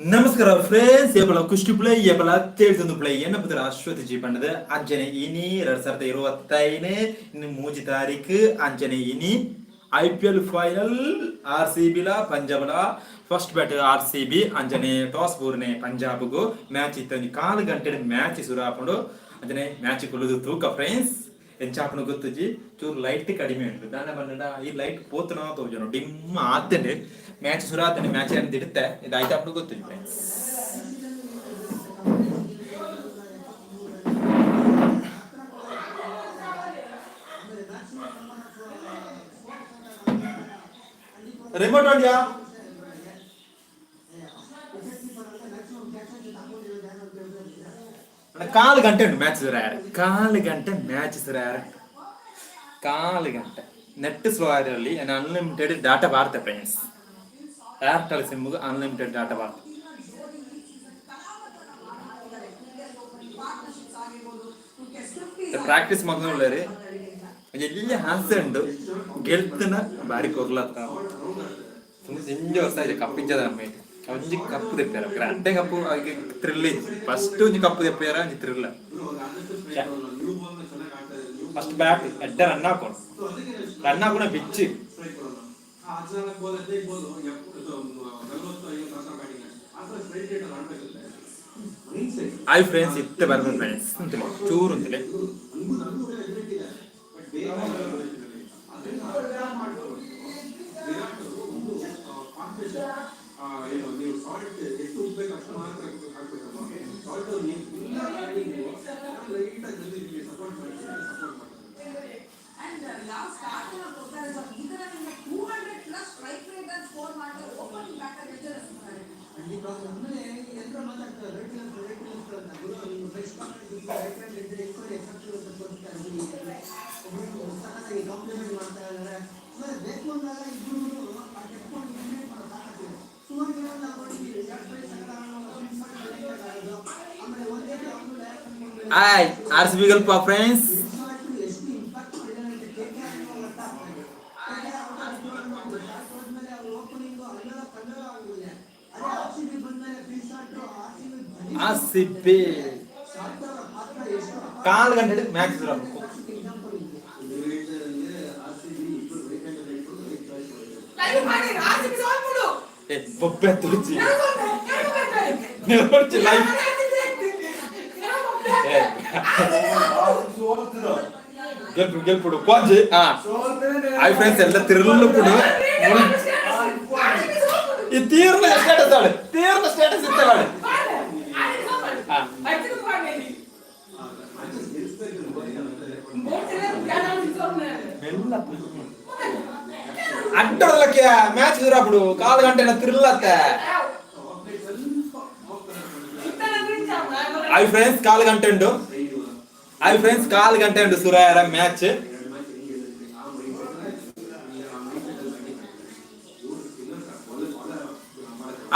ನಮಸ್ಕಾರ ಫ್ರೆಂಡ್ಸ್, ಏಪಲ ಕುಷ್ಟಿ ಪ್ಲೇ ಏಪಲ ತೇಳ್ತೊಂದು ಪ್ಲೇ ಎನ್ನ ಪುದರ್ ಅಶ್ವಥ್ ಜಿ ಪಂಡದ. ಅಂಚನೆ ಇನಿ 2025 ಇನ್ನು 3 ತಾರೀಕು. ಅಂಚನೆ ಇನಿ ಐಪಿಎಲ್ ಫೈನಲ್, ಆರ್ ಸಿ ಬಿಲ ಪಂಜಾಬ್ಲ. ಫಸ್ಟ್ ಬ್ಯಾಟ್ ಆರ್ ಸಿ ಬಿ. ಅಂಚನೆ ಟಾಸ್ ಬೂರ್ನೆ ಪಂಜಾಬ್ಗು. ಮ್ಯಾಚ್ ಇತ್ತ ಒಂಜಿ ಕಾಲು ಗಂಟೆ ಮ್ಯಾಚ್ ಸುರು ಆಪುಂಡು. ಅಂಚನೆ ಮ್ಯಾಚ್ ಕುಲ್ಲುದು ತೂಕ ಫ್ರೆಂಡ್ಸ್. ಎಂಚಾಪುಂಡು ಗೊತ್ತುಜಿ. ಚೂರು ಲೈಟ್ ಕಡಿಮೆ ಉಂಟು ದಾನೆ ಪಂಡ ಈ ಲೈಟ್ ಪೋತುನ ತೋಜುಂಡು, ಡಿಮ್ ಆತಂಡು. ಮ್ಯಾಚ್ ಸುರು ಆತಂಡು. ಮ್ಯಾಚ್ ಏನು ದಿಡುತ್ತೆ ಇದು ಆಯ್ತಾಪುಂಡು ಗೊತ್ತುಜಿ ಫ್ರೆಂಡ್ಸ್. ರಿಮೋಟ್ ಹೊಡ್ಯಾ. ಕಾಲು ಗಂಟೆ ಉಂಟು ಮ್ಯಾಚ್ ಸುರ. ಕಾಲು ಗಂಟೆ ಮ್ಯಾಚ್ ಸುರ. ಕಾಲು ಗಂಟೆ ನೆಟ್ ಸ್ಲೋ ಆಗಿರಲಿ, ಅನ್ಲಿಮಿಟೆಡ್ ಡಾಟಾ ಬಾರ್ತೆ ಫ್ರೆಂಡ್ಸ್. ಏರ್ಟೆಲ್ ಸಿಮ್ಗೆ ಅನ್ಲಿಮಿಟೆಡ್ ಡಾಟಾ ಬಾರ್ತೆ. ಪ್ರಾಕ್ಟೀಸ್ ಮಗ್ನುಳ್ಳೇರಿ ಎಲ್ಲಿ ಆಸೆ ಉಂಡು ಗೆಲ್ತನ ಬಾರಿ ಕೊರ್ಲತ್ತ. ತುಂಬ ಜಿಂಜ ವರ್ಷ ಆಯ್ತು ಕಪ್ಪಿಂಚದ ನಮ್ಮ. ಒಂಜಿ ಕಪ್ಪು ತೆಪ್ಪಾರ ಗ್ರಾಂಡೆ ಕಪ್ಪು ಥ್ರಿಲ್. ಫಸ್ಟ್ ಒಂಜಿ ಕಪ್ಪು ತೆಪ್ಪಾರ, ಒಂಜಿ ಥ್ರಿಲ್. ಫಸ್ಟ್ ಬ್ಯಾಟ್ ಎಡ್ಡೆ ರನ್ ಹಾಕೊಂಡು ರನ್ ಹಾಕೋಣ ಬಿಚ್ಚಿ. ಹಾಯ್ ಫ್ರೆಂಡ್ಸ್, ಇತ್ತೆ ಬರ್ಬೋದು ಫ್ರೆಂಡ್ಸ್ ಅಂತಲೇ ಚೂರು ಅಂತಲೇ. ಹಾಯ್, ಆರ್ ಸಿ ಬಿ ಗಲ್ಪ ಫ್ರೆಂಡ್ಸ್. ಆರ್ ಸಿ ಬಿ ಕಾಲು ಗಂಟೆ ಮ್ಯಾಚ್. ಬೊಬ್ಬೆ ತುರುಚಿ ನಿಲುವರ್ಚಿ ಲೈಫ್. ಗೆಲ್ಪು ಗೆಲ್ಪುಡು ಪೋಂಜಿ. ಹಾ, ಹಾಯ್ ಫ್ರೆಂಡ್ಸ್, ಎಲ್ಲ ತಿರುಲುಪುಡು. ಈ ತೀರ್ನ ಸ್ಟೇಟಸ್ ಆಡು, ತೀರ್ನ ಸ್ಟೇಟಸ್ ಇತ್ತವಾಡು. ಅಡ್ಡೊಡಲಕ್ಕೆ ಮ್ಯಾಚ್ ದೂರಪುಡು. ಕಾಲು ಗಂಟೆ ತಿರ್ಲತ್ತೆ. ಹಾಯ್ ಫ್ರೆಂಡ್ಸ್, ಕಾಲು ಗಂಟೆ ಉಂಟು. ಹಾಯ್ ಫ್ರೆಂಡ್ಸ್, ಕಾಲು ಗಂಟೆ ಉಂಟು ಸುರಾಯರ ಮ್ಯಾಚ್.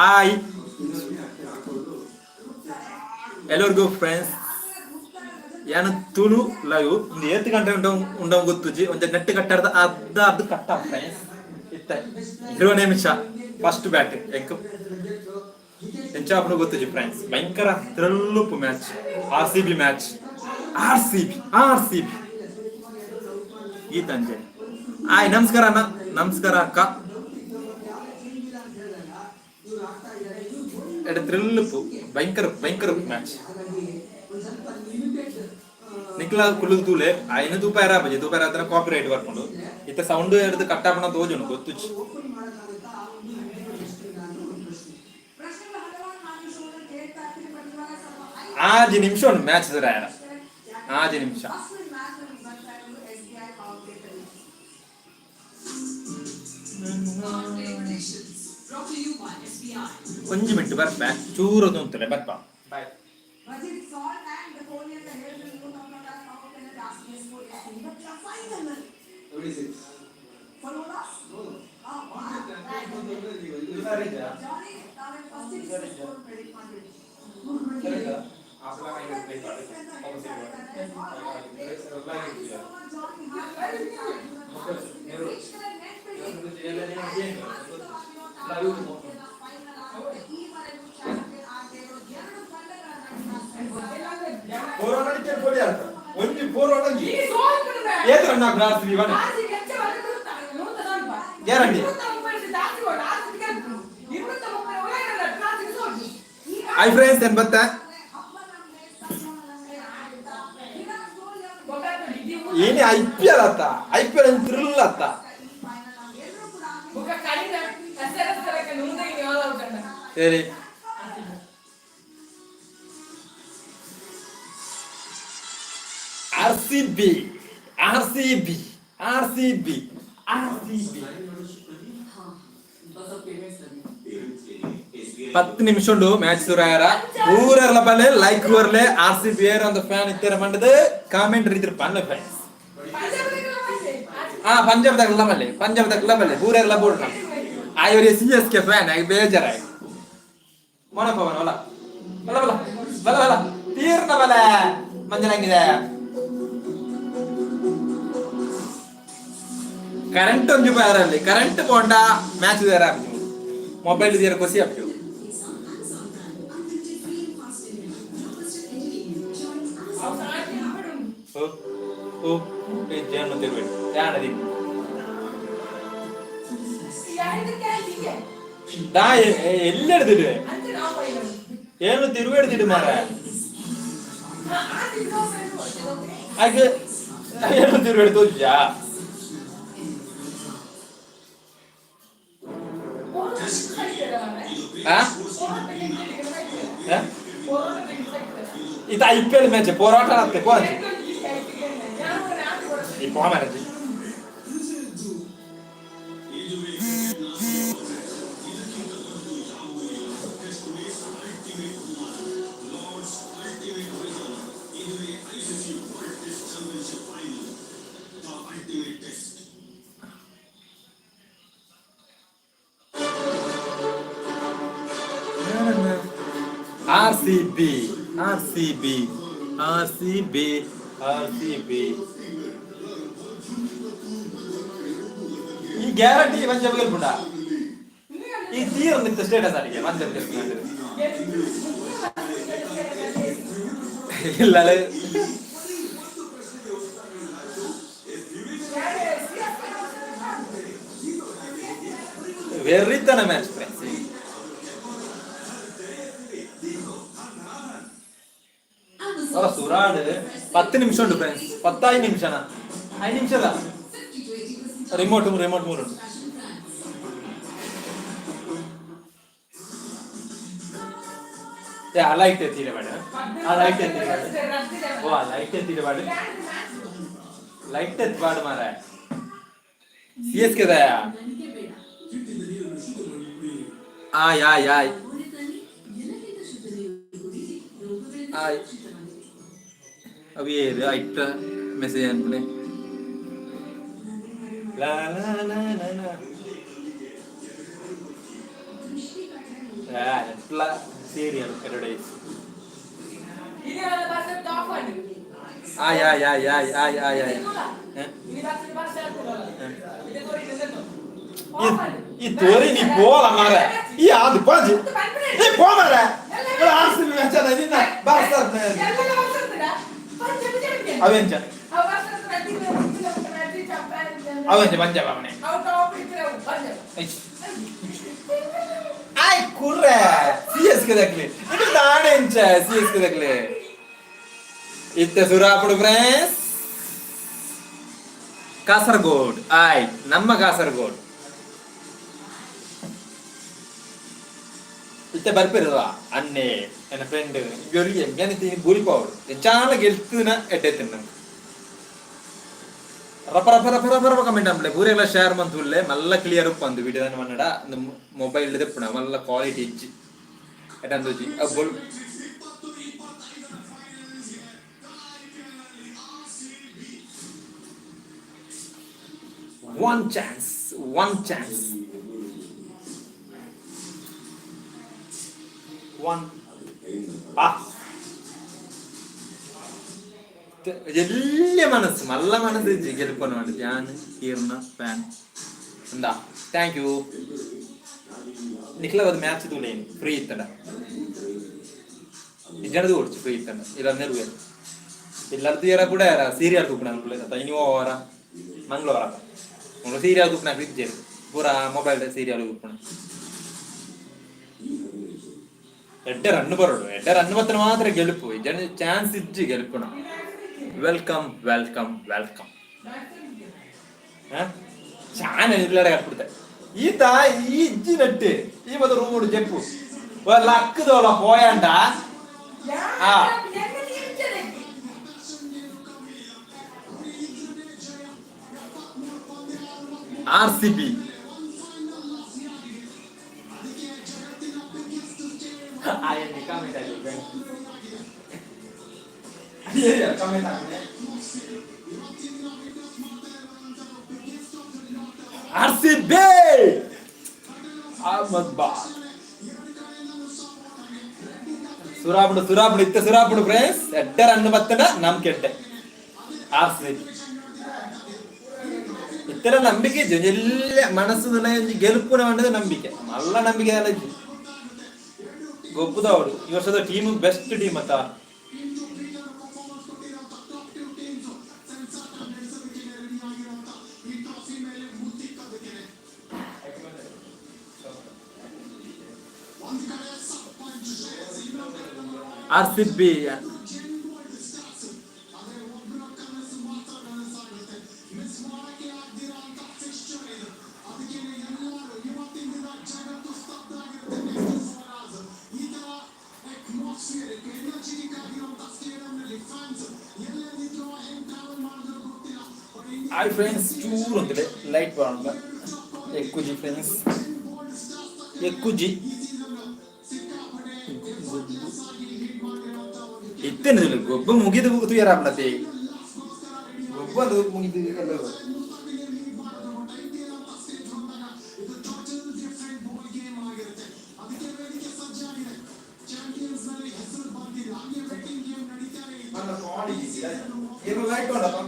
ಹಾಯ್ ಎಲ್ಲರಿಗೂ ಫ್ರೆಂಡ್ಸ್. ಏನು ತುಳು ಲೈವ್ ಒಂದು ಏತ್ ಗಂಟೆ ಉಂಡ ಉಂಡ ಗೊತ್ತುಜಿ. ಒಂಜಿ ನೆಟ್ ಕಟ್ಟಾರ್ದ ಅರ್ಧ ಅರ್ಧ ಕಟ್ಟ ಫ್ರೆಂಡ್ಸ್. ಇತ್ತ 20 ನಿಮಿಷ. ಫಸ್ಟ್ ಬ್ಯಾಟ್ ಎಂಕ್ ಎಂಚಾಪುಂಡು ಗೊತ್ತುಜಿ ಫ್ರೆಂಡ್ಸ್. ಭಯಂಕರ ಥ್ರಿಲ್ಲುಪ್ಪು match, R C B match. R C B, R C B. Geetanjali ಆಯ್, ನಮಸ್ಕಾರ ಅಣ್ಣ, ನಮಸ್ಕಾರ ಅಕ್ಕ. ಎಡೆ ಥ್ರಿಲ್ಲುಪ್ಪು, ಭಯಂಕರ ಭಯಂಕರ ಮ್ಯಾಚ್. ನಿಕ್ಲ ಕುಲ್ಲುದು ತೂಲೆ. ಆಯ್ನ ತೂಪಾಯರ ಬಜಿ ತೂಪಾಯರ ಹತ್ರ ಕಾಪಿ ರೈಟ್ ಬರ್ಕೊಂಡು. ಇತ್ತ ಸೌಂಡ್ ಹಿಡಿದು ಕಟ್ಟಾಪಣ ತೋಜುಂಡು ಗೊತ್ತುಜಿ. ಆಜಿ ನಿಮಿಷ ಉಂಟು ಮ್ಯಾಚ್ ಸರ್. ಆಜಿ ನಿಮಿಷ. ಒಂಜಿ ಮಿಂಟು ಬರ್ಪ, ಚೂರು ಉಂತಲೆ ಬರ್ಪ. ಬಾಯ್. ಜೋಡಿ ಆಟ. ಒಂಜಿ ಫೋರ್ ಒಂಜಿ ಏತ್ ರನ್ ಆಪುಂಡು ಆರ್ ಸಿ ಬಿ ಪನ್ನೆ. ಗ್ಯಾರಂಟಿ. ಹಾಯ್ ಫ್ರೆಂಡ್ಸ್, ಏನ್ ಬತ್ತ ಏನೇ ಐಪಿಎಲ್ ಆತ, ಐಪಿಎಲ್ ಥ್ರಿಲ್ ಆತ. ಸರಿ, R C B, R C B, R C B, R C B. 10 ನಿಮಿಷ ಉಂಡು ಮ್ಯಾಚ್ ಶುರು ಆಯಾರ. ಊರೆರ್ಲ ಬಲ್ಲೆ, ಲೈಕ್ ಬರ್ಲೆ. ಆರ್ ಸಿ ಬಿ ಏರ್ ಒಂದು ಫ್ಯಾನ್ ಇತ್ತರ ಮಂಡದು ಕಾಮೆಂಟ್ ರೀತಿರ್ ಪನ್ಲೆ ಫ್ರೆಂಡ್ಸ್. ಹಾ, ಪಂಜಾಬ್ ದಕ್ಲ ಬಲ್ಲೆ, ಪಂಜಾಬ್ ದಕ್ಲ ಬಲ್ಲೆ, ಊರೆರ್ಲ ಬೋಡ್ರ. ಆಯ್ ಸಿ ಎಸ್ ಕೆ ಫ್ಯಾನ್ ಆಗಿ ಬೇಜಾರಾಯ್. ಮೊನಪವನ ಬಲ ಬಲ ಬಲ ಬಲ ಬಲ ತೀರ್ನ ಬಲ ಮಂಜನಂಗಿದೆ. ಕರೆಂಟ್ ಒಂಜಿ ಬಾರಲ್ಲಿ ಕರೆಂಟ್ ಪೋಂಡ ಮ್ಯಾಚ್ there mobile there ಕೊಸಿ ಆಪು. ಓ ಓ, ಜನ ತಿರುಬೇಡಿ ಯಾನದಿ ದಾ ಎಲ್ಲಿ ಎಡ್ದಿಡು ಏನು ತಿರುವೆಡ್ದಿಡು ಮಾರ. ಹಾಗೆ ಏನು ತಿರುವೆಡ್ ತೋಜಾ. ಆ ಇದು ಐಪಿಎಲ್ ಮ್ಯಾಚ್ ಹೋರಾಟ ಆಗ್ತದೆ ಪೋಂಜಿ ಈ ಪೋ ಮಾರಾಜಿ. R C B, R C B, R C B, R C B. ಈ ಗ್ಯಾರಂಟಿ ಪಂಜಾಬ್ ಗೆಲ್ಪುಂಡ. ಈ ತೀರ ಸ್ಟೇಟಸ್ ಅಡಿಗೆ ಪಂಜಾಬ್ ಗೆಲ್ಪುಂಡ ಇಲ್ಲ. ವೆರಿತನ ಮ್ಯಾಚ್ ಫ್ರೆಂಡ್ಸ್. ಸುರಾಡ್ 10 ನಿಮಿಷ ಉಂಟು ಫ್ರೆಂಡ್ಸ್. 10 ನಿಮಿಷನಾ? 5 ನಿಮಿಷದ ರಿಮೋಟ್ ರಿಮೋಟ್ ಮೂರು ಉಂಟು. ಆ ಲೈಟ್ ಎತ್ತೀರ ಬೇಡ, ಆ ಲೈಟ್ ಎತ್ತೀರ ಬೇಡ. ಓ, ಆ ಲೈಟ್ ಎತ್ತೀರ ಬೇಡ, ಲೈಟ್ ಎತ್ಬಾರ್ದು ಮಾರ. ಸಿ ಎಸ್ ಕೆ ದಯಾ. ಆಯ್ ಆಯ್ ಆಯ್ ಆಯ್. ಅವಿ ಐಟ ಮೆಸೇಜ್ ಅನ್ಪಲೆ. ಲಾ ಲಾ ಲಾ ಲಾ ಲಾ. ಎಟ್ಲ ಸೀರಿಯಲ್ ಅಡ್ವರ್ಟೈಸ್. ಆಯ್ ಆಯ್ ಆಯ್ ಆಯ್ ಆಯ್ ಆಯ್ ಆಯ್. ಈ ತೋರಿ ನೀ ಪೋಲ ಮಾರ. ಈ ಅದು ಪಾಜಿ ಈ ಪೋ ಮಾರ. ಆರ್ ಸಿ ಬಿ ಮ್ಯಾಚ್ ಅದ ನಿನ್ನ ಬಾರ್ಸ. ಅವೆಂಚ ಅವೆಂಚ ಪಂಜಾಬ್ ಅವನೇ. ಆಯ್ ಕುರ್ರೆ ಸಿ ಎಸ್ ಕೆ ದಕ್ಲೆ ಇದು ದಾಣೆಂಚ ಸಿ ಎಸ್ ಕೆ ದಕ್ಲೆ ಇತ್ತೆ ಸುರಾಪುಡು ಫ್ರೆಂಡ್ಸ್. ಕಾಸರಗೋಡ್ ಆಯ್, ನಮ್ಮ ಕಾಸರಗೋಡ್ ಇತ್ತೆ ಬರ್ಪಿರಲ್ಲ ಅನ್ನೆ ಎನ್ನ ಫ್ರೆಂಡ್ ಇವರಿಗೆ ಎಂಬ ಬೂಲಿಪಾವಡು ಚಾಲ ಗೆಲ್ತಿನ ಎಡ್ಡೆ. ರಪ ರಪ ರಪ ರಪ ರಪ ಕಮೆಂಟ್ ಅನ್ಪ್ಲೆ. ಪೂರೆಲ್ಲ ಶೇರ್ ಮಂತುಲ್ಲೆ. ಮಲ್ಲ ಕ್ಲಿಯರ್ ಉಪ್ಪಂದು ವಿಡಿಯೋ ಮನ್ನಡ ಮೊಬೈಲ್ ದೆಪ್ಪುಣ ಮಲ್ಲ ಕ್ವಾಲಿಟಿ ಇಜ್ಜಿ ಎಟಂದೋಜಿ ಬೊಲ್. One chance, one chance, one. ಆ വലിയ മനസ്സ്, നല്ല മനസ്സ് ಗೆಲ್ಪನ ಮಾಡಿ ಧ್ಯಾನ್ ಕೀರ್ಣ ಫ್ಯಾನ್ എന്താ. Thank you. ನಿಖಿಲ ಅದು ಮ್ಯಾಚ್ ತೂಲೇನು ಫ್ರೀ ಇತ್ತಡ. ನಿಜನದು ಓಡಿച്ചു ಫ್ರೀ ಇತ್ತಡ ಇಲ್ಲ ನೆರುವೆ. ಇಲ್ಲರ್ದು ಏರ ಕೂಡ ಯಾರ ಸೀರಿಯಲ್ ತೂಪುನ ಅತ್ತ ಇನಿ ವಾರ ಮಂಗಳವಾರ ಮುಳು ಸೀರಿಯಲ್ ತೂಪುನ ಇಜ್ಜೆರ್ ಪೂರ ಮೊಬೈಲ್ ಸೀರಿಯಲ್ ತೂಪುನ. ಎಡ್ಡೆ ರನ್ ಬರೋಡು, ಎಡ್ಡೆ ರನ್ ಬತ್ತನ ಮಾತ್ರ ಗೆಲುಪು, ಜನ ಚಾನ್ಸ್ ಇಜ್ಜಿ ಗೆಲುಪುನ. Welcome welcome welcome. ಚಾನ ಇಲ್ಲಡೆ ಕಟ್ಬಿಡ್ತೆ ಈತ ಈ ಇಜ್ಜಿ ನಟ್ಟು ಈ ಬದ ರೂಮ್ ಜೆಪ್ಪು ಲಕ್ಕದೋಲ ಪೋಯಾಂಡ. ಆ R C B R C B Ahmedabad. ಸುರಾಪುಡು ಸುರಾಪುಡು ಇತ್ತ ಸುರಾಪುಡು ಫ್ರೆಂಡ್ಸ್. ಎಡ್ಡೆ ರನ್ ಬತ್ತಡ ನಮ್ ಕೆಟ್ಟೆ ಆರ್ ಸಿ ಬಿ. ಇತ್ತರ ನಂಬಿಕೆ ಇಜ್ಜಿ, ಎಲ್ಲ ಮನಸ್ಸು ಒಂಜಿ ಗೆಲುಪುನ ಪಂಡದ ನಂಬಿಕೆ, ಮಲ್ಲ ನಂಬಿಕೆ ಅಲ್ಲ ಇಜ್ಜಿ. ಗೊಬ್ಬುದವಳು ಈ ವರ್ಷದ ಟೀಮ್ ಬೆಸ್ಟ್ ಟೀಮ್ ಅತ್ತ. R C B. Hi friends, ಚೂರು ಅಂತಿದೆ ಲೈಟ್ ಬರೋಣ. ಎಕ್ಕುಜಿ ಫ್ರೆಂಡ್ಸ್, ಎಕ್ಕುಜಿ. ಇತ್ತೇನೆ ಗೊಬ್ಬ ಮುಗಿದು ತುಯರಾಪ್ಲತೆ ಗೊಬ್ಬ ಅದು ಮುಗಿದು ಎಲ್ಲ. ಲೈಟ್ ಮಾಡಪ್ಪ.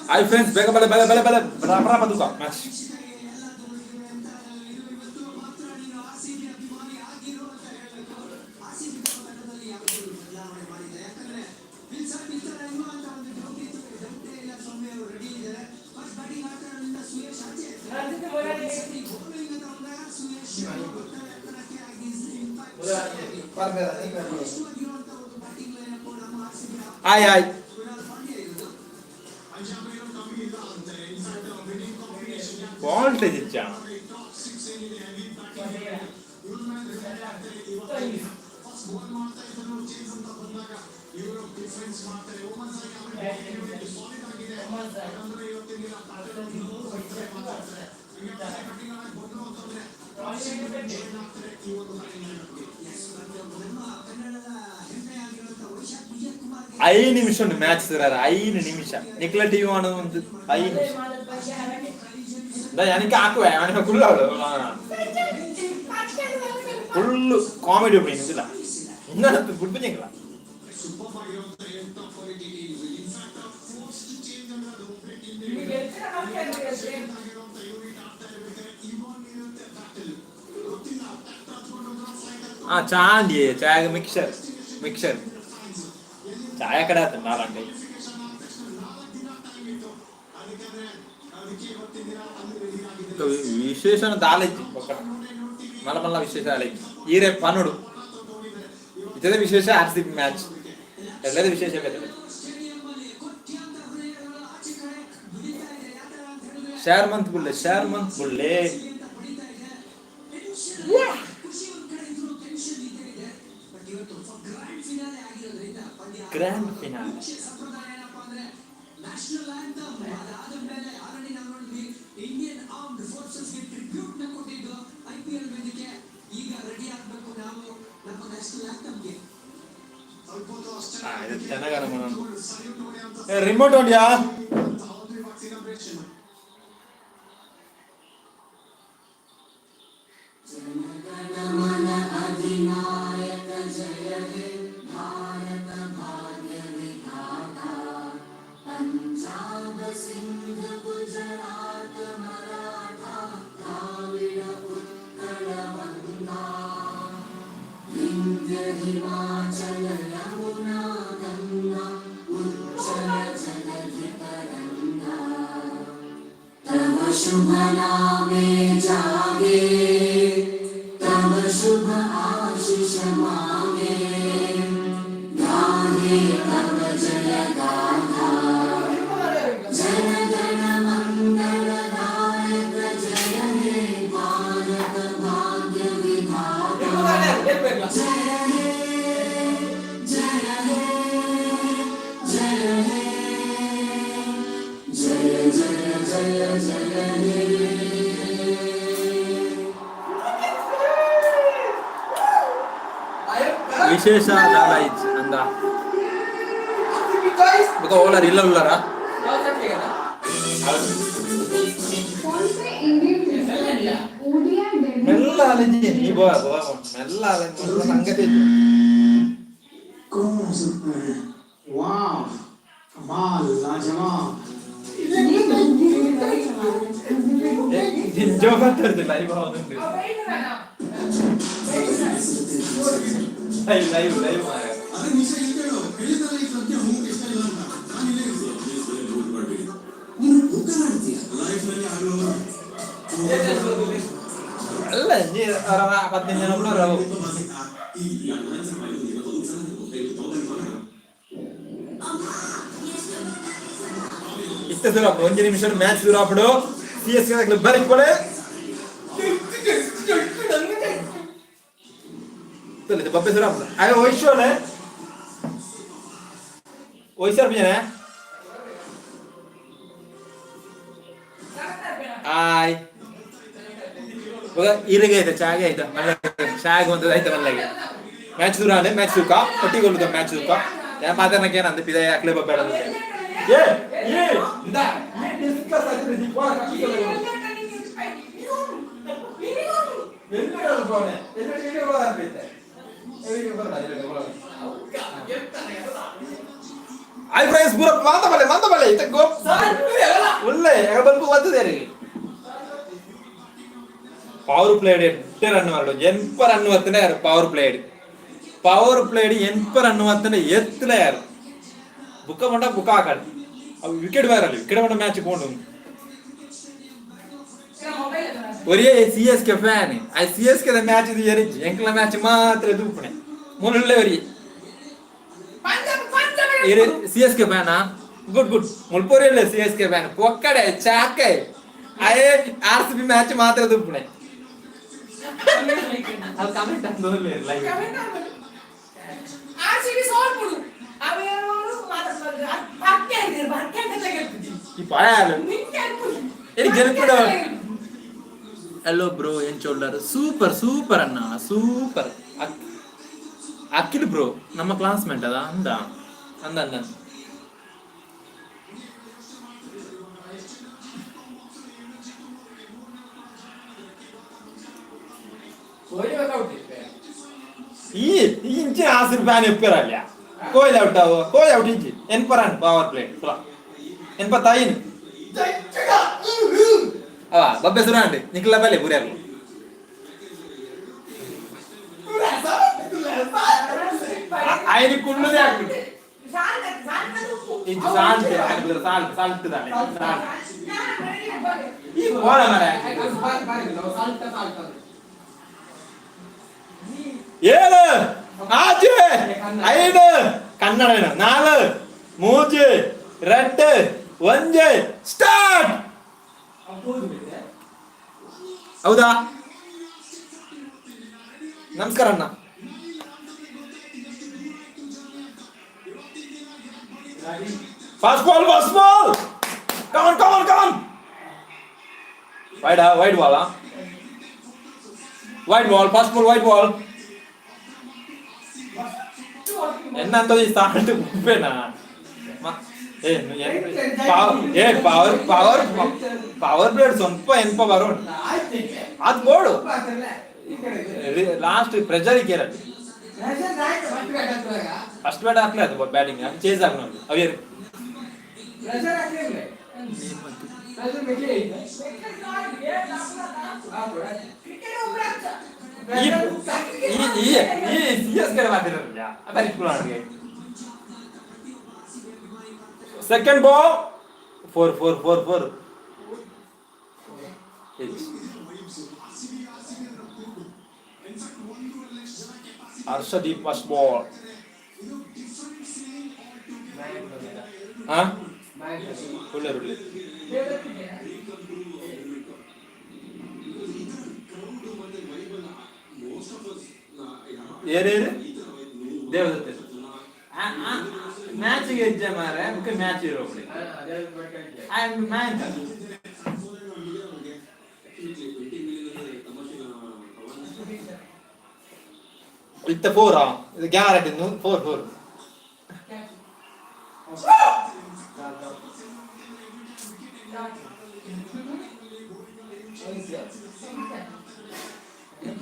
ಹಾಯ್ ಫ್ರೆಂಡ್ಸ್, ಬೇಗ ಬಲೆ ಬಲೆ ಬಲೆ ಬಲೆ ಬರ ಬದುಕ ಮ್ಯಾಚ್. Hi hi. Voltage ಇಚ್ಚಾ. 5 ನಿಮಿಷ ಉಂಟು ಮ್ಯಾಚ್ ಸರ್, 5 ನಿಮಿಷ. ನಿಕ್ಲ ಟಿವಿ ಮಾಡೋದು ಒಂದು 5 ನಿಮಿಷ. എനിക്ക് ಹಾಕುವೆ ಅವನಿಗೆ ಕುಳ್ಳು, ಅವಳು ಫುಲ್ಲು ಕಾಮಿಡಿ ಒಬ್ಬ. ಇನ್ನೂ ಗುಡ್ಬಿಂಗಿಲ್ಲ. ಆ ಚಾಂದಿ ಚಾಯ್ ಮಿಕ್ಸರ್ ಮಿಕ್ಸರ್ ಚಾಯ ಕಡೆ ಆತ ನಾಲ್ಕು. ವಿಶೇಷ ದಾಲಜ್ಜಿ ಒಕ್ಕ ಮಲ್ಲ ಮಲ್ಲ ವಿಶೇಷ ದಾಲಜ್ಜಿ. ಈರೆ ಪನುಡು ಇದೇ ವಿಶೇಷ. ಆರ್ ಸಿ ಬಿ ಮ್ಯಾಚ್ ಎಲ್ಲದೇ ವಿಶೇಷ ಬೇರೆ. ಶೇರ್ ಮಂತ್ ಬುಳ್ಳೆ, ಶೇರ್ ಮಂತ್ ಬುಳ್ಳೆ. Grand finale. Indian armed ಫೋರ್ಸಸ್ಗೆ ಟ್ರಿಬ್ಯೂಟ್ ನ ಕೊಟ್ಟಿದ್ದು ಐಪಿಎಲ್ ವೇದಿಕೆ ಈಗ. ರಿಮೋಟ್ ಹೊಂಡಿಯಾ? शुभ नामे जागे, तव शुभ आशीष मागे, गाहे तव जय गाथा। जन गण मंगलदायक जय हे भारत भाग्य विधाता। जय हे, जय हे, जय हे, जय जय जय जय हे। ವಿಶೇಷ ದಾಲ ಇಜ್ಜಿ ಅಂದ ಬೊಕ ಓಲಾರ್ ಇಲ್ಲ ಉಲ್ಲಾರ. कौन से इंडियन क्रिकेटर ने ओडीआई डेब्यू ಮೆಲ್ಲ ಅಲೆಂಜಿ ನೀ ಬೋ ಬೋ ಮೆಲ್ಲ ಅಲೆಂಜಿ ಸಂಗತಿ. कौन हो सकता है? वाह, कमाल, लाजवाब! ये गंभीर सवाल है। ಜಿಂಜೋ ಮಾತಾಡ್ತಿಲ್ಲ ಲೈವ್ ಆಗುಂಟು. Live live live. ಅದೇ ನಿಮಿಷ ಕೇಳು ಹೇಳಿದ್ರೆ ಈ ಸದ್ಯ ಹೋಗಕ್ಕೆ ಇಷ್ಟ ಇಲ್ಲ ಅಂತ ನಾನು ಇಲ್ಲೇ ಇರ್ತೀನಿ. ನೀನು ಪೋಕರ್ ಆಡ್ತೀಯ? ಲೈಫ್ನಲ್ಲಿ ಆಡುವ ಅಲ್ಲ ನೀ 15 ಜನ ಉಳ್ಳಾರ ಅವು. ಇತ್ತೆ ದೂರ ಒಂಜಿ ನಿಮಿಷ ಮ್ಯಾಚ್ ದೂರ ಅಪ್ಪಡು. ಸಿ ಎಸ್ ಕೆ ಬರೀ ಕೊಡೆ ಬಬ್ಬೆ ದೂರ ಅಯ್ಯೋ ವೈಶ್ವಲೆ ವೈಶ್ವರ್ ಬಿಜನೆ. ಆಯ್ ಇರಿಗೆ ಆಯ್ತಾ ಚಾಗೆ ಆಯ್ತಾ ಮಲ್ಲ ಚಾಗೆ ಒಂದು ಆಯ್ತಾ ಮಲ್ಲಗೆ ಮ್ಯಾಚ್ ದೂರ ಆಂಡೆ ಮ್ಯಾಚ್ ತೂಕ ಒಟ್ಟಿಗೆ ಮ್ಯಾಚ್ ತೂಕ ಯಾ ಮಾತಾಡಕ್ಕೆ ಏನಂದೆ ಪಿದ ಯಾಕ್ಲೆ ಬಬ್ಬೆ. ಏ ಏ ಇಂದ ಡಿಸ್ಕಸ್ ಆಗಿದೆ. ಎಲ್ಲರೂ ಬೋನೆ ಎಲ್ಲರೂ ವಿಡಿಯೋ ಅನ್ಬಿತ್ತೆ. ವಿಡಿಯೋ ಬರಲ್ಲ. ಹಾಯ್ ಫ್ರೆಂಡ್ಸ್, ಪೂರ ಮಾತ ಬಲೆ ಮಾತ ಬಲೆ ಇತ್ತ ಗೋ ಉಲ್ಲೆ ಬಲ್ಪು ಬರ್ತದೆ. ಪವರ್ ಪ್ಲೇಡ್ ಎಡ್ಡೆ ರನ್ ಮಾಡು ಎನ್ಪ ರನ್ ಬರ್ತದೆ ಯಾರು. ಪವರ್ ಪ್ಲೇಡ್ ಪವರ್ ಪ್ಲೇಡ್ ಎನ್ಪ ರನ್ ಬರ್ತದೆ ಎತ್ತಲ ಯಾರು ಬುಕ್ಕ ಮಂಡ ಬುಕ್ಕ ಹಾಕಾಡು. ಅವು ವಿಕೆಟ್ ಬಾರಲ್ಲ ವಿಕೆಟ್ ಮಂಡ ಮ್ಯಾಚ್ ಪೋಂಡು. ಒರಿಯೇ ಸಿ ಎಸ್ ಕೆ ಫ್ಯಾನ್ ಆ ಸಿ ಎಸ್ ಕೆ ಮ್ಯಾಚ್ ಇದು ಎರಿಜಿ ಎಂಕ್ಲ ಮ್ಯಾಚ್ ಮಾತ್ರ ದೂಪಣೆ ಮುನ್ನುಳ್ಳೆ ಒರಿ ಇರು ಸಿ ಎಸ್ ಕೆ ಫ್ಯಾನಾ? ಗುಡ್ ಗುಡ್ ಮುಲ್ಪೂರಿಯಲ್ಲ ಸಿ ಎಸ್ ಕೆ ಫ್ಯಾನ್ ಪೊಕ್ಕಡೆ ಚಾಕೆ ಅಯೇ ಆರ್ ಸಿ ಬಿ ಮ್ಯಾಚ್ ಮಾತ್ರ ದೂಪಣೆ. ಅದು ಕಮೆಂಟ್ ಅಂದೋಲ್ಲ ಲೈವ್. ಆರ್ಸಿಬಿ ಸೋಲ್ಪುಡು ಅವೇರು ಪಕ್ಕೆ ಪಕ್ಕೆ ಅಂತ ಗೆಲ್ಪುಜಿ. ಈ ಪಾಯ ನಿಂಗೆ ಗೆಲ್ಪುಜಿ. ಎಲ್ಲಿ ಗೆಲ್ಪುಡು? ಹಲೋ ಬ್ರೋ, ಏನ್ ಚೋಲ್ಡರ್? ಸೂಪರ್ ಸೂಪರ್ ಅಣ್ಣ ಸೂಪರ್. ಅಖಿಲ್ ಬ್ರೋ ನಮ್ಮ ಕ್ಲಾಸ್ಮೇಟ್ ಅದ ಅಂದ ಅಂದ ಅಂದ. ಈ ಇಂಚಿನ ಆಸಿರ್ ಫ್ಯಾನ್ ಎಪ್ಪರಲ್ಲ ಕೋಯ್ಲ್ ಔಟ್ ಅವು ಕೋಯ್ ಔಟ್ ಇಂಚಿ ಎನ್ಪರಾನ್ ಪವರ್ ಪ್ಲೇ ಎನ್ಪ ತಾಯಿನ್ ಅವ ಬಬ್ಬೆ ಸುರಾಂಡ್ ನಿಕ್ಲ ಬಲೆ ಪುರ್ಯಾರ್ಲು. ఆయన ಕುಳ್ಳುದೇ ಆಗ್ಬಿಟ್ಟು ಇಂಚು ಸಾಲ್ಟ್ ಹಾಕಿದ್ರೆ ಸಾಲ್ಟ್ ಸಾಲ್ಟ್ ತಾನೆ ಸಾಲ್ಟ್ ಈ ಬೋಳ ಮರ. ಏಳು ಆಚೆ ಐದು ಕನ್ನಡ ನಾಲ್ ಮೂಜು ரெண்டு ಒಂಜೆ ಸ್ಟಾರ್ಟ್. ಹೌದಾ? ನಮಸ್ಕಾರ ಅಣ್ಣ. Fast ball, fast ball, come on, come on, come on. Wide, wide ball, wide ball, fast ball, wide ball. ಎನ್ನಂತ ಸಾಲ್ಟ್ ಉಪ್ಪೇನಾ? ಏ ಏ ಪವರ್ ಪವರ್ ಪವರ್ ಪ್ಲೇಟ್ ಸ್ವಲ್ಪ ಎನ್ಪ ಬರೋಣ ಅದು ಬೋಡು. ಲಾಸ್ಟ್ ಪ್ರೆಷರ್ ಕೇರಲ್ಲ. ಫಸ್ಟ್ ಬ್ಯಾಟ್ ಹಾಕ್ಲಿ, ಅದು ಬ್ಯಾಟಿಂಗ್ ಚೇಸ್ ಹಾಕ್ ನೋಡಿ ಅವೇರು. ಈ ಈ ಈ ಸಿ ಎಸ್ ಕೆ ಮಾತಿರಲ್ಲ. Second ball, four four four four. Harshdeep first ball. ಹಾ, ಒಳ್ಳೆ ಒಳ್ಳೆ. ಏರೇರು ದೇವದತ್ತೆ ಮ್ಯಾಚ್ ಗೆಜ್ಜೆ ಮಾರೆ ಮುಖ ಮ್ಯಾಚ್ ಇರೋ. I am match. ಇತ್ತ ಫೋರಾ? ಇದು guarantee four four.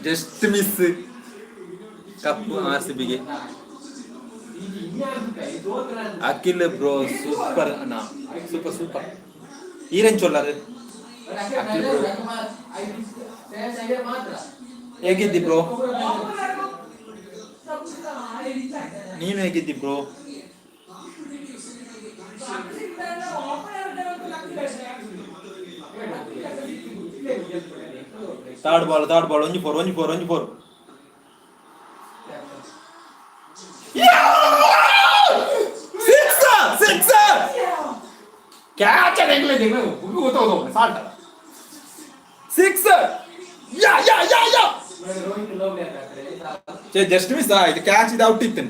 Just miss, cup R C ಬಿಗೆ. ಅಖಿಲ್ ಬ್ರೋ ಸೂಪರ್ ಅಣ್ಣ, ಸೂಪರ್ ಸೂಪರ್. ಈರೇನ್ ಚೊಲ್ಲಾರು ಅಖಿಲ್ ಬ್ರೋ? ಹೇಗಿದ್ದಿ ಬ್ರೋ? ನೀನು ಹೇಗಿದ್ದಿ bro? Third ball, third ball. ಒಂಜಿ ಫೋರ್, ಒಂಜಿ ಫೋರ್, ಒಂಜಿ four. Six six. Catch Salt. Six. Yeah yeah yeah yeah. Just miss ಇದು. ಕ್ಯಾಚ್ ಇದು ಔಟ್ ಇತ್ತು.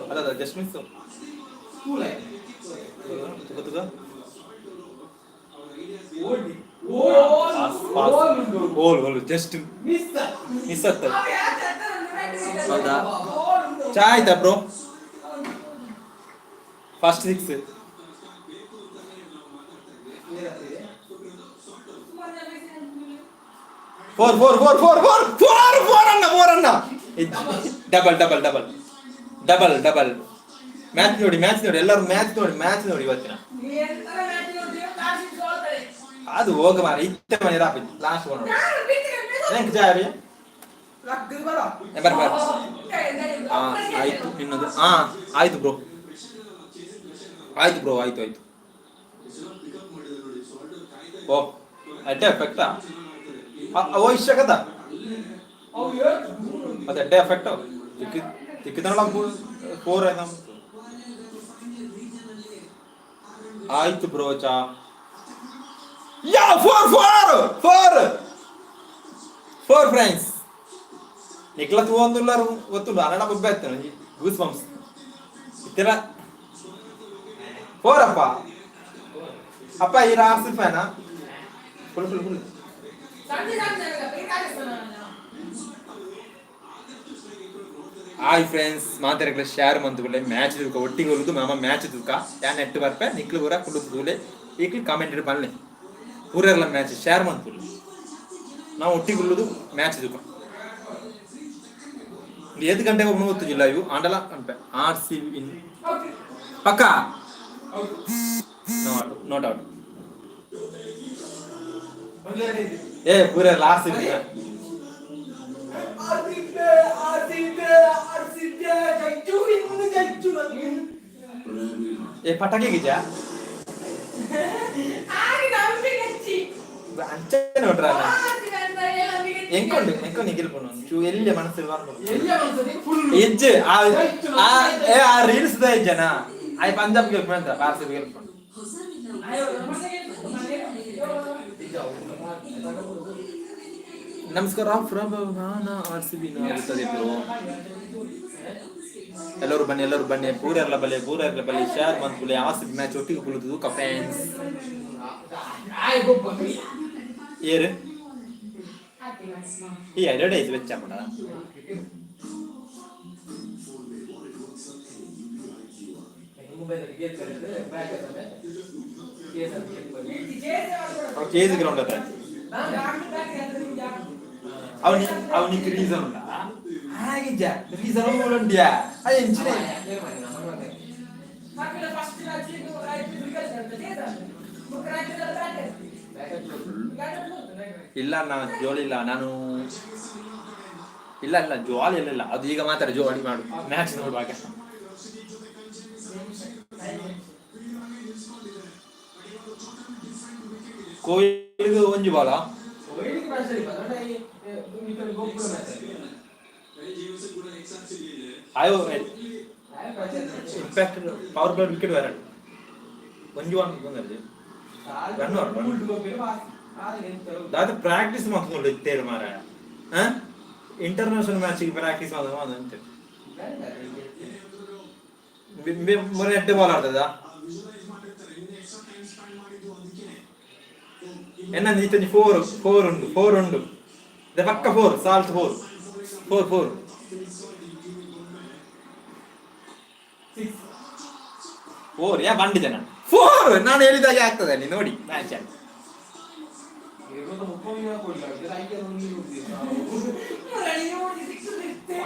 ಅಲ್ಲ, ಜಸ್ಟ್ ಮಿಸ್. ತುಗ ತುಗ. ಹೋಲ್ ಹೋಲ್, ಜಸ್ಟ್ ಮಿಸ್ ಆಗ್ತದೆ. ಹೌದಾ? ಚಾ ಆಯ್ತಾ bro? First six. Four four four four four four four ಅಣ್ಣ, ಫೋರ್ ಅಣ್ಣ. Double double double double double. Match ನೋಡಿ, ಮ್ಯಾಚ್ ನೋಡಿ, ಎಲ್ಲರೂ ಮ್ಯಾಚ್ ನೋಡಿ, ಮ್ಯಾಚ್ ನೋಡಿ ಇವತ್ತಿನ. ಅದು ಹೋಗ ಮಾರ ಇತ್ತೆ ಮನೆ ರಾಪಿ ಲಾಸ್ಟ್ ನೋಡಿ. ಹೆಂಗ್ ಜಾರಿ ಬರ್ ಬರ್. ಹಾ, ಆಯ್ತು ನಿನ್ನದು. ಹಾ, ಆಯ್ತು ಬ್ರೋ, ಆಯ್ತು ಬ್ರೋ, ಆಯ್ತು ಆಯ್ತು. ಓ, ಅಡ್ಡೆ ಎಫೆಕ್ಟಾ? ಅವು ಇಷ್ಟಕದ ಅದು ಅಡ್ಡೆ ಎಫೆಕ್ಟ್. ತಿಕ್ಕಿ ತಿಕ್ಕಿದನಲ್ಲ. ಫೋರ್ ಆಯ್ತು ಬ್ರೋ. ಚಾ. Yeah, four four four four friends. ನಿಕ್ಲ ತೂವೊಂದುಲ್ಲಾರು ಗೊತ್ತುಂಡು ಅನಡ ಬೊಬ್ಬೆ ಆಯ್ತು. ಗೂಸ್ ಬಂಪ್ಸ್ ಇತ್ತೆಲ್ಲ. ಫೋರ್ ಅಪ್ಪ ಅಪ್ಪ. ಈ ಆರ್ ಸಿ ಫ್ಯಾನಾ? Full full full. Hi friends, ಮಾತಾಡಕ್ಕೆ ಶೇರ್ ಮಂತುಗುಲೆ. ಮ್ಯಾಚ್ ತೂಕ ಒಟ್ಟಿಗೆ ಹೋಗುದು ಮಾಮ. ಮ್ಯಾಚ್ ತೂಕ ಯಾ ನೆಟ್ ಬರ್ಪೆ. ನಿಕ್ಲು ಪೂರ ಕುಲ್ಲು ತೂಲೆ. ಈಕ್ಲು ಕಾಮೆಂಟ್ ಪನ್ಲೆ. ಪೂರೆರ್ಲ ಮ್ಯಾಚ್ ಶೇರ್ ಮಂತುಲೆ. ನಾವು ಒಟ್ಟಿಗೆ ಉಲ್ಲುದು ಮ್ಯಾಚ್ ತೂಕ. ಏತ್ ಗಂಟೆಗೆ ಒಬ್ಬನು ಗೊತ್ತಿಲ್ಲ ಇವು ಆಂಡಲ ಅನ್ಪೆ. ಆರ್ ಸಿ ವಿನ್ ಪಕ್ಕ, ನೋ ನೋ ಡೌಟ್. ಏ, ಪೂರ ಲಾಸ್ಟ್. ಏ, ಪಟಾಕಿ ಗಿಜ ಅಂಚೆ ನೋಡ್ರ. ಎಂಕೊಂಡು ಎಂಕೊಂಡು ಗೆಲ್ಪುನು ಚೂ ಎಲ್ಲಿ ಮನಸ್ಸು ಇಜ್ಜು. ಆ ಏ ಆ ರೀಲ್ಸ್ the ಇಜ್ಜನ ಆಯ್ ಪಂಜಾಬ್ ಗೆಲ್ಪು ಅಂತ, ಆರ್ ಸಿ ಬಿ ಗೆಲ್ಪುನು. ನಮಸ್ಕಾರ ಫ್ರಮ್ ಆರ್ ಸಿ ಬಿ ಆಗುತ್ತದೆ ಬ್ರೋ. ಎಲ್ಲರೂ ಬನ್ನಿ, ಎಲ್ಲರೂ ಬನ್ನಿ. ಪೂರೆರ್ಲ ಬಲೆ, ಪೂರೆರ್ಲ ಬಲೆ. ಶೇರ್ ಮಂತ್ಕುಲೆ. ಆರ್ ಸಿ ಬಿ ಮ್ಯಾಚ್ ಒಟ್ಟಿಗೆ ಕುಳಿತು ಫ್ರೆಂಡ್ಸ್. ಏರು ಈ ಅಡ್ವರ್ಟೈಸ್ ವೆಚ್ಚ. ಚೇಸ್ ಗ್ರೌಂಡ್ ಅದ. ಅವನಿ ಅವನಿಗೆ ರೀಸನ್ ಉಂಡ ಹಾಗಿಜ್ಜ ರೀಸನ್ ಉಂಡಿಯಾ ಅದು ಎಂಚಿನ? ಇಲ್ಲ, ನಾ ಜೋಳಿ ಇಲ್ಲ ನಾನು. ಇಲ್ಲ ಇಲ್ಲ, ಜೋಳಿ ಇಲ್ಲ ಇಲ್ಲ. ಅದು ಈಗ ಮಾತ್ರ ಜೋಳಿ ಮಾಡು ಮ್ಯಾಚ್ ನೋಡುವಾಗ. ಕೊಹ್ಲಿಗೆ ಒಂಜಿ ಬಾಲ. ಆಯೋ ಇಂಪ್ಯಾಕ್ಟ್ ಪವರ್ ಪ್ಲೇ ವಿಕೆಟ್ ಬರಡು ಒಂಜಿ ಒನ್ ಬಂದರ್ಜಿ ರನ್. ದಾದ ಪ್ರಾಕ್ಟೀಸ್ ಮಾಡ್ಕೊಂಡು ಇತ್ತೇರು ಮಾರ. ಇಂಟರ್ನ್ಯಾಷನಲ್ ಮ್ಯಾಚಿಗೆ ಪ್ರಾಕ್ಟೀಸ್ ಮಾಡೋದು ಅಂತ ಮೊನ್ನೆ ಎಡ್ಡೆ ಬಾಲ್ ಆಡ್ತದ. ಎನ್ನ ಈತೊಂಜಿ ಫೋರ್ ಫೋರ್ ಉಂಡು, ಫೋರ್ ಉಂಡು. ಇದೆ ಪಕ್ಕ four. Salt four four four four. ಯಾ ಬಂಡಿದೆ ನಾನು ಫೋರ್ ನಾನು ಹೇಳಿದಾಗೆ ಆಗ್ತದೆ ಅಲ್ಲಿ ನೋಡಿ ಮ್ಯಾಚ್ ಅಲ್ಲಿ.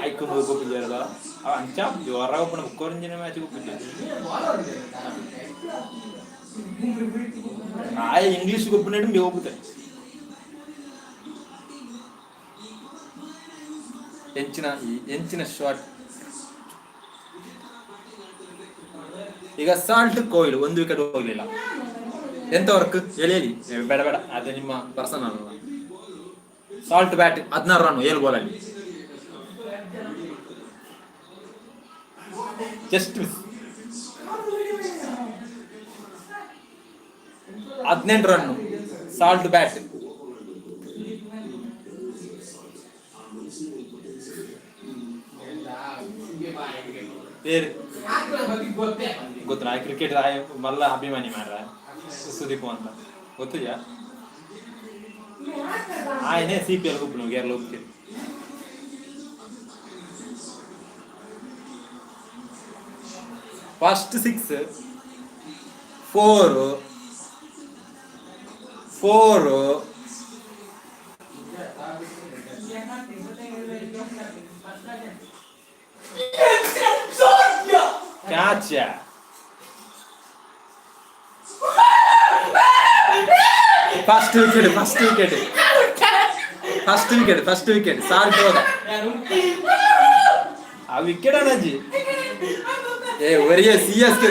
ಐಕು ಮೂರು ಗೊಪ್ಪಿದ್ದಾರಲ್ಲ ಅವ ಅಂಚ ಜೋರ ಒಪ್ಪಣ ಬುಕ್ಕೋರಂಜಿನ ಮ್ಯಾಚ್ ಗೊಪ್ಪಿದ್ದೆ. ಆಯ ಇಂಗ್ಲಿಷ್ ಗೊಪ್ಪಿನಟ್ಟು ಹೋಗುತ್ತೆ. ಎಂಚಿನ ಎಂಚಿನ ಶಾಟ್! ಈಗ ಸಾಲ್ಟ್ ಕೊಹ್ಲಿ ಒಂದು ವಿಕೆಟ್ ಹೋಗ್ಲಿಲ್ಲ. ಎಂತ ವರ್ಕ್ ಹೇಳಿ ಹೇಳಿ. ಬೇಡ ಬೇಡ, ಅದು ನಿಮ್ಮ ಪರ್ಸನಲ್ ಅಲ್ಲ. ಸಾಲ್ಟ್ ಬ್ಯಾಟ್ 16 ರನ್ 7 ಬಾಲ್ ಅಲ್ಲಿ. Just miss. 18 run salt bat. ಬೇರೆ ಗೊತ್ತಿಲ್ಲ. ಕ್ರಿಕೆಟ್ ಮಲ್ಲ ಅಭಿಮಾನಿ ಮಾರ ಸುದೀಪ್ ಅಂತ ಗೊತ್ತಿದ್ಯಾ? ఆయనే ಸಿಪಿಎಲ್ ಗುಂಪು ಗೇರ್ಲ ಹೋಗ್ತೀರಿ. First six four four. Catch. First wicket, first wicket, first wicket, first wicket. Salt ಹೋದ. ಆ ವಿಕೆಟ್ ಅಣ್ಣಾಜಿ. ಏ ಒರಿಯೇ C S K.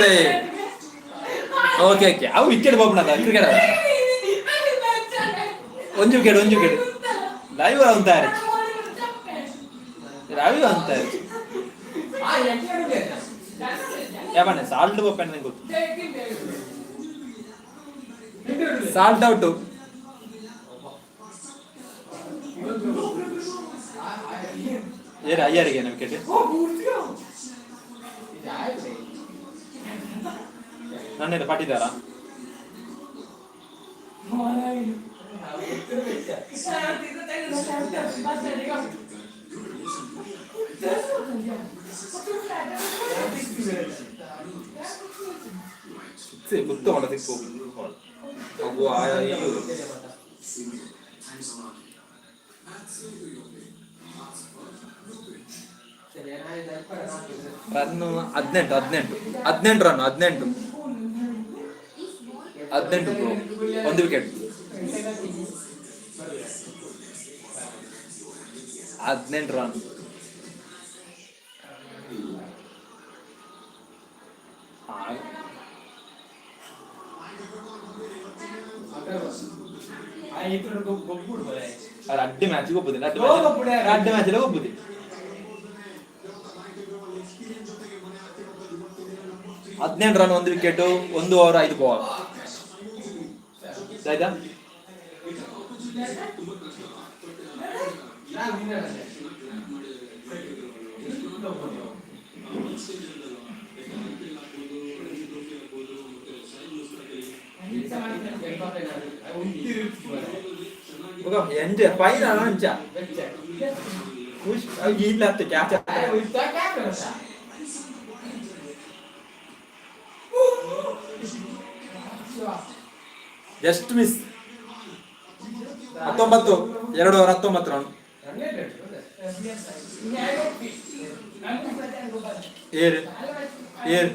Okay okay, ಅವು ವಿಕೆಟ್ ಬೋಪಣದ ಕ್ರಿಕೆಟ್. ಒಂಜಿ ವಿಕೆಟ್, ಒಂಜಿ ವಿಕೆಟ್. ಲೈವ್ ಅಂತಾರೆ, ರವಿ ಅಂತಾರೆ. ಯಾವಣ್ಣ ಸಾಲ್ಟ್ ಬೋಪಣ್ಣ ನಂಗೆ ಗೊತ್ತು. Salt out. ಏರು ಅಯ್ಯರಿಗೆ ವಿಕೆಟ್. ನನ್ನ ಪಾಟಿದಾರ. ಸಿಕ್ಸ್ ಗುತ್ತ ಮಾಡ ಸಿಕ್ಸ್ ಹೋಗು. Run 18, 18, 18 run, 18, 18 bro. ಒಂದು ವಿಕೆಟ್. 18 ರನ್. ಅಡ್ಡಿ ಮ್ಯಾಚ್ ಒಪ್ಪುದಿಲ್ಲ. ಅಡ್ಡಿ ಮ್ಯಾಚ್ ಒಪ್ಪುದಿ. 18 ರನ್, ಒಂದು ವಿಕೆಟ್, ಒಂದು ಓವರ್ 5 ಬಾಲ್. ಆಯ್ತಾ? ಎಂಜ ಫೈನಲ್ ಅಂಚ ಖುಷ್ ಇಲ್ಲ catch. Just miss. 19, 2 over 19 run. ಏರು ಏರು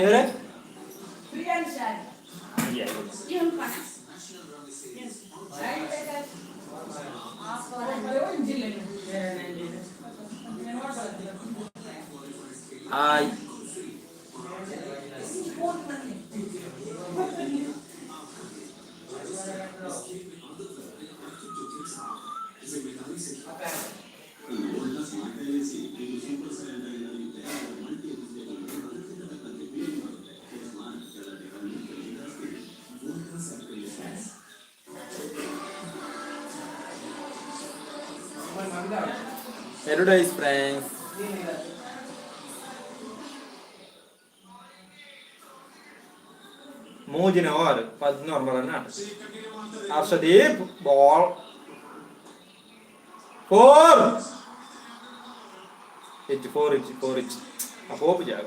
ಏರು. ಆಯ್. Paradise friends. ಮೂಜಿನ over 16 run. Harshdeep ball, four ಇಚ್, ಫೋರ್ ಇಚ್, ಫೋರ್ ಇಚ್. ಹೋಪ್ ಜಾಗ.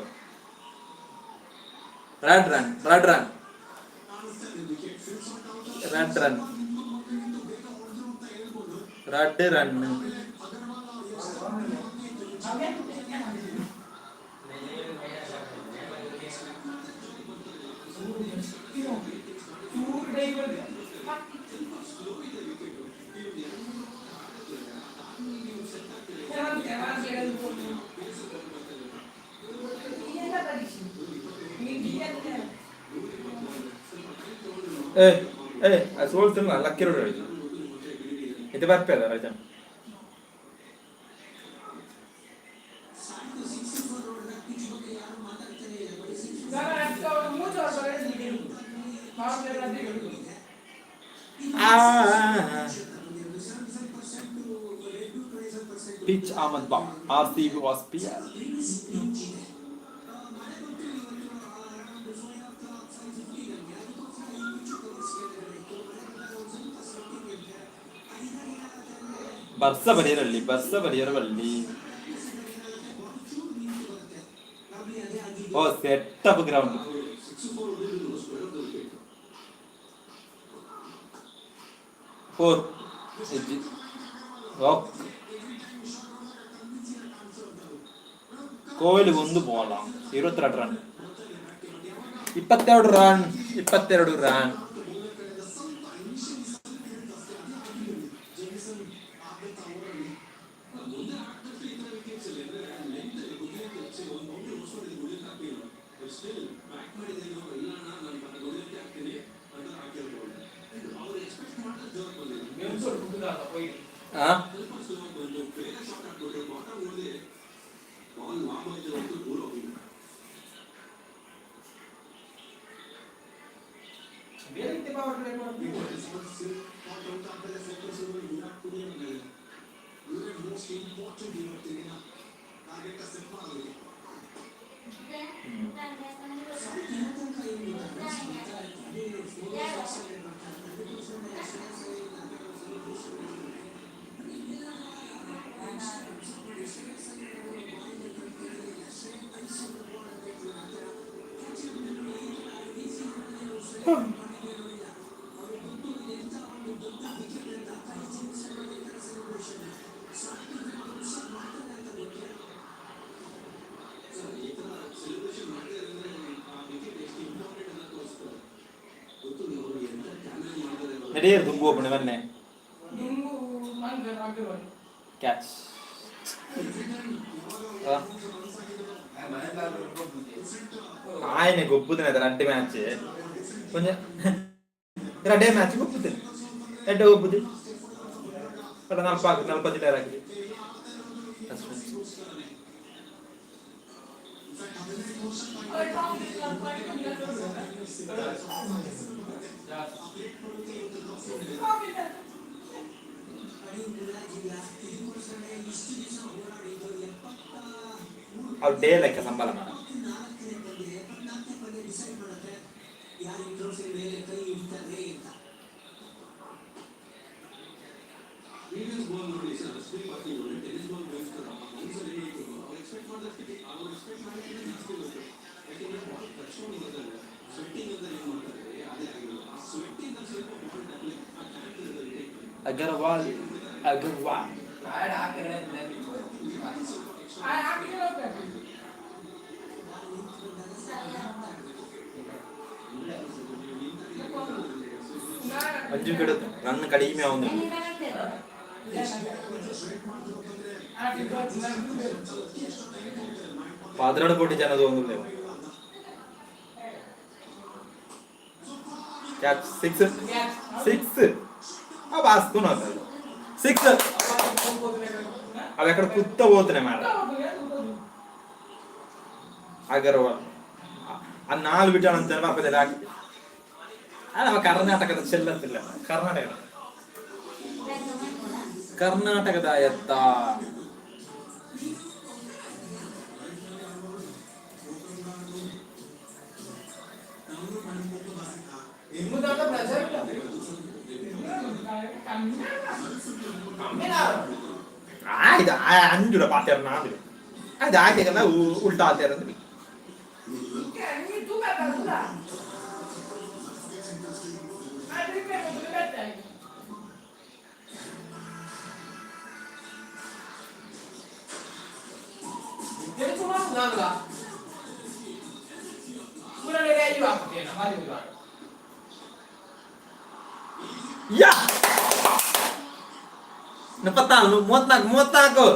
Red run, red run, red run, red run. ಏ ಏ, ಅದು ಸೋಲ್ತಿಲ್ಲ, ಲಕ್ಕಿ ರೋಡ್ ಇದು ಬರ್ಪೇದ ರಜಾ. Pitch Ahmed ಬಾ R C B was P R. ಬರ್ಸ ಬರೆಯರಲ್ಲಿ, ಬರ್ಸ ಬರೆಯರವಲ್ಲಿ. ಓ, set up ground. Four. Kohli ಒಂದು ಬಾಲ್, 22 ರನ್, 22 ರನ್, 22 ರನ್. ಆ ನಡೆಯರ್ ದುಂಬು ಓಪನ್ ಬನ್ನೆ. ಕ್ಯಾಚ್. ಆಯನೆ ಗೊಬ್ಬುದಿನ ರಡ್ಡೆ ಮ್ಯಾಚ್, ಕೊಂಚ ರಡ್ಡೆ ಮ್ಯಾಚ್ ಗೊಬ್ಬುದಿನ, ಎಡ್ಡೆ ಗೊಬ್ಬುದು. ಬಟ್ ನಲ್ಪ ನಲ್ಪ ಜಿಲ್ಲೆ ಹಾಕಿದೆ. ಅವ್ರು ಡೇ ಲೆಕ್ಕ ಸಂಬಳ ಮಾಡ. ಅಗರ್ವಾಲ್ ಅಗರ್ವಾಲ್. 5 ವಿಕೆಟ್, ರನ್ ಕಡಿಮೆ ಆವೊಂದುಂಡು. 12 ಕೋಟಿ ಜನ ತೋಂದುಲ್ಲೆರ್. Catch, six, six. ಆ ಬಾಸ್ತು ಸಿಕ್ಸ್. అవి అక్కడ కుత్త పోతున్నాయి మేడం. ಅಗರ್ವಾಲ್ ಆ ನಾಲ್ ಬಿಟ್ಟ ಅಂತ ಬರ್ಪದೆ. ನಮ್ಮ ಕರ್ನಾಟಕದ ಚೆಲ್ಲತ್ತಿಲ್ಲ, ಕರ್ನಾಟಕದ ಕರ್ನಾಟಕದ ಎತ್ತ. ಇದು ಅಂಜುಡ ಪಾತೆರ ನಾಂದು ಅದು ಆಚೆಗೆಲ್ಲ ಉಲ್ಟಾ ಆತೇರ. ಯಾ, 34, 34, 34.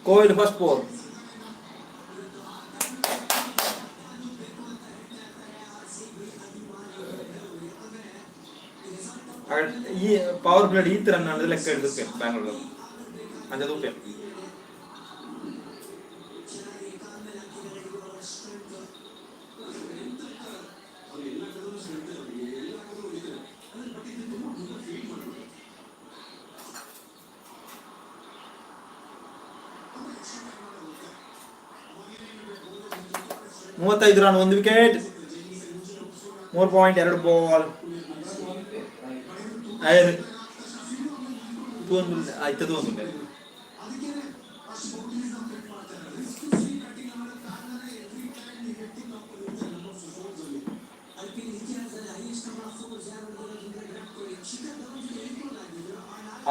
Kohli first four. ಈ ಪವರ್ ಪ್ಲೇ ಈ ರನ್ ಅನ್ನೋದು ಲೆಕ್ಕ ಹಿಡಿದು ಬ್ಯಾಂಗ್ಳೂರ್ ಅಂಚ ತೂಪೆ. 35 ರನ್, 1 ವಿಕೆಟ್, 3.2 ಬಾಲ್. ಐದು ತೂವೊಂದುಲ್ಲೆ, ಐತೆ ತೂವೊಂದುಲ್ಲೆ.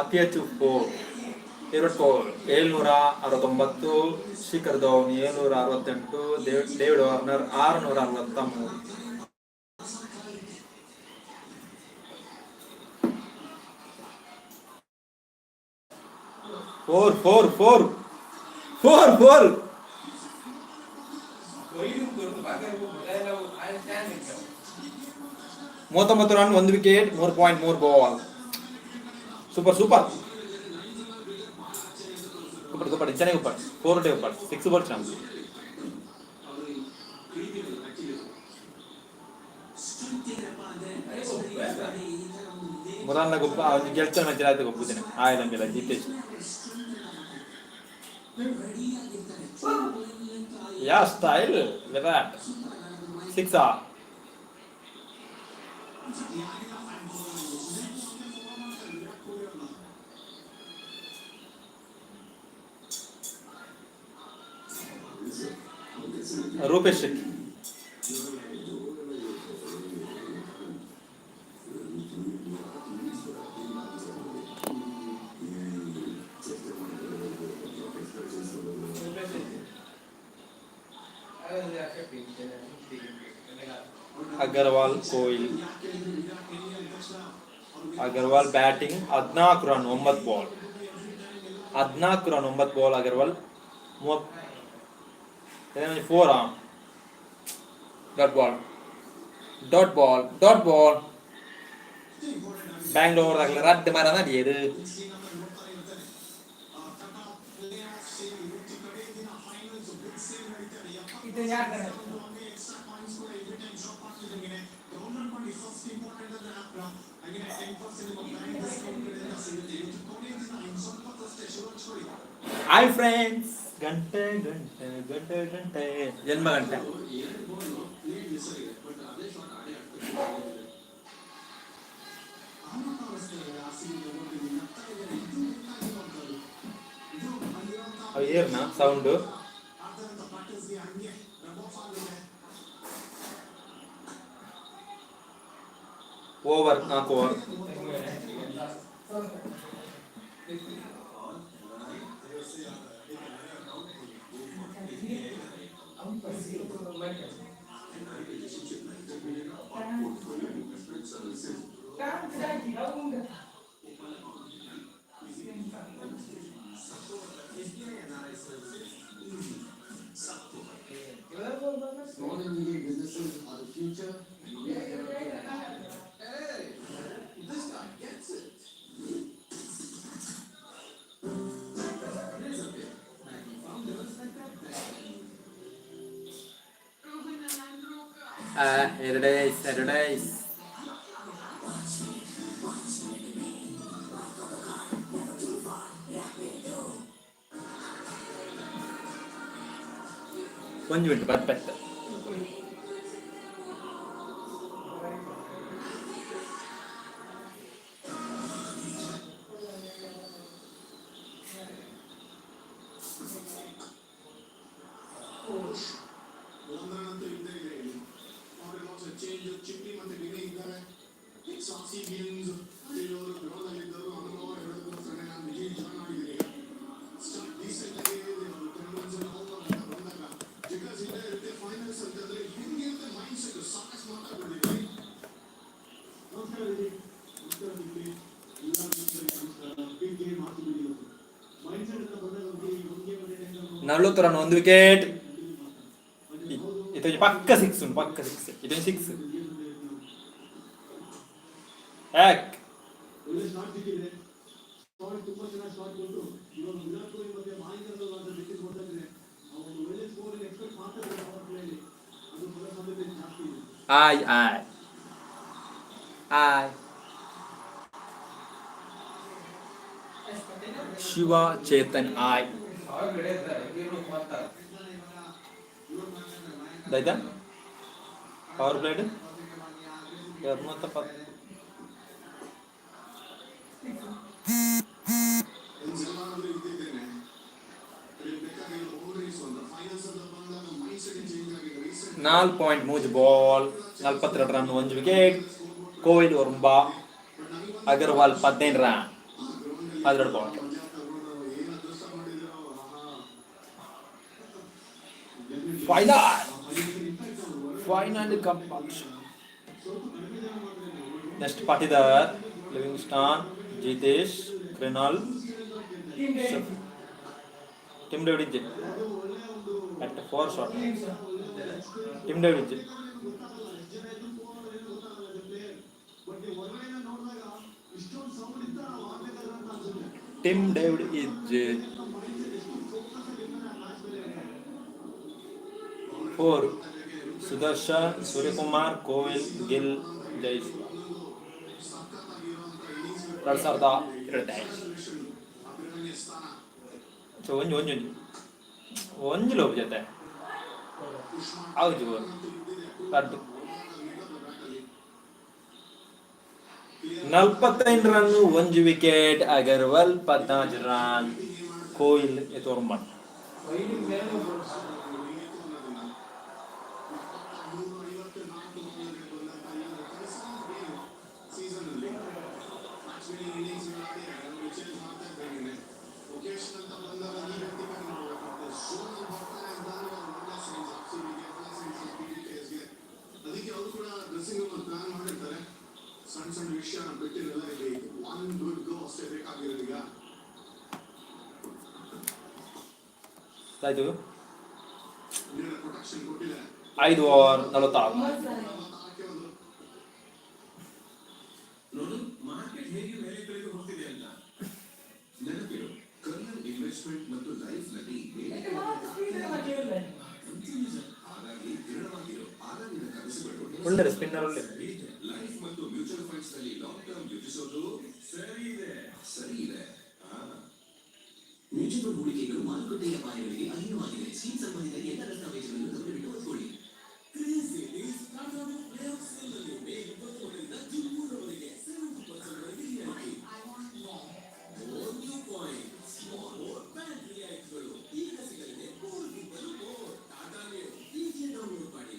ಅತಿ ಹೆಚ್ಚು four 2 four 769. Shikhar Dhawan 768. David Warner 663. Four, four, four, four, four. 39 run, 1 wicket, 3.3 ball. Super, super, super, super. ಇಂಚನೆ ಉಪ್ಪಡ್, ಫೋರ್ ಡೇ ಉಪ್ಪಡ್, ಸಿಕ್ಸ್ ಬಾಲ್ ಚಾನ್ಸ್. ಮುರಾನ್ನ ಗೊಬ್ಬ ಒಂಜಿ ಗೆಲ್ಚನ ಮಂಚಿನ ಆಯ್ತು. ಗೊಬ್ಬುದಿನ ಆಯ್ದಂಗಿಲ್ಲ ಜಿತೇಶ್. ಯಾ ಸ್ಟೈಲ್ ವಿರಾಟ್, ಸಿಕ್ಸಾ? Rupesh Shetty. Agarwal, Kohli. Agarwal batting. 14 run, 9 ball. 14 run, 9 ball. Agarwal 30 four. Dot ball, dot ball, dot ball. Bangalore ರಡ್ಡ್ ಮರ ನಡಿಯದು. ಹಾಯ್ ಫ್ರೆಂಡ್ಸ್, ಗಂಟೆ ಗಂಟೆ ಗಂಟೆ ಗಂಟೆ ಜನ್ಮ ಗಂಟೆ. ಅವು ಏರ್ನ ಸೌಂಡು. ಓವರ್ ನಾಲ್ಕು over. Small and medium businesses are the future and we are here to help. Hey, this guy gets it. Razorpay, banking founders at banking. ಎರಡೈಸ್ ಎರಡೈಸ್. ಒಂಜಿ ಮಿನಿಟ್, ಪರ್ಫೆಕ್ಟ್. ಒಂದರಂತೂ ಇದ್ದೇ ಇದೆ ಇಲ್ಲಿ. ಅವ್ರಿಗೆ ಒಂದು ಚೇಂಜ್ ಚಿಟ್ಟಿ ಮತ್ತೆ ವಿನಯ್ ಇದ್ದಾರೆ. ಸಾಕ್ಸಿ ಗೇಮ್ಸ್ ಇರೋರು, ಗ್ರೌಂಡ್ ಅಲ್ಲಿ ಇದ್ದವರು, ಅನುಭವ ಹೇಳೋದಕ್ಕೋಸ್ಕರ ನಾನು ವಿಜಯ್ ಜಾಯ್ನ್ ಆಗಿದ್ದೀನಿ. ಸ್ಟಾರ್ಟ್ ಡೀಸೆಂಟ್ ಆಗಿ 10 ರನ್ಸ್ ಓವರ್ ಅಂತ ಬಂದಾಗ because ಇಲ್ಲೇ ಇರುತ್ತೆ. ಫೈನಲ್ಸ್ ಅಂತಂದ್ರೆ ಹೆಂಗಿರುತ್ತೆ ಮೈಂಡ್ ಸೆಟ್, ಸಾಕಷ್ಟು ಮಾತಾಡ್ಬಿಟ್ಟಿದ್ದೀವಿ. ನಮಸ್ಕಾರ ವಿಜಯ್, ನಮಸ್ಕಾರ ದೀಪ್ತಿ, ಎಲ್ಲ ವೀಕ್ಷಕರಿಗೆ ನಮಸ್ಕಾರ. ಬಿಗ್ ಗೇಮ್ ಆರ್ಸಿಬಿ ಇವತ್ತು. ಮೈಂಡ್ ಸೆಟ್ ಅಂತ ಬಂದಾಗ ಅವ್ರಿಗೆ ಒಂದು ಗೇಮ್ ಟೈಮ್ 40 ರನ್, ಒಂದು ವಿಕೆಟ್. ಇದು ಪಕ್ಕ ಸಿಕ್ಸ್ ಉಂಟು, ಪಕ್ಕ ಸಿಕ್ಸ್. ಇದೊಂದು ಸಿಕ್ಸ್ ಯಾಕ್? ಒಳ್ಳೆ ಶಾಟ್ ಸಿಕ್ಕಿದೆ. ಶಾಟ್ ತುಂಬಾ ಚೆನ್ನಾಗಿ ಶಾಟ್ ಕೊಟ್ಟು ಇವಾಗ ವಿರಾಟ್ ಕೊಹ್ಲಿ ಮತ್ತೆ ಮಹೇಂದ್ರ ವಿಕೆಟ್ ಕೊಡ್ತಾ ಇದ್ರೆ ಒಂದು ಒಳ್ಳೆ ಸ್ಕೋರ್ ಎಕ್ಸ್ಪೆಕ್ಟ್ ಮಾಡ್ತಾ ಇದ್ದಾರೆ. ಪವರ್ ಪ್ಲೇಲಿ ಅದು ಬರೋ ಸಾಧ್ಯತೆ ಜಾಸ್ತಿ ಇದೆ. ಆಯ್ ಆಯ್ ಆಯ್. ಶಿವ ಚೇತನ್ ಆಯ್. ಆಯ್ತಾ? Power played 210. ಎಲ್ಲಾದ್ರೂ ಇದ್ದಿದ್ದೇನೆ ಬೇಕಾಗಿರೋ ಬೌಂಡ್ರೀಸ್ ಅಂತ ಫೈನಲ್ಸ್ ಅಂತ ಬಂದಾಗ ಮೈಂಡ್ ಸೆಟ್ ಚೇಂಜ್ ಆಗಿದೆ ರೀಸೆಂಟ್. 4.3 ಬಾಲ್, 42 ರನ್, ಒಂದು ವಿಕೆಟ್. ಕೋಹ್ಲಿ ಒರ್ಂಬ, ಅಗರ್ವಾಲ್ 15 ರನ್, 12 ಬಾಲ್. ಮಜಾ ತಗೊಂಡು ಏನ್ ಅದೃಷ್ಟ ಮಾಡಿದ್ರು, ಆಹಾ. Final final cup. Next Patidar, Livingstone, Jitesh, Krunal, Tim David ಇಜ್ಜೆ. At four shot Tim David ಇಜ್ಜೆ. ಬಟ್ ಹೊರಗಡೆಯಿಂದ ನೋಡಿದಾಗ ಇಷ್ಟೊಂದು ಸೌಂಡ್ ಇತ್ತ ನಾವು ಆಡ್ಬೇಕಾದ್ರೆ ಅಂತ ಅನ್ಸುತ್ತೆ. ಟಿಮ್ ಡೇವಿಡ್ ಇಜ್ಜೆ. ಮೈಂಡ್ ಸೆಟ್ ಎಷ್ಟು ಫೋಕಸ್ ಆಗಿರ್ತಾನೆ ಆ ಮ್ಯಾಚ್ ಮೇಲೆ. ಫೋರ್ ಸುದರ್ಶನ್, ಸೂರ್ಯಕುಮಾರ್, ಕೋಹ್ಲಿ, ಗಿಲ್, ಜೈಸ್ವಾಲ್. 2002. ಅಗ್ರಗಣ್ಯ ಸ್ಥಾನ. ಸೊ ಒಂಜಿ ಒಂಜಿ ಒಂಜಿ ಒಂಜಿ ಲೋಪ ಜೊತೆ ಹೌದು, ರಡ್ಡು. 45 ರನ್, ಒಂಜಿ ವಿಕೆಟ್. ಅಗರ್ವಾಲ್ 14 ರನ್, ಕೊಹ್ಲಿ ಎತ್ತೋರ್ಂಬ. 354 ಬಾಲ್ಗೆ ಬಂದಂತ ಈ ಒಂದು ಸೀಸನ್ ಅಲ್ಲಿ ಮ್ಯಾಚ್ ವಿನಿಂಗ್ ಇನ್ನಿಂಗ್ಸ್ ಆಡಿ ಚೇಂಜ್ ಮಾಡ್ತಾ ಇದ್ದೇನೆ. ಒಕೇಶನ್ ಅಂತ ಬಂದಾಗ ಈ ವ್ಯಕ್ತಿ ಬಗ್ಗೆ ನೋಡಬೇಕಾಗ್ತದೆ. ಝೋನ್ ಅಲ್ಲಿ ಬರ್ತಾನೆ ಅಂತ ಅಂದ್ರೆ ಅದು ಒಳ್ಳೆ ಸೈನ್ಸ್ ಆರ್ಸಿಬಿಗೆ, ಒಳ್ಳೆ ಸೈನ್ಸ್ ಪಿಡಿಕೆಎಸ್ಗೆ. ಅದಕ್ಕೆ ಅವರು ಕೂಡ ಡ್ರೆಸ್ಸಿಂಗ್ ರೂಮ್ ಪ್ಲಾನ್ ಮಾಡಿರ್ತಾರೆ. ಸಣ್ಣ ಸಣ್ಣ ವಿಷಯ ಬಿಟ್ಟಿರಲ್ಲ ಇಲ್ಲಿ. ಒನ್ ಗುಡ್ ಗೋ ಅಷ್ಟೇ ಬೇಕಾಗಿರೋದು ಈಗ. ಆಯ್ತು. ಪ್ರೊಟೆಕ್ಷನ್ ಕೊಟ್ಟಿದೆ. 5 ಓವರ್ 46. ಆಕೆ ಒಂದು ನೋಡು, ಮಾರ್ಕೆಟ್ ಹೇಗೆ ಮೇಲೆ ಕೆಳಗೆ ಹೋಗ್ತಿದೆ ಅಂತ. ನೆನಪಿಡು, ಕರಿಯರ್, ಇನ್ವೆಸ್ಟ್ಮೆಂಟ್ ಮತ್ತು ಲೈಫ್ ನಲ್ಲಿ ಕನ್ಫ್ಯೂಷನ್. ಹಾಗಾಗಿ ದೃಢವಾಗಿರು, ಆಗ ನಿನ್ನ ಕನಸುಗಳು ಒಳ್ಳೆ ಸ್ಪಿನ್ನರ್, ಒಳ್ಳೆ. ಸರಿ ಇದೆ. ಲೈಫ್ ಮತ್ತು ಮ್ಯೂಚುವಲ್ ಫಂಡ್ಸ್ ನಲ್ಲಿ ಲಾಂಗ್ ಟರ್ಮ್ ಯೋಚಿಸೋದು ಸರಿ ಇದೆ, ಸರಿ ಇದೆ. ಮ್ಯೂಚುವಲ್ ಹೂಡಿಕೆಗಳು ಮಾರುಕಟ್ಟೆಯ ಅಪಾಯಗಳಿಗೆ ಅಧೀನವಾಗಿದೆ. ಸ್ಕೀಮ್ ಸಂಬಂಧಿತ ಎಲ್ಲ ದಸ್ತಾವೇಜುಗಳನ್ನು ಗಮನವಿಟ್ಟು ಓದಿಕೊಳ್ಳಿ. ಮೇ 21ರಿಂದ ಜೂನ್ 3ರವರೆಗೆ 70% ವರೆಗೆ ರಿಯಾಯಿತಿ. More new points, more bank ರಿಯಾಯಿತಿಗಳು ಈಗ ಸಿಗಲಿದೆ. ಮೋರ್ ಗಿಂತಲೂ ಮೋರ್. ಟಾಟಾ ನ್ಯೂ ಈಗಲೇ ಡೌನ್ಲೋಡ್ ಮಾಡಿ.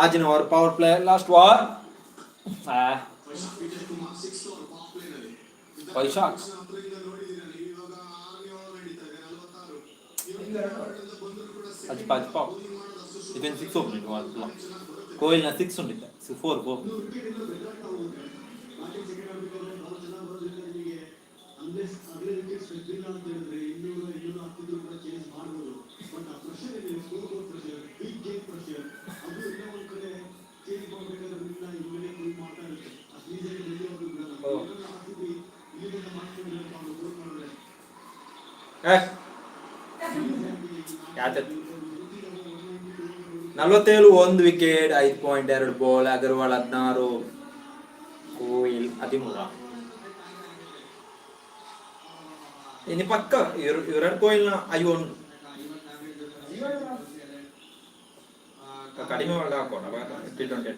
ಆಜಿನ over power play, last over. Vaishakh Vijay Kumar six over power play ನಲ್ಲಿ. ವೈಶಾಖ್. ಹತ್ತರಿಂದ ನೋಡಿದ್ದೀರಾ ನೀವು. ಇವಾಗ ಆರನೇ ಓವರ್ ನಡೀತಾ ಇದೆ, 46. ಬಂದ್ರು ಕೂಡ ಅಜ್ಪ ಅಜ್ಪ ಇದೊಂದು ಸಿಕ್ಸ್ ಹೋಗ್ಬಿಟ್ಟು ಅಲ್ಲ, ಕೊಹ್ಲಿನ ಸಿಕ್ಸ್ ಉಂಟಿದ್ದ, ಫೋರ್ ಫೋರ್. ವಿಕೆಟ್ ಇಂದ ಬೆಟರ್ ಆಗ್ತಾ ಹೋಗುತ್ತೆ. ಬ್ಯಾಟಿಂಗ್ ಸೆಕೆಂಡ್ ಆಡ್ಬೇಕಾದ್ರೆ ಬಾಲ್ ಚೆನ್ನಾಗಿ ಬರೋದ್ರಿಂದ ನಿಮಗೆ ಅನ್ಲೆಸ್ ಅಗಲೇ ವಿಕೆಟ್ಸ್ ತೆಗ್ದಿಲ್ಲ ಅಂತ ಹೇಳಿದ್ರೆ 200 210 ಕೂಡ ಚೇಂಜ್ ಮಾಡ್ಬೋದು. ಬಟ್ ಆ ಪ್ರೆಷರ್ ಏನಿದೆ, score board pressure, big game pressure, ಅದು ಎಲ್ಲ ಒಂದ್ ಕಡೆ ಚೇಂಜ್ ಮಾಡ್ಬೇಕಾದ್ರೆ ನಿಮ್ಮನ್ನ ಹಿಂದ್ಗಡೆ ಪುಲ್ ಮಾಡ್ತಾ ಇರುತ್ತೆ. ಅಷ್ಟು ಈಸಿಯಾಗಿ ಎಲ್ಲಿವರೆಗೂ ಬಿಡಲ್ಲ. ಆರ್ ಸಿ ಬಿ ಇಲ್ಲಿ ತನಕ ಮಾಡ್ಕೊಂಡಿಲ್ಲ ಅಂತ ಅವ್ರು ಗೋಲ್ ಮಾಡಿದ್ರೆ ಯಾತತ್ 47, ಒಂದು ವಿಕೆಟ್, 5.2 ಬಾಲ್. ಅಗರ್ವಾಲ್ 16, ಕೊಹ್ಲಿ 13. ಇನ್ನು ಪಕ್ಕ ಇವ್ರ ಕೊಹ್ಲಿನ ಐವ ಉಂಟು ಕಡಿಮೆ ಒಳ್ಳೆ ಹಾಕೋಣ ಟಿ20.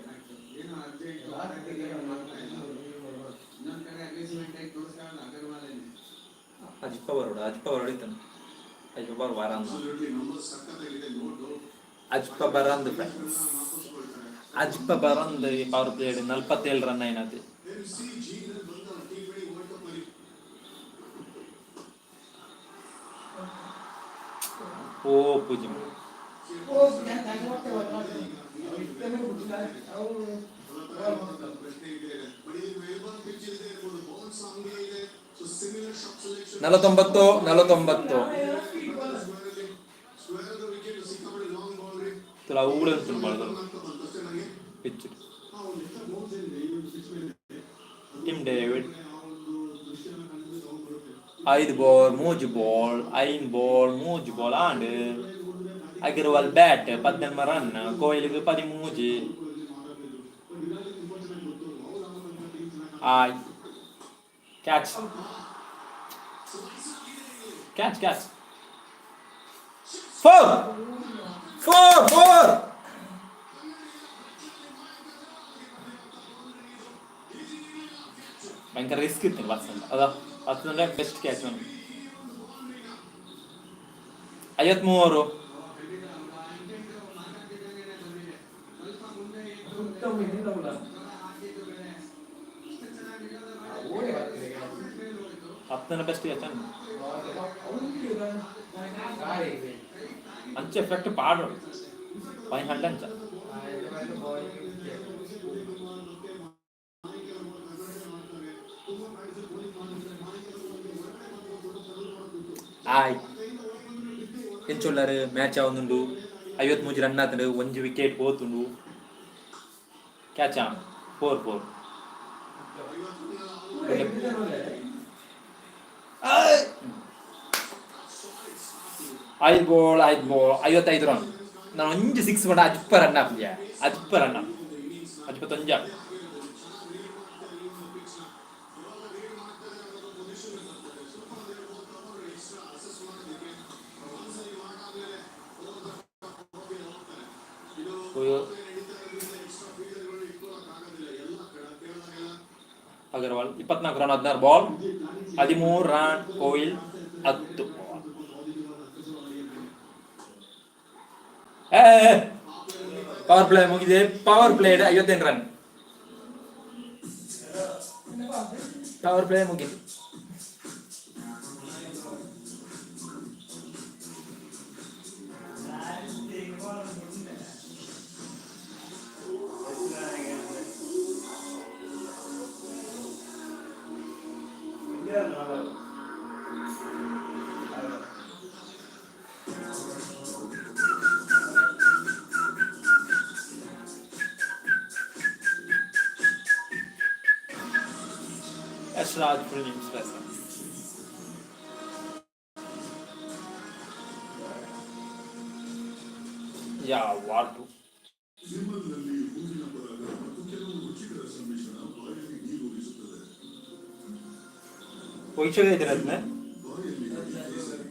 ಅಜಿಪ್ಪ ಬರೋಡು, ಅಜಿಪ್ಪ ಬರೋಡು ಇತ್ತಾನೆ, ಅಜಿಪ್ಪ ಬರ್ ವಾರ. ಅಬ್ಸಲ್ಯೂಟ್ಲಿ, ನಂಬರ್ ಸಖತ್ತಾಗಿದೆ, ನೋ ಡೌಟ್. ಅಜ್ಪ ಬರಂದು ಫ್ರೆಂಡ್ಸ್, ಅಜ್ಪ ಬರಂದು. ಈ ಪವರ್ ಪ್ಲೇ 47 ರನ್ అయినది. ಎಂ ಸಿ ಜಿ ನಲ್ಲಿ ಬಂದ ಟಿ20 ವರ್ಲ್ಡ್ ಕಪ್ ಅಲ್ಲಿ. ಓ ಪೂಜೆ. ಪ್ರಶ್ನೆ ಇದೆ, ಬಟ್ ಇದು ಮೆಲ್ಬರ್ನ್ ಪಿಚ್ ಇದೆ ಇರ್ಬೋದು, ಬೌನ್ಸ್ ಹಂಗೆ ಇದೆ. ಸೊ similar shot selection. 49, 49. Square of the wicket ಸಿಕ್ಕಾಪಟ್ಟೆ ಲಾಂಗ್ ಬೌಂಡ್ರಿ. ತುಲ ಊಳು ಉಂಟು ಬಾಳ್ದು. ಅಂತ ಬಂತು ಅಷ್ಟೇ ನನಗೆ. ಪಿಚ್. ಆ ಒಂದು ಎಕ್ಸ್ಟ್ರಾ ಬೌನ್ಸ್ ಏನಿದೆ ಈ ಒಂದು ಸಿಕ್ಸ್ ಮೇಲೆ, ಅದು ಟಿಮ್ ಡೇವಿಡ್. ಆ ಒಂದು ದೃಶ್ಯನ ಕಣ್ಣಿಗೆ ತಗೊಂಡ್ಬರುತ್ತೆ. ಐದು ಬಾಲ್ ಮೂಜು ಬಾಲ್, ಐದು ಬಾಲ್ ಮೂಜು ball and. Agarwal bat 18 run, ಕೊಹ್ಲಿಗೆ 13. ಬಟ್ ವಿರಾಟ್ ತುಂಬಾ ಚೆನ್ನಾಗಿ ಗೊತ್ತು, ಅವ್ರು ಆಗೋದಂತ ಟೀಮ್ ಚೆನ್ನಾಗಿ. ಆಯ್, catch catch catch, four four four. ಭಯಂಕರ ರಿಸ್ಕ್ ಇತ್ತು ವಾಟ್ಸನ್ ಅದ. ವಾಟ್ಸನ್ ಬೆಸ್ಟ್ ಕ್ಯಾಚ್ ಅವನು. 53. ಹತ್ತನ ಬೆಸ್ಟ್ ಕ್ಯಾಚ್ ಅನ್ನು ಅಂಚೆ ಎಫೆಕ್ಟ್ ಪಾಡು ಫೈವ್ ಹಂಡ್ರೆಡ್ ಅಂಚ. ಆಯ್, ಎಂಚೊಲ್ಲಾರು? ಮ್ಯಾಚ್ ಆವೊಂದುಂಡು. 53 ರನ್ ಆತುಂಡು, ಒಂಜಿ ವಿಕೆಟ್ ಪೋತುಂಡು. ಕ್ಯಾಚ್ ಆನ್, ಫೋರ್ ಫೋರ್. ಐದು ಬಾಲ್, ಐದು ಬಾಲ್, 55 ರನ್. ನಾನು ಒಂಜಿ ಸಿಕ್ಸ್ ಪಂಡ ಅಜ್ಪ ರನ್ ಆಪುಜೆ, ಅಜ್ಪ ರನ್, ಅಜ್ಪ ತೊಂಜ. ಅಯ್ಯೋ. Agarwal 24 run, 16 ball. 13 run Kohli, 10 ball. Power play ಮುಗಿದೆ. Power play 58 run. Power play ಮುಗಿತು. Yash Raj Films presents. Yeah, what to ನಿಮ್ಮಲ್ಲಿ ಹೂವಿನ ಪರಾಗ ಮತ್ತು ಕೆಲವು ರುಚಿಗಳ ಸಮ್ಮಿಶ್ರಣ ಬಾಯಲ್ಲಿ ನೀರೂರಿಸುತ್ತದೆ. ವೀಕ್ಷಕ ಇದ್ದೀರ ಅದನ್ನ. ಬಾಯಲ್ಲಿ ಕೇಸರಿ.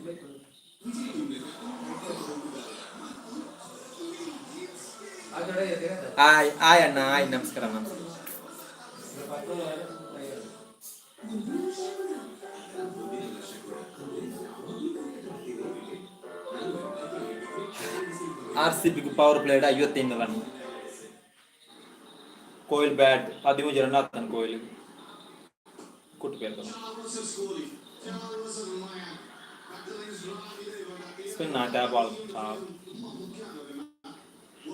ಆಯ್ ಆಯ್ ಅಣ್ಣ, ಆಯ್, ನಮಸ್ಕಾರ ನಮಸ್ಕಾರ. ಆರ್ ಸಿ ಬಿಗೆ ಪವರ್ ಪ್ಲೇಡ್ 55 ರನ್. ಕೋಯಿಲ್ ಬ್ಯಾಟ್ 13 ರನ್ ಆತನ ಕೋಯಿಲ್ ಕುಟ್ಟು ಬೇರೆ. ಸ್ಪಿನ್ ಆಟ ಬಾಲ್.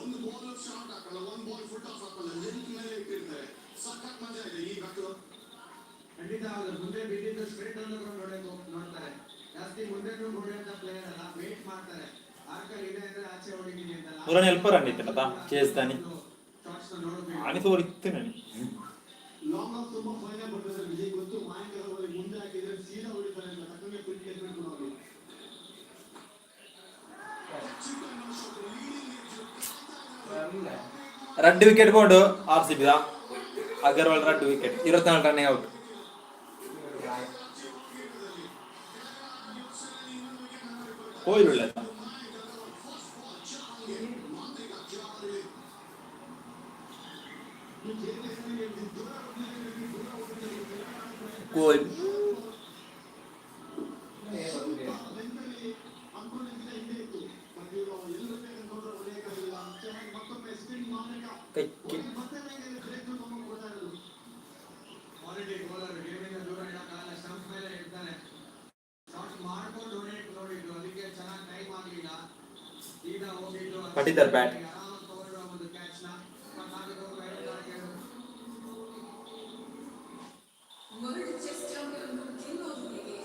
ಒಂದು ಬಾಲ್ ಶಾರ್ಟ್ ಹಾಕಲ್ಲ, ಒಂದು ಬಾಲ್ ಫುಲ್ ಟಾಸ್ ಹಾಕಲ್ಲ, ಲೆಂತ್ ಮೇಲೆ ಇಟ್ಟಿರ್ತಾರೆ. ಸಖತ್ ಮಜಾ ಇದೆ ಈ ಬ್ಯಾಟ್. ಖಂಡಿತ ಹೌದು. ಮುಂದೆ ಬಿದ್ದಿದ್ದು ಸ್ಟ್ರೇಟ್ ಆನ್ ಗ್ರೌಂಡ್ ಹೊಡೆಯಕ್ಕೆ ನೋಡ್ತಾರೆ. ಜಾಸ್ತಿ ಮುಂದೆನೂ ಹೊಡೆಯುವಂತ ಪ್ಲೇಯರ್ ಅಲ್ಲ, ವೇಟ್ ಮಾಡ್ತಾರೆ. ಆರ್ಕರ್ ಇದೆ ಅಂದ್ರೆ ಆಚೆ ಹೊಡಿತೀನಿ ಅಂತಲ್ಲ. ಮುರನ್ ಹೆಲ್ಪರ್ ಅಂಡಿತ್ತಲ್ಲ ಚೇಸ್ತಾನಿ. ಶಾಟ್ಸ್ ನೋಡ್ಬೇಕು. ಆನಿ ತೋರಿ ಇತ್ತು ನಾನು. ಲಾಂಗ್ ಆಫ್ ತುಂಬಾ ಫೈನ್ ಆಗಿ ಬರ್ತದೆ. ವಿಜಯ್ ಗೊತ್ತು, ಮಯಾಂಕ್ ಅಗರ್ವಾಲ್ ಮುಂದೆ ಹಾಕಿದ್ರೆ ಸೀದಾ ಹೊಡಿತಾರೆ ಅಂತ. ತಕ್ಕಂಗೆ ಕ್ವಿಕ್ ಕ್ಯಾಚ್ ಕೂಡ ಅವರು. ರಡ್ಡು ವಿಕೆಟ್ ಕೊಂಡು ಆರ್ ಸಿ ಬಿದ ಅಗರ್ವಾಲ್ ರಡ್ಡು ವಿಕೆಟ್, 24 ರನ್ ಔಟ್. ಕೋಯಿಲ್ ಉಳ್ಳ. ಕೋಯಿಲ್. ಕೈಗೆ. ಕ್ವಾಲಿಟಿ ಬೌಲರ್, ಗೇಮಿಂದ ದೂರ ಇಡಕ್ಕಾಗಲ್ಲ, ಸ್ಟಂಪ್ ಮೇಲೆ ಇರ್ತಾನೆ. ಶಾಟ್ ಮಾಡ್ಕೊಂಡು ಹೊಡೆಯಕ್ಕೆ ನೋಡಿದ್ದು, ಅದಕ್ಕೆ ಚೆನ್ನಾಗಿ ಟೈಮ್ ಆಗಲಿಲ್ಲ. ಸೀದಾ ಹೋಗಿದ್ದು. ಪಟಿದಾರ್ bat. ಆರಾಮಾಗಿ ತಗೊಂಡ್ರು ಒಂದು ಕ್ಯಾಚ್ ನ. 24, 54. ವರ್ಲ್ಡ್ ಚೆಸ್ ಚಾಂಪಿಯನ್ ಅನ್ನು ಗೆಲ್ಲೋದು ಹೇಗೆ?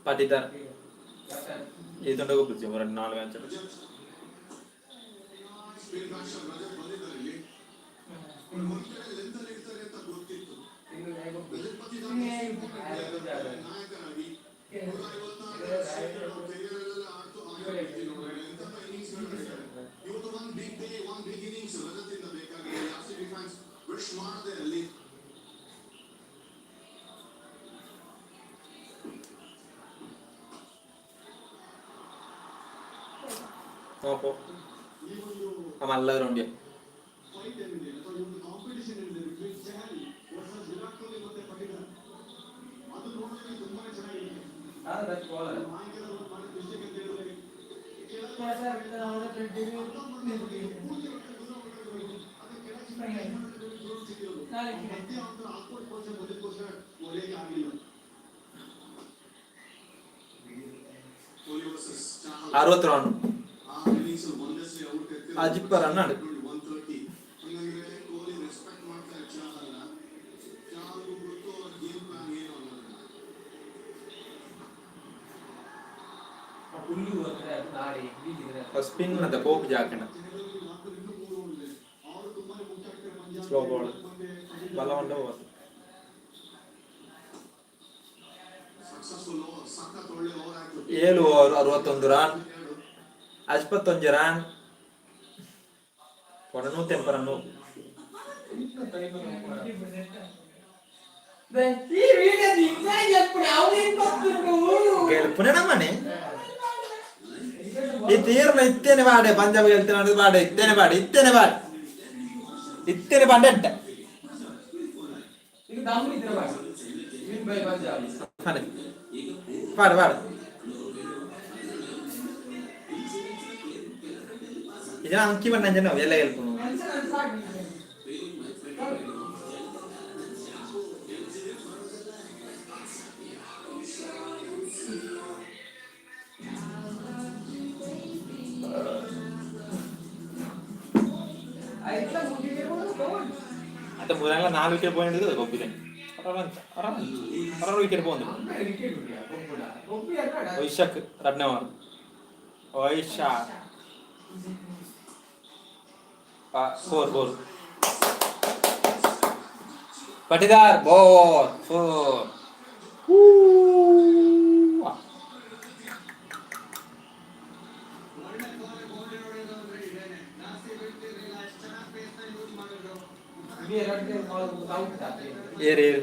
ಪಟಿದಾರ್ ಇದೊಂದು ಗೊಬ್ಬರ ಒಂದು ನಾಲ್ಕು ಮ್ಯಾಚ್. ಸ್ಪಿನ್ ಬ್ಯಾಟ್ಸ್ಮನ್ ರಜತ್ ಬಂದಿದ್ದಾರೆ ಇಲ್ಲಿ. ಒಂದ್ ಕಡೆ ಲೆಂತ್ ಅಲ್ಲಿ ಇರ್ತಾರೆ ಅಂತ ಗೊತ್ತಿತ್ತು. ರಜತ್ ಪತಿದಾರ್ ನಾಯಕರಾಗಿ 154 ಕೆರಿಯರ್ ಅಲ್ಲೆಲ್ಲ ಆಡ್ತು ಆಡಿರೋ ವ್ಯಕ್ತಿ. ನೋಡಿದ್ರೆ ಎಂತ ಇನ್ನಿಂಗ್ಸ್. ಇವತ್ತು one big day, one big innings Rajat ಇಂದ ಬೇಕಾಗಿದೆ. R C B fans wish ಮಾಡದೆ ಅಲ್ಲಿ. ಓಹೋ, ಮಲ್ಲ ಗ್ರೌಂಡ್. ಫೈಟ್ ಏನಿದೆ ಅಥವಾ ಈ ಒಂದು ಕಾಂಪಿಟಿಷನ್ ಏನಿದೆ ಬಿಟ್ವೀನ್ ಚಹಲ್ ವರ್ಸಸ್ ವಿರಾಟ್ ಕೊಹ್ಲಿ ಮತ್ತೆ ಪಟಿದಾರ್, ಅದು ನೋಡೋದಕ್ಕೆ ತುಂಬಾನೇ ಚೆನ್ನಾಗಿರುತ್ತೆ. ಮಯಾಂಕ್ ಅಗರ್ವಾಲ್ ಮಾಡಿದ ಮಿಸ್ಟೇಕ್ ಅಂತ ಹೇಳಿದ್ರೆ, ಪೂರ್ತಿ ಹೊರಗಡೆ ದೂರ ಹೊರಗಡೆ, ಅದೇ ಕೆಳಗೆ ಸಿಕ್ಕಿರೋದು. ಮಧ್ಯ ಒಂಥರ ಆಕ್ವರ್ಡ್ ಪೊಸಿಷನ್ ಬಂದಿದ್ದಕ್ಕೋಸ್ಕರ ಹೊಡೆಯಕ್ಕೆ ಆಗಲಿಲ್ಲ. ಕೊಹ್ಲಿ ವರ್ಸಸ್ ಚಹಲ್. 60 ರನ್. ಆ ಇನ್ನಿಂಗ್ಸ್ ಒಂದೇ ಸರಿ ಔಟ್. ಅಜಿಪ್ಪ ರನ್ ಆಡು. 130. ಹಂಗಾಗಿ ಕೊಹ್ಲಿ ರೆಸ್ಪೆಕ್ಟ್ ಮಾಡ್ತಾರೆ ಚಹಲ್ನ. ಚಹಲ್ಗೂ ಗೊತ್ತು ಅವ್ರ ಗೇಮ್ ಪ್ಲಾನ್ ಏನು ಅನ್ನೋದನ್ನ. ಸ್ಪಿನ್ ಅಂತ ಕೋಪ್ ಜಾಕಣ. 4ರಿಂದ 3 ಓವರ್ ಇದೆ. ಅವರು ತುಂಬಾನೇ ಮುಖ್ಯ ಆಗ್ತಾರೆ ಪಂಜಾಬ್ ಸ್ಲೋ ಬಾಲ್. ಮತ್ತೆ ಬಲ ಉಂಡ. ಸಕ್ಸಸ್ಫುಲ್ ಓವರ್, ಸಖತ್ ಒಳ್ಳೆ ಓವರ್ ಆಯ್ತು. 7 ಓವರ್ 61 ರನ್, 51 ರನ್, 180 ರನ್. ಈ ವಿಡಿಯೋ ಗೆಲ್ಪುನೆ ನಮ್ಮನೆ ಈ ತೀರ್ನ ಇತ್ತೇನೆ ಬಾಡೆ. ಪಂಜಾಬ್ ಗೆಲ್ತೇನೆ ಬಾಡೆ, ಇತ್ತೇನೆ ಬಾಡೆ, ಇತ್ತೇನೆ ಬಾಡೆ, ಇತ್ತೇನೆ ಬಾಡೆ ಅಂಟ. ಇದು ದಮ್ ಇದ್ರೆ ವಿನ್ ಬೈ ಪಂಜಾಬ್. ಬಾಡೆ ಬಾಡೆ ಬಾಡೆ. ಇದನ್ನ ಅಂಕಿ ಬಣ್ಣ ಜನ ಎಲ್ಲ ಗೆಲ್ಪುನು. ಅತ್ತ ಮೂರಲ್ಲ ನಾಲ್ಕು ವಿಕೆಟ್ ಪಾಯಿಂಟ್ ಗೊಬ್ಬಿದೆ. ಅರ ವಿಕೆಟ್ ಬಂದು. ವೈಶಾಖ್ ರಡ್ನೇ over. Vyshak, four four. Patidar four four. ಒಳ್ಳೆ ಬಾಲ್ ಬೌಂಡ್ರಿ ಹೊಡೆಯೋದು ಅಂದ್ರೆ ಇದೇನೆ. ಜಾಸ್ತಿ ಬಿಡ್ತಿರ್ಲಿಲ್ಲ. ಎಷ್ಟು ಚೆನ್ನಾಗಿ ಪೇಸ್ ನ ಯೂಸ್ ಮಾಡಿದ್ರು. ಏರ್ ಏರ್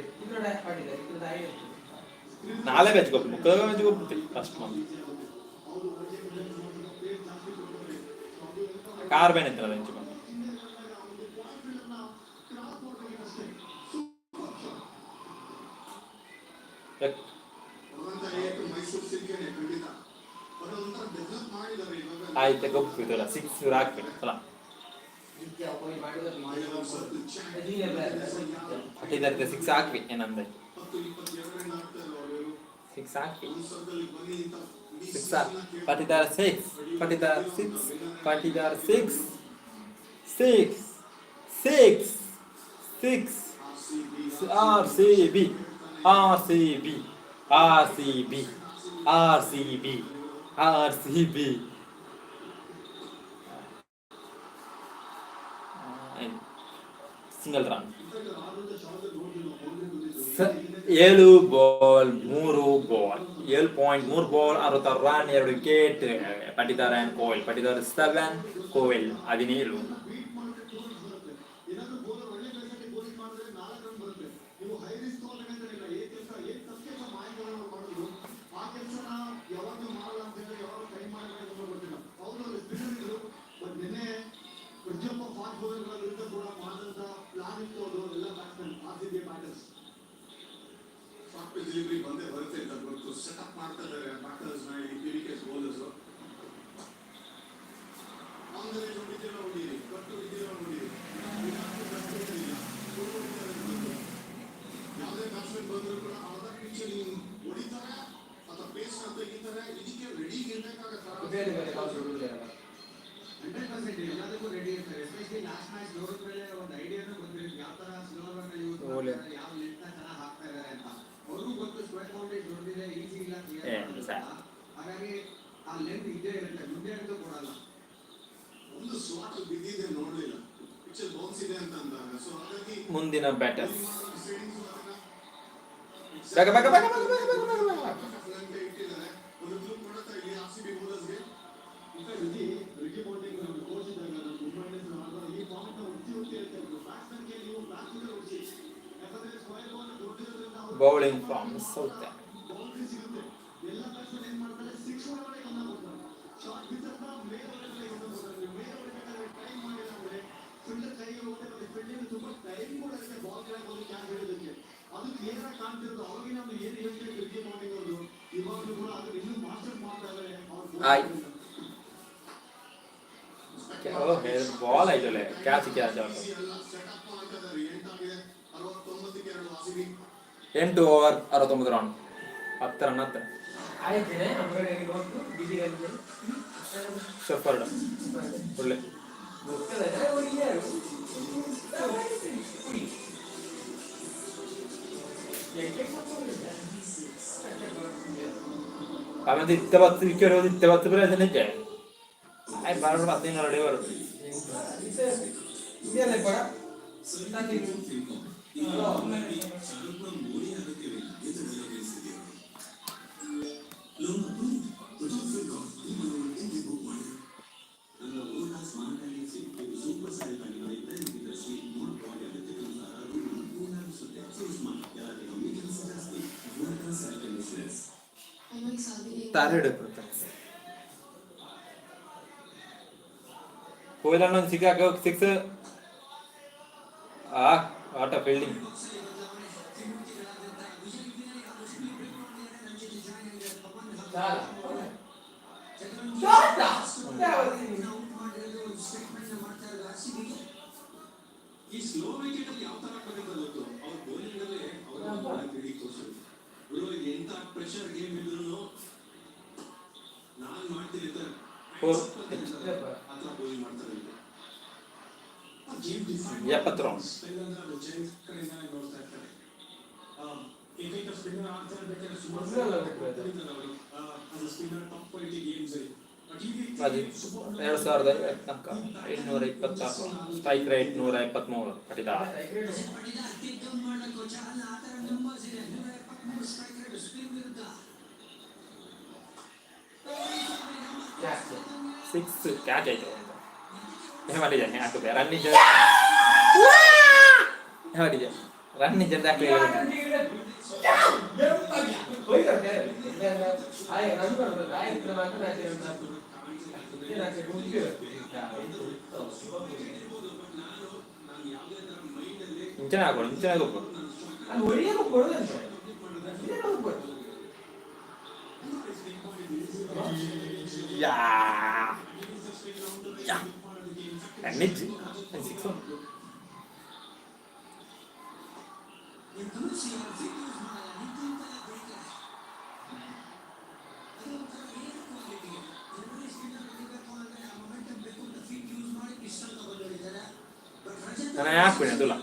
ನಾಳೆ ಮ್ಯಾಚ್ ಗೊಪ್ಪು, ಮುಕ್ಕದ ಮ್ಯಾಚ್ ಗೊಪ್ಪು ಫಸ್ಟ್ ಮಂತ್ ಕಾರ್ ಬೇನೆ ಎಂತಲ್ಲ ಬೆಂಚ್ ಬಂದು. ಆಯ್ತು, ಗೊಪ್ಪು ಇದಲ್ಲ ಸಿಕ್ಸ್ ಹಾಕ್ಬೇಕು ಅಲ್ಲ. ಇದರ ಸಿಕ್ಸ್ ಹಾಕ್ವಿ ಏನಂದ್ರೆ six hockey. Six, Patidar six, Patidar six, Patidar six, six, six, six. R C B, R C B, R C B, R C B, R C B. Single run. 7 ball 3 ball, 7.3 ball, 66 run, 2 wicket. Patidar and Kohli. Patidar 7, Kohli 17. Delivery ಬಂದೇ ಬರುತ್ತೆ ಅಂತ ಗೊತ್ತು. Setup ಮಾಡ್ತಾ ಇದ್ದಾರೆ batters ನ ಇಲ್ಲಿ ಪಿವಿಕೆ bowlers. On the range ಹೊಡಿತೀರ ಹೊಡೀರಿ, ಕಟ್ಟು ಹೊಡಿತೀರ ಹೊಡೀರಿ, ಇಲ್ಲ ಯಾವುದೇ ಬ್ಯಾಟ್ಸ್ಮನ್ ಬಂದರೂ ಕೂಡ ಅರ್ಧ ಪಿಚಲ್ಲಿ ಹೊಡಿತಾರೆ ಅಥವಾ ಪೇಸ್ ನ ತೆಗಿತಾರೆ. ಇದಕ್ಕೆ ರೆಡಿ ಇರ್ಬೇಕಾಗತ್ತೆ. ಬೇರೆ ಬೇರೆ ಕಾಸು ಬಿಡಲಿಲ್ಲ. 100% ಎಲ್ಲದಕ್ಕೂ ರೆಡಿ ಇರ್ತಾರೆ. ಎಸ್ಪೆಷಲಿ ಲಾಸ್ಟ್ ಮ್ಯಾಚ್ ನೋಡಿದ್ಮೇಲೆ ಒಂದು ಐಡಿಯಾನು ಬಂದಿರುತ್ತೆ, ಯಾವ ತರ ಸ್ಲೋವರ್ ಯೂಸ್ ಒಳ್ಳೆ. ಮಾಡ್ತಾರೆ, ಯಾವ ಲೆಂತ್ ಚೆನ್ನಾಗಿ ಹಾಕ್ತಾ ಇದಾರೆ ಅಂತ. ಅವ್ರಿಗೂ ಗೊತ್ತು, ಸ್ಕ್ವೇರ್ ಬೌಂಡ್ರಿ ದೊಡ್ಡದಿದೆ, ಈಸಿ ಇಲ್ಲ ಕ್ಲಿಯರ್ ಏ, ಮಾಡೋದು ಸರ್. ಅಂತ. ಹಾಗಾಗಿ ಆ ಲೆಂತ್ ಇದ್ದೇ ಇರುತ್ತೆ, ಮುಂದೆ ಅಂತೂ ಕೊಡಲ್ಲ. ಒಂದು ಸ್ಲಾಟ್ ಬಿದ್ದಿದೆ, ನೋಡ್ಲಿಲ್ಲ, ಪಿಚರ್ ಬೌನ್ಸ್ ಇದೆ ಅಂತ ಅಂದಾಗ, ಸೊ ಹಾಗಾಗಿ ಮುಂದಿನ ಬ್ಯಾಟರ್ಸ್ ಬೇಗ ಬೇಗ ಬೇಗ ಬೇಗ ಬೇಗ ಬೇಗ ಬೇಗ ಬೇಗ. ಇಟ್ಟಿದ್ದಾರೆ ಒಂದು ಕ್ಲೂ ಕೊಡುತ್ತಾ ಇಲ್ಲಿ ಆರ್ ಸಿ ಬಿ ಬೌಲರ್ಸ್ಗೆ. ಇನ್ಫ್ಯಾಕ್ಟ್ ರಿಜಿ ರಿಕಿ ಪಾಂಟಿಂಗ್ ನಮ್ಮ ಕೋಚ್ ಇದ್ದಾಗ, ನಮ್ಮ ಮುಂಬೈ ಇಂಡಿಯನ್ಸ್ ಆಡುವಾಗ ಈ ಪಾಯಿಂಟ್ ಒತ್ತಿ ಒತ್ತಿ ಹೇಳ್ತಾ ಇದ್ರು, ಬ್ಯಾಟ್ಸ್ಮನ್ಗೆ ನೀವು ಬ್ಯಾಕ್ ಫುಟ್ ಹೊಡಿಸಿ, ಯಾಕಂದ್ರೆ ಸ್ಕ್ವೇರ್ ಬಾಲ್ ದೊಡ್ಡದಿರೋದ್ರಿಂದ ಅವ್ರು ಬೌಲಿಂಗ್ ಫ್ರಮ್ ಸೌತ್. ಬೌಂಡ್ರಿ ಸಿಗುತ್ತೆ. ಎಲ್ಲ ಬ್ಯಾಟ್ಸ್ಮನ್ ಏನ್ ಮಾಡ್ತಾರೆ, ಸಿಕ್ಸ್ ಒಳಗಡೆ ಗಮನ ಕೊಡ್ತಾರೆ, ಶಾರ್ಟ್ ಬಿದ್ದ ಮೇಲೆ ಒಳಗಡೆ ಗಮನ ಕೊಡ್ತಾರೆ. ನೀವು ಮೇಲೆ ಹೊಡಿಬೇಕಾದ್ರೆ ಟೈಮ್ ಮಾಡಿಲ್ಲ ಅಂದ್ರೆ ಫೀಲ್ಡರ್ ಕೈಗೆ ಹೋಗುತ್ತೆ. ಮತ್ತೆ ಫೀಲ್ಡಿಂಗ್ ತುಂಬಾ ಟೈಮ್ ಕೂಡ ಇರುತ್ತೆ ಬಾಲ್ ಕೆಳಗೆ ಹೋಗಿ ಕ್ಯಾಚ್ ಹಿಡಿಯೋದಕ್ಕೆ. ಅದು ಕ್ಲಿಯರ್ ಆಗಿ ಕಾಣ್ತಿರೋದು. ಅವಾಗಿನ ಒಂದು ಏನು ಹೇಳ್ತೀವಿ ರಿಕಿ ಪಾಂಟಿಂಗ್ ಅವರು ಇವಾಗಲೂ ಕೂಡ ಅದನ್ನ ಇನ್ನೂ ಮಾಸ್ಟರ್ ಮಾಡ್ತಾ ಇದ್ದಾರೆ ಅವ್ರು. ಆಯ್. ಓ ಬಾಲ್ ಆಯ್ತಲ್ಲ, ಕ್ಯಾಚ್ ಕ್ಯಾಚ್ ಔಟ್. ಅಲ್ಲ, ಸೆಟಪ್ ಮಾಡ್ತಾ ಇದ್ದಾರೆ. 8 ಆಗಿದೆ, 69ಕ್ಕೆ 2 ಆರ್ C B. 8 over 69 run, 10 run ಹತ್ತು. ಆಯ್ತೇನೆ ನಮ್ಗೆ ಗೊತ್ತು ಬಿಸಿ. ಶೆಫರ್ಡ್ ಒಳ್ಳೆ. ಗೊತ್ತಲ್ಲ. ಆಮೇಲೆ ಇತ್ತ 10 ವಿಕೆಟ್ ಹೋದ, ಇತ್ತ 10 ಪ್ರಯೋಜನ ಇದ್ದೆ. ಆಯ್ತು, ಬಾರ 10 ರೆಡಿ ಬರುತ್ತೆ. ಇದೆಲ್ಲ ಪರ. ಮೋಡಿ ಅಗತ್ಯವಿಲ್ಲ ಎಂದು ಡೈಲಾಗ್ ಲೋನ್ ಅಪ್ರೂವ್ ಫಿನ್ಕಾಮ್. ನಿಮ್ಮ ಲೋನ್ ಇಂದೇ ಬುಕ್ ಮಾಡಿ. ನನ್ನ ವೋಲ್ಟಾಸ್ ಮಾನಕಾಯಿ ಸೂಪರ್ ಸ್ಯಾರಿ ಬಾಂಡ್ ಅಗತ್ಯಕ್ಕನುಸಾರ ರೂಮ್ ಕೂಲ್ ಆಗಿಸುತ್ತೆ. ಸೊ ಸ್ಮಾರ್ಟ್ ಕಮ್ಮಿ ಕೆಲಸ ಜಾಸ್ತಿ. ವೋಲ್ಟಾಸ್ ಏರ್ ಕಂಡೀಷನರ್ಸ್. ಅಯ್ಯೋ, ಈ ಸಾಲಿ. ತರ್ಡ್ ಕೊಹ್ಲಿ ಒಂದು ಸಿಕ್ಸ್ ಹಾಕೋ, ಸಿಕ್ಸ್. ಆ what fielding. ಚಾಲ ಶಾರ್ಟ್. ಈ ಸ್ಲೋ ವಿಕೆಟ್ ಅಲ್ಲಿ ಯಾವ ತರ ಹಾಕಬೇಕಂತ ಗೊತ್ತು. ಅವ್ರ ಬೌಲಿಂಗ್ ಅಲ್ಲೇ ಅವರ ಒಳ್ಳೆ ಫೀಲ್ಡಿಂಗ್ ತೋರಿಸಿದ್ರು. ಗುರು, ಎಂತ ಪ್ರೆಷರ್ ಗೇಮ್ ಇದ್ರು ನಾನ್ ಮಾಡ್ತೀನಿ ಅಂತ Four. ಆ ತರ ಬೌಲಿಂಗ್ ಮಾಡ್ತಾರೆ ಇಲ್ಲಿ. ಆ ಗೇಮ್ ಡಿಫೈನ್ 70 ರನ್. ಸ್ಪೆಲ್ ಅಂದ್ರೆ ಅದು ಜೆಂಟ್ಸ್ ಕಡೆಯಿಂದಾನೆ ನೋಡ್ತಾ ಇರ್ತಾರೆ. ಏಕೈಕ ಸ್ಪಿನ್ನರ್ ಆಡ್ತಾ ಇರ್ಬೇಕಾದ್ರೆ ಸುಮಾರು ಮೊದ್ಲೆಲ್ಲ ಬಿಟ್ಬಿಡ್ತಾರೆ. ಅದು ಸ್ಪಿನ್ನರ್ ಟಾಪ್ ಕ್ವಾಲಿಟಿ ಗೇಮ್ಸ್ ಅಲ್ಲಿ. ಬಟ್ ಈ ರೀತಿ ಅದು 2024 226 ಸ್ಟ್ರೈಕ್ ರೇಟ್ 173 ಪಟಿದಾರ್. ಜಾಸ್ತಿ. ಸಿಕ್ಸ್ ಕ್ಯಾಚ್ ಆಯ್ತು ಅಂತ. ಏನು ಮಾಡಿದ್ದಾನೆ? ಹಾಕಿದೆ ರನ್. ನೋಡಿ, ರನ್ ಜನ. ಇಂಚನೆ ಹಾಕೋಣ, ಇಂಚನೆ ಹಾಕೋದು. ಅದು ಒಳ್ಳೆಯ ಕೊಡೋದಂತೆ. ಯಾ ಯಾ, ರನ್ ಸಿಕ್ಸ್. ನಾನು ಯಾಕೆ ಅದಲ್ಲ.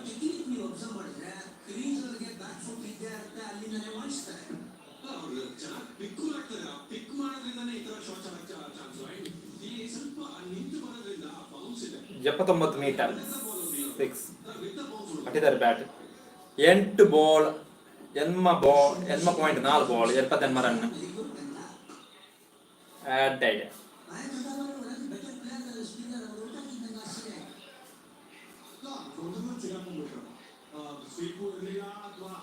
ಚೆನ್ನಾಗಿ ಪಿಕ್ ಮಾಡ್ತಾರೆ. ಆ ಪಿಕ್ ಮಾಡೋದ್ರಿಂದಾನೇ ಈ ತರ ಶಾರ್ಟ್ ಚಾನ್ಸ್. ಈ ಸ್ವಲ್ಪ ನಿಂತು ಬರೋದ್ರಿಂದ ಬೌನ್ಸ್ ಇದೆ. 79 ಮೀಟರ್ ಸಿಕ್ಸ್ ಕಟ್ಟಿದ್ದಾರೆ ಬ್ಯಾಟ್. 8 ಬಾಲ್, ಎನ್ಮ ಬಾಲ್, 8.4 ಬಾಲ್, 78 ರನ್. ಅಡ್ಡ ಇದೆ. ಸಿಗಾಕೊಂಡ್ಬಿಟ್ರು, ಸ್ವೀಪು ಇರಲಿಲ್ಲ ಅಥವಾ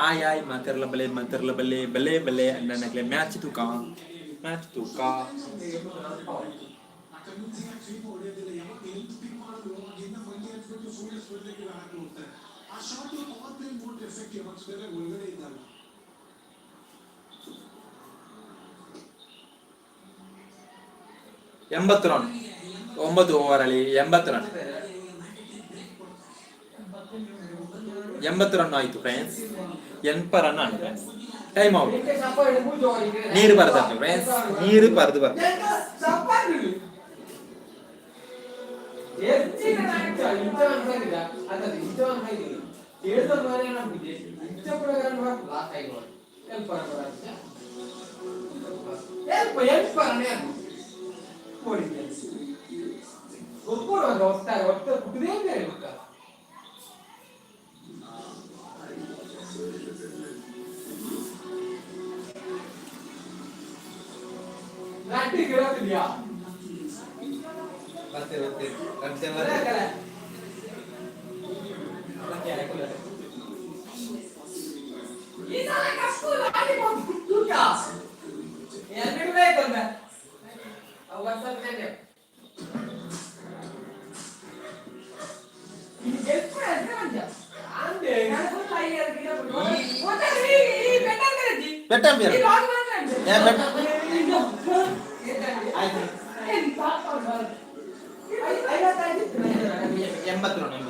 ಆಯ್ ಆಯ್ ಮಾತಿರ್ಲ ಬಲೆ, ಮಾತಿರ್ಲ ಬಲೆ ಬಲೆ ಬಲೆ ಅಣ್ಣನಕ್ಲೆ. ಮ್ಯಾಚ್ ತೂಕ, ಮ್ಯಾಚ್ ತೂಕ. ಆ ಕನ್ವಿನ್ಸಿಂಗ್ ಆಗಿ ಸ್ವೀಪ್ ಹೊಡೆಯೋದಿಲ್ಲ. ಯಾವಾಗ ನಿಂತು ಪಿಕ್ ಮಾಡೋದು, ಅವಾಗಿಂದ ಮಂಡಿ ಹಚ್ಬಿಟ್ಟು ಶೋಲ್ಡರ್ಸ್ ಬಿಡಲಿಕ್ಕೆ ಹಾಕಿ ಹೋಗ್ತಾರೆ. ಆ shot power play mode effect ಯಾವಾಗ ಸ್ಕ್ವೇರ್ ಒಳಗಡೆ ಇದ್ದಾಗ. 80 ರನ್, 9 ಓವರ್ ಅಲ್ಲಿ 80 ರನ್. 80 ರನ್ ಆಯ್ತು ಫ್ರೆಂಡ್ಸ್. 80 ರನ್ ಆಯ್ತು ಫ್ರೆಂಡ್ಸ್. Time out. ನೀರು ಬರ್ತದೆ ಫ್ರೆಂಡ್ಸ್, ನೀರು ಬರೆದು ಬರ್ತದೆ. ಬರ್ತೇವೆ ಬರ್ತೇವೆ. ಬೆಟ್ಟ ಅಂಬಿಯರ್. ಏ, ಬೆಟ್ಟ. ಆಯ್ತು. 80 ರನ್, 80.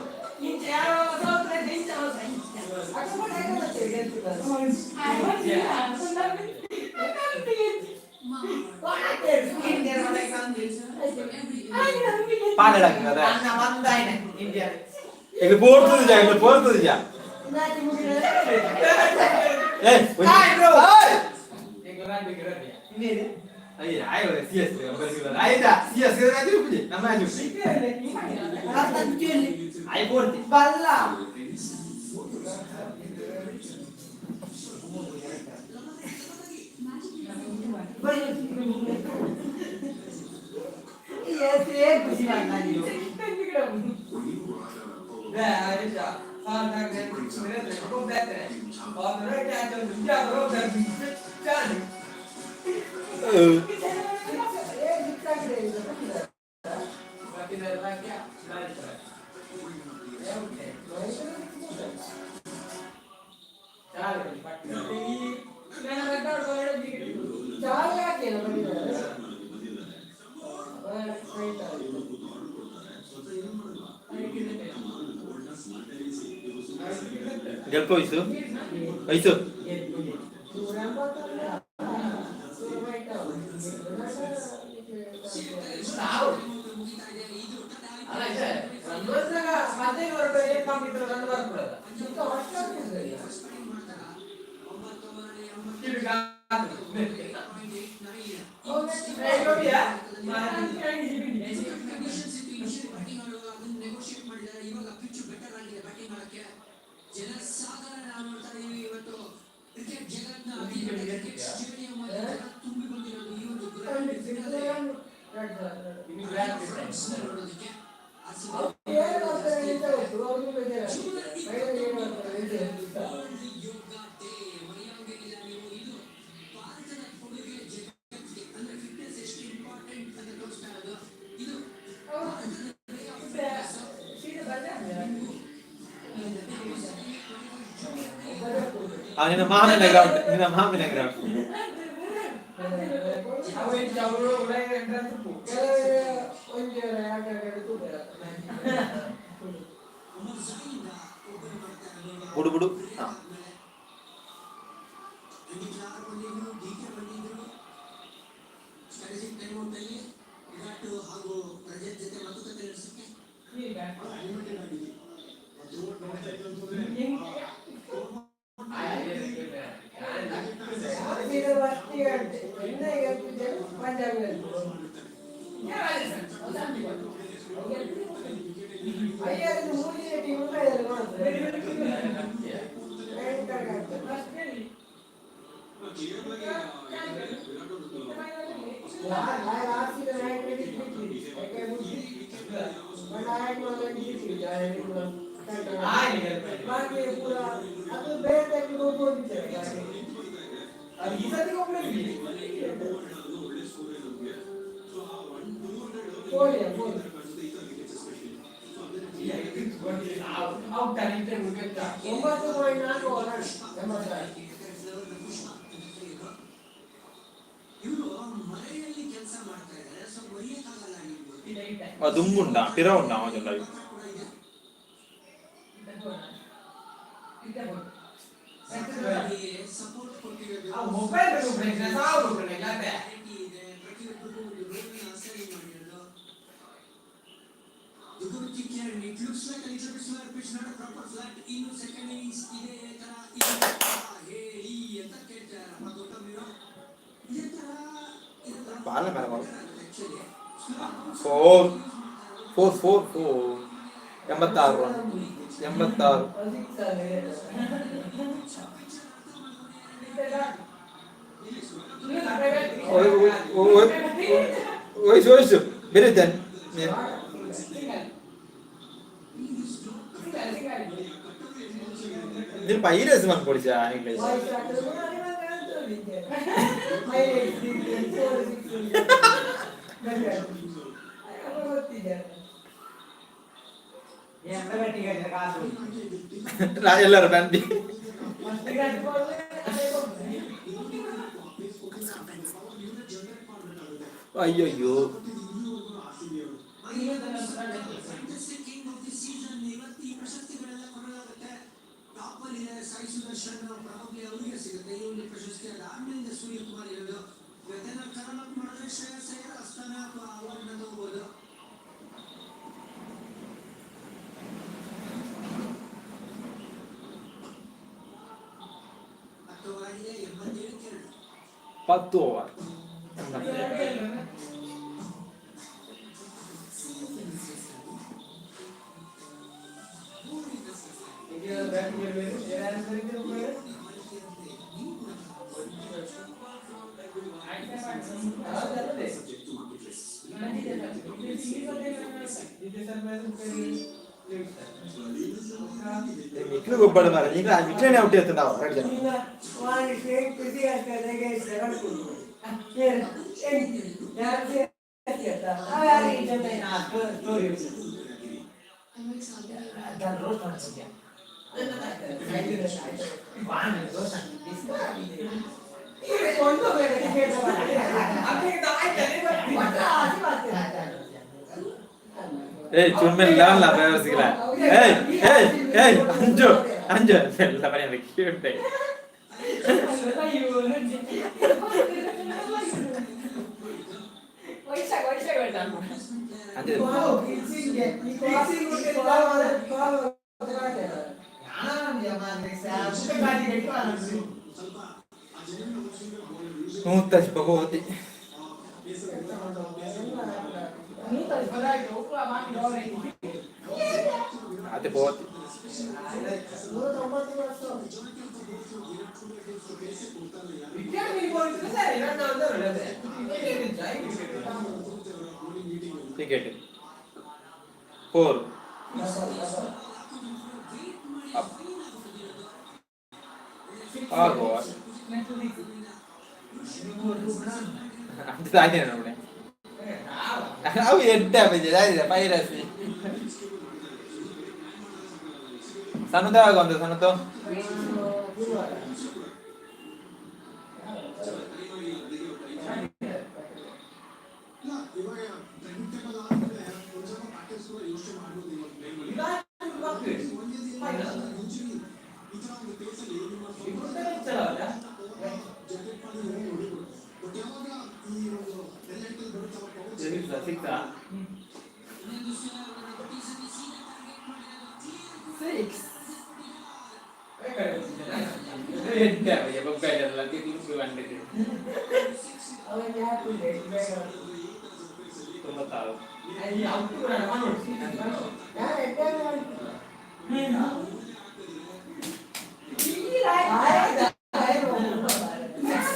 ಪಾಡಾಕದ ಈಗ ಪೋರ್ತುದಿಜ, ಈಗ ಪೋರ್ತುದಿಜ. ಏ, ಅಯ್ಯ, ಆಯ್ತು. ಸಿ ಎಸ್ ಆಯ್ತಾ? ಸಿ ಎಸ್ ಪೂಜೆ ನಮ್ಮ ಆಯ್ ಪೋರ್ತಿ. ಬಲ್ಲ. ಗೆಲ್ಕೋ ವಯಸ್ಸು ವಯಸ್ಸು. ಯೋಗ ಡೇ ಮರೆಯೋಂಗಿಲ್ಲ ನೀವು. ಇದು ಭಾರತದ ಕೊಡುಗೆ ಜಗತ್ತಿಗೆ. ಅಂದ್ರೆ ಫಿಟ್ನೆಸ್ ಎಷ್ಟು ಇಂಪಾರ್ಟೆಂಟ್ ಅಂತ ತೋರಿಸ್ತಾ ಇರೋದು ಇದು. ಆ ನಿನ್ನ ಮಾಮಿನ ಗ್ರೌಂಡ್, ನಿನ್ನ ಮಾಮಿನ ಗ್ರೌಂಡ್. ಬುಡು ಬುಡು. ಹಾ, ಹಾಗೂ ಪ್ರಜೆ ಜೊತೆ ಮಾತುಕತೆ ನಡೆಸಕ್ಕೆ. ಅದು ಬೇರೆ. 9.4 ರನ್, 86. ಇವರು ಮರೆಯಲ್ಲಿ ಕೆಲಸ ಮಾಡ್ತಾ ಇದ್ದಾರೆ, ಸೊ ಮರೆಯಕ್ಕಾಗಲ್ಲ ನೀವು. ದುಂಬುಂಡ ಪಿರ ಉಂಡ ಅವಜಲ್ಲ. ಸಪೋರ್ಟ್ ಕೊಟ್ಟಿರೋದು ಮೊಬೈಲ್ ಇದೆ. ಪ್ರತಿಯೊಬ್ಬರಿಗೂ ಒಂದು ರೋಲ್ ಅಸೈನ್ ಮಾಡಿರೋದು. It looks like a little bit slower pitch, not a proper flat. ಇನ್ನು ಸೆಕೆಂಡ್ ಇನ್ನಿಂಗ್ಸ್ ಇದೇ ತರ ಇದೆ ಹೇಳಿ ಅಂತ ಕೇಳ್ತಾರಪ್ಪ ಗೌತಮ್. ಇವರು ಇದೇ ತರ. ಬಾಲ ಮೇಲೆ ball. Four four four four. 86 run, 86. ವಯಸ್ಸು ವಯಸ್ಸು ಬೇರೆ. ನೀನು ಪೈರಸ್ ಮನ್ಪೊಡಿಚ ಇಂಗ್ಲೀಷ್. ಎಲ್ಲರೂ ಬಂದಿ. ಅಯ್ಯಯ್ಯೋ. ಕಿಂಗ್ ಆಫ್ the season ಇವತ್ತು ಈ ಪ್ರಶಸ್ತಿಗಳೆಲ್ಲ ಕೊಡಲಾಗುತ್ತೆ. ಟಾಪ್ ಅಲ್ಲಿ ಇದೆ ಸಾಯಿ ಸುದರ್ಶನ್, ಪ್ರಾಬಬ್ಲಿ ಅವರಿಗೆ ಸಿಗುತ್ತೆ ಈ ಒಂದು ಪ್ರಶಸ್ತಿ. ಅದಾದ್ಮೇಲೆ ಸೂರ್ಯಕುಮಾರ್ ಇರೋದು. ಇವತ್ತೇನಾದ್ರು ಕರಲ್ ಅಪ್ ಮಾಡಿದ್ರೆ ಶ್ರೇಯಸ್ ಅಯ್ಯರ್ ಅಸ್ತಾನ ಅವಾರ್ಡ್ ನ ತಗೋಬಹುದು. 10 ಓವರ್ ಆಗಿದೆ, 87ಕ್ಕೆ 2. 10 ಓವರ್. ಮಿಕ್ಲು ಗೊಬ್ಬರ ಮಾರ ಈಗ ಮಿಕ್ಲೇನೆ ಔಟ್ ಎತ್ತುಂಡಾವ ಎರಡು ಜನ. ಏಯ್, ಚುಮ್ಮೆಲ್ಲ ಅಲ್ಲ ಬೇವರ್ಸಿಗಳ. ಏಯ್ ಏಯ್ ಏಯ್, ಅಂಜು ಅಂಜು ಎಲ್ಲ ಬರೀ ಕ್ಯೂಟ್. ಅಂಜು. ನೂತಜ್ ಭಗವತಿ. ಅದೇ ಭಗವತಿ. Ticket four. ಆಗೋ ಅಂತ ತಾನೇ ನೋಡೆ. ಅವು ಎಡ್ಡೆ ಬಜೆ ಪೈರಸಿ ಸಣ್ಣದ ಆಗ ಒಂದು ಸಣ್ಣದು. ಇಲ್ಲ, ಇವಾಗ ಟೈಮ್ ಟೇಬಲ್ ಆದ್ಮೇಲೆ ಒಂದ್ ಸ್ವಲ್ಪ ಪ್ಯಾಕೇಜ್ ಕೂಡ ಯೋಚನೆ ಮಾಡ್ಬೋದು ಇವಾಗ ಟೈಮಲ್ಲಿ. ಯೂಶಲಿ ಈ ತರ ಒಂದು ಪೇಸ್ ಅಲ್ಲಿ ನಿಮ್ಮ ಜನರೇಟ್ ಮಾಡಿ ಹೋಗಿ ಹೊಡಿಬೋದು. ಬಟ್ ಯಾವಾಗ ಈ ಒಂದು ಎಲೆಕ್ಟ್ರಿಕ್ ಬರುತ್ತೆ ಅವಾಗ ಪವರ್ ಸಿಕ್ತಾ? ಸಿಕ್ಸ್. ಎಡ್ಡೆ ಬಜೆ ಬೊಬ್ಬೆಲ್ಲ ಬಂದಿದೆ. 96.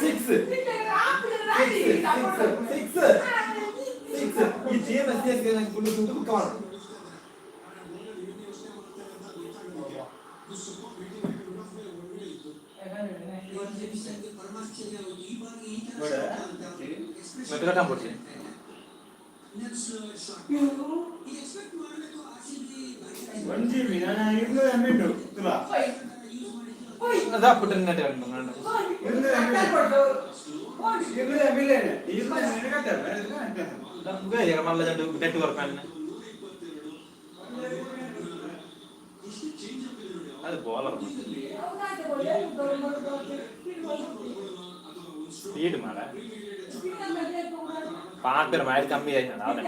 Six six six. ಈ G M S S full ದುಡ್ಡು ಕವರ್. ಮತ್ತೆ ಕಟ್ಟ ಕೊಡ್ತೀನಿ. 1 GB ನಾನು 200 MB ಉಂಟು ತುಲಾ. ಅದ ಪುಟ್ಟ ನೆಟ್. 200 MB 200 MB ಕಟ್ಟಾರೆ. ಮಲ್ಲ ನೆಟ್ ವರ್ಕ್ ಅದು ಬೌಲರ್ ಸ್ಪೀಡ್ ಮಾಡ ಪಾತ್ರ ಮಾಡಿ ಕಮ್ಮಿ ಆಯ್ತು ಅದೇ.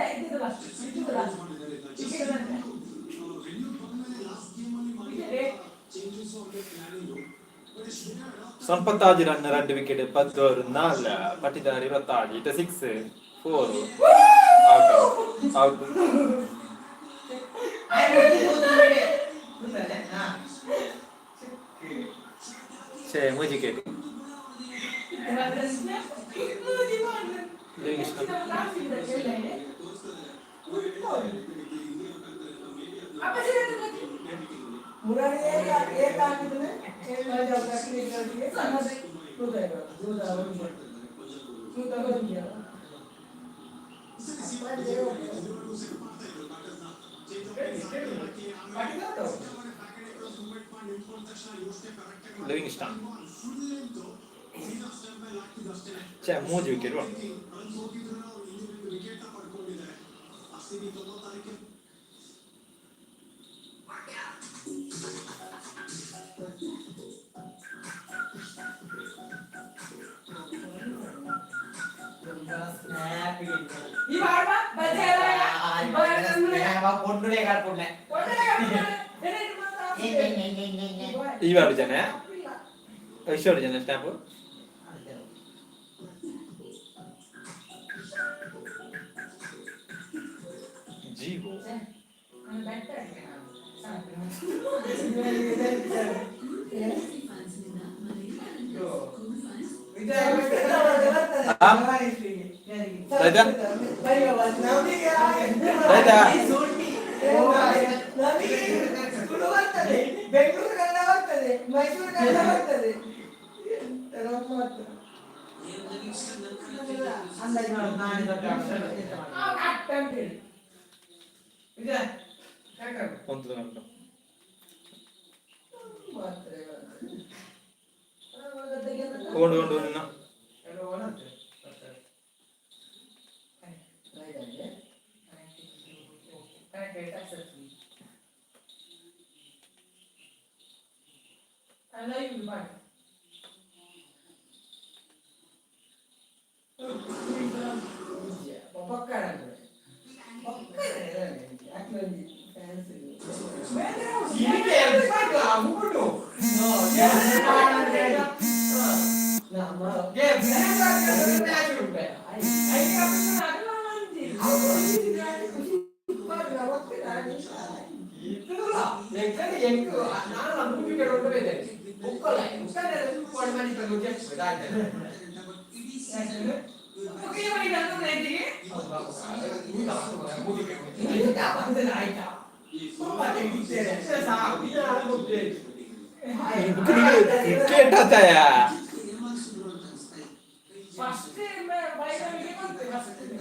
ಸಂಪತ್ತಾಜಿ ರನ್, 2 ವಿಕೆಟ್, 10 ಓವರ್ 4. ಪಟ್ಟಿದಾರ್ 26. ಇಟ ಸಿಕ್ಸ್, ಫೋರ್, ಔಟ್ ಔಟ್. ಛೇ, ಮೂಜಿ ವಿಕೆಟ್. ಲಿವಿಂಗ್ಸ್ಟನ್. ಲಿವಿಂಗ್ಸ್ಟನ್. ಛೇ, ಮೂಜಿ ವಿಕೆಟ್. ವಿಕೆಟ್ ಪಡ್ಕೊಂಡಿದ್ದಾರೆ ಆರ್ ಸಿ ಬಿ 96ಕ್ಕೆ. ಈ ಬಾರಿ ಜನ ಎಷ್ಟು ಜನ ಸ್ನ್ಯಾಪ್? ಜೀವೋ. ಆಯ್ತಾ ಆಯ್ತಾ? ಬರ್ತದೆ, ಬೆಂಗಳೂರು ಕನ್ನಡ ಬರ್ತದೆ, ಮೈಸೂರು ಕನ್ನಡ ಬರ್ತದೆ. ಎಂತ ಗಮ್ಮತ್ತು. ಅಂದಾಜು ಮಾಡು, ನಾಳೆ ದೊಡ್ಡ ಒಂದು ಗಂಟೆ. ಮಾತ್ರೆ. ಓಡು ಓಡು ನಿನ್ನ. ಕ್ರಿಕೆಟ್ ಆತಾಯ.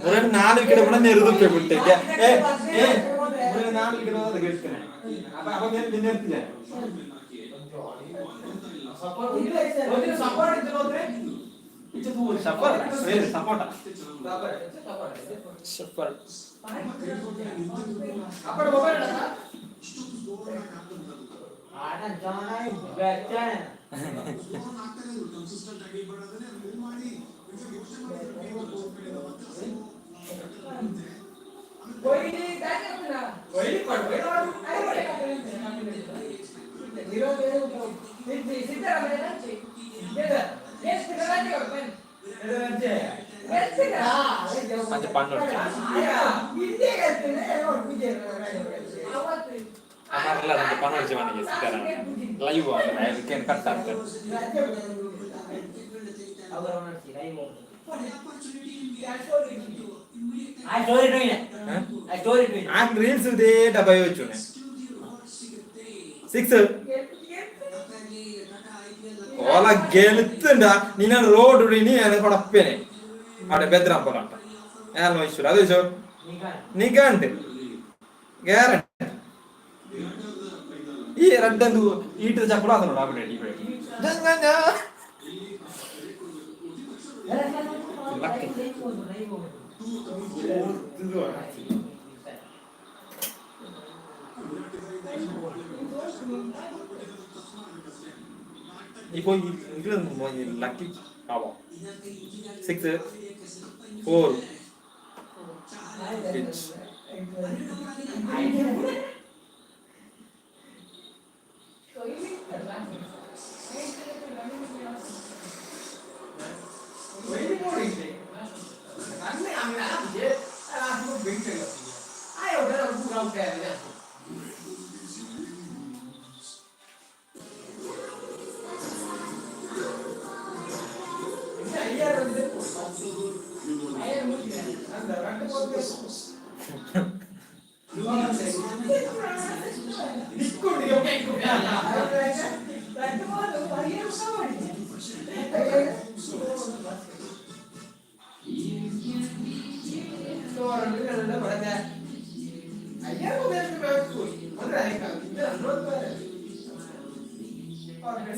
ಮುರಳಿ ನಾಲ್ಕು ವಿಕೆಟ್ ಕೂಡ ನೆರೆದುಪ್ಪೆ ಬಿಟ್ಟೆ. ಏ ಏ, ಮುರಳಿ ನಾಲ್ಕು ವಿಕೆಟ್ ಹೋದ ಗೆಲ್ತೇನೆ. ಅಪ್ಪ ಅಪ್ಪ ನೆರ್ತಿದೆ. Support support support. ಕನ್ಸಿಸ್ಟೆಂಟ್ ಆಗಿ, ಬಟ್ ಅದನ್ನೇ ಮೂವ್ ಮಾಡಿ ಯೋಚನೆ ಮಾಡಿದ್ರೆ ಮತ್ತೆ. ಅಂಚೆ ಪಣ್ಣು ಅಮರ್ಲ ನಂಗೆ ಪಣ್ಣು ಹೊಡ್ಚೆ ಮನೆಗೆ ಸಿದ್ದಾರಾಮಯ್ಯ ಲೈವ್ ಅದಕ್ಕೆ ಕಟ್ ಆಗ್ತದೆ. ಆ ರೀಲ್ಸ್ ಇದೇ ಡಬ್ಬ ಯೋಚನೆ. ಸಿಕ್ಸ್ ಓಲ ಗೆಳುತ್ತುಂಡ ನೀನು ರೋಡ್ ನೀ ಕೊಡಪ್ಪೇನೆ അവിടെ ಬೆದ್ರಾಂ ಪೊಲಾಂಟ ಏನ್ ಮೈಸೂರು ಅದು ಸೋ ನಿಗಂಟ್ ಗ್ಯಾರಂಟಿ. ಈ ರಡ್ಡಂದು ಈಟದ ಚಪ್ಪಲ ಅದು ನೋಡು ಆಬಿಡೆ ಈ ಬೆಳೆ. இப்போ லக்கி ஆகும். Six four pitch.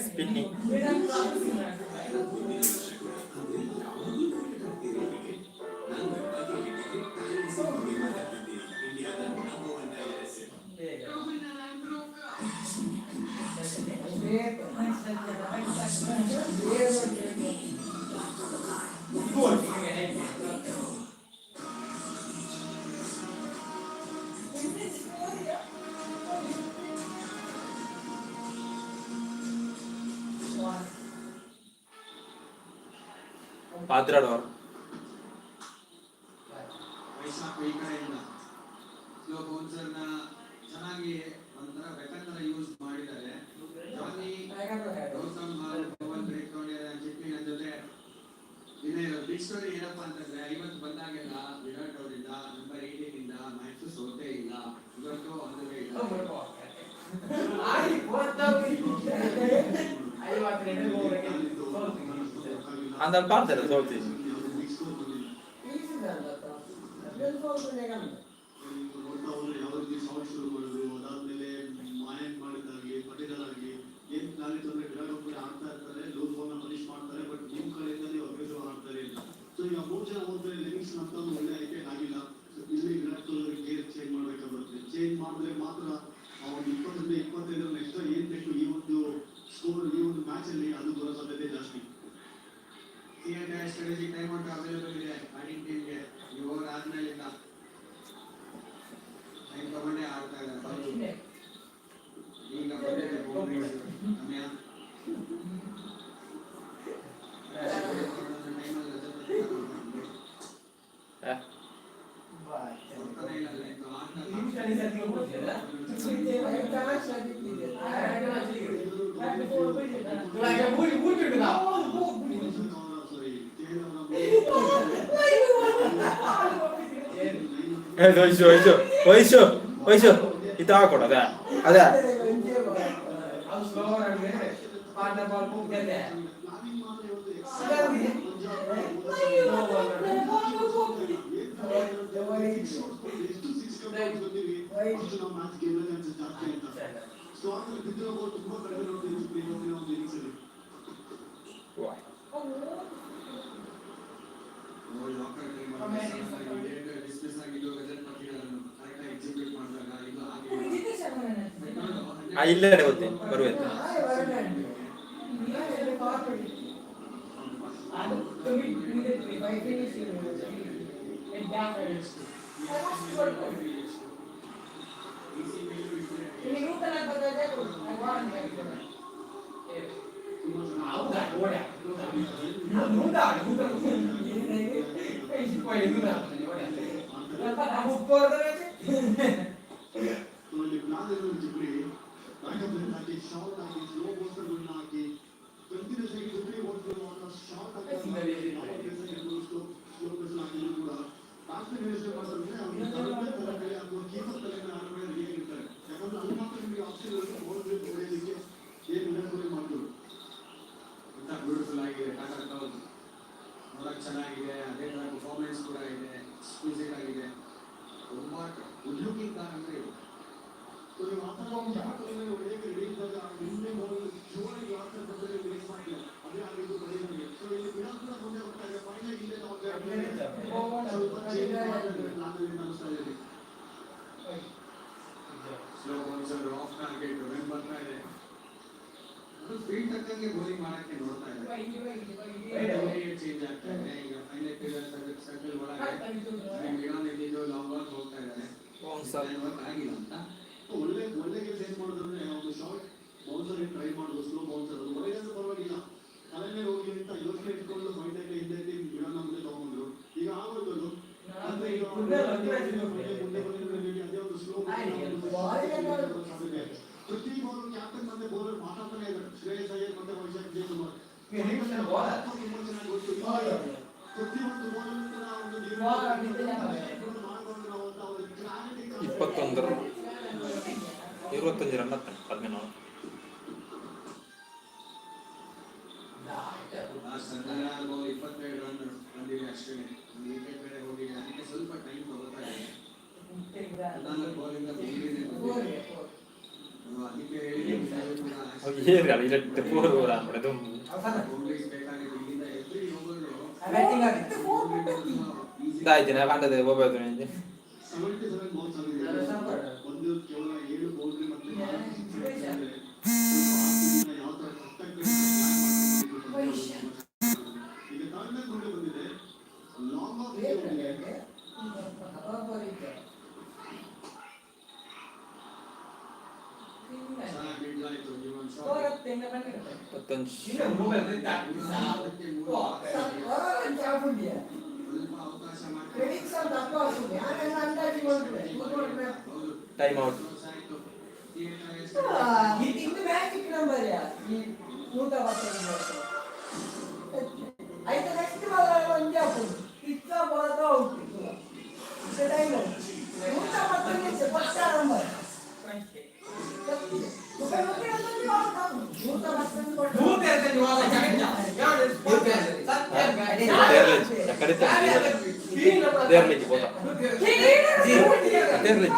Spinning. ಪಾತ್ರಾಡೋರು. Vaishakh ಈ ಕಡೆಯಿಂದ ಸ್ಲೋ ಬೌನ್ಸರ್ನ ಚೆನ್ನಾಗಿ ಒಂಥರ ವೆಪನ್ ತರ ಯೂಸ್ ಮಾಡಿದ್ದಾರೆ. ಜಾನಿ ಗೌತಮ್ ಹಾಗೂ ಪವನ್ ಬ್ರೇಕ್ ತಗೊಂಡಿದ್ದಾರೆ. ಚಿಟ್ನಿ ಜೊತೆ ಇದೇ ಬಿಗ್ ಸ್ಟೋರಿ ಏನಪ್ಪಾ ಅಂತಂದ್ರೆ, 50 ಬಂದಾಗೆಲ್ಲ ವಿರಾಟ್ ಅವರಿಂದ ನಂಬರ್ 18 ಇಂದ ಮ್ಯಾಚ್ ಸೋತೇ ಇಲ್ಲ. ಇವತ್ತು ಆನ್ the way ಇಲ್ಲ. ಅಂದಲ್ಲಿ ಪಾಡ್ತಾರೆ ಸೋತಿ. ನೋಡ್ತಾ ಹೋದ್ರೆ ಯಾವ ರೀತಿ ಶಾರ್ಟ್ ಶುರು ಮಾಡಿದ್ರು, ಅದಾದ್ಮೇಲೆ ಮಾಯಂಕ್ ಮಾಡಿದ್ದಾಗಲಿ, ಪಟೇಲ್ ಆಗಲಿ, ಏನ್ ಪ್ಲಾನ್ ಇತ್ತು ಅಂದ್ರೆ ವಿರಾಟ್ ಕೊಹ್ಲಿ ಆಡ್ತಾ ಇರ್ತಾರೆ, ಲೂಸ್ ಬಾಲ್ ನ ಪನಿಷ್ ಮಾಡ್ತಾರೆ, ಬಟ್ ನಿಮ್ ಕಡೆಯಿಂದ ನೀವು ಅಗ್ರೆಸಿವ್ ಆಡ್ತಾರೆ ಅಂತ. ಸೊ ಈಗ ಮೂರು ಜನ ಹೋದ್ರೆ ಲಿವಿಂಗ್ಸ್ಟನ್ ಅಂತ ಒಂದು ಒಳ್ಳೆ ಆಯ್ಕೆ ಆಗಿಲ್ಲ. ಸೊ ಇಲ್ಲಿ ವಿರಾಟ್ ಕೊಹ್ಲಿ ಗೇರ್ ಚೇಂಜ್ ಮಾಡ್ಬೇಕಾಗುತ್ತೆ. ಚೇಂಜ್ ಮಾಡಿದ್ರೆ ಮಾತ್ರ ಅವ್ರು 20ರಿಂದ 25 ನೆಕ್ಸ್ಟ್ ಏನ್ ಬೇಕು ಈ ಒಂದು ಸ್ಕೋರ್ ಈ ಒಂದು ಮ್ಯಾಚ್ ಅಲ್ಲಿ ಅದು ಬರೋ ಸಾಧ್ಯತೆ ಜಾಸ್ತಿ. ಸ್ಟ್ರಾಟಜಿ ಟೈಮ್ ಔಟ್ ಅವೈಲೇಬಲ್ ಇದೆ ಬ್ಯಾಟಿಂಗ್ ಟೀಮ್ಗೆ. ಈ ಓವರ್ ಆದ್ಮೇಲಿಂದ ಟೈಮ್ ತಗೊಂಡೇ ಆಡ್ತಾ ಇದ್ದಾರೆ. ಈಗ ಬಂದಿದೆ ಬೌಂಡ್ರೀಸ್ ಸಮಯ ಟೈಮಲ್ಲಿ ಕೊಡ್ತಾನೆ ಇಲ್ಲ ಲೈಕ್ ಸಾರಿ ಏ ವಯಸ್ಸು ವಯಸ್ಸು ವಯಸ್ಸು ವಯಸ್ಸು ಇತ್ತ ಹಾಕೊಡು. ಅದೇ ಅದೇ. ಅದು ಸ್ಲೋ ಆಗಿ ಪಾಂಡ ಬಾಲ್ ಹೋಗ್ತದೆ. ಪ್ಲಾನಿಂಗ್ ಮಾತ್ರ ಇವತ್ತು. ಎಷ್ಟು ಸಿಕ್ಸ್ ಬಂದಿವಿ, ಅಷ್ಟು ನಾವು ಮ್ಯಾಚ್ ಗೆಲ್ಲೋ ಚಾನ್ಸಸ್ ಜಾಸ್ತಿ ಅಂತ. ಸ್ಲಾಗ್ ಅಲ್ಲಿ ಬಿದ್ದಿರೋ ಬಾಲ್ ತುಂಬಾ ಕಡಿಮೆ ನೋಡ್ತೀವಿ ಇವತ್ತಿನ ಒಂದು ಇನ್ನಿಂಗ್ಸ್ ಅಲ್ಲಿ. ಡಿಸ್ಮಿಸ್ ಆಗಿದ್ದು ರಜತ್ ಪಟ್ಟಿಗಳನ್ನು ಕರೆಕ್ಟಾಗಿ ಎಕ್ಸಿಕ್ಯೂಟ್ ಮಾಡಿದಾಗ ಇದು ಆಗಿಲ್ಲ. ಆ ಇಲ್ಲಡೆ ಗೊತ್ತೇ ಬರುವೆ. ಸೊ ಇಲ್ಲಿ ಪ್ಲಾನ್ ಏನು, ಜಿಬ್ರಿ ಬ್ಯಾಕಪ್ ಹಾಕಿ, ಶಾರ್ಟ್ ಹಾಕಿ, ಸ್ಲೋ ಬೌನ್ಸರ್ಗಳನ್ನ ಹಾಕಿ, ಕಂಟಿನ್ಯೂಸ್ ಆಗಿ ಜಿಬ್ರಿ ಓಡ್ತಿರುವಾಗ ಶಾರ್ಟ್ ಹಾಕಿ, ಸ್ಲೋ ಸ್ಲೋ ಪೇಸ್ ಹಾಕಿದ್ರು ಕೂಡ ಬ್ಯಾಟ್ಸ್ಮನ್ ಯೋಚನೆ ಮಾಡ್ತಾರೆ, ಅವ್ನು ತಲೆ ತಲೆ ಮೇಲೆ ಅಥವಾ ಕೀಪರ್ ತಲೆ ಮೇಲೆ ಆಡೋ ಮೇಲೆ ರೆಡಿ ಆಗಿರ್ತಾರೆ. ಯಾಕಂದ್ರೆ ಅಲ್ಲಿ ಮಾತ್ರ ನಿಮಗೆ ಆಪ್ಷನ್ ಇರುತ್ತೆ ಬಾಲ್ ಹೊಡೆಯೋದಕ್ಕೆ. ಏನು ವಿರಾಟ್ ಕೊಹ್ಲಿ ಮಾಡಿದ್ರು. ಅಂತ ಬ್ಯೂಟಿಫುಲ್ ಆಗಿದೆ ಟಾಟಾ ಕರ್ವ್. ನೋಡಕ್ ಚೆನ್ನಾಗಿದೆ, ಅದೇ ಥರ ಪರ್ಫಾರ್ಮೆನ್ಸ್ ಕೂಡ ಇದೆ, ಎಕ್ಸ್ಕ್ವಿಸಿಟ್ ಆಗಿದೆ. ತುಂಬಾ ಗುಡ್ ಲುಕಿಂಗ್ ಕಾರ್ ಅಂದ್ರೆ ಇದು. ಸೊ ನೀವು ಆ ಥರ ಒಂದು ತಲೆ ಮೇಲೆ ಹೊಡೆಯೋಕೆ ರೆಡಿ ಇದ್ದಾಗ ನಿಮ್ಮದೇ ಬಾಲ್ ಜೋರಾಗಿ ಯಾರ್ಕರ್ ಬಂದರೆ ವೇಸ್ಟ್ ಮಾಡಿಲ್ಲ, ಅದೇ ಆಗಿದ್ದು ಬರೀ. ಸೊ ಇಲ್ಲಿ ವಿರಾಟ್ ಕೂಡ ಮುಂದೆ ಹೋಗ್ತಾ ಇದೆ. ಫೈನಲ್ ಇಲ್ಲೇ ತಗೊಂಡ್ರೆ ಸ್ವಲ್ಪ ಚೇಂಜ್ ಮಾಡ್ತಾರೆ ಪ್ಲಾನ್ ಅಲ್ಲಿ ಅನಿಸ್ತಾ ಇದೆ. Slow bouncer, of target run ಬರ್ತಾ ಇದೆ. ಅದು ಸ್ಪೀಡ್ ತಕ್ಕಂಗೆ ಬೌಲಿಂಗ್ ಮಾಡಕ್ಕೆ ನೋಡ್ತಾ ಇದೆ. ಚೇಂಜ್ ಆಗ್ತಾ ಇದೆ ಈಗ. ಫೈನಲ್ ಸರ್ಕಲ್ ಒಳಗೆ ಮಿಡಾನ್ ಇದ್ದಿದ್ದು ಲಾಂಗ್ ಆನ್ ಹೋಗ್ತಾ ಇದ್ದಾರೆ. ಬೌನ್ಸರ್. ವರ್ಕ್ ಆಗಿಲ್ಲ ಅಂತ. ಒಳ್ಳೆ ಒಳ್ಳೆ ಕೆಲಸ ಏನ್ ಮಾಡಿದ್ರೆ, ಒಂದು ಶಾರ್ಟ್ ಬೌನ್ಸರ್ ಟ್ರೈ ಮಾಡೋದು, ಸ್ಲೋ ಬೌನ್ಸರ್. ಅದು ಒಳ್ಳೆ ಪರವಾಗಿಲ್ಲ, ತಲೆ ಮೇಲೆ ಹೋಗಿ ಅಂತ ಯೋಚನೆ ಇಟ್ಕೊಂಡು ಫೈಟ್ ಆಗಿ ಹಿಂದೆ ವಿರಾಟ್ ಮುಂದೆ ತಗೊಂಡ್ರು. ಈಗ ಆಗೋಯ್ತು ಅದು. ಅಂದ್ರೆ ಈಗ ಮುಂದೆ ಮುಂದೆ ಬಂದಿದ್ರೆ ಅದೇ ಒಂದು ಸ್ಲೋ. ಪ್ರತಿ ಬಾಲ್ ಕ್ಯಾಪ್ಟನ್ ಮತ್ತೆ ಬೌಲರ್ ಮಾತಾಡ್ತಾನೆ ಇದ್ದಾರೆ, ಶ್ರೇಯಸ್ ಅಯ್ಯರ್ ಮತ್ತೆ ವೈಶಾಖ್ ವಿಜಯ್ ಕುಮಾರ್. ತುಂಬಾ ಚೆನ್ನಾಗಿ ಗೊತ್ತು, ಪ್ರತಿಯೊಂದು ಬಾಲ್ ಕೂಡ ಒಂದು ಮಾಡಬಾರ್ದು ನಾವು ಅಂತ ಅವ್ರಿಗೆ ಕ್ಲಾರಿಟಿ. 21, 25 ರನ್ ಹತ್ತಾನೆ 14. ಲಾಸ್ಟ್ ಹದಿನಾರು ಬಾಲ್ 22 ರನ್ ಬಂದಿದೆ ಅಷ್ಟೇ. ಒಂದು ವಿಕೆಟ್ ಬೇರೆ ಹೋಗಿದೆ, ಅದಕ್ಕೆ ಸ್ವಲ್ಪ ಟೈಮ್ ತಗೋತಾ ಇದೆ. 14 ಬಾಲಿಂದ ಬೌಂಡ್ರಿನೇ ಬಂದಿದೆ. ಅದಕ್ಕೆ ಹೇಳಿದ್ದು ಕೂಡ. ಏರಿ ಅಲ್ಲ ಇರತ್ತೆ ಪೂರ್ ಊರ ಅನ್ಬಿಡ ದುಮ್. ಬೌಂಡ್ರೀಸ್ ಬೇಕಾಗಿದೆ ಇಲ್ಲಿಂದ ಎವ್ರಿ ಓವರ್. ಇದಾಯ್ತು ಪಂಡದ ಒಬ್ಬ. 77 ಬಾಲ್ಸ್ ಆಗಿದೆ. ಒಂದು ಕೇವಲ ಏಳು ಬೌಂಡ್ರಿ ಮತ್ತೆ ನಾಲ್ಕು ಸಿಕ್ಸ್. ಯಾವ ತರ ಕರೆಕ್ಟಾಗಿ ಪ್ಲಾನ್ ಮಾಡ್ಕೊಂಡು. ಈಗ ಥರ್ಡ್ ಮ್ಯಾನ್ ಮುಂದೆ ಬಂದಿದೆ, ಲಾಂಗ್ ಆಫ್ ಹೋಗಿದೆ. ಚೆನ್ನಾಗಿ ಬಿಡ್ ಆಯ್ತು ಈ ಒಂದು ಶಾಟ್. 21. ಅದಕ್ಕೆ ಮೂರು ಸ್ವಲ್ಪ ಅವಕಾಶ ಮಾಡ್ಕೊಂಡು. ಹೌದು. Time out. ಆಯ್ತು. ಇದು ಮ್ಯಾಜಿಕ್ ನಂಬರ್ ಈ ನೂತ ಆಯ್ತು. ನೆಕ್ಸ್ಟ್ ಬಾಲ್ ಒಂದೇ ಹಾಕುದು, ಇತ್ತ ಬಾಲ್ ಔಟ್. ಟೈಮ್ 111 ಪಕ್ಕ ನಂಬರ್. ದೇರ್ಲಿಜ್ ಪೋತ ದೇರ್ಲಿಜ್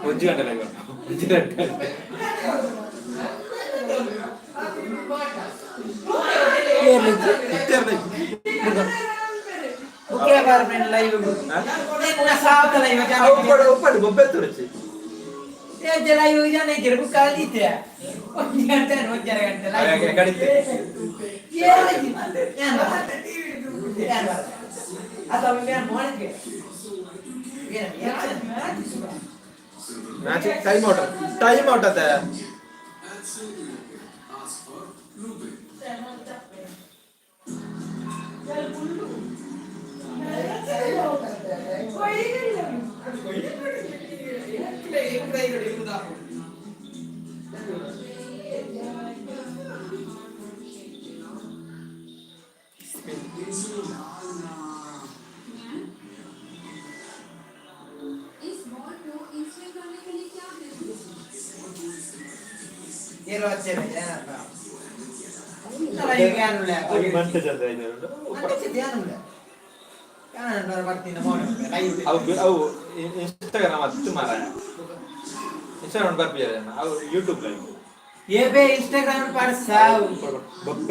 ಒಂಜಿ ಗಂಟೆ ಲೈವ್, ಒಂಜಿ ಗಂಟೆ. ಇತ್ತೇರ್ಲಿಜ್. ಓಕೆ ಬಾರ್ಮೆಂಟ್ ಲೈವ್ ಸಾವತಲ್ಲ ಇವಾಗ. ಒಪ್ಪಡು ಒಪ್ಪಡು ಬೊಬ್ಬೆ ತುರುಚಿ. ಲೈವ್ ಜನ ಇದ್ದೀರಿ, ಬುಕ್ ಕಲ್ದಿತ್ತೆ ಒಂದು ಗಂಟೆ, ಒಂದರ ಗಂಟೆ ಲೈವ್. ಕಡಿತೆ. ಅಥವಾ Molige. Match time out, time out ಅತ್ತೆ. At Saudi Arabia, ask for Rubin. इस बॉल को इन स्विंग करने के लिए क्या है? ಅವು ಅವು ಇನ್ಸ್ಟಾಗ್ರಾಮ್ ಅತ್ತು ಮಾರಾಯ. ಇನ್ಸ್ಟಾಗ್ರಾಮ್ ಬರ್ಪಿದ್ದಾರೆ, ಅವು ಯೂಟ್ಯೂಬ್ ಲೈವ್. ಏಬೆ ಇನ್ಸ್ಟಾಗ್ರಾಮ್ ಪಾಡ ಸಾವು. ಬೊಕ್ಕ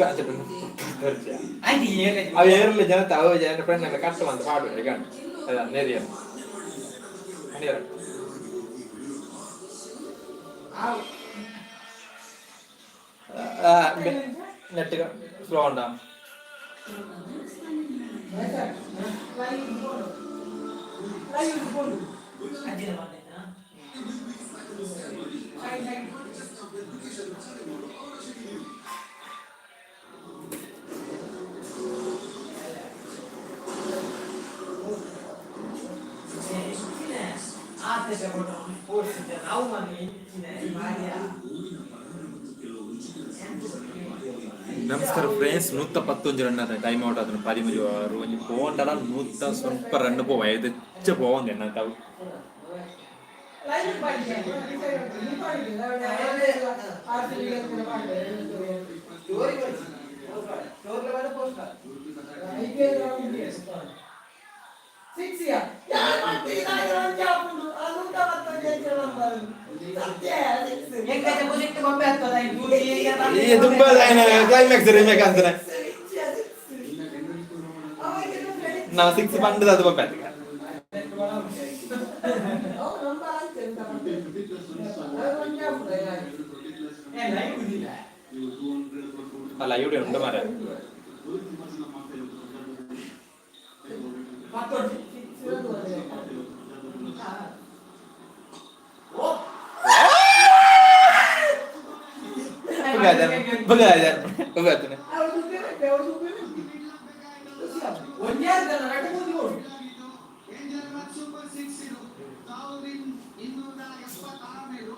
ಪರಿಚಯ. ಆಯ್ತು, ಏರ್. ಅವು ಏರ್ಲಿ ಜನತೆ, ಅವು ಜನ ಫ್ರೆಂಡ್ ಎಲ್ಲ ಕಟ್ಟ ಬಂದು ಪಾಡು ಈಗ ಅದ ನೇರಿಯ ನೇರ. ನೆಟ್ ಸ್ಲೋ ಉಂಟಾ? Live phone. ಅಂಚಿನ ಬಂದಿತ್ತಾ? ಆತ ಸ್ಪೋರ್ಟ್ಸ್ ನಾವು ಮನೆ ಹೆಚ್ಚಿನ ಭಾರ್ಯ. ನಮಸ್ಕಾರ ಫ್ರೆಂಡ್ಸ್, 111 ರನ್ ಆದ ಟೈಮ್ ಔಟ್ ಆದ್ರೆ 13 ಓವರ್. ಒಂಜಿ ಪೋಂಡಲ 100 ರನ್ ಪೋವ, ಎದೆಚ್ಚ ಪೋವಂದೆ ಎನ್ನ ತಾವು. ಲೈವ್ ಪಾಡಿದೆ, ನೀ ಪಾಡಿದೆ ಆರ್ ಸಿ ಬಿ ಪಾಡಿದೆ. ಸ್ಟೋರಿ ಸ್ಟೋರಿ ಬಂದು ಪೋಸ್ಟ್. ಐಪಿಎಲ್ ಸಿಕ್ಸ್ ಯಾ ಯಾರು ಮಾಡ್ತೀರಾ? ಒಂಜಿ ಆಪುಂಡು ಆ 111 ನಂಬರ್ ಸತ್ಯ ಸಿಕ್ಸ್. ಎಂಕೈತೆ ಮುಸಿಟ್ಟು ಗೊಂಬೆ ಆಗ್ತದ. ಈ ದುಂಬ ಕ್ಲೈಮ್ಯಾಕ್ಸ್ ರಿಮೇಕ್ ಅಂತಾನೆ. ನಾವು ಸಿಕ್ಸ್ ಬಂದದ ಅದು ಬೊಬ್ಬೆ. ಅವು ನಂಬರ್ ಅಂತ ಎಂತ ಮಾಡ್ತಾರೆ? ಅದು ಒಂಜಿ ಆಪುಂಡು. ಲೈವ್ ಇದಿಲ್ಲ. ಅಲ್ಲ, ಇವ್ಡೆ ಉಂಡು ಮಾರ್ರೆ. ಮತ್ತೊಂದು. ಸಿಕ್ಸ್ ಒಂದು ಒಂದೇ. ಹಾ. ಬುಗಾಜನ್ ಬುಗಾಜನ್ ಬುಗಾಜನ್. ಅವ್ರು ದುಡ್ಡು ಬೇಕು, ಅವ್ರು ದುಡ್ಡು ಬೇಕು. ಖುಷಿ ಆಗುತ್ತೆ. ಒಂದೇ ಅಂತಲ್ಲ, ರಟ್ಟು ಬೂದಿ ಕೊಡು. ಸೂಪರ್ ಸಿಕ್ಸ್ ಇದು 1276ನೇದು.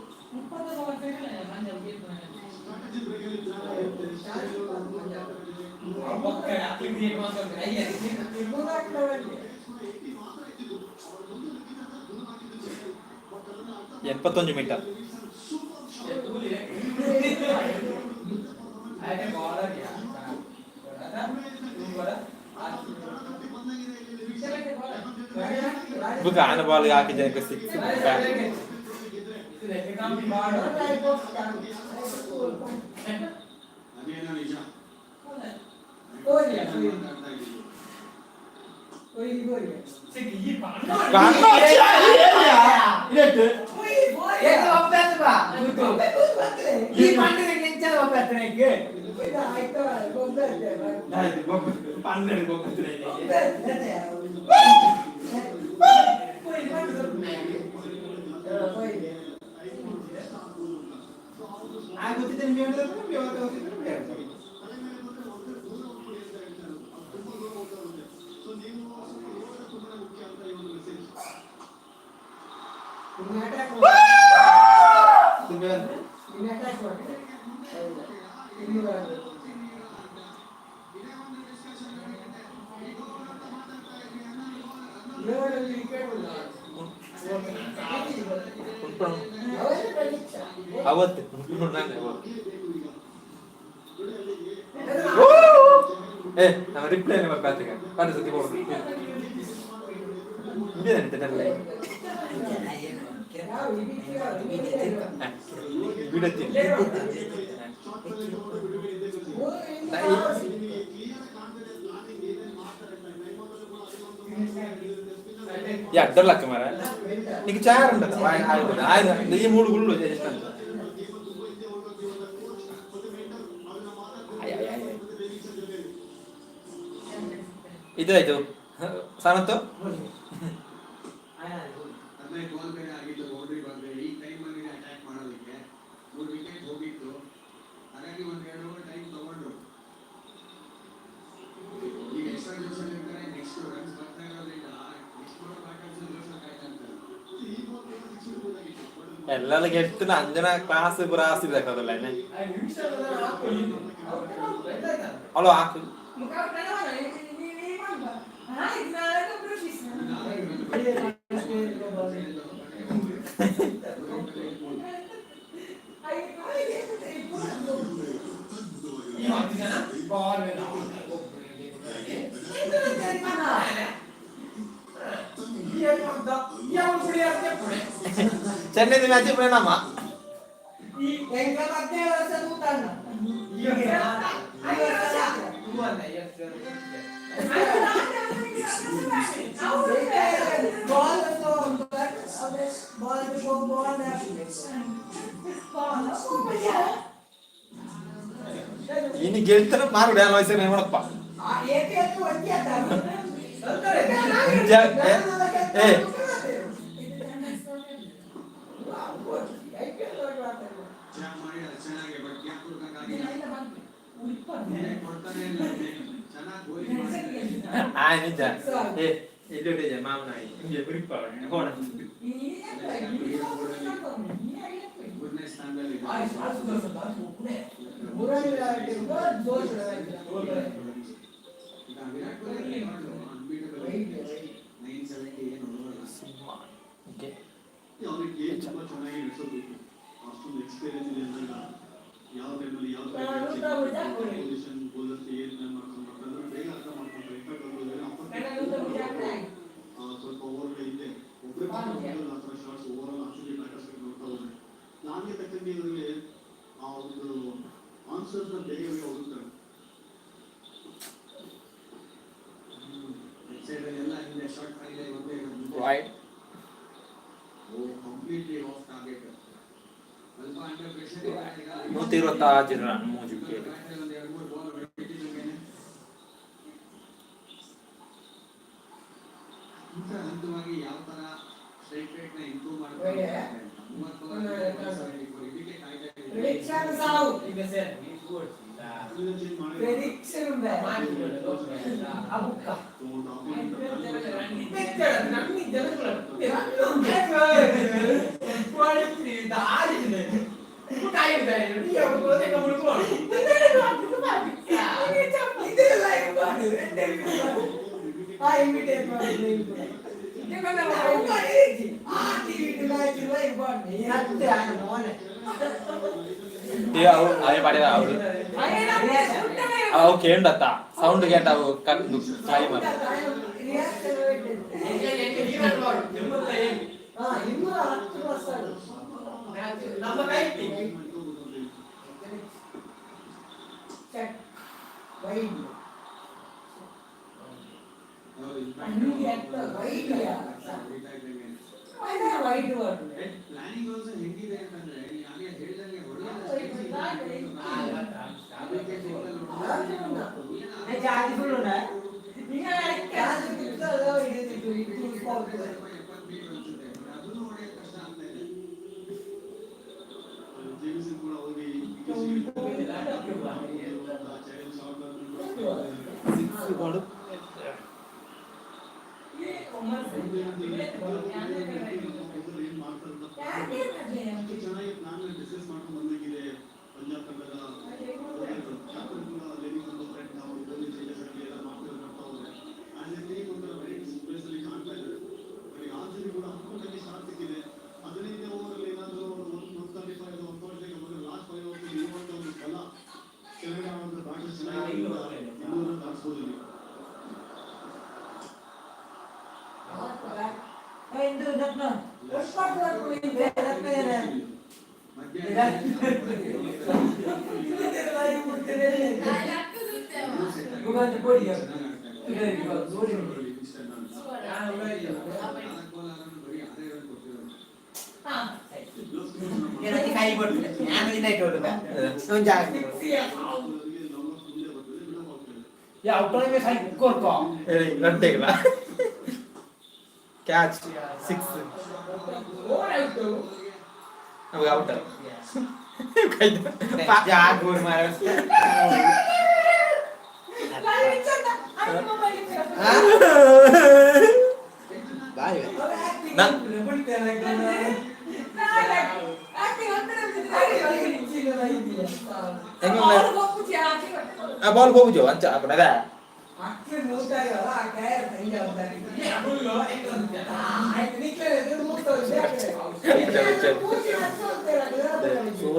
ಬೊಕ್ಕ ಅಪ್ಲಿಕೇಶನ್ ಮಾಡ್ತಾರೆ ಅಯ್ಯ. ಮೂರು ಹಾಕಿದವರಿಗೆ. 81 ಮೀಟರ್. ಅದೇ ಬಾಲರ್. ಬುಗ ಆನ ಬಾಲ್ ಹಾಕಿ ಜನಕ್ಕೆ ಸಿಕ್ಸ್. ಅದೇನೋ ನಿಜ. ಕೋರಿ ಮಾತಾಡ್ತಾ ಇದ್ದೀವಿ. ಕೊಯ್ಲಿ ಕೋರಿ. ಈ పండుగ ಎಂಚದ ಒಪ್ಪತ್ತನೆ. ಆಯ್ತು, ಬೊಬ್ಬೆ 12. ಬೊಬ್ಬೆ. ಕೊಯ್ಲಿ. ಆ ಗೊತ್ತಿದ್ದೆ ನಿಮ್ಗೆ ಹೇಳಿದ್ರೆ ಗೊತ್ತಿದ್ರೆ. ತಲೆ ಮೇಲೆ ಬಂದ್ರೆ ಒಬ್ಬರು ದೂರ ಹೋಗ್ಬಿಡಿ ಅಂತ ಹೇಳ್ತಾರೆ. ಅದು ತುಂಬಾ ದೂರ ಹೋಗ್ತಾ ಇರುತ್ತೆ. ಸೊ ನೀವು ಸ್ವಲ್ಪ ನೋಡೋದು ತುಂಬಾ ಮುಖ್ಯ ಅಂತ ಈ ಒಂದು ಮೆಸೇಜ್. ಇನ್ನು ಅಟ್ಯಾಕ್, ಇನ್ನು ಅಟ್ಯಾಕ್ ಮಾಡ್ತಾರೆ. ಹೌದಾ? 200 ಆಗ್ಬೇಕು. ಇದೇ ಒಂದು ಡಿಸ್ಕಷನ್ ನಡೆಯುತ್ತೆ. ಈಗ ಓವರ್ ಅಂತ ಮಾತಾಡ್ತಾ ಇದ್ವಿ, 11 ಬಾಲ್, 11. ಏಳರಲ್ಲಿ ವಿಕೆಟ್ ಉಂಟು. ಅವೆಲ್ಲ ಪ್ರತೀಕ್ಷಾ. ಅವತ್ತು ನಾನು ಏ ನಮ್ಮ ರಿಪ್ಲೈ ಬ್ಯಾಟಿಗೆ ಪಂಡ ಸತಿ ಕೊಡು. ಇಂಡಿಯನ್ ಯಾವ ಈ ಬಿಡತ್ತಿ. ಮೂರು ಇಂದ. ಯಾ ಅಡ್ಡರ್ಲಕ್ಕ ಮಾರ, ನಿಂಗೆ ಚಾರ್ ಉಂಟಲ್ಲ. ಆಯ್ತು ಆಯ್ತು, ಈ ಮೂರು ಗುಳ್ಳು ಎಷ್ಟು ಅಂತ. ಆಯ್ ಆಯ್ ಆಯ್. ಇದಾಯ್ತು ಸಾನಂತು. 15 ಬಾಲ್ ಬೇರೆ ಆಗಿತ್ತು, ಬೌಂಡ್ರಿ ಬಂದ್ರೆ ಈ ಟೈಮಲ್ಲಿ ಅಟ್ಯಾಕ್ ಮಾಡೋದಕ್ಕೆ ಮೂರು ವಿಕೆಟ್ ಹೋಗಿತ್ತು. ಹಾಗಾಗಿ ಒಂದ್ ಎರಡು ಓವರ್ ಟೈಮ್ ತಗೊಂಡ್ರು. ಈಗ ಎಕ್ಸ್ಟ್ರಾ ಜೋಶಲ್ಲಿ ಇರ್ತಾರೆ. ನೆಕ್ಸ್ಟ್ ರನ್ಸ್ ಬರ್ತಾ ಇರೋದ್ರಿಂದ ನೆಕ್ಸ್ಟ್ ಬರೋ ಬ್ಯಾಟರ್ಸ್ ಜೋಶಲ್ಲಿ ಕಾಯ್ತಾ ಇರ್ತಾರೆ. ಎಲ್ಲರ ಗೆಟ್ಟು ಅಂಜನ ಕ್ಲಾಸ್ ಪೂರ ಆಸ್ತಿ ಬೇಕಾದಲ್ಲ. ಅವಳು ಹಾಕು. ಚೆನ್ನೈ ಮ್ಯಾಚ್ ಪರಿಣಾಮ. ಎಂಕ 15 ವರ್ಷ ತೂತಣ್ಣ. ಬಾಲ್ ಬಾಲ್ ಇನ್ನು ಗೆಲ್ತಾನೆ ಮಾರು ಡ್ಯಾನ್ ವಯಸ್ಸು ನೋಡಪ್ಪ. ಏ ಚೆನ್ನಾಗಿ ಮಾಡಿ ಚೆನ್ನಾಗಿ, ಬಟ್ ಗ್ಯಾಪ್ ಕೊಡ್ಬೇಕಾಗಿಲ್ಲ. ಕೊಡ್ತಾನೆ ಇಲ್ಲ. ಚೆನ್ನಾಗಿ ಬೌಲಿಂಗ್ ಮಾಡಿದ್ದಾರೆ. ಆ ನಿಜ. ಏ ಇಲ್ಲಿ ಮಾಮನ ಹಿಂಗೆ ಬಿರಿಪ್ಪ ಹೋಣ. ಮೂರನೇ ಸ್ಥಾನದಲ್ಲಿ. ಈಗ ವಿರಾಟ್ ಕೊಹ್ಲಿ ಅನ್ಬೀಟಬಲ್, 970 ಏನು ಹೊರಗಲ್ಲ. ಓಕೆ. ಅವ್ರಿಗೆ ಗೇಮ್ ತುಂಬಾ ಚೆನ್ನಾಗಿ ನಡೆಸೋದು, ಅಷ್ಟೊಂದು ಎಕ್ಸ್ಪೀರಿಯನ್ಸ್ ಇದೆ ಅಂದಾಗ ಯಾವ ಟೈಮಲ್ಲಿ ಯಾವ ಪೊಸಿಷನ್ ಬೌಲರ್ಸ್ ಏನ್ ಪ್ಲಾನ್ ಮಾಡ್ಕೊಂಡು ಬರ್ತಾರೆ ಅಂದ್ರೆ ಬೇಗ ಅರ್ಥ ಮಾಡ್ಕೊಂತಾರೆ. ಇನ್ಫ್ಯಾಕ್ಟ್ ಅವರು ಸ್ವಲ್ಪ ಓವರ್ ಹಿಂದೆ ಒಬ್ಬರೇ ಆ ಥರ shots. Over all R C B batters ನೋಡ್ತಾ ಹೋದ್ರೆ ಪ್ಲಾನ್ಗೆ ತಕ್ಕಂಗೆ ಇವರಿಗೆ ಆ ಒಂದು ಆನ್ಸರ್ಸ್ ಬೇಗ ಬೇಗ ಹುಡುಕ್ತಾರೆ. ಸೈಡ್ ಎಲ್ಲ ಹಿಂದೆ ಶಾರ್ಟ್ ಫೈಲ್ ಒಂದೇ. Wide. Oh, completely of target. ಸ್ವಲ್ಪ ಅಂಡರ್ ಪ್ರೆಷರ್ ಈಗ. 126 ರನ್, ಮೂರು ವಿಕೆಟ್. ಒಂದು ಎರಡು ಮೂರು ಬಾಲ್ ಹೊಡಿತಿದ್ದಂಗೆನೆ ಹಂತ ಹಂತವಾಗಿ ಯಾವ ತರ ಸ್ಟ್ರೈಕ್ ರೇಟ್ ನ ಇಂಪ್ರೂವ್ ಮಾಡ್ತಾರೆ ಅಂತ. 30 ಬಾಲ್ 174, ಇದಕ್ಕೆ ಕಾಯ್ತಾ ಇದ್ದೀವಿ. ಪ್ರಿಡಿಕ್ಷನ್ ಸಾವು. ಚೇಂಜ್ ಮಾಡಿ. ಪ್ರಿಡಿಕ್ಷನ್ ಅಬುಕ್ಕ. ಇದೆಲ್ಲ ಇಮಿಟೇಟ್ ಮಾಡಿ. ಏ ಅವು ಅವೇ ಪಾಡಿದ ಅವರು ಅವು ಕೇಂಡತ್ತ ಸೌಂಡ್ ಕೇಂಡ ಅವು ಕಣ್ಣು ಕಾಯಿ ಮಾಡ. 210. Check wide. ಹೌದು. Wide word. ಪ್ಲಾನಿಂಗ್ ಆಲ್ಸೋ ಹೆಂಗಿದೆ ಅಂತಂದ್ರೆ, ನೀನ್ ಆಗ್ಲೇ ಹೇಳ್ದಂಗೆ ಹೊರಗಡೆ 70 ಮೀಟರ್ ಅನ್ಸುತ್ತೆ, ಅದನ್ನು ಹೊಡೆಯೋದು ಕಷ್ಟ ಆಗ್ತಾ ಇದೆ. ಜೇಮಿಸನ್ ಕೂಡ ಹೋಗಿ ಶಾರ್ಟ್. ಸಿಕ್ಸ್ ಬಾಲು. ಏನ್ ಮಾಡ್ತಾರೆ ಅಂತ ಅಷ್ಟು ಚೆನ್ನಾಗಿ ಪ್ಲಾನ್ ಡಿಸ್ಕಸ್ ಮಾಡ್ಕೊಂಡು ಬಂದಂಗಿದೆ ಪಂಜಾಬ್ ತಂಡದ ಕ್ಯಾಪ್ಟನ್ ಕೂಡ. ಲೇಡಿಂಗ್ ಒಂದು ಫ್ರೆಂಡ್ ಅವರು ಬೌಲಿಂಗ್ ಚೇಂಜಸ್ ಆಗಲಿ ಎಲ್ಲ ಮಾಡ್ತಾರೆ. ನೋಡ್ತಾ ಹೋದ್ರೆ ಆಸ್ ಎ ಟೀಮ್ ಒಂಥರ ರೈಟ್ ಪ್ಲೇಸ್ ಅಲ್ಲಿ ಕಾಣ್ತಾ ಇದ್ದಾರೆ. ಬಟ್ ಈಗ ಆರ್ ಸಿ ಬಿ ಕೂಡ ಅಪ್ಪಟಾಗಿ ಸ್ಟಾರ್ಟ್ ಸಿಕ್ಕಿದೆ. 15ನೇ ಓವರ್ ಅಲ್ಲಿ ಏನಾದರೂ 135, 145 ಬಂದ್ರೆ ಲಾಸ್ಟ್ 5 ಓವರ್ಸ್ ಇರುವಂತ ಒಂದು ಬಲ, ಚೆನ್ನಾಗಿ ಆಡುವಂತ ಬ್ಯಾಟರ್ಸ್ ಚೆನ್ನಾಗಿ 200 ದಾಟಿಸ್ಬೋದು ಇಲ್ಲಿ. ಇಂದು ನಗ್ನ. ಮಧ್ಯ ಪೊಡಿ. ನಾಲ್ಕು ಬಾಲ್ ಆದ್ರೂ ಬರೀ ಆರೇ ರನ್ ಕೊಟ್ಟಿರೋದು. ಏನಕ್ಕೆ ಕೈ ಕೊಟ್ಟು ನಾನು ಇನ್ನಾಯ್ತು ಹೊಡುದ ಜಾಗ. ರನ್ ತೆಗಿಲ್ಲ, ಕ್ಯಾಚ್, ಸಿಕ್ಸ್, ನಮಗೆ ಔಟ್. ಜಾಗೂರ್ ಮಾರ. ಬಾಯ್. ಬಾಲ್ ಹೋಗುಜು ಅಂಚ ಅದ.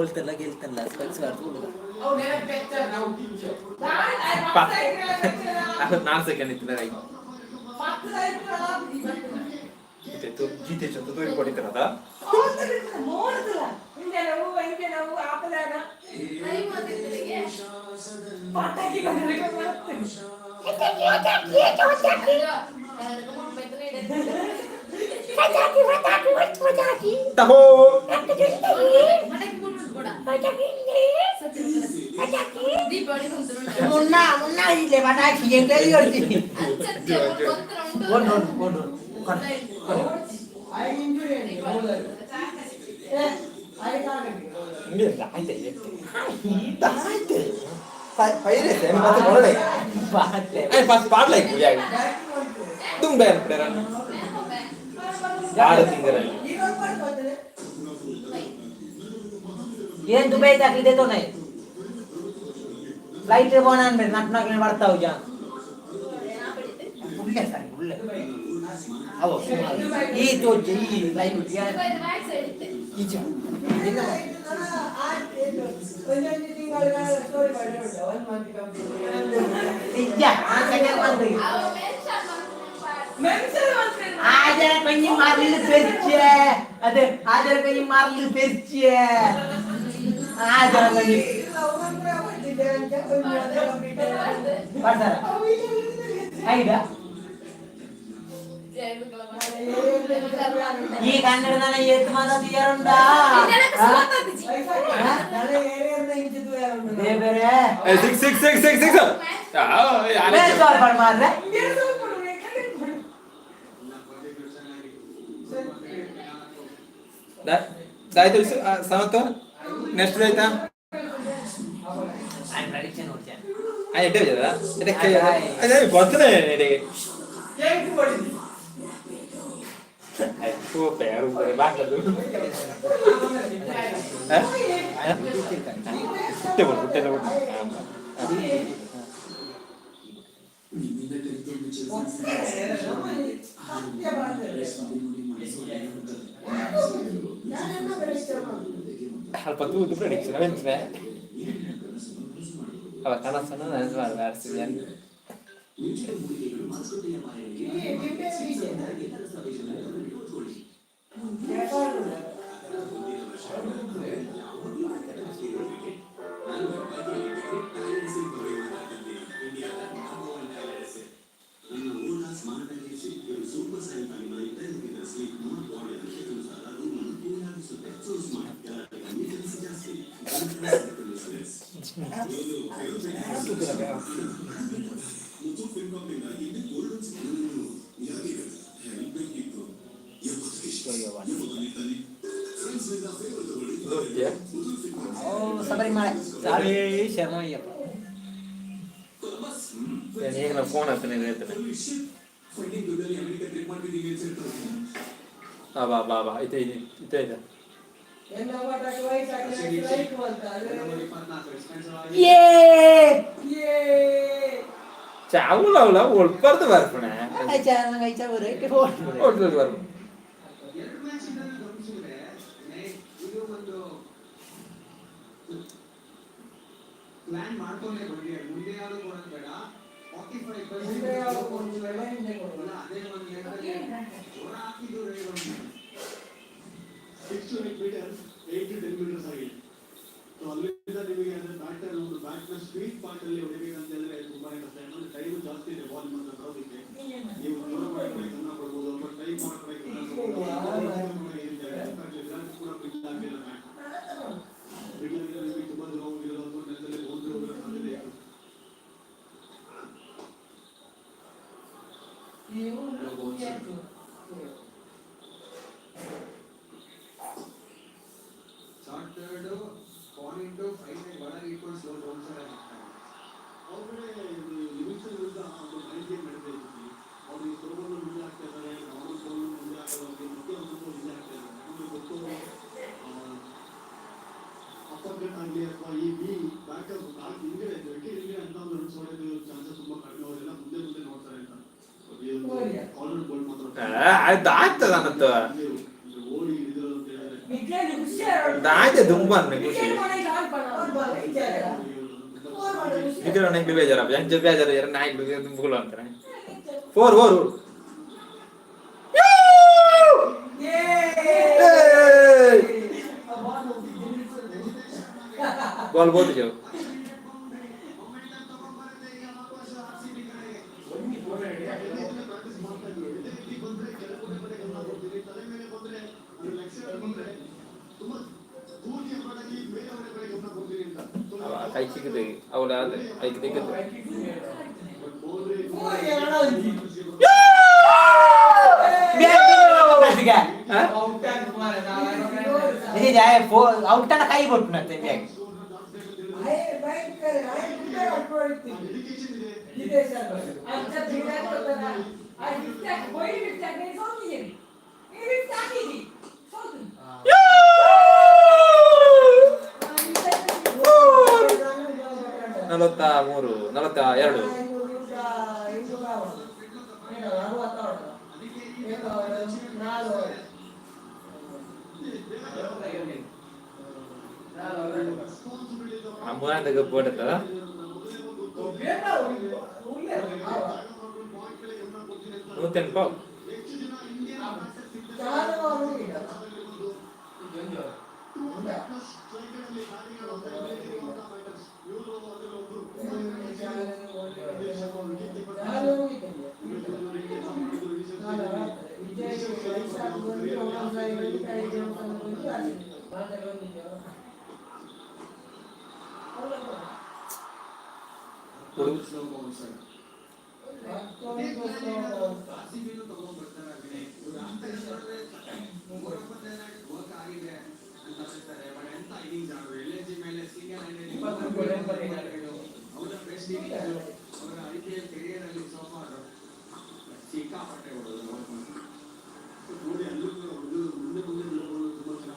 ಸೋಲ್ತಲ್ಲ ಗೆಲ್ತಲ್ಲ ಸ್ಪೆಕ್ಸ್ ಅವು ನೆನಪು ನಾವು ಪಿಚ್ಚು. 4 ಸೆಕೆಂಡ್ ಇತ್ತು. 10. ಜೀತೆ ಚಂದ ತೋರಿ ಕೊಡಿತಾರದ. ತಗೋ. ಮುನ್ನ ಮುನ್ನ ಇಲ್ಲೇ ಪಟಾಕಿ ಎಂಗಲಿ ಹೊಡ್ತೀನಿ. ಒಂದು ಒಂದು ಒಂದು. ಆಯ್ತು ಪೈರೇತೆ ಮತ್ತೆ ಕೊಡಲೆ. ಫಸ್ಟ್ ಪಾಡ್ಲೈಕ್ ತುಂಬ ಆರು ತಿಂಗಳಲ್ಲಿ. ಏನ್ ದುಬೈ ತಕ್ಲಿದೆ ತೋನೆ ಫ್ಲೈಟ್ ಬೋಣ ಅನ್ಬೇಡ ನಟ್ ನಾಲ್ಕು ಬರ್ತಾವ ಜಾ ಉಳ್ಳೆ ಸರಿ ಉಳ್ಳೆ ಅವ ಈ ತೋಜಿ ಈ ಲೈನ್ ಈಚೆ. ಇಜ್ಜ ಆ ಸೆಕೆಂಡ್ ಬಂದು ಆಜರ ಕೊಂಚ ಮಾರ್ಲಿ ಪೆರ್ಚೆ ಅದೇ ಆಜರ ಕೊಂಚ ಮಾರ್ಲಿ ಪೆರ್ಚೆ ಆಜರ ಕೊಂಚ ಬರ್ತಾರ ಐದಾ. ಈ ಕನ್ನಡದನ ಏತ್ ಮಾತ ತೀಯರುಂಡ ಬೇರೆ. 6 6 6 6 6. ಬೇರೆ ಮಾರ್ರೆ. ದಾಯ್ತು ಸಮತ್ತು ನೆಕ್ಸ್ಟ್ ಆಯ್ತಾ? ಆ ಎಡ್ಡೆ ಬಿದ್ದದ ಎಡ್ಡೆ ಗೊತ್ತನೆ ಎಡೆಗೆ. ಅಯ್ಯೋ ಪೇರು ಬಾಕದು ಹುಟ್ಟೆ ಬಿಡು ಹುಟ್ಟೆ ಬಿಡು. ಅಲ್ಪ ತೂದು ಪ್ರೆಡಿಕ್ಷನ್ ವೆಂಚನೆ ಅವ ಕನಸನ್ನು ನನಸು ಮಾಡಬಾರ್ದು. ಓ ಶಬರಿಮಲೆ ಸ್ವಾಮಿ ಶರಣಯ್ಯಪ್ಪ. ಈಗ ನಾವು ಫೋನ್ ಹತ್ತನೇ ಹೇಳ್ತೇನೆ. ಹಾ ಬಾ ಬಾ ಬಾ ಇದೆ ಇದೆ ಇದೆ ಇದೆ. ಏ ಚಾವುಲ ಅವಳ ಒಳ್ಪರ್ದು ಬರ್ಪಣೆ. ಫೋನ್. ಒಳ್ಪರ್ದು ಬರ್ಪು. ಎರಡು ಮ್ಯಾಚ್ ಗಮನಿಸಿದ್ರೆ ಇದು ಒಂದು ಪ್ಲಾನ್ ಮಾಡ್ಕೊಂಡೇ ಬಂದಿ ಮುಂದೆ ಯಾರು ಕೊಡೋದು ಬೇಡ. 45% ಅದೇ ಒಂದು ಲೆಕ್ಕದಲ್ಲಿ ಹೊರ ಹಾಕಿದ್ದು ಒಂದು 6 to 8 meters, 8 to 10 meters ಆಗಿದೆ. ಸೊ ಅಲ್ಲಿಂದ ನಿಮಗೆ ಅಂದ್ರೆ ಬ್ಯಾಟರ್ ಒಂದು ಬ್ಯಾಟ್ನ ಸ್ವೀಟ್ ಪಾರ್ಟ್ ಅಲ್ಲಿ ಹೊಡಿಬೇಕಂತ ಹೇಳಿದ್ರೆ ತುಂಬಾನೇ ಕಷ್ಟ. ಯಾಕಂದ್ರೆ ಟೈಮ್ ಜಾಸ್ತಿ ಇದೆ ಬಾಲ್ ಮಾತ್ರ ಬರೋದಕ್ಕೆ. ನೀವು ದೂರ ಮಾಡಕ್ಕೆ ಗಮನ ಕೊಡ್ಬೋದು ಅಥವಾ ಟೈಮ್ ಮಾಡ್ಕೊಳಕ್ಕೆ ಗಮನ ಕೊಡ್ಬೋದು. ವಿರಾಟ್ ಕೂಡ ಪಿಚ್ ಆಗಿಲ್ಲ. ಬ್ಯಾಟ್ ಪಿಚ್ ಆಗಿದ್ರೆ ನಿಮಗೆ ತುಂಬಾ ದೂರ ಹೋಗಿರೋದು ಅಥವಾ ನೆಲದಲ್ಲಿ ಬೌಂಡ್ರಿ ಹೋಗಿರೋ ಸಾಧ್ಯತೆ ಇತ್ತು. ಶಾರ್ಟ್ ಥರ್ಡ್ 0.5 ಬಹಳ ಈಕ್ವಲ್ ಸ್ಲೋ ಬೌನ್ಸರ್ ಆಗ್ತಾರೆ. ಅವ್ರ ಕಡೆ ಲಿವಿಂಗ್ಸ್ಟನ್ ವಿರುದ್ಧ ಒಂದು ಮೈಂಡ್ ಗೇಮ್ ನಡೀತಾ ಇತ್ತು. ಅವ್ರು ಈ ಸ್ಲೋ ಬಾಲ್ ಮುಂದೆ ಹಾಕ್ತಾ ಇದ್ದಾರೆ, ನಾರ್ಮಲ್ ಬಾಲ್ ಮುಂದೆ ಹಾಕೋದು ಮತ್ತೆ ಒಂದೊಂದು ಮುಂದೆ ಹಾಕ್ತಾ ಇದ್ದಾರೆ. ಯಾಕಂದ್ರೆ ಗೊತ್ತು, ಅಪ್ಪರ್ ಕಟ್ ಆಗಲಿ ಅಥವಾ ಈ ಬಿ ಬ್ಯಾಕ್ ಬ್ಯಾಕ್ ಹಿಂದ್ಗಡೆ ವಿಕೆಟ್ ಹಿಂದ್ಗಡೆ ಅಂತ ಒಂದು ರನ್ಸ್ ಹೊಡೆಯೋದು ಚಾನ್ಸಸ್ ತುಂಬಾ ಕಡಿಮೆ. ಅವರೆಲ್ಲ ಮುಂದೆ ಮುಂದೆ ನೋಡ್ತಾರೆ ಅಂತ ಈ ಒಂದು ಕಾರ್ನರ್ ಬಾಲ್ ಮಾತ್ರ ಅದು ಆಗ್ತದ ಅನ್ನತ್ತ. ಓಡಿ ಹಿಡಿದ್ರು ಅಂತ ಹೇಳಿದ್ರೆ ದಾಯ್ತೆ ದುಂಬು ಅಂದೆ ಖುಷಿ. ನಿಖಿಲ್ ನಂಗೆ ಬೇಜಾರ, ಎಂಚ ಬೇಜಾರ ಯಾರ ನಾಯಿಗಳು ದುಂಬುಗಳು ಅಂತಾರೆ. Four four. ಬಾಲ್ ಬೋದು ಜಾವು. ಕೈ ಸಿಕ್ಕದೆ ಅವಳ ಐಕ್ ದಿಕ್ಕದೆ. ಔಟ್ ಕೈ ಕೊಟ್ಟು ಮತ್ತೆ ಬ್ಯಾಗ್. 43, 42. ಮೂರಾಂದಕ್ಕೆ போட்டதா? 180.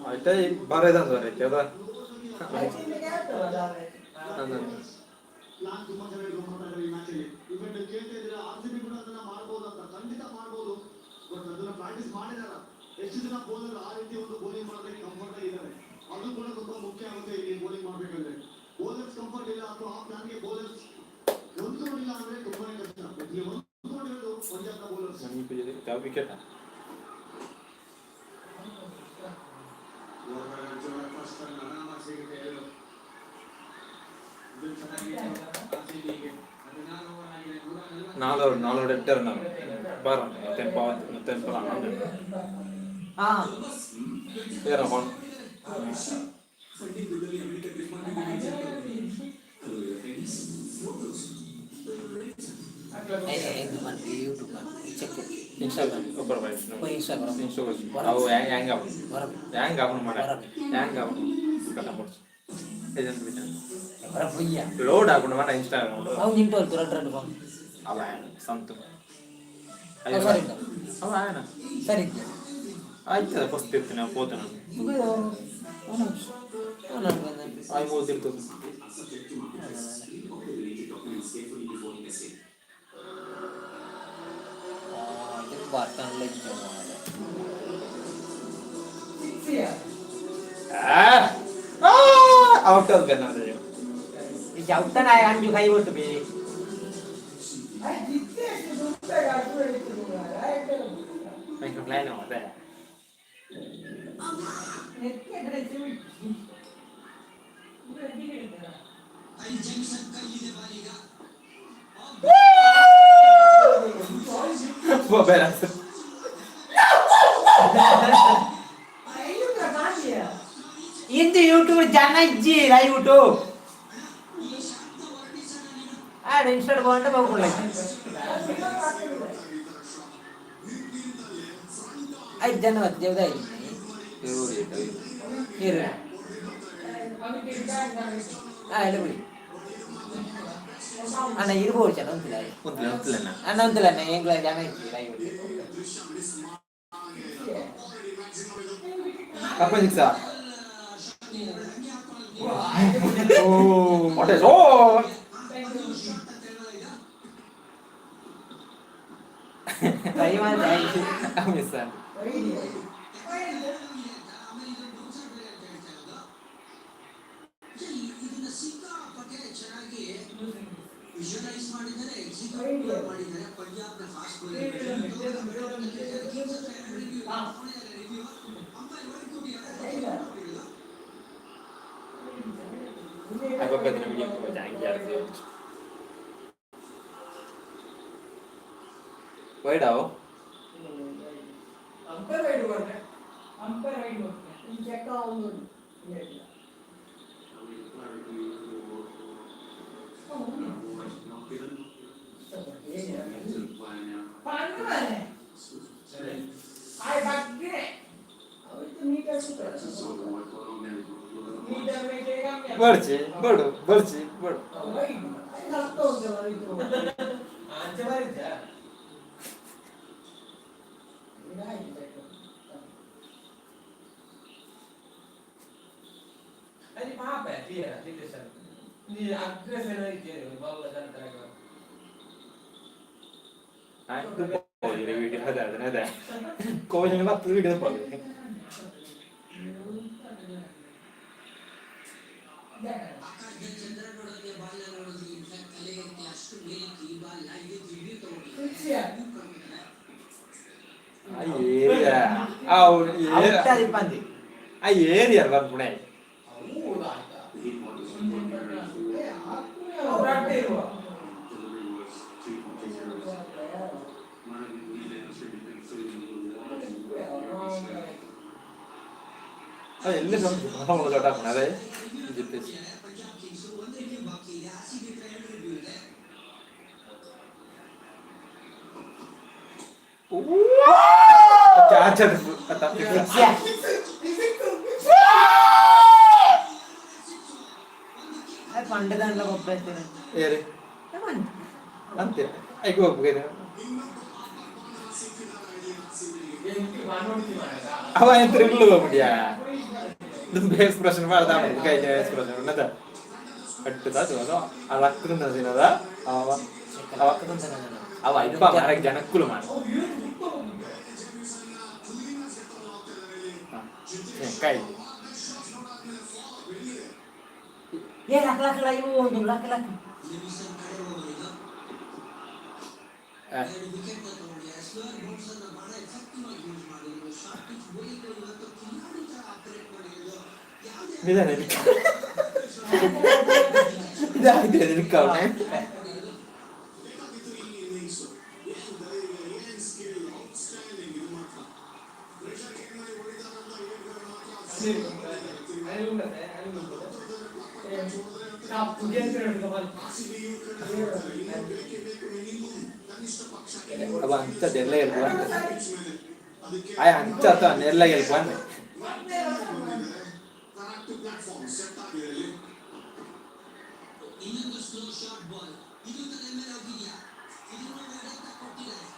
ಆಯ್ತಾ, ಬರೇದ ಅದ. ಪ್ಲಾನ್ ತುಂಬಾ ಚೆನ್ನಾಗಿ ಮಾಡ್ತಾ ಇದ್ದಾರೆ ಈ ಮ್ಯಾಚ್ ಅಲ್ಲಿ. ಇನ್ಫ್ಯಾಕ್ಟ್ ಕೇಳ್ತಾ ಇದ್ರೆ ಆರ್ ಸಿ ಬಿ ಕೂಡ ಅದನ್ನ ಮಾಡ್ಬೋದು ಅಂತ, ಖಂಡಿತ ಮಾಡ್ಬೋದು. ಬಟ್ ಅದನ್ನ ಪ್ರಾಕ್ಟೀಸ್ ಮಾಡಿದಾರ? ಎಷ್ಟು ಜನ ಬೌಲರ್ ಆ ರೀತಿ ಒಂದು ಬೌಲಿಂಗ್ ಮಾಡೋದಕ್ಕೆ ಕಂಫರ್ಟ್ ಆಗಿದ್ದಾರೆ? ಅದು ಕೂಡ ತುಂಬಾ ಮುಖ್ಯ ಆಗುತ್ತೆ ಇಲ್ಲಿ. ಬೌಲಿಂಗ್ ಮಾಡ್ಬೇಕಂದ್ರೆ ಬೌಲರ್ಸ್ ಕಂಫರ್ಟ್ ಇಲ್ಲ ಅಥವಾ ಆ ಪ್ಲಾನ್ಗೆ ಬೌಲರ್ಸ್ ಹೊಂದ್ಕೊಂಡಿಲ್ಲ ಅಂದ್ರೆ ತುಂಬಾನೇ ಕಷ್ಟ. ಇಲ್ಲಿ ಹೊಂದ್ಕೊಂಡಿರೋದು ಪಂಜಾಬ್ನ ಬೌಲರ್ಸ್. ವಿಕೆಟ್. ಫಸ್ಟ್ ರನ್ ಆರಾಮಾಗಿ ಸಿಗುತ್ತೆ 7. ಇದು ಚೆನ್ನಾಗಿತ್ತು ಆರ್ ಸಿ ಬಿಗೆ. 16 ಓವರ್ ಆಗಿದೆ, 140. ನಾಲ್ವರು ನಾಲ್ವರು ಎಟ್ಟರು ನಾವು ಬಾರ ನೂತ್ತೆಂಪ 180. ಹಾ. ಏರ ಫೋನ್. ಇದು ಮಾಡ್ತೀವಿ, ಯೂಟ್ಯೂಬ್ ಮಾಡ್ತೀವಿ, ಚೆಕ್. ಇನ್ಸ್ಟಾಗ್ರಾಮ್ ಒಬ್ಬರು. ಇನ್ಸ್ಟಾಗ್ರಾಮ್. ಇನ್ಸ್ಟಾಗ್ರಾಮ್ ಅವು ಹ್ಯಾಂಗ್ ಆಗ ಹ್ಯಾಂಗ್ ಆಪನ್ ಮಾಡ ಹ್ಯಾಂಗ್ ಆಪನ್ ಕಟ್ಟ ಲೋಡ್ ಆಪುಂಡು ಮಾಡ ಇನ್ಸ್ಟಾಗ್ರಾಮ್. ಅವು ನಿಂಟು ಅಲ್ತು ಎರಡು ಎರಡು ಫೋನ್. ಅವ ಸಂತು. ಸರಿ. ಅವ ಆಯನ. ಸರಿ. ಆಯ್ತದ, ಫಸ್ಟ್ ಇರ್ತೀನಿ ಪೋತನ. ಆಯ್ ಮೂರು ತಿರ್ತದೆ. ಔಟ್ ಆದ ಬೆನ್ನ. ಔಟನ ಅಂಜು ಕೈ ಕೊಟ್ಟು ಬೇ. ಪ್ಲಾನ್ ಅದೇ. ಬೇರೆ. ಇಂದು ಯೂಟ್ಯೂಬ್ ಜನ ಇಜ್ಜಿ ಲೈವ್ ಯೂಟ್ಯೂಬ್ ಆಡ ಇನ್ಸ್ಟಾಲ್ ಬೋಂಡ ಬೋಗುಳ್ಳ. ಐದು ಜನ ಮತ್ತೆ ದೇವದ ನೀರು. ಹಾ, ಎಲ್ಲ ಬಿಡಿ ಅಣ್ಣ, ಇರ್ಬೋದು ಜನ ಉಂಟಿಲ್ಲ. ಉಂತಿಲ್ಲ, ಉಂತಿಲ್ಲ. ಅಣ್ಣ, ಉಂತಿಲ್ಲ ಅಣ್ಣ. ಎಂಗ್ಲ ಜನ ಇಜ್ಜಿ ಲೈವ್. ಕಪ್ಪ ಸಿಕ್ಸಾ. What is all? Try ಮಾಡಿ. ಮಿಸ್. ಅಪ್ಪ ವಿಡಿಯೋ ವೈಡಾವು. ಅಂಪೈರ್ ವೈಡ್ ಕೊರ್ತೆ, ಅಂಪೈರ್ ವೈಡ್ ಕೊರ್ತೆ. ಈ ಚೆಕ್ ಆವೊಂದು ಇಲ್ಲ. ಪಂದು ಆಯ್ ಬಗ್ಗಿನೆ. ಅವತ್ತು ಮೀಟರ್. ಮೀಟರ್ ಮೇಕೆ ಕಮ್ಮಿ. ಬರ್ಚಿ ಬಡು, ಬರ್ಚಿ ಬಡು. ಅರ್ಥ ಉಂಟಲ್ಲ ಇದು. ಅಂಚೆ ಬರಿತ. ಅಲ್ಲಿ ಪಾಪ ತೀರ ಸಿಚುವೇಶನ್ ನೀ ಅಗ್ರೆಸರ್ ಇದ್ದೀರಿ ಬಲ್ಲ ಜನತರ. ವಿಡಿಯೋ ಅದೇ ಅದೇ ಕೋಚಿನ 10 ವಿಡಿಯೋ ಹೋಗಿ. ಆ ಏರಿಯಾ ಆ ಆ ಏರಿಯಾ ಬರ್ಪುಣೆ. ಎಲ್ಲಿ ದೊಡ್ಡ ಅದೇ ಜಿತ್ತೇಶ್. ಕ್ಯಾಚ್ ಅದು. ಪಂಡದಾಂಡ್ಲ ಗೊಬ್ಬರ. ಏರಿ ಅಂತೆ ಐಕ್ ಹೋಗ್ಬೇಕು. ಅವ ಎಂತ ಹೋಗ್ಬಿಟ್ಯಾ? ಎಕ್ಸ್ಪ್ರೆಷನ್ ಮಾಡ್ದ ಕೈ ಎಕ್ಸ್ಪ್ರೆಷನ್ ఉన్నದ ಕಟ್ಟದ ಅದು ಆ ಲಕ್ಕದ ಸಿನದ ಅವ ಅವ ಅವ ಇಪ್ಪ ಮಾರಕ್ ಜನಕ್ಕುಲು ಮಾಡ ಕೈ. ಏ ಲಕ್ ಲಕ್ ಲ ಇವು ಒಂದು ಲಕ್ ಲಕ್. ನಿಧಾನ ಇದಾಗಿದೆ ನಿಲ್ಕವನೆ. ಅವ ಅಂಥದ್ದು ಎಲ್ಲ ಗೆಲ್ಪು ಅಂತ ಆಯ್ ಅಂಚ ಅಥವಾ ಎಲ್ಲ ಗೆಲ್ಪು ಅಂದೆ.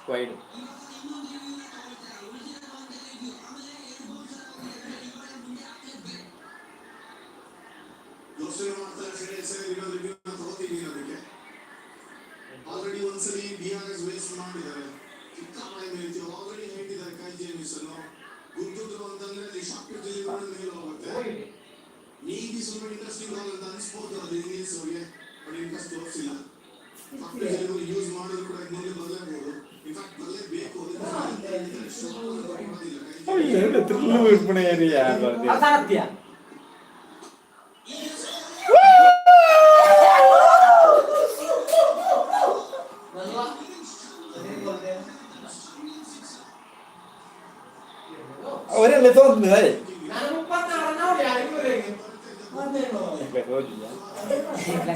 ವೈಡ್. ಯೋಚನೆ ಮಾಡ್ತಾರೆ ಶ್ರೇಯಸ್ ಅಯ್ಯರ್ ಇನ್ನೊಂದು ರಿವ್ಯೂ ತಗೋತೀನಿ ಅದಕ್ಕೆ. ಆಲ್ರೆಡಿ ಒಂದ್ಸಲಿ ಡಿ ಆರ್ ಎಸ್ ವೇಸ್ಟ್ ಮಾಡಿದ್ದಾರೆ. ಸಿಕ್ಕಾಪಟ್ಟೆ ಮೇಲ್ತಿ ಆಲ್ರೆಡಿ ಹೇಳಿದ್ದಾರೆ. ಕೈ ಜೇಮಿಸನ್ ಗುದ್ದಿದ್ರು ಅಂತಂದ್ರೆ ಅಲ್ಲಿ ಶಾರ್ಟ್ ಡೆಲಿವರಿ ಮೇಲೆ ಹೋಗುತ್ತೆ. ಮೇಬಿ ಸ್ವಲ್ಪ ಇಂಟ್ರೆಸ್ಟಿಂಗ್ ಬಾಲ್ ಅಂತ ಅನ್ಸ್ಬೋದು ಅದು ಇಂಡಿಯನ್ಸ್ ಅವ್ರಿಗೆ, ಬಟ್ ಇಂಟ್ರೆಸ್ಟ್ ತೋರಿಸಿಲ್ಲ. ಶಾರ್ಟ್ ಡೆಲಿವರಿ ಯೂಸ್ ಮಾಡಿದ್ರು ಕೂಡ ಮುಂದೆ ಬರಲೇಬಹುದು. ಇನ್ಫ್ಯಾಕ್ಟ್ ಬರಲೇಬೇಕು. ಅದಕ್ಕೆ ಶಾರ್ಟ್ ಕೊಡೋದಿಲ್ಲ ಕೈ. ಏನು ಥ್ರಿಲ್ ಬಿಡ್ಪುಣೆ ಏರಿಯಾ. ಸತ್ಯ. ಅವರೆಲ್ಲ ತೋರ್ತದೆ. ನಾನು 36 ನೋಡಿ ಯಾರಿಗೂ.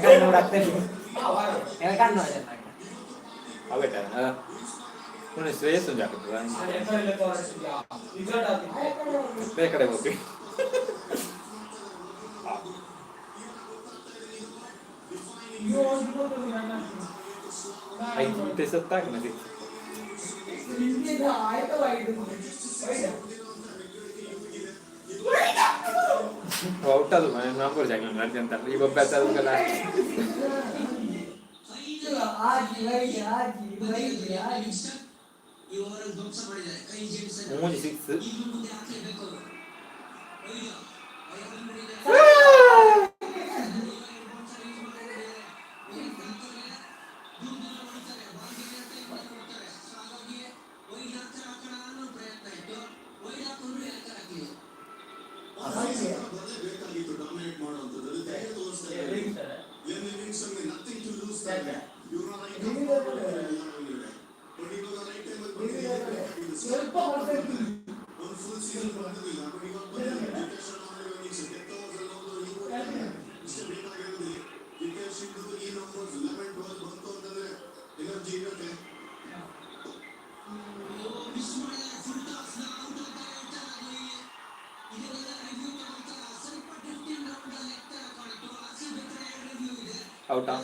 ಕಣ್ಣು ಕಣ್ಣು. ಅವೇಟ ನೋಡಿ ಶ್ರೇಯಸ್ ಒಂದು ಜಾಗದ ಬೇರೆ ಕಡೆ ಹೋಗಿ. ಐದು ಸತ್ತಾಗ ಔಟ್ ಅದು ನಂಬರ್ ಜಾಗ ಅಂತ ಈ ಒಬ್ಬ ಮೂಜಿ ಸಿಕ್ಸ್. ಔಟಾ?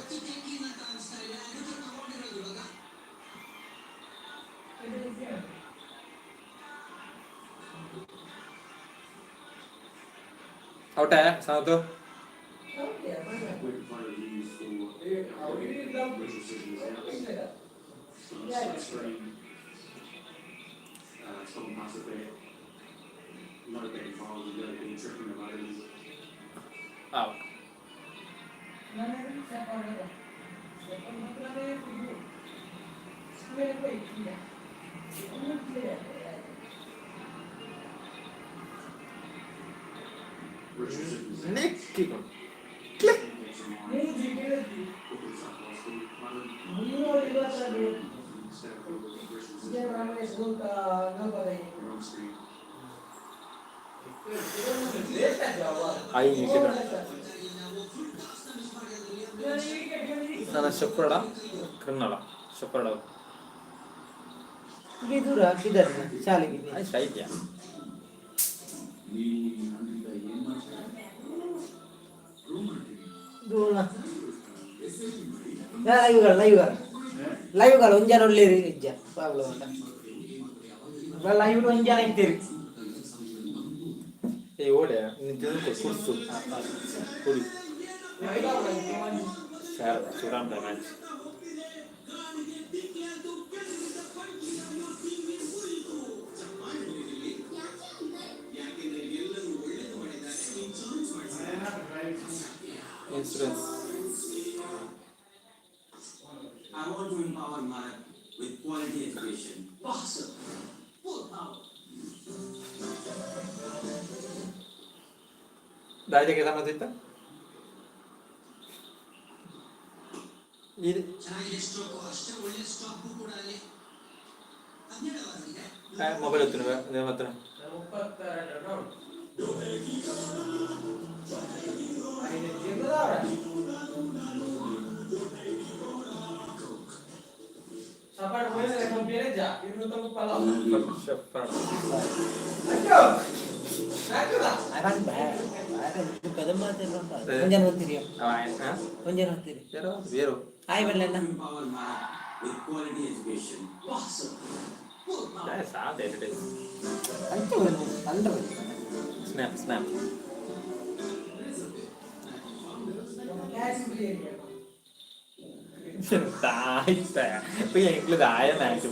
ಔಟಾ ಸಾವತ್ತು? Out. Click. ಐದು ನನ್ನ ಶೆಪ್ಪರಡ ಕನ್ನಡ ಶೆಪ್ಪರಡ. ದೂರ ಬಿದರ್ ಶಾಲೆಗೆ. ಶೈತ್ಯ. ದೂರ ಲೈವ್ಗಳು ಲೈವ್ಗಳು ಲೈವ್ಗಳು ಒಂಜನ ಒಳ್ಳೆ ಇಜ್ಜ ಪ್ರಾಬ್ಲಮ್ ಉಂಟ. ಲೈವ್ ಒಂಜನ ಇತ್ತೀರಿ. ಏ ಓಡೆ ನೀನು ತಿಂದು ಕುರ್ಸು ಕುಡಿ ಸುರಾಮ್ match. Insurance. I want to empower Bharat with quality education. Boxer, full power. ದಾಯಿಗೆ ಸಂಬಂಧಿತ ಇದು. ಚೆನ್ನಾಗಿದೆ ಸ್ಟ್ರೋಕ್, ಅಷ್ಟೇ ಒಳ್ಳೆ ಸ್ಟಾಪ್ ಕೂಡ ಅಲ್ಲಿ. 17 ಓವರ್ ಇದೆ. ಮೊಬೈಲ್ ಎತ್ತುನ ಮಾತ್ರ. ಒಂಜನ ಹೋಗ್ತೀರಿ, ಒಂಜನ ಹೋಗ್ತೀರಿ. ಬೇರು. ಆಯ್ ಬರಲ್ಲ. Empower Bharat with quality education. Boxer, full power. ಸಾಧ್ಯ. ಅಂತ ಅಂದ. Snap snap. ದಾಯ ಮ್ಯಾಚ್.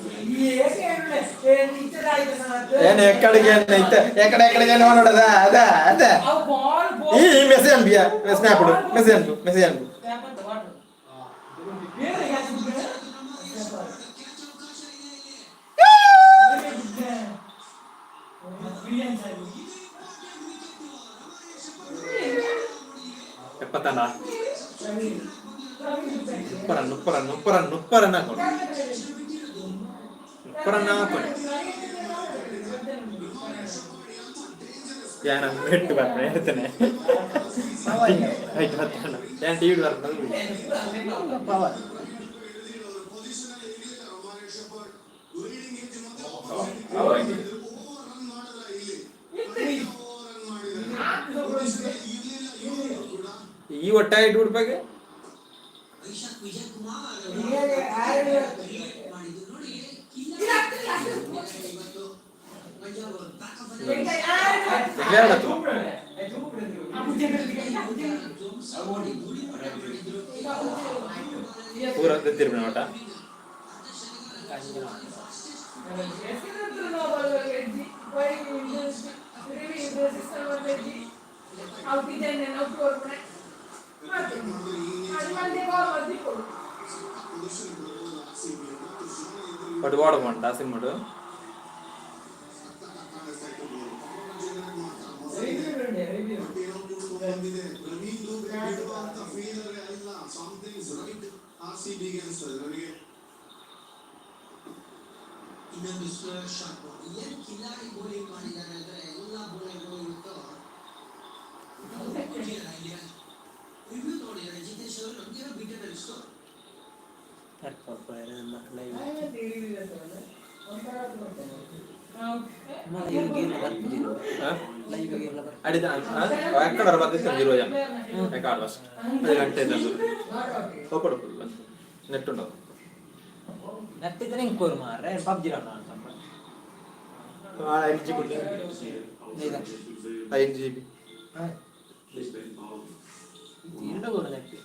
ಏನ್ ಎಕ್ಕಡಿಗೆ ಇತ್ತ ಎಕ್ಕಡೆ ಎಕ್ಕಡಿಗೆ ನೋಡದ ಅದ ಅದ ಈ ಮೆಸೇಜ್ ಅನ್ಬಿಯ ಸ್ನ್ಯಾಪ್ ಮೆಸೇಜ್ ಅನ್ಬು ಮೆಸೇಜ್ ಅನ್ಬು. ಎಪ್ಪತ್ತನ 30 ರನ್, 30 ರನ್, 30 ರನ್, 30 ರನ್ ಹಾಕೊಂಡು, 30 ರನ್ ಹಾಕೊಂಡು ಯಾನ ಮೆಟ್ಟು ಬರ್ಪಣೆ ಹೇಳ್ತೇನೆ. ಆಯ್ತು, ಬರ್ತಾನ ಯಾನ್ ಟಿವಿ ಬರ್ಪಣ. ಪವರ್. ಈ ಒಟ್ಟಾಗಿ ಉಡುಪಾಗೆ. ವೈಶಾಖ್ ವಿಜಯ್ ಕುಮಾರ್ ಮಾಡಿದ್ದು ನೋಡಿ. ಇವತ್ತು ಪಂಜಾಬ್ ಬ್ಯಾಕ್ ಎರಡು. ಪೂರ ತಿರುಪಿನ ಒಟ್ಟ. ಒಟ್ಟು ವಾಡ ಬಂಟ ಸಿಮ್ಮಡು. ಪ್ರವೀಣ್ ದೂಬೆ ಬಿಡುವಂತ ಫೀಲರ್ ಅಲ್ಲ. ಸಮಥಿಂಗ್ಸ್ ರೈಟ್ ಆರ್ ಸಿ ಬಿಗೆ ಅನ್ಸ್ತದೆ ನನಗೆ. ಇನ್ನೊಂದು ಸ್ಲೋ ಶಾಟ್. ಏನ್ ಕಿಲಾಡಿ ಬೌಲಿಂಗ್ ಮಾಡಿದ್ದಾರೆ ಅಂದ್ರೆ ಎಲ್ಲ ಬೌಲರ್ಗಳು ಇವತ್ತು ರಿವ್ಯೂ ನೋಡಿದ್ದಾರೆ. ಜಿತೇಶ್ ಅವರು ನಮ್ಗೇನೋ ಬೀಟರ್ ಅನಿಸ್ತು. ಲೈವ್. ಲೈವ್ ಗೇರ್ಲ ಬರ್ಪುಜಿರು. ಲೈವ್ ಗೇರ್ಲ ಬರ್ಪು. ಅಡಿದ ಎಕ್ಕಡ ಬತ್ತಿತ್ತು 20 ಜನ ರೆಕಾರ್ಡ್ ಫಸ್ಟ್ ಅದು ಗಂಟೆ ಇದ್ದದ್ದು ಓಪಡ್ ಫುಲ್ ನೆಟ್ ಉಂಟು. ನಟ್ಟಿದ್ರೆ ಇಂಕೋರು ಮಾರ್ರೆ ಪಬ್ಜಿ ರನ್ ಅಂತ. 5 GB. 5 GB. ತೀರ್ಡ ಗೋರು ನೆಟ್ಟಿ.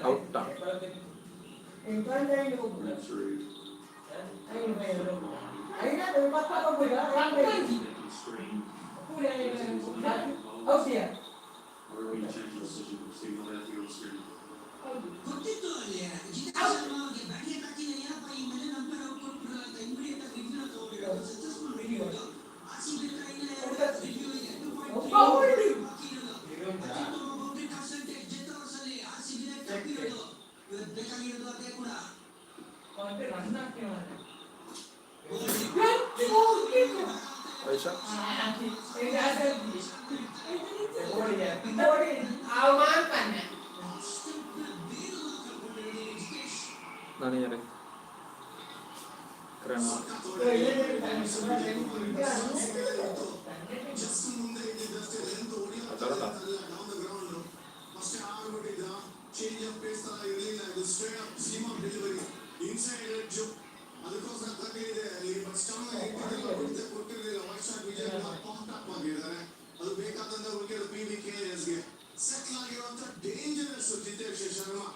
ಔಟ್. ಗೊತ್ತಿತ್ತು ಅಲ್ಲಿ ಜಿತೇಶ್ ಶರ್ಮಾ ಅವ್ರಿಗೆ ಬ್ಯಾಟಿಂಗ್ ಹಾಕಿದ ಏನಪ್ಪ ಈ ಮೇಲೆ ನಂಬರ್ ಔಟ್ ಕೊಟ್ಬಿಡಲ್ಲ ಅಂತ ಇಮಿಡಿಯೇಟ್ ಆಗಿ ರಿವ್ಯೂ ತಗೊಂಡಿರೋದು. ಸಕ್ಸಸ್ಫುಲ್ ರಿವ್ಯೂ ಅದು. ಆರ್ ಸಿ ಬಿ ಹತ್ರ ಇನ್ನ ಎರಡು ರಿವ್ಯೂ ಇದೆ. 2.3 ಬಾಕಿ ಇರೋದು. ಅತ್ಯುತ್ತಮ ಬೌಂಡ್ರಿ ಪರ್ಸೆಂಟೇಜ್ ಡೆತ್ ಓವರ್ಸ್ ಅಲ್ಲಿ ಆರ್ ಸಿ ಬಿ ಟಾಪ್ ಇರೋದು. ಇವತ್ತು ಬೇಕಾಗಿರೋದು ಅದೇ ಕೂಡ. ವೈಶಾ. ನಾನು ಯಾರೇ ಕ್ರಮ. ಜಸ್ಟ್ ಮುಂದೆ ಇದ್ದಿದ್ದಷ್ಟೇ ಲೆಂತ್ ಅದರಲ್ಲ. ಡೌನ್ the ground ಅಷ್ಟೇ ಆಗ್ಬಿಟ್ಟಿದ್ದ. ಚೇಂಜ್ ಆಫ್ ಪೇಸ್ ತರ ಇರಲಿಲ್ಲ ಇದು. Straight up seam up delivery, inside edge, ಅದಕ್ಕೋಸ್ಕರ ತಗಲಿದೆ ಅಲ್ಲಿ. ಬಟ್ ಸ್ಟಂಪ್ ಇಟ್ಟಿದ್ದಿಲ್ಲ, ಹೊಡಿತ ಕೊಟ್ಟಿರಲಿಲ್ಲ. ವೈಶಾಖ್ ವಿಜಯ್ ಪಾಂಪ್ ಅಪ್ ಆಗಿದ್ದಾರೆ. ಅದು ಬೇಕಾದಂತ ವಿಕೆಟ್ ಪಿ ವಿ ಕೆ ಎಸ್ಗೆ. ಸೆಟ್ಲ್ ಆಗಿರುವಂತ dangerous Jitesh Sharma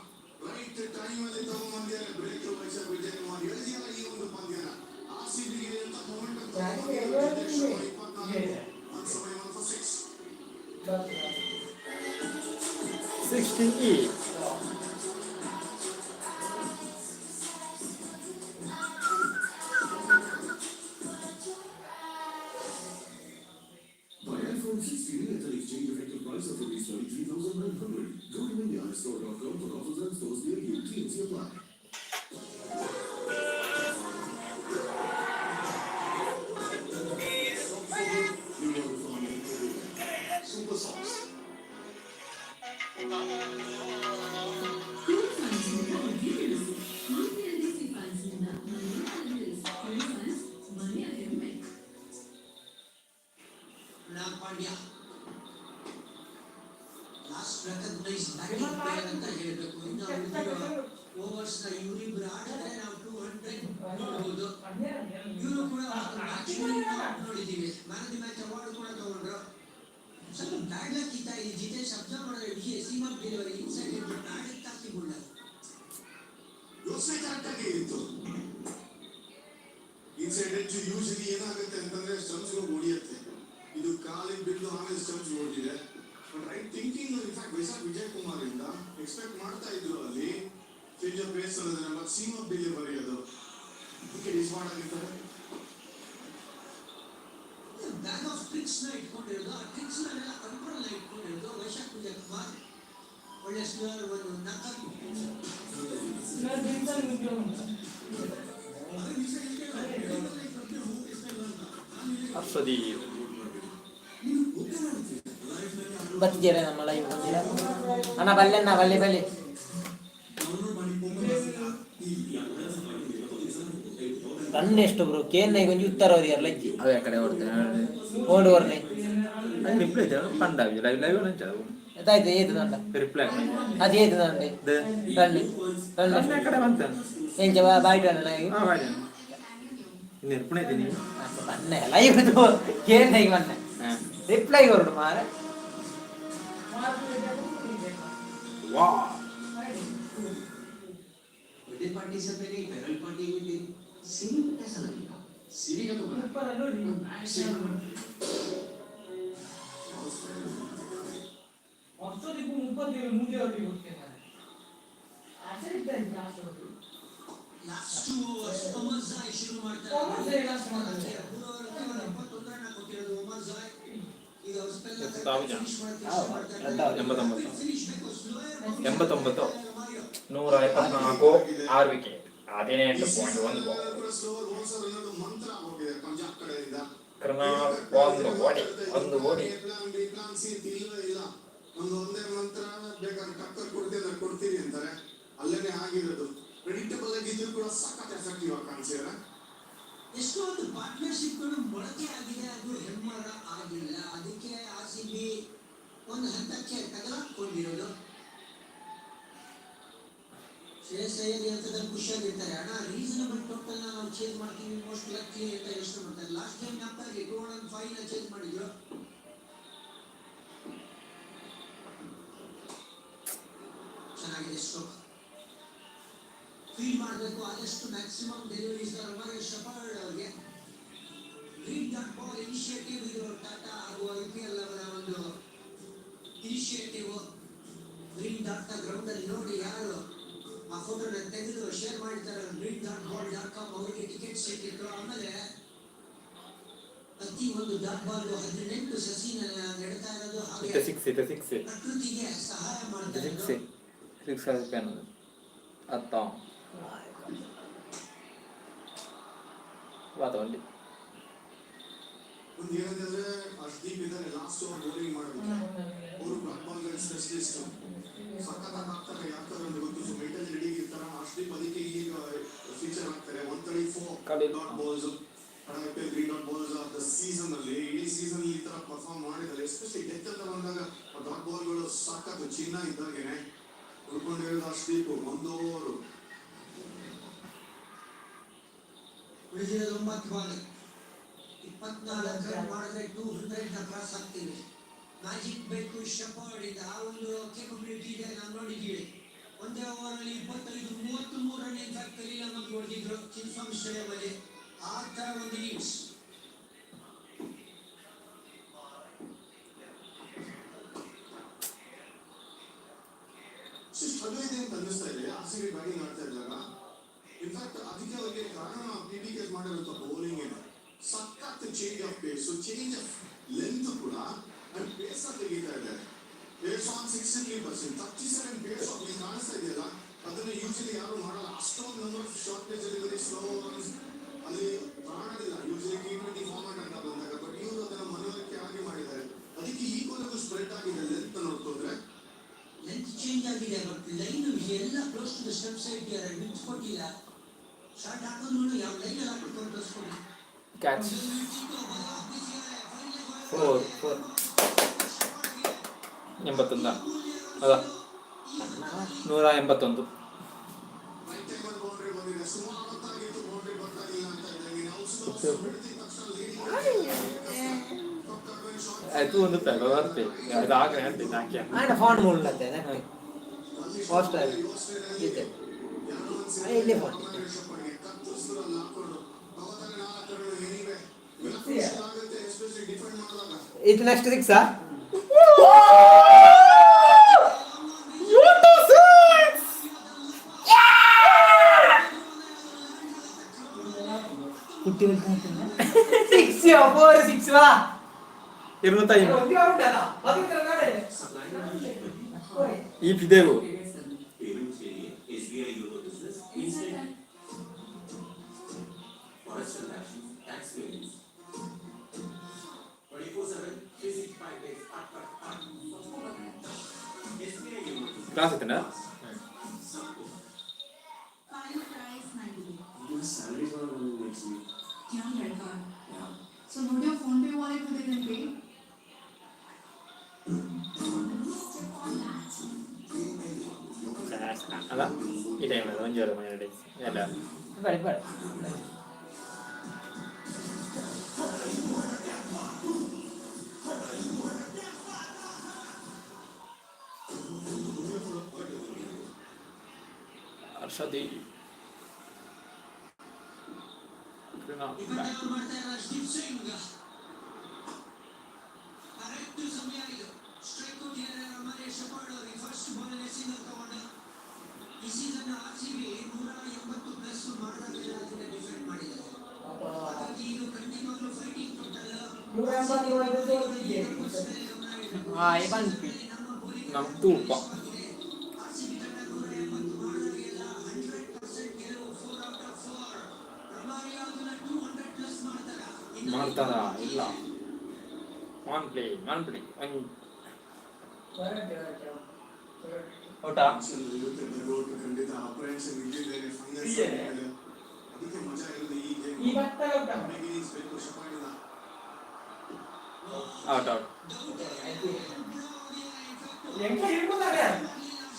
right time ಅಲ್ಲಿ ತಗೊಂಡ್ಬಂದಿದ್ದಾರೆ ಬ್ರೇಕ್. ವೈಶಾಖ್ ವಿಜಯ್ ಕುಮಾರ್ ಎಳೆದಿದ್ದಾರೆ ಈ ಒಂದು ಪಂದ್ಯನ. ಆರ್ ಸಿ ಬಿಗೆ ಅಂತ ಮೊಮೆಂಟಮ್ ಜಿತೇಶ್ ಶರ್ಮಾ. 24, ಒಂದು ಸಮಯ 1 for 6. 16 E. Buy iPhone 16 at an exchange effective price of Rs 33,900. Go to IndiaStore.com for offers and stores near you. TNC apply. You will find it everywhere. Super Socks. ಹೆಮ್ಮೆ. Krunal Pandya last recognise batting player ಅಂತ ಹೇಳಬೇಕು. ಇನ್ನು ಉಳಿದಿರೋ overs ನ ಇವರಿಬ್ರು ಆಡಿದ್ರೆ ನಾವು 200 ನೋಡ್ಬೋದು. ಇವರು ಕೂಡ ಮ್ಯಾಚ್ ನೋಡಿದೀವಿ. Man of the match award ಕೂಡ ತಗೊಂಡ್ರು. ಸ್ವಲ್ಪ ಬ್ಯಾಡ್ ಲಕ್ ಇತ್ತ ಇಲ್ಲಿ. ಜಿತೇಶ್ ಅಬ್ಸರ್ವ್ ಮಾಡಿದ್ರೆ Vijay seam up delivery inside bad ಹಾಕಿ ಬುಳ್ಳ. ಯೋಚನೆ ಕರೆಕ್ಟ್ ಆಗಿ ಇತ್ತು. ಇನ್ಸೈಡ್ ಎಡ್ಜ್ ಯೂಶಲಿ ಏನಾಗುತ್ತೆ ಅಂತಂದ್ರೆ ಸ್ಟಂಪ್ಸ್ ಹೊಡಿಯುತ್ತೆ. ಇದು ಕಾಲಿಗೆ ಬಿದ್ದು ಆಮೇಲೆ ಸ್ಟಂಪ್ಸ್ ಹೊಡೆದಿದೆ. But right thinking in fact Vaishakh Vijay Kumar ಇಂದ. ಎಕ್ಸ್ಪೆಕ್ಟ್ ಮಾಡ್ತಾ ಇದ್ರು ಅಲ್ಲಿ ಚೇಂಜ್ ಆಫ್ ಪೇಸ್ ಅನ್ನೋದನ್ನ. ಬಟ್ ಸೀಮ್ ಅಪ್ ಡೆಲಿವರಿ ಅದು, ಅದಕ್ಕೆ ಮಿಸ್ ಮಾಡಾಗಿರ್ತಾರೆ. ಬ್ಯಾಗ್ ಆಫ್ ಟ್ರಿಕ್ಸ್ ನ ಇಟ್ಕೊಂಡಿರೋದು, ಆ ಟ್ರಿಕ್ಸ್ ನೆಲ್ಲ ಕಂಟ್ರೋಲ್ ನ ಇಟ್ಕೊಂಡಿರೋದು ವೈಶಾಖ್ ವಿಜಯ್ ಕುಮಾರ್. ಒಳ್ಳೆ ಸ್ಲೋವರ್ ಒಂದು ನಕಲ್. ಅರ್ಷದೀಪ್. ಬತ್ತಿದ್ದೀರಾ ನಮ್ಮ ಲೈವ್ ಬಂದಿರ ಅಣ್ಣ? ಬಲ್ಲೆ ಅಣ್ಣ, ಬಲ್ಲೆ ಬಲ್ಲೆ. ರನ್ ಎಷ್ಟು ಬ್ರೋ? ಕೇನ್ ಒಂಜಿ ಉತ್ತರ ಅವರಿಯರ್ ಲಜ್ಜಿ. ಅವೇ ಕಡೆ ಓಡ್ತೇನೆ. ಓಡ್ ಓರ್ನೆ. ಅದು ರಿಪ್ಲೈ ಇದೆ ಪಂಡ ಲೈವ್ ಲೈವ್ ನಂಚ. ಎತ್ತಾಯ್ತು ಏತು ನಂಡ? ರಿಪ್ಲೈ. ಅದು ಏತು ನಂಡೆ ರನ್ ರನ್? ರನ್ ಕಡೆ ಬಂತ. ಎಂಚ ಬಾಯ್ಟ್ ಅಣ್ಣ? ಹಾ, ಬಾಯ್. ಇನ್ನು ರಿಪ್ಲೈ ಇದ್ದೀನಿ. ಬನ್ನೆ ಲೈವ್ ಕೇನ್ ಬನ್ನೆ. ರಿಪ್ಲೈ ಕೊರಡು ಮಾರೆ. ವಾ. बर्थडे पार्टी से पहले बैरल पार्टी हुई थी। सिमी को कैसा लगेगा? सिमी का तो match last 2 overs Omar Joy ಶುರು ಮಾಡ್ತಾರೆ. 3 ಓವರ್ ಕೇವಲ 71 ರನ್ ಕೊಟ್ಟಿರೋದು ಒಮರ್ ಜಾಯ್. ಈಗ ಅವ್ರ ಸ್ಪೆಲ್ ಎತ್ತಾವು ಜನ. ಫಿನಿಶ್ ಮಾಡಕ್ಕೆ. 89. ಫಿನಿಶ್ ಬೇಕು slower. 89, 174, 6 wicket, 18.1 ball. Slower bouncer ಅನ್ನೋದು ಮಂತ್ರ ಆಗೋಗಿದೆ ಪಂಜಾಬ್ ಕಡೆಯಿಂದ. ಕೃಣಾಲ್ ಒಂದು ಓಡಿ, ಒಂದು ಓಡಿ. ಪ್ಲಾನ್ ಬಿ, ಪ್ಲಾನ್ ಸಿ ಅಂತ ಇಲ್ಲವೇ ಇಲ್ಲ. ನಮ್ದು ಒಂದೇ ಮಂತ್ರ, ಬೇಕಾದ್ರೆ ಟಕ್ಕರ್ ಕೊಡ್ತೀನಿ ಅಂದ್ರೆ ಕೊಡ್ತೀರಿ ಅಂತಾರೆ. ಅಲ್ಲೇನೆ ಆಗಿರೋದು. ಪ್ರೆಡಿಕ್ಟಬಲ್ ಆಗಿದ್ರು ಕೂಡ ಸಖತ್ ಎಫೆಕ್ಟಿವ್ ಆಗಿ ಕಾಣಿಸಿದ್ರೆ. ಎಷ್ಟೊಂದು ಪಾರ್ಟ್ನರ್ಶಿಪ್ಗಳು ಮೊಳಕೆ ಆಗಿದೆ, ಅದು ಹೆಮ್ಮರ ಆಗಿಲ್ಲ. ಅದಕ್ಕೆ ಆರ್ ಸಿ ಬಿ ಒಂದು ಹಂತಕ್ಕೆ ತಗಲಾಕೊಂಡಿರೋದು. ಶ್ರೇಯಸ್ ಅಯ್ಯರ್ ಈ ಹಂತದಲ್ಲಿ ಖುಷಿಯಾಗಿರ್ತಾರೆ. ಹಣ ರೀಸನಬಲ್ ಟೋಟಲ್ ನಾವು ಚೇಸ್ ಮಾಡ್ತೀವಿ ಮೋಸ್ಟ್ ಲಕ್ಕಿ ಅಂತ ಯೋಚನೆ ಮಾಡ್ತಾರೆ. ಲಾಸ್ಟ್ ಟೈಮ್ ಜ್ಞಾಪಕ, 205 ನ ಚೇಸ್ ಮಾಡಿದ್ರು. ಚೆನ್ನಾಗಿದೆ ಸ್ಟ್ರೋಕ್. ಫೀಲ್ ಮಾಡಬೇಕು ಆದಷ್ಟು ಮ್ಯಾಕ್ಸಿಮಮ್ ಡೆಲಿವರೀಸ್ ರೊಮಾರಿಯೋ ಶೆಪರ್ಡ್ ಅವರಿಗೆ. ಗ್ರೀನ್ ಡಾಟ್ ಬಾಲ್ ಇನಿಷಿಯೇಟಿವ್ ಇದು. ಟಾಟಾ ಹಾಗೂ ಐಪಿಎಲ್ ಅವರ ಒಂದು ಇನಿಷಿಯೇಟಿವ್. ಗ್ರೀನ್ ಡಾಟ್ ನ ಗ್ರೌಂಡ್ ಅಲ್ಲಿ ನೋಡಿ ಯಾರು ಆ ಫೋಟೋನ ತೆಗೆದು ಶೇರ್ ಮಾಡಿರ್ತಾರೆ greendotball.com, ಅವರಿಗೆ ಟಿಕೆಟ್ ಸಿಕ್ಕಿತ್ತು. ಆಮೇಲೆ ಪ್ರತಿ ಒಂದು ಡಾಟ್ ಬಾಲ್ 18 ಸಸಿನ ನೆಡ್ತಾ ಇರೋದು. ಇತ್ತೆ ಹಾಗೆ ಸಿಕ್ಸ್, ಇತ್ತೆ ಸಿಕ್ಸ್. ಪ್ರಕೃತಿಗೆ ಸಹಾಯ ಮಾಡ್ತಾ ಸಿಕ್ಸ್. ಇರೋದು. ಸಿಕ್ಸ್ ಆಗುತ್ತೆ ಅತ್ತ ವಾತ ಒಂಡಿ. ಒಂದು ಏನಂತಂದ್ರೆ, ಅರ್ಷ್ದೀಪ್ ಇದ್ದಾರೆ ಲಾಸ್ಟ್ ಓವರ್ ಬೌಲಿಂಗ್ ಮಾಡೋದಕ್ಕೆ. ಅವರು ಬ್ಲಾಕ್ ಬಾಲ್ ಸ್ಪೆಷಲಿಸ್ಟ್. ಸಖತ್ತಾಗಿ ಹಾಕ್ತಾರೆ, ಯಾವ ತರ ಅಂತ ಗೊತ್ತು. ಸೊ ಮೆಂಟಲಿ ರೆಡಿ ಇರ್ತಾರೆ ಅರ್ಷ್ದೀಪ್. ಅದಕ್ಕೆ ಈಗ ಫೀಚರ್ ಆಗ್ತಾರೆ. 134 ಕಲಿ- dot balls, IPL green dot balls of the season ಅಲ್ಲಿ. ಇಡೀ ಸೀಸನ್ ಈ ತರ ಪರ್ಫಾರ್ಮ್ ಮಾಡಿದ್ದಾರೆ. ಎಸ್ಪೆಷಲಿ ಡೆತ್ ಅಂತ ಬಂದಾಗ ಡಾಟ್ ಬಾಲ್ಗಳು ಸಖತ್ತು ಚಿನ್ನ ಇದ್ದಾಗೇನೆ. ಉಳ್ಕೊಂಡಿರೋದು ಅರ್ಷ್ದೀಪ್, ಒಂದು ಓವರ್. ಉಳಿದಿರೋದು 9 ಬಾಲ್. 24 ರನ್ ಮಾಡಿದ್ರೆ 200 ನ ಕ್ರಾಸ್ ಆಗ್ತೀವಿ. ಮ್ಯಾಜಿಕ್ ಬೇಕು ಶೆಪರ್ಡ್ ಇಂದ. ಆ ಒಂದು ಕೇಪಬಿಲಿಟಿ ಇದೆ, ನಾವು ನೋಡಿದ್ದೀವಿ. ಒಂದೇ ಓವರ್ ಅಲ್ಲಿ 25, 33 ರನ್ ಇನ್ಫ್ಯಾಕ್ಟ್ ಕಲೀಲ್ ಅಹಮದ್ ಹೊಡೆದಿದ್ರು ಚಿನ್ನಸ್ವಾಮಿ ಸ್ಟೇಡಿಯಂ ಅಲ್ಲಿ. ಆ ತರ ಒಂದು ಇನ್ನಿಂಗ್ಸ್. ಸ್ಟ್ರಗಲ್ ಇದೆ ಅಂತ ಅನ್ನಿಸ್ತಾ ಇದೆ ಆರ್ ಸಿ ಬಿ ಬ್ಯಾಟಿಂಗ್ ಆಡ್ತಾ ಇದ್ದಾಗ. ಇನ್ಫ್ಯಾಕ್ಟ್ ಅದಕ್ಕೆ ಅವರಿಗೆ ಕಾರಣ ಪಿಬಿಕೆ ಮಾಡಿರುವಂತ ಬೌಲಿಂಗ್ ಇದೆ. ಸಖತ್ change of pace, change of length ಕೂಡ, ಅಂಡ್ ಪೇಸ್ ತೆಗಿತಾ ಇದ್ದಾರೆ. ಪೇಸ್ ಆನ್ ಸಿಕ್ಸ್ ಇರ್ಲಿ ಪರ್ಸೆಂಟ್, 37 ಪೇಸ್ ಆಫ್ ಇಲ್ಲಿ ಕಾಣಿಸ್ತಾ ಇದೆಯಲ್ಲ, ಅದನ್ನ ಯೂಶಲಿ ಯಾರು ಮಾಡಲ್ಲ. ಅಷ್ಟೊಂದು number of short pace delivery, slow ಅಲ್ಲಿ ಕಾಣೋದಿಲ್ಲ ಯೂಶಲಿ ಟಿ20 ಫಾರ್ಮ್ಯಾಟ್ ಅಂತ ಬಂದಾಗ. ಬಟ್ ಇವರು ಅದನ್ನ ಮನವರಿಕೆ ಆಗಿ ಮಾಡಿದ್ದಾರೆ. ಅದಕ್ಕೆ ಈಕ್ವಲ್ ಸ್ಪ್ರೆಡ್ ಆಗಿದೆ ಲೆಂತ್ ನೋಡ್ಕೊಂಡ್ರೆ. ಲೆಂತ್ ಚೇಂಜ್ ಆಗಿದೆ, ಬಟ್ ಲೈನ್ ಎಲ್ಲ ಕ್ಲೋಸ್ ಟು the stump side ಇಟ್ಟಿದ್ದಾರೆ. ವಿಡ್ತ್ ಕೊಟ್ಟಿಲ್ಲ. ಶಾರ್ಟ್ ಹಾಕಿದ್ರು ಯಾವ ಲೈನ್ ಅಲ್ಲಿ ಹಾಕ್ಬಿಟ್ಟು ತೋರಿಸ್ಕೊಡಿ. ಕ್ಯಾಚ್. Four, four. 81 ಅದ, 181. ರೈಟ್ ಟೈಮಲ್ಲಿ ಬೌಂಡ್ರಿ ಬಂದಿದೆ. ಸುಮಾರು ಹೊತ್ತಾಗಿತ್ತು ಬೌಂಡ್ರಿ ಬರ್ತಾ ಇಲ್ಲ ಅಂತ ಇದ್ದಂಗೆ. ಔಟ್ ಬಿಡ್ತಿದ ತಕ್ಷಣ ಲೀಡಿಂಗ್. ಆಯ್ತು, ಒಂದು ಪೆಗ ಬರ್ತೆ ಅದು ಆಗ ಹೇಳ್ತೀನಿ ಹಾಕಿ. ఆయన ಫೋನ್ ಮೂಲತ್ತೆ. ಫಸ್ಟ್ ಇದೆ ಇಲ್ಲೇ ಫೋನ್. ಎಸ್ಪೆಷಲಿ ಡಿಫೆಂಡ್ ಮಾಡಿದಾಗ. ಇದು ನೆಕ್ಸ್ಟ್ ಸಿಕ್ಸಾ? ಕುಟ್ಟಿ ಸಿಕ್ಸ್, ಫೋರ್, ಸಿಕ್ಸ್ ವಾ. 250. ಈ ಪಿದೇವು. पेमेंट्स के लिए SBI YONO business instant forex transactions, tax payments. 24/7, 365 days, pat pat pat. SBI YONO Business. Class ಐತೆನಾ? सबको. Final price 90. My salary is not coming next week. क्या लड़का. Yeah. So load your PhonePe wallet with it and pay. Step on that. ಅಲ್ಲ, ಈ time ಒಂಜಿ 2 days ಎಲ್ಲ. ಬೇಡ ಬೇಡ. ಹರ್ಷದೀಪ್, ಕೃಣಾಲ್. 25 ಮಾಡ್ತಾ ಇರೋ ಅರ್ಷ್ದೀಪ್ ಸಿಂಗ್. ಕರೆಕ್ಟ್ ಸಮಯ ಇದು. ಸ್ಟ್ರೈಕ್ ಕೊಟ್ಟಿದ್ದಾರೆ ರೊಮಾರಿಯೋ ಶೆಪರ್ಡ್ ಅವರಿಗೆ. ಫಸ್ಟ್ ಬಾಲ್ ಸಿಂಗಲ್ ತಗೊಂಡು. ಈ ಸೀಸನ್ ಆರ್ ಸಿ ಬಿ 180 ಪ್ಲಸ್ ಮಾಡಿದಾಗೆಲ್ಲ ಅದನ್ನ ಡಿಫೆಂಡ್ ಮಾಡಿದ್ದಾರೆ. ಹಾಗಾಗಿ ಇದು ಖಂಡಿತವಾಗ್ಲೂ ಫೈಟಿಂಗ್ ಟೋಟಲ್. 185. ಹಾ, ಈ ಬಂತು. ನಮ್ ತೂಪ. ಆರ್ಸಿಬಿ ತಂಡ 180 ಮಾಡಿದಾಗೆಲ್ಲ 100% ಗೆಲುವು. 4 ಔಟ್ ಆಫ್ 4. ರೊಮಾರಿಯೋ ಅದನ್ನ 200 ಪ್ಲಸ್ ಮಾಡ್ತಾರ? ಮಾಡ್ತಾರ ಇಲ್ಲ? ಆನ್ ಪ್ಲೇ, ಆನ್ ಪ್ಲೇ. ಊಟ. ಇರುತ್ತೆ, ಖಂಡಿತ ಅಪ್ರಹೆನ್ಷನ್ ಇದ್ದಿದ್ದೇನೆ, ಫಂಗಸ್. ಅದಕ್ಕೆ ಮಜಾ ಇರೋದು ಈ ಗೇಮ್. ಈ ಭತ್ತ ಊಟ. ಇನ್ನಿಂಗ್ಸ್ ಬೇಕು ಶಪಾಡಿದ. Out, out. ಎಂತ ಇರ್ಬೋದಾರೆ?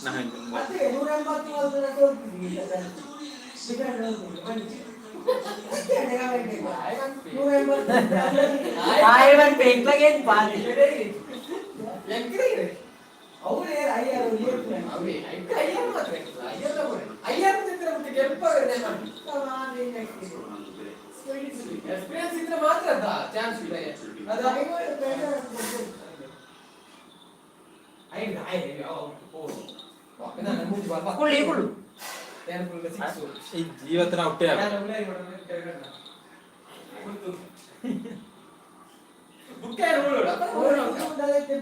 ನಾನು ಅದೇ 180 ವರ್ಷದ ತೋರ್ಪಿದ್ದೀವಿ. 180. ಆಯ್ವನ್ ಪೇಂಟ್ಲಾಗ ಏನ್ ಪಾಲಿ. ಎಂಕರೆ. ಅವರೇ ಅಯ್ಯರು. ಅವೇ ಅಯ್ಯರ್ ಮಾತ್ರ, ಅಯ್ಯರ್ ಅಯ್ಯರ್ ಚಿತ್ರ ಮತ್ತೆ ಗೆಲ್ಪಾಗ. ಎಕ್ಸ್ಪೀರಿಯನ್ಸ್ ಇದ್ರೆ ಮಾತ್ರ ಚಾನ್ಸ್ ಇದೆ ಅದು. ಐದು ಐದು ಓ. ಕುಳ್ಳಿ ಕುಳ್ಳು. ಈ ಜೀವತನ ಹುಟ್ಟೆ.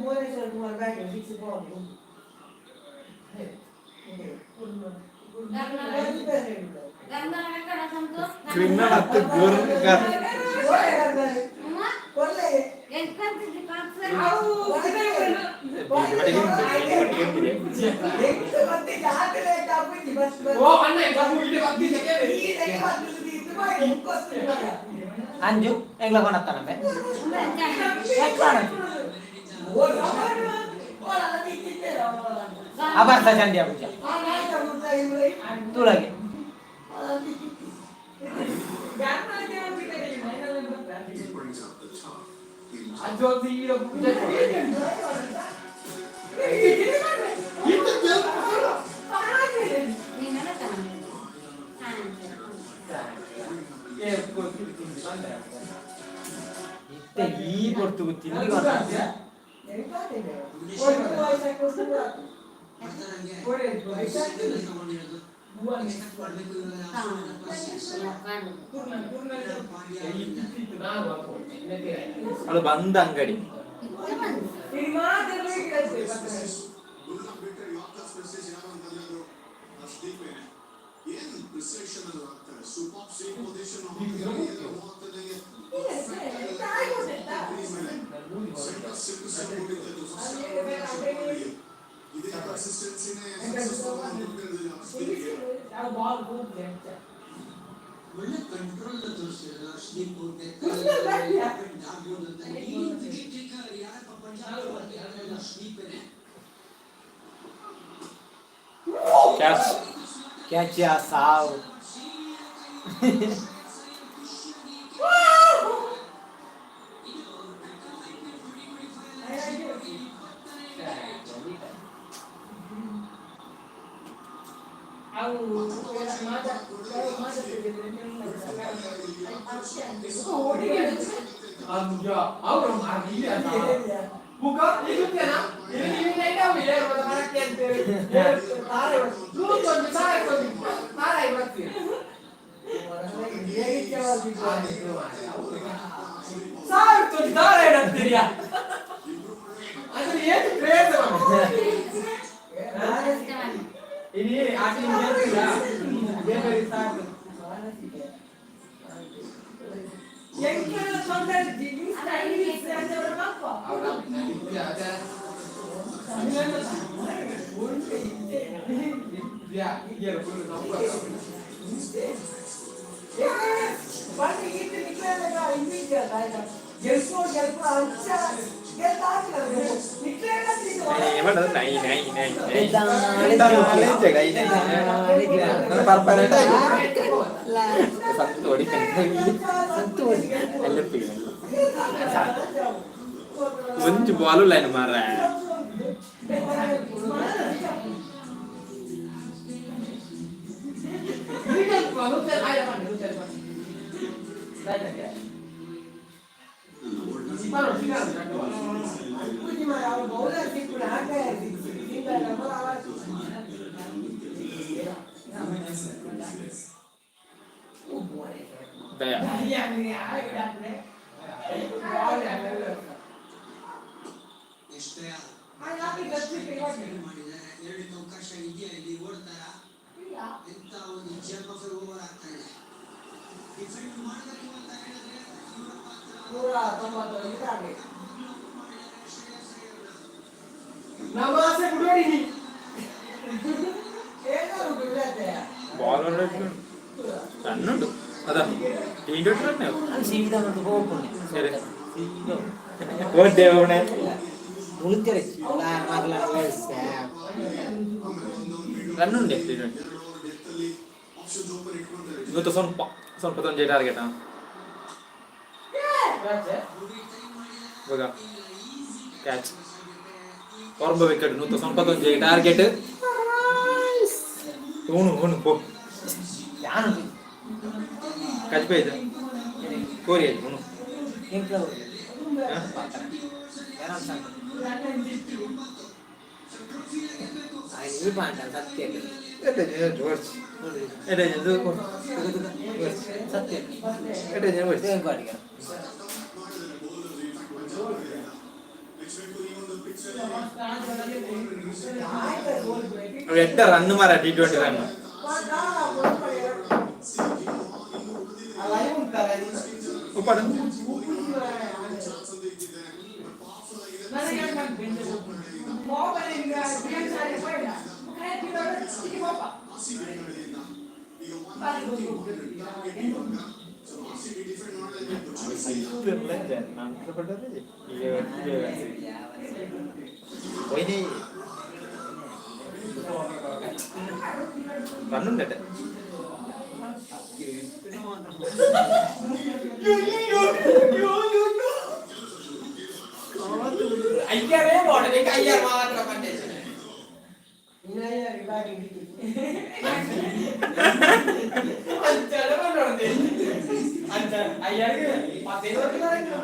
Bhuvneshwar Kumar batting six. Criminal ಹತ್ತು ಗುರ್. ಅಂಜು ಎಂಗ್ಲ ಕೊನತ್ತಾನಂಬೆ. ಅಬರ್ಸ ಚಂಡಿಯ ಪೂಜೆ ತುಳಗೆ. He brings out the tough in ಇತ್ತೆ ಈ ಪೊರ್ತು ತಿಂಡಿ. ಅದು ಬಂದ ಅಂಗಡಿ. ಬುಲ್ನ ಬಿಟ್ಟರೆ ಯಾರ್ಕರ್ಸ್ ಮೆಸೇಜ್ ಯಾರು ಅಂತಂದ್ರೆ ಅದು ಅರ್ಷ್ದೀಪೇನೆ. ಏನ್ ಪ್ರಿಸೈಷನ್ ಅಲ್ಲಿ ಆಗ್ತಾರೆ! ಸೂಪರ್ ಸೇಮ್ ಪೊಸಿಷನ್ ಹೋಗ್ತದೆ. ಸೆಂಟರ್ ಸಿಕ್ಸ್ ಕೊಟ್ಟಿದ್ದು ಫಸ್ಟ್. ಇದೇ ಕನ್ಸಿಸ್ಟೆನ್ಸಿನೇ ಸಕ್ಸಸ್ ಅರ್ಷ್ದೀಪ್ಗೆ. ಒಳ್ಳೆ ಕಂಟ್ರೋಲ್ ತೋರಿಸಿದ್ರು ಅರ್ಷ್ದೀಪ್. ಆಗ್ಬೋದು ಅಂತ ಈ ವಿಕೆಟ್ ಟೇಕರ್ ಯಾರಪ್ಪ ಪಂಜಾಬ್ ಅರ್ಷ್ದೀಪೇನೆ. ಕ್ಯಾಚ್. ಕ್ಯಾಚ್ ಸಾವು. ಅವರು ಮುಖ ಇರುತ್ತೇನಾ? ಸಾವಿರ ಅದು ಏನು ಕ್ರೇಜ್ ಇಡೀ ಆಚೆ ಸಾಕು. ನೈ ನೈ ನೈ. ಸತ್ತು ಒಂಜಿ ಬಾಲು ಲೈನ್ ಮಾರ. ದಯಾ. ಎಷ್ಟೇ ಮಾಡಿದ್ದಾರೆ, ಎರಡಕ್ಕೆ ಅವಕಾಶ ಇದೆಯಾ ಇಲ್ಲಿ? ಓಡ್ತಾರ? ಎಂತ ಒಂದು ಜಂಪ್ ಆಫ್ ಓವರ್ ಆಗ್ತಾ ಇದೆ. ಡಿಫೆಂಡ್ ಮಾಡಬೇಕು ಅಂತ ಹೇಳಿದ್ರೆ ಇವರ ಪಾತ್ರ 191 ಟಾರ್ಗೆಟ್. ನಮ್ಮ ಆಸೆ ಬಿಡೋಡಿ. ಏನಾದ್ರು ಬಿಡತ್ತೆ. ಬಾಲ್ ರನ್ ಉಂಟು ಅದ ಟಿ ಟ್ವೆಂಟಿ ರನ್. ಅದು ಸೀದಾ ಮತ್ತು ಹೋಗ್ಕೊಂಡೆ. ಸರಿ. ಸೀದಾ. ಓಡ್ಡೆ ಅವನೇ. ಉಳಿತಾರೆ ಮರಲ. ರನ್ ಉಂಡೆ ಟಿ ಟ್ವೆಂಟಿ. ಇವತ್ತು ಸ್ವಲ್ಪ ಸ್ವಲ್ಪ ತೊಂದರೆ ಟಾರ್ಗೆಟ್ ಇವಾಗ ಕ್ಯಾಚ್ ಹೊರಬ ವಿಕೆಟ್ ನೂತ ಸ್ವಲ್ಪ ತೊಂಜೆ ಟಾರ್ಗೆಟ್. ಉಣು ಉಣು ಪೋ. ಯಾನು? ಕಜ್ಬೆ ಇದೆ ಕೋರಿ ಆಯ್ತು ಉಣು. ಎಂಕ್ಲ. ಸತ್ಯ. ಎಡೆ ಇದು. ಸತ್ಯ. ಎಡೆ ಜೋರ್ಜ್. ಎಟ್ಟ ರನ್ ಮಾರ ಟಿ ಟ್ವೆಂಟಿ ರನ್. ಉಪ್ಪಾಡು. പോയിനി റണ്ണുണ്ടട്ടെ. ಅಯ್ಯರೇ ಮಾಡಬೇಕು, ಅಯ್ಯರ್ ಮಾತ್ರ ಪಂಡೇಶ್. ಅಂಚನೆ ಬಂದೋಡ್ದೆ ಅಂಚ ಅಯ್ಯರ್ಗೆ 15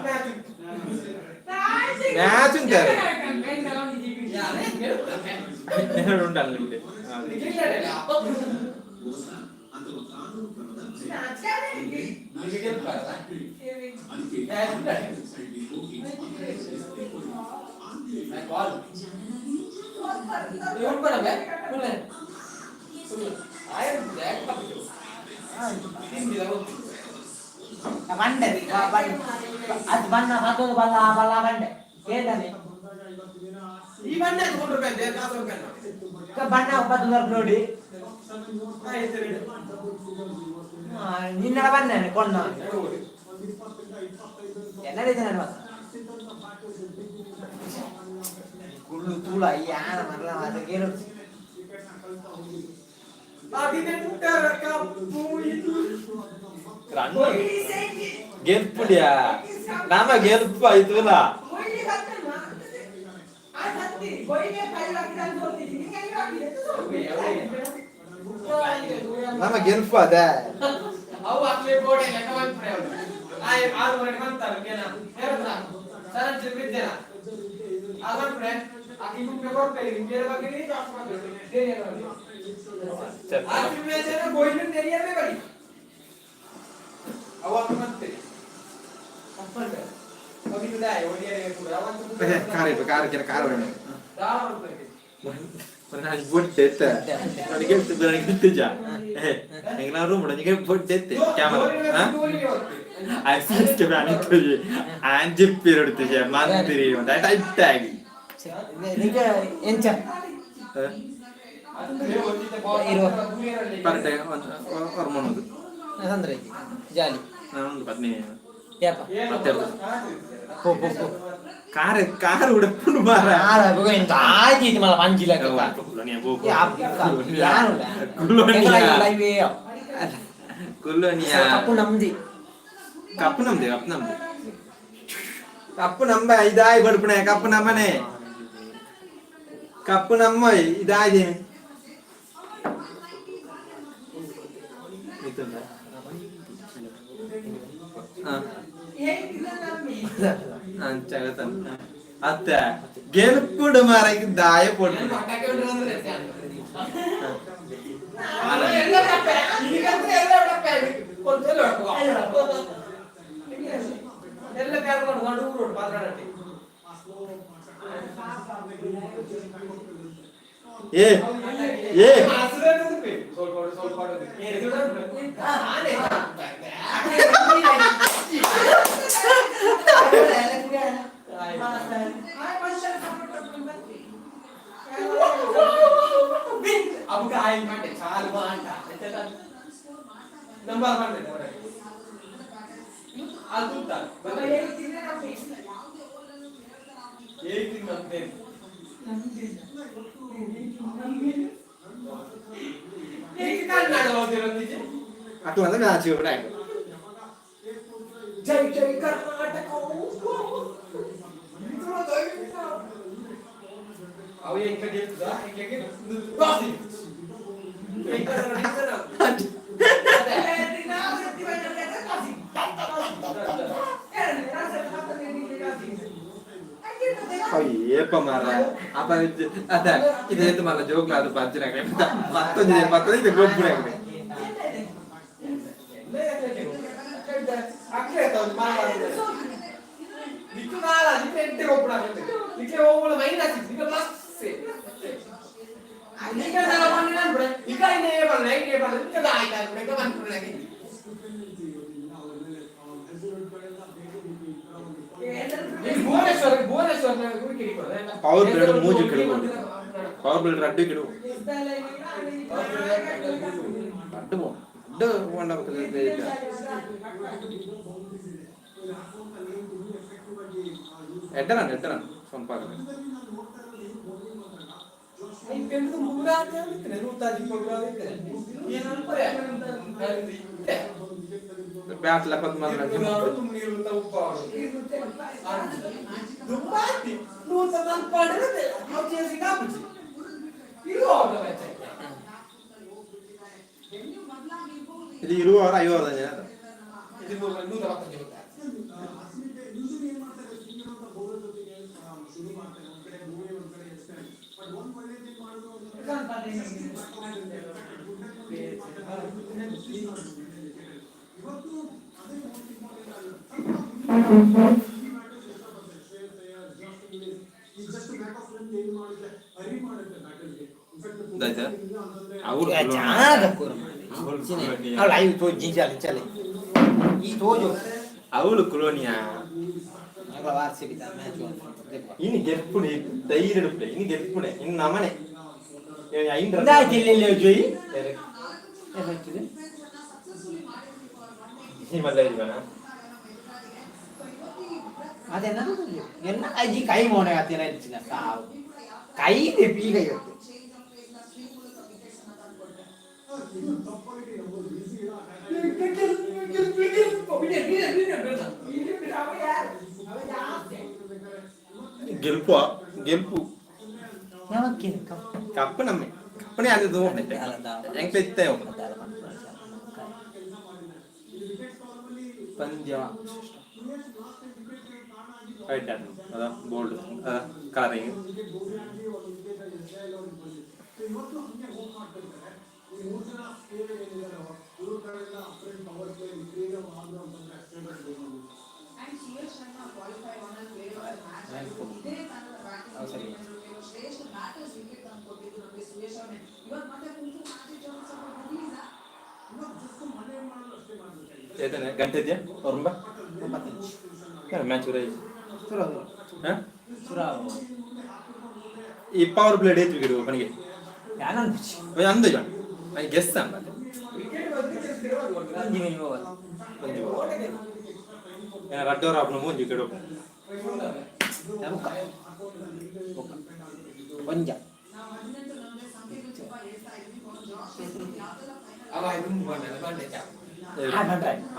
ಮ್ಯಾಚ್. ಮ್ಯಾಚ್ ಉಂಟಾರೆ ಉಂಟಲ್ಲ ನಿಮ್ಗೆ. ಬಂಡೆ ಅದು ಬಣ್ಣ ಮತ್ತೊಂದು ಬಲ್ಲ ಬಲ್ಲ ಬಂಡೆ ಕೇಳ್ತಾನೆ. ಈ ಬಂಡೆ ರೂಪಾಯಿ ಕಾಸು ರೂಪಾಯಿ. ಬಣ್ಣ 9 ನೋಡಿ ನಿನ್ನ ಬಣ್ಣ ಕೊಂಡ ಎಲ್ಲ ನನ್ನ ಕುಳ್ಳು ತೂಳ ಯಾನ ಮರಲ ಅದು ಕೇಳು. 18ರ ಕಪ್ಪು ಇದು. ರನ್ ಗೆಲ್ಪುಡಿಯಾ ನಾಮ ಗೆಲ್ಪು ಆಯ್ತುಲ್ಲ. ನಮ್ಮ ಗೆಲ್ಪು ಅದೇ. ಅವು ಅಕ್ಲೆ ಬೋಡೆ ಲೆಕ್ಕ ಮಾಡ್ತಾರೆ ಅವರು. ಆಯ್ 6 ವರೆಗೆ ಮಾಡ್ತಾರೆ ಕೇನ ಹೇರತ್ರ ಸರನ್ ಚಿಲ್ಬಿದ್ದೇನ ಅದು ಮಾಡ್ತಾರೆ. ಆಕಿ ಗುಂಪೆ ಕೊಡ್ತಾರೆ ಬೇರೆ ಬಗ್ಗೆ ಜಾಸ್ತಿ ಮಾಡ್ತಾರೆ ಬೇರೆ. ಆ ಮ್ಯಾಚ್ ಗೋಯಿನ ತೆರಿಯಲೇ ಬರಿ ಅವು ಮತ್ತೆ ಕಾರ್ ಕಾರ್ ಕೆಲ ಕಾರ್ ಬೇಡ. ಬೊಟ್ಟೆ ನನಗೆ ನನಗೆ ಗೆಲ್ತಿಜ ಎಂಗ್ಲ ರೂಮ್ ನನಗೆ ಬೊಟ್ಟೆ ಕ್ಯಾಮರಾ ಆಂಜಿಪ್ಪಿರೊಡ್ತಿಜ ಮಂತ್ರಿ ಟೈಟ್ ಆಗಿ. ಎಂಚ ಪರಟೆ ಹೊರ್ಮೋದು. ಅಂದ್ರೆ ಜಾಲಿ. ನಾನು ಪತ್ನಿ. ಯಾಪ? ಮತ್ತೆ ಪೋ ಪೋ ಪೋ. ಕಾರ್ ಕಾರ್ ಉಡಪ್ಪುನು ಮಾರ. ಕಾರ್ ಎಂತ ಆಯ್ತು ಮಲ್ಲ ಪಂಜಿಲ. ಕುಲ್ಲೋನಿಯಾ. ಕಪ್ಪು ನಮ್ದಿ. ಕಪ್ಪು ನಮ್ದೆ, ಕಪ್ಪು ನಮ್ದೆ, ಕಪ್ಪು ನಂಬ ಇದಾಯ್ ಬಡ್ಪಣೆ ಕಪ್ಪು ನಮ್ಮನೆ ಕಪ್ಪು ನಮ್ಮ ಇದಾಯ್ದೆ. ಅತ್ತ ಗೆಲ್ಪುಡು ಮಾರ ದಾಯ ಪೊಟ್ಟು. ಏ ಏ ಅಬುಗ ಆಯಿ ಮಂಡೆ ಚಾಲು ಬಾಂಡ ನಂಬರ್ ಮಂಡೆ ಅದು ಏಕ್ ನಂತೆ ಏಕ್ ಕನ್ನಡ ಓದಿರೋದಿದೆ. ಅಕ್ಲು ಅಂದ್ರೆ ಮ್ಯಾಚ್ ಕೂಡ. ಜೈ ಜೈ ಕರ್ನಾಟಕ. ಅವು ಎಂಕ ಗೆಲ್ತದ ಎಂಕ ಟಾಸ್. ಏಪ ಮಾರ ಅಪ್ಪ ಅದ ಇದೇತು ಮಾರ ಜೋಕ್ಲ ಅದು ಪಂಚಿನ ಮತ್ತೊಂದು ಮತ್ತೊಂದು ಇದು ಗೊಬ್ಬರ. ನಿಕ್ಕು ನಾಲ ನಿಕ್ಕು ಎಂಟೆ ಗೊಬ್ಬರ ನಿಕ್ಕೆ ಹೋಗುವ ಮೈನಸ್ ನಿಕ್ಕ ಪ್ಲಸ್ ನಿಕ್ಕ ನಾನು ನಿಕ್ಕ ಇನ್ನೇ ಬರಲ್ಲ ಇನ್ನೇ ಬರಲ್ಲ ನಿಕ್ಕ ಆಯ್ತಾ ನಿಕ್ಕ ಮನ್ಪುರ. ಭುವನೇಶ್ವರ್ ಭುವನೇಶ್ವರ್. ಪವರ್ ಬ್ಲೇಡ್ ಮೂಜಿ ಕಿಡುಬೋದು, ಪವರ್ ಬ್ಲೇಡ್ ರಡ್ಡು ಕಿಡು ರಡ್ಡು ಬೋ ರಡ್ಡು ಬೋಂಡ. ಎಡ್ಡರನ್ ಎಡ್ಡರನ್ ಸೊಂಪಾಗಲ್ಲ. ಬ್ಯಾಟ್ ಲಪತ್ ಮಾತ್ರ. ಇದು ಇರುವವರ ಐವರ. ಅವ್ರು ಲೈವ್ ತೋಜಿ ಚಲೆ ಚಲೆ ಈ ತೋಜು. ಅವಳು ಕುಲೋನಿಯಾ. ಇನ್ನು ಗೆಲ್ಪುಣೆ ಧೈರ್ಯ ಇನ್ನು ಗೆಲ್ಪುಣೆ ಇನ್ನು ನಮನೆ. ಜೋಯಿ. ಅದೇನ ಎನ್ನ ಈ ಕೈ ಮೋನೆ ಅತ್ತೇನ ಇಚ್ಚಿನ ಸಾವು ಕೈ ಪೀ ಕೈ ಹೊತ್ತು. ಗೆಲ್ಪು ಗೆಲ್ಪು ಕಪ್ಪು ನಮ್ಮೆ ಕಪ್ಪನೇ ಅದು ಎಂಕ್ ಇತ್ತೆ ಪಂದ್ಯ ರೈಟ್ ಅದ ಬೋಲ್ಡ್ ಅದ ಕಲರಿಂಗ್. ಏತನೆ ಗಂಟೆ ಇದೆಯಾ ಹೊರಂಬ ಮ್ಯಾಚ್ ಈ ಪವರ್ ಪ್ಲೇಡ್ ಏತ್ ವಿಕೆಟ್ ಪನಿಗೆ ಅಂದು ಜನ I guess ಅಂಬತ್ತೆ. ರಡ್ಡೋರ ಆಪುನ ಮೂಂಜಿ ವಿಕೆಟ್. ಒಂಜ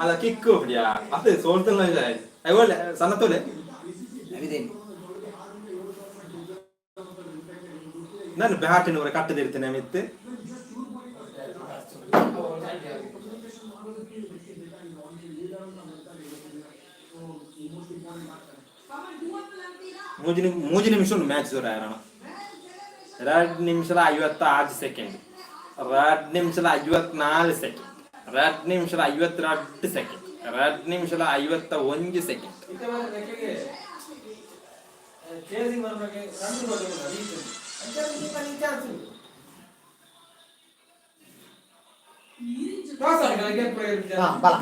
ಅಲ್ಲ ಕಿಕ್ ಹೋಗ್ಬಿಡಿಯಾ ಅದೇ ಸೋಲ್ತಲ್ಲ ಅಯ್ಯೋ ಸಣ್ಣ ತೋಲೆ. ನಾನು ಬ್ಯಾಟಿನವರ ಕಟ್ಟದಿರ್ತೇನೆ ಮಿತ್ತು. ಮೂಜಿ ಮೂಜಿ ನಿಮಿಷ ಒಂದು ಮ್ಯಾಚ್ ದೂರ ಯಾರಣ 2 ನಿಮಿಷದ 56 ಸೆಕೆಂಡ್, 2 ನಿಮಿಷದ 54 ಸೆಕೆಂಡ್, 2 ನಿಮಿಷದ 52 ಸೆಕೆಂಡ್, 2 ನಿಮಿಷದ 51 ಸೆಕೆಂಡ್. ಬಲ.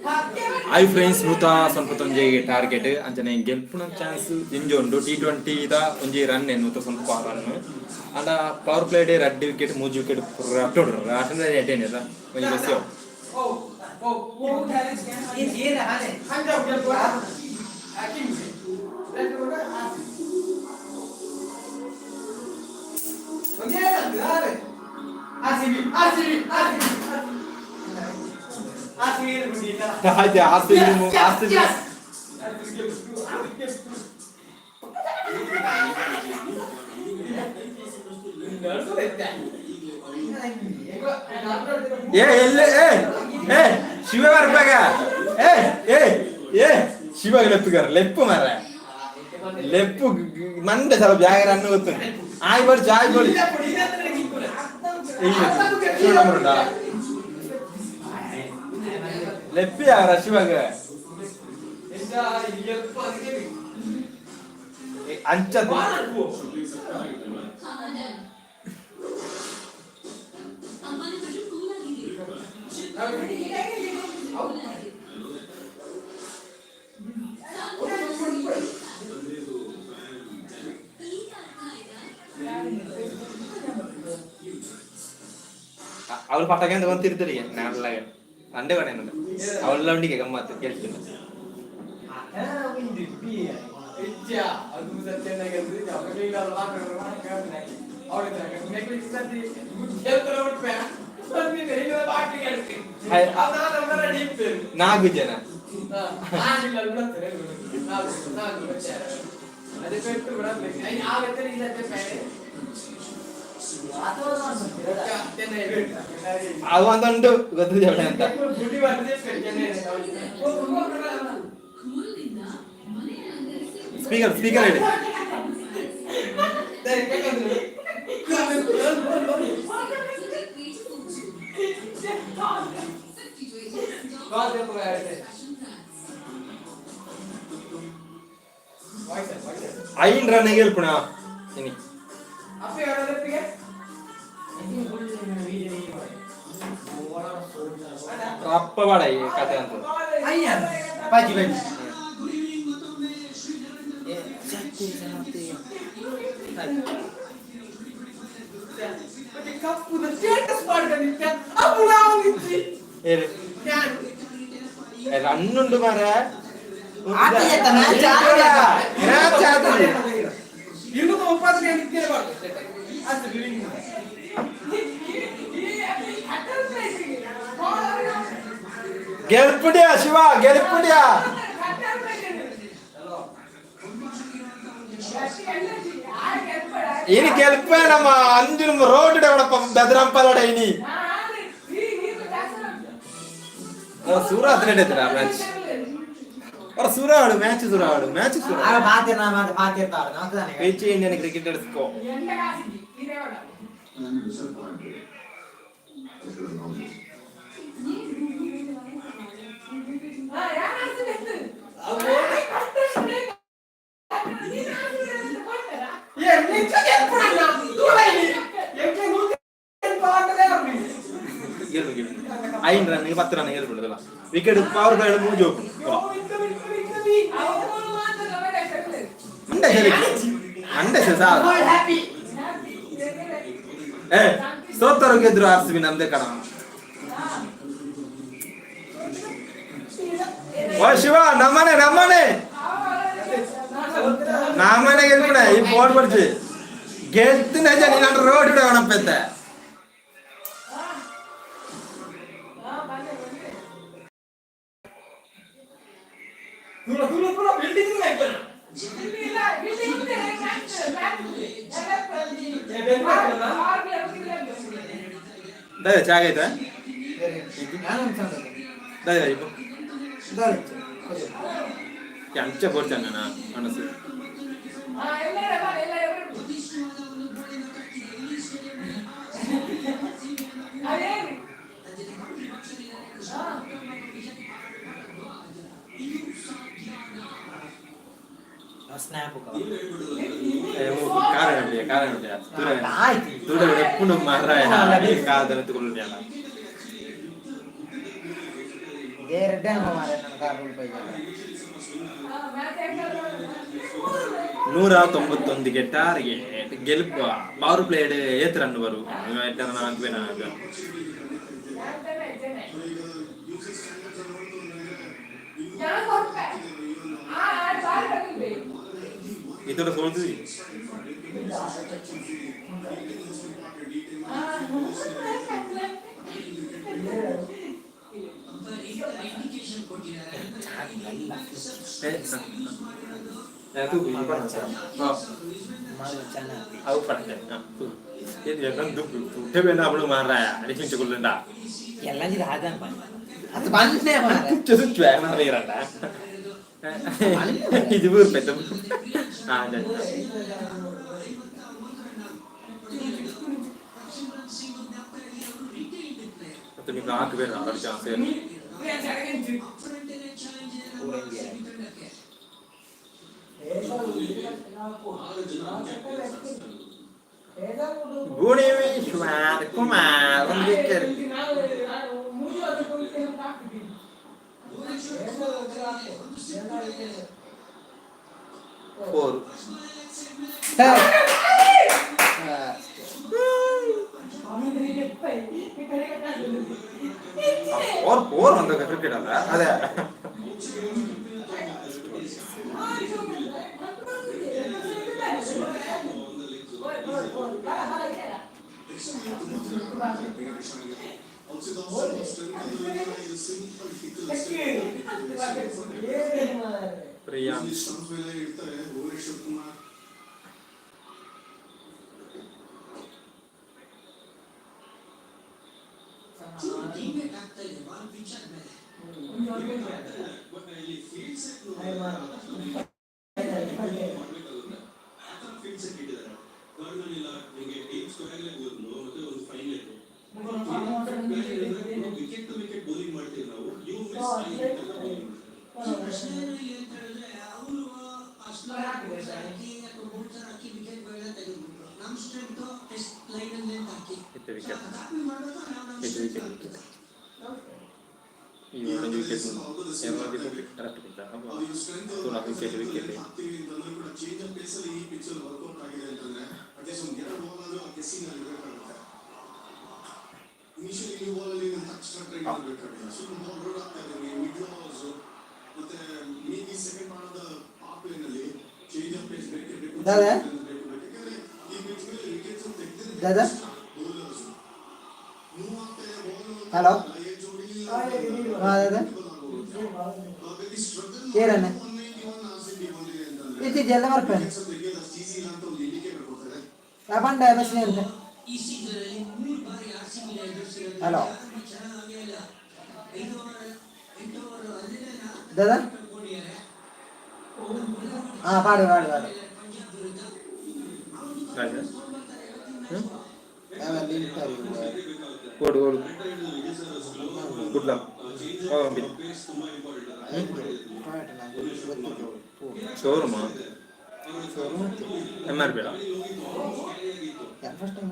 I friends ನೂತ ಸ್ವಲ್ಪ ಒಂಜಿ ಟಾರ್ಗೆಟ್ ಅಂಚನೆ ಗೆಲ್ಪುನ ಚಾನ್ಸ್ ದಿಂಜ ಉಂಡು. ಟಿ20 ದ ಒಂಜಿ ರನ್ ನೂತ ಸ್ವಲ್ಪ ರನ್. ಅಂಡ ಪವರ್ ಪ್ಲೇ ಡೇ ರಡ್ಡ್ ವಿಕೆಟ್, ಮೂಜಿ ವಿಕೆಟ್ ರಟ್ಟೋಡು ರಾಟಂದ ಎಡ್ಡೆನೆ ಒಂಜಿ ಬೆಸ್ಯೋ. ಆಯ್ತು, ಆರ್ ಸಿ ಬಿ, ಆರ್ C B. ಏ ಎಲ್ಲೆ, ಏ ಏ ಶಿವ ಬರ್ಪಾಗ. ಏ ಏ ಏ ಶಿವಾಗ ಲೆಪ್ಪುಗಾರ ಲೆಪ್ಪು ಮಾರ ಲೆಪ್ಪು ಮಂಡೆ ಸ್ವಲ್ಪ ಜಾಗ ರನ್ ಗೊತ್ತು. ಆಯ್ ಬರ್ ಜಾಯ್ ಬರ್ ಶಿವ ನಂಬರ್ ಲೆಪ್ಪಿ ಯಾರ ಶಿವಾಗ ಅಂಚ. ಅವಳು ಪಟಾಕಿ ಅಂತ ಬಂತಿರ್ತಾರೆ ನಾನೆಲ್ಲ ಅಂಡೆ ಕಡೆ ಅವಳೆಲ್ಲ ಉಂಡಿಗೆ ಗಮ್ಮತ್ತು ಕೇಳ್ತೀನಿ. ನಾಲ್ಕು ಜನ. ಅದು ಒಂದುಂಟು ಗೊತ್ತಿದೆ ಅಂತ. ಸ್ಪೀಕರ್ ಸ್ಪೀಕರ್ ಹೇಳಿ. ಐನ್ ರನ್ ಗೆಲ್ಪುಣ ಇನಿ. ಅಪ್ಪ ಬಾಡ ಈ ಕತೆ ಅಂತ. ಅಯ್ಯ ಬಾಜಿ ಬಾಜಿ. ರನ್ ಉಂಡು ಮಾರ. ಮ್ಯಾಚ್ ಆತದೆ. ಗೆಲ್ಪುಡಿಯಾ ಶಿವ, ಗೆಲ್ಪುಡಿಯಾ. ಇನಿ ಗೆಲ್ಪೆ ನಮ್ಮ ಅಂಜು ರೋಡ್ ಬೆದರಂಪಲಡ ಇನಿ ಸೂರ ಹದಿನೆಂಟು ಮ್ಯಾಚ್ ಅವ್ರ ಸೂರ ಆಡು ಮ್ಯಾಚ್, ಸೂರ ಆಡು ಮ್ಯಾಚ್, ಸೂರ. Which Indian cricketers ಕೋ ಗೆಲ್ಲು ಗೆಲ್ಲು. ಐನ್ ರನ್, 10 ರನ್ ಗೆಲ್ಬಿಡುದಲ್ಲ. ವಿಕೆಟ್ ಪವರ್ ಪ್ಲೇ ಮೂಜಿ ಹೋಗ್ಬಿಡು ಅಂಡೆ ಸರಿ ಅಂಡೆ ಸರ್. ಏ ಸೋತರು ಗೆದ್ರು ಆರ್ ಸಿ ಬಿ ನಮ್ದೇ ಕಣ. ಓ ಶಿವ, ನಮ್ಮನೆ ನಮ್ಮನೆ ನಮ್ಮನೆ ಗೆಲ್ಪುಣ. ಈ ಫೋನ್ ಬರ್ಜಿ ಗೆಲ್ತಿನ ನೀನು ರೋಡ್ ಇಡೋಣಪ್ಪ. ದಾದ ಚಾಗ ಆಯ್ತಾ? ದಾದ ಇಪ್ಪ ಅಂಚ ಬೋರ್ಚಣ್ಣ ಮನಸ್ಸು. ಸ್ನ್ಯಾಪ್. ಕಾರಣ ಕಾರಣ ದೂರ ದೂರ ಎಪ್ಪುಂಡು ಮಾರಾಯ ಕಾದನ ತಗೊಳ್ಳಿ. ಏರೆಡ್ಡೆ ಮಾರೆ ನನ್ನ ಕಾರ್ ರೂಪಾಯಿ. 191ಕ್ಕೆ ಟಾರ್ಗೆಟ್. ಗೆಲ್ಪುವ ಪವರ್ ಪ್ಲೇಡ್ ಏತ್ ರನ್ ಬರು ನಾಲ್ಕು. ಇದರ ಸೋಲ್ತು. ಅವು ಪಡ್ತೆ ದುಡ್ಡು ಮಾರಾಯ ಅಡಿಕೆ ಕುಲ್ಲುಂಡ. ಎಲ್ಲ ಆದಾನ ಅದು ಬಂದೇ ಮಾರೆ. ತುಚ್ಚ ತುಚ್ಚ ಮಾರೀರಂಡ ಇದು ಊರು ಪೆದ್ದ. ಹಾಂ, ಮತ್ತೆ ನೀವು ನಾಲ್ಕು ಬೇರೆ ಆರು ಚಾನ್ಸ್. ಭುವನೇಶ್ವರ್ ಕುಮಾರ್ ಒಂದು ವಿಕೆಟ್. ಫೋರ್. ಫೋರ್ ಫೋರ್ ಒಂದು ಕ್ರಿಕೆಟ್ ಅಲ್ಲ ಅದೇ. ಪ್ರಿಯಾಂಶ್. ಸ್ಟಂಪ್ ಮೇಲೆ ಇರ್ತಾರೆ ಭುವನೇಶ್ವರ್ ಕುಮಾರ್. ಇಲ್ಲಿ ಫೀಲ್ಡ್ ಸೆಟ್ ಮಾಡ್ಬೇಕಾಗುತ್ತೆ. ಆ ಥರ ಫೀಲ್ಡ್ ಸೆಟ್ ಇಟ್ಟಿದ್ದಾರೆ. ಗಾರ್ಡನ್ ಇಲ್ಲ ನಿಮಗೆ. ಡೀಪ್ ಸ್ಕ್ವೇರ್ ಲೆಗ್ ಒಂದು ಮತ್ತೆ ಒಂದು fine leg. Wicket to wicket bowling ಮಾಡ್ತೀವಿ ನಾವು. You miss bowling. ಪ್ರಶ್ನೆ ಏನು ಇಲ್ಲಿ ಅಂತ ಹೇಳಿದ್ರೆ, ಅವರು ಹಾಕಿ ಅಥವಾ ಮೂರು ಹಾಕಿ ವಿಕೆಟ್ಗಳನ್ನ ತೆಗೆದ್ಬಿಟ್ರು. ನಮ್ಮ ಸ್ಟ್ರೆಂತ್ ಟೆಸ್ಟ್ ಲೈನ್ ಅಲ್ಲಿ ಅಂತ ಹಾಕಿ ಇತ್ತು ವಿಕೆಟ್. ಕಾಪಿ ಮಾಡಬೇಕು ನಾವು ನಮ್ಮ ಇತ್ತು ಸ್ಟ್ರೆಂತ್ ವಿಕೆಟ್. ಆಗ್ತದೆ. ಈ ಒಂದು ವಿಕೆಟ್ ಕರೆಕ್ಟ್. Wicket wicket. ಹಾಕ್ತೀವಿ ಅಂತಂದ್ರೆ ಕೂಡ ಚೇಂಜ್ ಆಫ್ ಪೇಸ್ ಅಲ್ಲಿ ಈ ಪಿಚ್ ಅಲ್ಲಿ ವರ್ಕೌಟ್ ಆಗಿದೆ ಅಂತಂದ್ರೆ ಅಟ್ಲೀಸ್ಟ್ ಒಂದು ಎರಡು ಬಾಲ್ ಆದ್ರೂ ಆ ಗೆಸ್ಸಿಂಗ್ ಅಲ್ಲಿ ಇರಬೇಕಾಗುತ್ತೆ. ಇನಿಷಿಯಲಿ ನ್ಯೂ ಬಾಲ್ ಅಲ್ಲಿ ನೀವು ತಕ್ಷಣ ಟ್ರೈ ಮಾಡಬೇಕಾಗಿದೆ. ಸ್ವಲ್ಪ ಬಾಲ್ ರೋಲ್ ಆಗ್ತಾ ಇದೆ ನಿಮಗೆ ಮಿಡ್ ಓವರ್ಸ್ ಮತ್ತೆ maybe second part of the power play ನಲ್ಲಿ ಚೇಂಜ್ ಆಫ್ ಪೇಸ್ ಬೇಕೇ ಬೇಕು. ದಾದಾ? ಬೇಕು ಬೇಕು. ಯಾಕಂದ್ರೆ ಈ ಪಿಚ್ ಮೇಲೆ ವಿಕೆಟ್ಸ್ ತೆಗೆದಿದ್ರೆ ದಾದಾ? ಬೌಲರ್ಸ್ ಮೂವ್ ಆಗ್ತಾ ಇದೆ ಬಾಲ್. ಹಲೋ. ಏಜ್ ಹೊಡಿಲಿಲ್ಲ. ಹಾ ದಾದಾ. ಹಾಗಾಗಿ ಸ್ಟ್ರಗಲ್ ಏರಣ್ಣ? 191 ಆರ್ ಸಿ ಬಿ ಬಂದಿದೆ ಅಂತಂದ್ರೆ ಇತ್ತೀಚೆ ಎಲ್ಲ ಬರ್ಪೇನೆ. ವಿಕೆಟ್ಸ್ ತೆಗೆಯೋದು ಅಷ್ಟು ಈಸಿ ಇಲ್ಲ ಅಂತ ಒಂದು ಇಂಡಿಕೇಟರ್ ಕೊಡ್ತಾರೆ. ಪಂಡ ಬಸ್ಸಿನ ಅಂತ. ಈ ಸೀಸನ್ ಅಲ್ಲಿ ಮೂರು ಬಾರಿ ಆರ್ ಸಿ ಬಿ ಎದುರಿಸಿರೋದು. ಹಲೋ. ಚೆನ್ನಾಗೇ ಇಲ್ಲ. 5 ಓವರ್, 8 ಓವರ್ ಅಲ್ಲೇ ನಾಲ್ಕು ದಾದಾ. ಕಳ್ಕೊಂಡಿದ್ದಾರೆ. ಹಾ, ಪಾಡು ಪಾಡು ಪಾಡು. ಪಂಜಾಬ್ ವಿರುದ್ಧ. ರಾಜ. ಆಮೇಲೆ ಇಂಟರ್ವ್ಯೂ. ಓಡು ಓಡು. ಗುಡ್ ಲಕ್. ಪೇಸ್ ತುಂಬಾ ಇಂಪಾರ್ಟೆಂಟ್. ಶೋರೂಮಾ? ಎಮ್ ಆರ್ ಪಿ ಫಸ್ಟ್ ಟೈಮ್.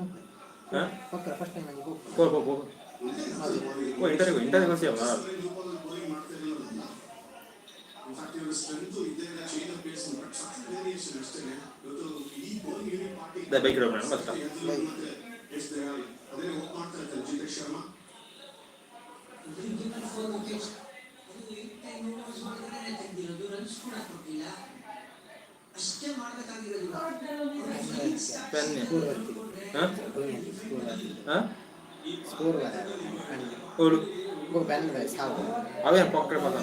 ಹಾಂ. ಓಕೆ, ಫಸ್ಟ್ ಟೈಮ್ ಆಗಿ ಹೋಗು. ಹೋಗು ಹೋಗು ಹೋಗು. ಓ, ಇಂಟರ್ವ್ಯೂ ಇಂಟರ್ವ್ಯೂ ಅಲ್ಲ. ನ್ಯೂ ಬಾಲ್ ಬೌಲಿಂಗ್ ಮಾಡ್ತಾ ಇರಲಿಲ್ಲ. ಇನ್ಫ್ಯಾಕ್ಟ್ ಇವರು ಸ್ಟ್ರೆಂತ್ ಇದೆ, change of pace, but subtle variation ಅಷ್ಟೇ. ಇವತ್ತು ಇಡೀ bowling unit party the bike road first. ಮತ್ತೆ ಎಸ್ ದಯಾಳ್ ಅದೇ ಹೋಪ್ ಮಾಡ್ತಾ ಇರ್ತಾರೆ ಜಿತೇಶ್ ಶರ್ಮಾ. ಫೋರ್ ವಿಕೆಟ್ಸ್ ಅದು 8 10 ಓವರ್ಸ್ ಒಳಗಡೆ ತೆಗೆದಿರೋದು. ರನ್ಸ್ ಕೂಡ ಕೊಟ್ಟಿಲ್ಲ. ಅಷ್ಟೇ ಮಾಡ್ಬೇಕಾಗಿರೋದು. ಪೆನ್. ಸ್ಕೋರ್ ಬರ್ತೀವಿ. ಹಾಂ. ಸ್ಕೋರ್. ಹಾಂ. ಸ್ಕೋರ್. ಓಡು. ಪೆನ್ ಸಾವು. ಅವೇನು ಪಾಕೆಟ್ ಮಗ.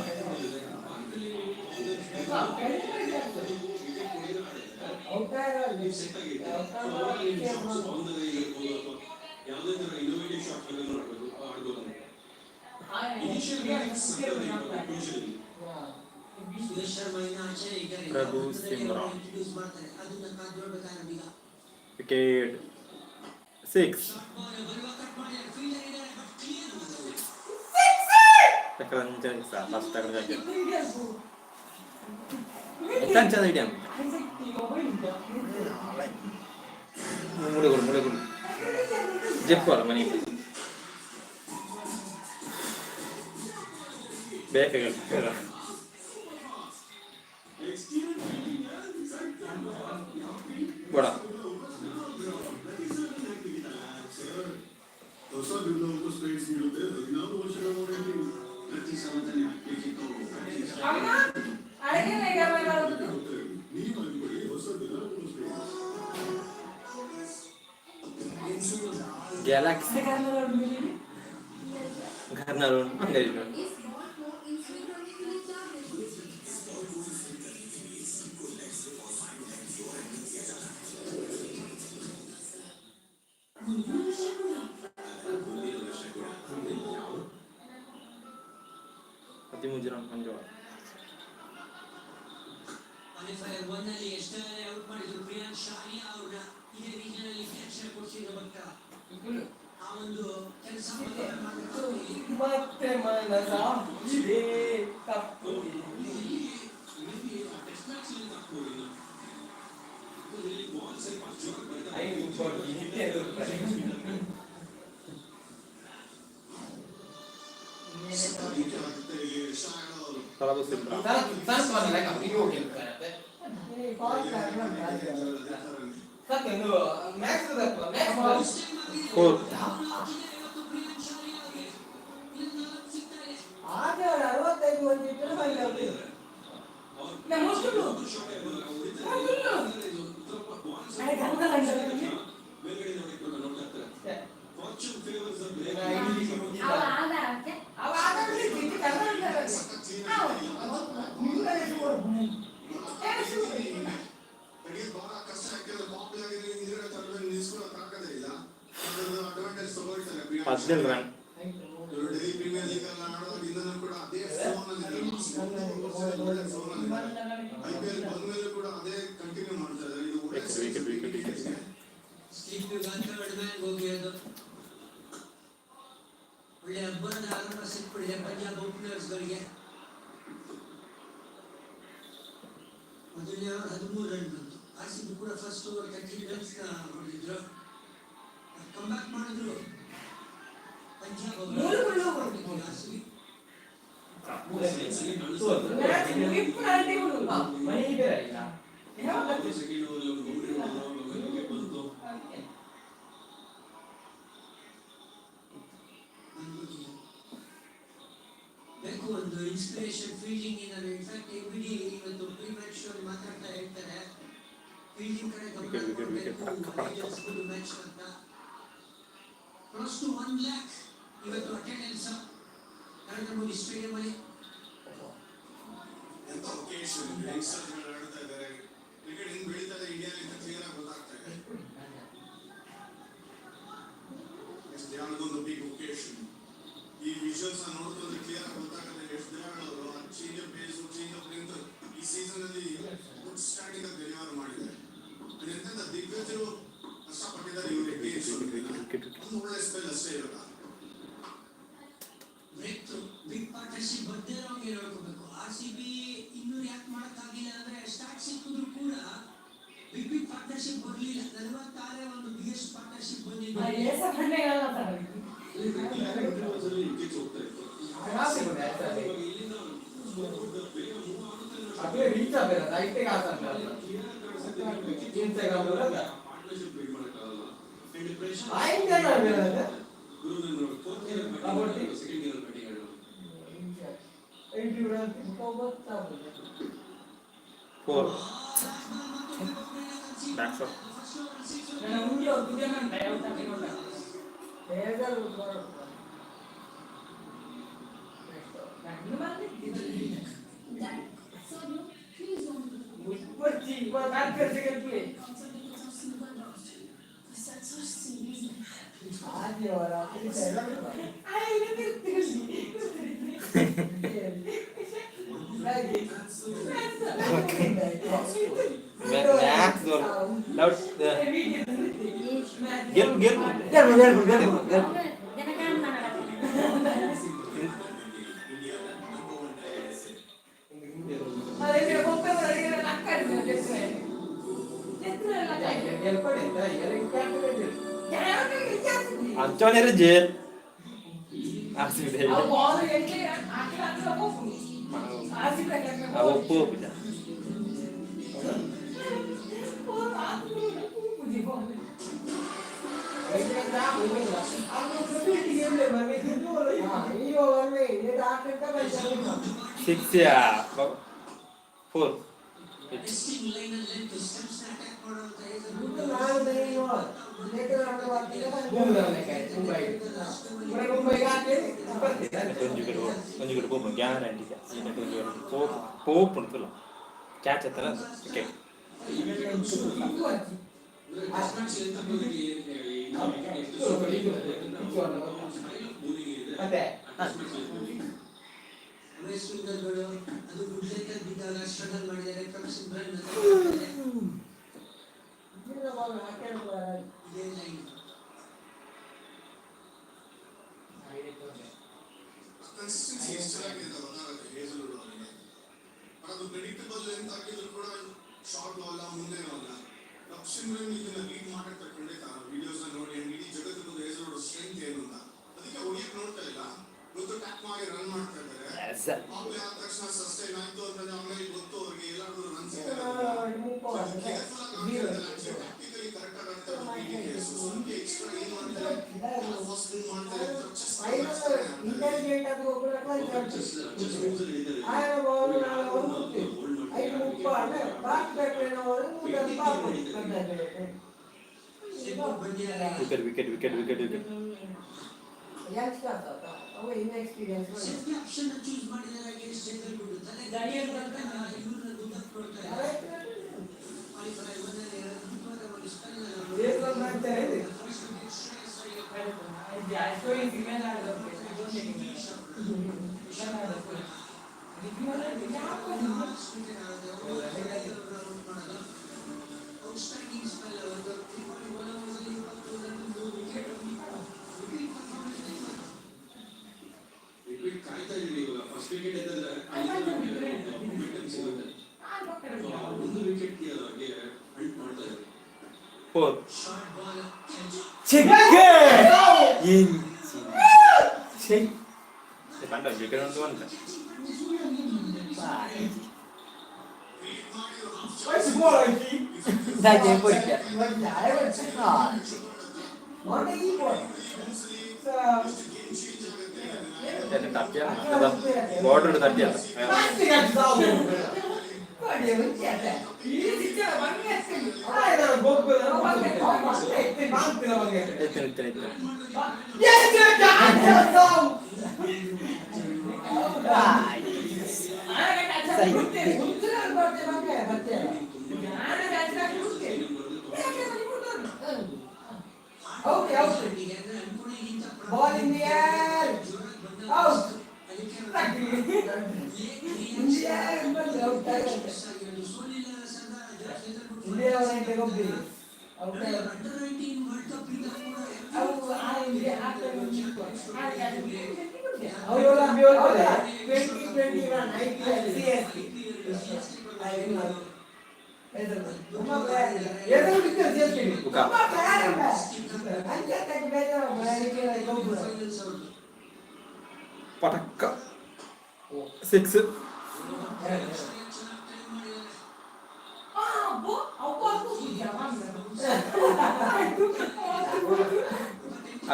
ಸೆಟ್ ಆಗಿರುತ್ತೆ. ಅವಾಗ ನೀವು ಶಾಟ್ಸ್ ಆನ್ the way ಇರ್ಬೋದು ಅಥವಾ ಯಾವುದೇ ತರ ಇನ್ನೋವೇಟಿವ್ ಶಾಟ್ ಗಳನ್ನು ಆಡ್ಬೋದು ಆಡ್ಬೋದು. Initial readings crucial. Suresh Sharma ಇನ್ನ ಆಚೆ ಇದ್ದಾರೆ. ಪ್ರಭು ಸಿಮ್ರಾನ್. ಇಂಟ್ರೊಡ್ಯೂಸ್ ಮಾಡ್ತಾರೆ. ಅದನ್ನ ಕಾದ್ ನೋಡ್ಬೇಕಾದ್ರೆ ಈಗ ವಿಕೆಟ್ ಸಿಕ್ಸ್. ಬಾಲ್ ಕಟ್ ಮಾಡಿದ್ದಾರೆ. ಫೀಲ್ಡರ್ ಇದ್ದಾರೆ, ಬಟ್ ಕ್ಲಿಯರ್. ಚಕ್ರಂಚ ಫಸ್ಟ್ ತಗೊಂಡು ಎತ್ತಂಚದ ಹಿಡಿಯ. ಮುಳುಗುಡು ಮುಳುಗುಡು ಜೆಪ್ಪು ಅಲ್ಲ ಮನೆ. ಬೇಕಾಗಿಲ್ಲ. ಬೋಡ. ಹೊಸ ಬಿರ್ಲಾ ಸ್ಪೇಸ್ ನೀಡುತ್ತೆ 14 ವರ್ಷಗಳ ವಾರಂಟಿ. ಪ್ರತಿ ಸಮತನೆ ಹಾಕಬೇಕಿತ್ತು. ಅಮ್ಮ ಅಡಗೆ ಬರೋದು. ನೀವು ಅಂದ್ಕೊಳ್ಳಿ ಹೊಸ ಬಿರ್ಲಾ ಸ್ಪೇಸ್. ಗ್ಯಾಲಕ್ಸಿ घरना लोन अंग्रेजी लोन. इस बॉल को इन स्विंग करने के लिए क्या है? 13 ರನ್ ಪಂಜಾಬ್. ಕ್ವಾಲಿಫೈಯರ್ ಒನ್ ಅಲ್ಲಿ ಎಷ್ಟೇ ಔಟ್ ಮಾಡಿದ್ರು ಪ್ರಿಯಾಂಶ್ ಆರ್ಯ ಅವ್ರನ್ನ ಇದೇ ರೀಜನ್ ಅಲ್ಲಿ ಕ್ಯಾಚ್ ಕೊಡ್ಸಿದ್ರು ಭಕ್ತ. ಆ ಒಂದು ಕೆಲಸ ಮತ್ತೆ ಮನಸ ಇದೆ ತಪ್ಪು. ಐದು ಕೋಟಿ ನಿತ್ಯ ರೂಪಾಯಿ. ಸಲಬು ಸಿಂಪ್ರಾ. ಫೋರ್. ಆಗ 65 ಒಂದು ಇಟ್ಟರೆ ಫೈನಲ್. ಅವ ಆದಾಗ್ಲೂ ಇತ್ತು, ಕನ್ನಡ. ತೆಗೆದು ಬಹಳ ಕಷ್ಟ. ಯಾಕೆಂದ್ರೆ ಪಾಪ್ಯುಲರ್ ಆಗಿದೆ, ಹಿಂದಿರುಗಡೆ ತರಬೇಕು, ನಿಲ್ಸ್ಕೊಳಕ್ ಆಗದೇ ಇಲ್ಲ. ಅದ್ರದ್ದು ಅಡ್ವಾಂಟೇಜ್ ತಗೊಳ್ತಾರೆ ಪ್ರಿಯಾಂಶ್. 17 ರನ್. ಇವರು ಡೆಲ್ಲಿ ಪ್ರೀಮಿಯರ್ ಲೀಗ್ ಅಲ್ಲಿ ಆಡೋದ್ರಿಂದನೂ ಕೂಡ ಅದೇ ಫಾರ್ಮ್ ಅಲ್ಲಿ ಇದ್ದಾರೆ. ಒಳ್ಳೆ ಫಾರ್ಮ್ ಅಲ್ಲಿ ಇದ್ದಾರೆ. ಐಪಿಎಲ್ ಬಂದ್ಮೇಲೂ ಕೂಡ ಅದೇ ಕಂಟಿನ್ಯೂ ಮಾಡ್ತಾ ಇದ್ದಾರೆ. ಇದು ಒಳ್ಳೆ wicket, wicket, wicket. Slip third man ಹೋಗಿರೋದು. ಒಳ್ಳೆ ಅಬ್ಬರದ ಆರಂಭ ಸಿಕ್ಬಿಡಿದೆ ಪಂಜಾಬ್ ಓಪನರ್ಸ್ಗಳಿಗೆ. ಮೊದಲನೇ ಓವರ್ 13 ರನ್ ಬಂತು. ಆರ್ ಸಿ ಬಿ ಕೂಡ ಫಸ್ಟ್ ಓವರ್ 13 ರನ್ಸ್ ಹೊಡೆದಿದ್ರು. ಕಮ್ ಬ್ಯಾಕ್ ಮಾಡಿದ್ರು ಪಂಜಾಬ್ ಅವರು. ಆರ್ ಸಿ ಬಿ ಮನಿ ಬೇರೆ ಇಲ್ಲ. ಸೆಕೆಂಡ್ ಓವರ್ ಬೌಂಡ್ರಿ ವಿಕೆಟ್ ಬಂತು. ಬಂದ್ಬಿಟ್ಟಿದೆ. ಬೇಕು ಒಂದು ಇನ್ಸ್ಪಿರೇಷನ್ ಫೀಲ್ಡಿಂಗ್ ಇಂದ. ಇನ್ಫ್ಯಾಕ್ಟ್ ಎಬಿಡಿ ಇವತ್ತು ಪ್ರೀ ಮ್ಯಾಚ್ ಶೋ ಮಾತಾಡ್ತಾ ಹೇಳ್ತಾರೆ, ಫೀಲ್ಡಿಂಗ್ ಕಡೆ ಗಮನ ವಿಕೆಟ್, ವಿಕೆಟ್, ವಿಕೆಟ್. ಕೊಡಬೇಕು, ಪಡಕ, ಪಡಕ. ಮ್ಯಾಚ್ ಅಂತ. ಕ್ಲೋಸ್ ಟು 1 ಲ್ಯಾಕ್ ಇವತ್ತು ಅಟೆಂಡೆನ್ಸ್ ನರೇಂದ್ರ ಮೋದಿ ಸ್ಟೇಡಿಯಂ ಅಲ್ಲಿ. ಎಂತ ಒಕೇಶನ್! ಯಂಗ್ಸ್ಟರ್ಸ್ ಆಡ್ತಾ ಇದ್ದಾರೆ. ಕ್ರಿಕೆಟ್ ಹೆಂಗ್ ಬೆಳೀತಾ ಇದೆ ಇಂಡಿಯಾದಲ್ಲಿ ಅಂತ ಕ್ಲಿಯರ್ ಆಗಿ ಗೊತ್ತಾಗ್ತಾ ಇದೆ. ಎಷ್ಟು ಒಂದು ಬಿಗ್ ಒಕೇಶನ್. ಈ ವಿಜುವಲ್ಸ್ ನೋಡ್ಕೊಂಡ್ರೆ ಕ್ಲಿಯರ್ ಆಗಿ ಗೊತ್ತಾಗುತ್ತೆ ಎಷ್ಟು ದಿನಗಳು change of pace, change of length ಈ ಸೀಸನ್ ಅಲ್ಲಿ ಗುಡ್ ಸ್ಟಾರ್ಟಿಂಗ್ ಡೆಲಿವರ್ ಮಾಡಿದೆ. ಎಂತೆಂತ ದಿಗ್ಗಜರು ಕಷ್ಟಪಟ್ಟಿದ್ದಾರೆ ಇವರಿಗೆ. ಒಂದು ಒಳ್ಳೆ ಸ್ಪೆಲ್ ಅಷ್ಟೇ ಇವಾಗ. ಬ್ರೇಕ್ ಥ್ರೂ, ಬಿಗ್ ಪಾರ್ಟ್ನರ್ಶಿಪ್ ಬರ್ದೇ ಇರೋಂಗೆ ನೋಡ್ಕೋಬೇಕು. ಆರ್ ಸಿ ಬಿ ಇನ್ನೂ ಯಾಕೆ ಮಾಡೋಕ್ಕಾಗಿಲ್ಲ ಅಂದ್ರೆ, ಸ್ಟಾರ್ಟ್ ಸಿಕ್ಕಿದ್ರು ಕೂಡ ಬಿಗ್ ಬಿಗ್ ಪಾರ್ಟ್ನರ್ಶಿಪ್ ಬರಲಿಲ್ಲ. 46ರೇ ಒಂದು ಬಿಗ್ಗೆಸ್ಟ್ ಪಾರ್ಟ್ನರ್ಶಿಪ್ ಬಂದಿದ್ದು. ವಿಕೆಟ್ಸ್ ಹೋಗ್ತಾ ಇತ್ತು. ಇಲ್ಲಿಂದ ಬೇಗ ಮೂವ್ ಆಗುತ್ತೆ. ಅದೇ ರೀಚ್ ಆಗಲ್ಲ, ಐತೆ ಕಾಸಂತ ಇನ್ಸ್ಟಾಗ್ರಾಮ್. ಪಾರ್ಟ್ನರ್ಶಿಪ್ ಬಿಲ್ಡ್ ಮಾಡಕ್ಕಾಗಲ್ಲ ಅಂಡ್ ಪ್ರೆಷರ್. ಆಯ್ತು. ಗುರು, ನಾನು fourth year batting, second year batting ಆಡೋದು. Four, back shot. ಉಂಡಿ ಬೇಜಾರು ಬರೋದು. Dad, sir, no, please don't do ಬರ್ತಿ Concert tickets are super lost. The sets are seriously. ಆದಿವಾರ ಮ್ಯಾಕ್ಸ್ ಡೌಟ್. ಗೆಲ್ಪು, ಗೆಲ್ಪು. ಗೆಲ್ಪು, ಗೆಲ್ಪು, ಗೆಲ್ಪು, ಗೆಲ್ಪು. ಇಂಡಿಯಾದ ನಂಬರ್ ಒನ್ ಡಯಟ್. ಅದೇ ಬೊಪ್ಪೆ ಅಂಚೋನೇರು ಜೆ. R C B. ಅವು ಬಾಲ್ ಎಂಟ್ಲಿ ಹಾಕಿಲ್ಲ ಅಂದ್ರೆ ಹೋಗ್ಬೋದು. R C B. ಅವು ಪೋಪುಜ. ಈ ಓವರ್ ಇದು ಹಾಕಿಟ್ಟ. Six, four. ಒಂಜಿ ಕಡೆ ಒಂಜಿ ಕಡೆ ಪೋಪು, ಗ್ಯಾರಂಟಿ. ಒಂಜಿ ಕಡೆ ಪೋಪು ಪೋಪು ಉಂಟುಲ್ಲ, ಕ್ಯಾಚ್ ಹತ್ರ ವಿಕೆಟ್. ಮತ್ತೆ ಸ್ವಿಂಗರ್ಗಳು ಅದು ಗುಡ್ ಲೆಂತ್ ಬಿದ್ದಾಗ ಸ್ಟ್ರಗಲ್ ಮಾಡಿದ್ದಾರೆ ಪ್ರಭಸಿಮ್ರನ್. ಇದೇ ಲೈನ್. ಕನ್ಸಿಸ್ಟೆನ್ಸಿ ಎಷ್ಟು ಚೆನ್ನಾಗಿದೆ ಅಂತ ಗೊತ್ತಾಗುತ್ತೆ ಹೇಸಲ್ವುಡ್ ಅವರಿಗೆ. ಅದು ಪ್ರೆಡಿಕ್ಟಬಲ್ ಲೆಂತ್ ಹಾಕಿದ್ರು ಕೂಡ ಶಾರ್ಟ್ ಅಲ್ಲ, ಮುಂದೆನೂ ಅಲ್ಲ. ಪ್ರಭಸಿಮ್ರನ್ ಇದನ್ನ ರೀಡ್ ಮಾಡಿರ್ತಾರೆ ಖಂಡಿತ ವಿಡಿಯೋಸ್ ನೋಡಿ. ಅಂಡ್ ಇಡೀ ಜಗತ್ತಿನ ಮುಂದೆ ಹೇಸಲ್ವುಡ್ ಸ್ಟ್ರೆಂತ್ ಏನು ಅಂತ. ಅದಕ್ಕೆ ಹೊಡಿಯಕ್ ನೋಡ್ತಾ ಇಲ್ಲ ಗೊತ್ತು, ಟ್ಯಾಪ್ ಮಾಡಿ ರನ್ ಮಾಡ್ತಾ ಇದ್ದಾರೆ. ಆಮೇಲೆ ಆದ ತಕ್ಷಣ ಸಸ್ಟೈನ್ ಆಯ್ತು ಅಂತಂದ್ರೆ ಆಮೇಲೆ ಗೊತ್ತು ಅವ್ರಿಗೆ ಎಲ್ಲಾದ್ರೂ ರನ್ ಸಿಗಲ್ಲ. ಕೇರ್ಫುಲ್ ಆಗಿ ಟ್ಯಾಕ್ಟಿಕಲಿ ಕರೆಕ್ಟ್ ಆಗಿ ಆಡ್ತಾರೆ. ಸುಮ್ಮನೆ ಎಕ್ಸ್ಟ್ರಾ ಏನು ಮಾಡ್ತಾರೆ, ಫಸ್ಟ್ ಮೂವ್ ಮಾಡ್ತಾರೆ, ಚೆಸ್. ಇಂಟೆಲಿಜೆಂಟ್ ಆಗಿ ಒಬ್ಬರ ಆಯನ ಬಾಲ್ ನಾಳೆ ಒಂದು 5:30 ಅಂದ್ರೆ ಬಾಕಿ ಬೇಕು ಮೂರು ಪಾಪ. Wicket, wicket, wicket, wicket, wicket. Youngsters ಅವ ಇನ್ಎಕ್ಸ್ಪೀರಿಯನ್ಸ್. ಸೇಫ್ಟಿ ಆಪ್ಷನ್ ಚೂಸ್ ಮಾಡಿದ್ದಾರೆ ಅಗೇನ್ಸ್ಟ್ ಹೇಸಲ್ವುಡ್. ತಲೆ ಇವ್ರನ್ನ ಗುದ್ದಕ್ ನೋಡ್ತಾರೆ. ಕ್ವಾಲಿಫೈ ಒಂದನೇ ಅದ್ಭುತವಾಗಿ spell. First wicket Shreyas Iyer. Last wicket ಆಗುತ್ತೆ ಔಟ್ ಮಾಡೋದು. ಔಟ್ಸ್ಟ್ಯಾಂಡಿಂಗ್ ಸ್ಪೆಲ್ ಅವರದ್ದು. 3.1 ಓವರ್ಸ್ ಅಲ್ಲಿ 21 ರನ್, ಮೂರು ವಿಕೆಟ್. ವಿಕೆಟ್ ಪರ್ಫಾರ್ಮೆನ್ಸ್ ಇವತ್ತು. ವಿಕೆಟ್ ಕಾಯ್ತಾ ಇದೀವಿ ಇವಾಗ. ಫಸ್ಟ್ ವಿಕೆಟ್ ಎತ್ತಂದ್ರೆ ಮೊಮೆಂಟಮ್ ಸಿಗುತ್ತೆ. ಸೊ ಆ ಒಂದು ವಿಕೆಟ್ಗೆ ಹಂಟ್ ಮಾಡ್ತಾ ಇದ್ದಾರೆ. ಫೋರ್. Short ball catch. ಚಿಕ್ಕೆ ಛೇ ಪಂಡ ವಿಕೆಟ್ ಉಂಟು ಅಂತ. ದಾದೆ ಪೊಯ್ಯ. ಈ ಬಾಲ್ ತಟ್ಟಿಯ ಬಾರ್ಡರ್ ತಟ್ಟಿಯ. ಎತ್ತಿನ ಎತ್ತಿನ ಎತ್ತಿನ. Okay, out. Ball in the air, out in the air ಬಂದು ಔಟ್ ಆಗುತ್ತೆ. ಇಂಡಿಯಾ ಹೋಗ್ತೀವಿ, ಔಟ್. ಅಂಡರ್ 19 ವರ್ಲ್ಡ್ ಕಪ್ ಇಂದ ಕೂಡ. ಅವು ಆ ಇಂಡಿಯಾ ಅವರು 2021 IPL CSK. ತುಂಬ ಪ್ಲೇಯರ್ ಉಕ. ತುಂಬ ಪ್ಲೇಯರ್ ಅಂಚೆ ಬೇಜಾರು. ಫೈನಲ್ಸ್ ಅವ್ರದ್ದು. ಪಟಕ್ಕ ಸಿಕ್ಸ್. ಚೆನ್ನಾಗಿ ಟೈಮ್ ಮಾಡಿದ್ದಾರೆ.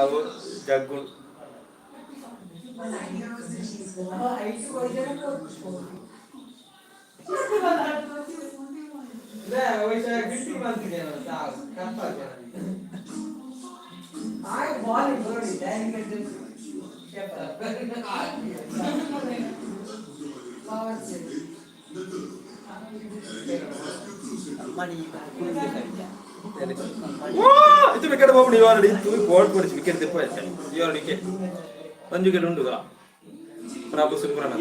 ಅವು ಜಗ್ಗು. ಐದು ಜನ. ಆಗ ಬಾಲ್ ನೋಡಿ ಡೈರೆಕ್ಟ್ ಪವರ್. ಮಣಿ ಕುಳ್ಳಿ ಕವಿತ. ಇದು ವಿಕೆಟ್ ಹೋಗ್ಬಿಡಿ. ಇವಾಗ ಇತ್ತು ಬಾಲ್ ಕೊಡಿಸಿ ವಿಕೆಟ್ ತಿಪ್ಪ. ಇವಾಗ ವಿಕೆಟ್ ಒಂದು ವಿಕೆಟ್ ಉಂಟು ಪ್ರಭು ಸಿಮ್ರನ್.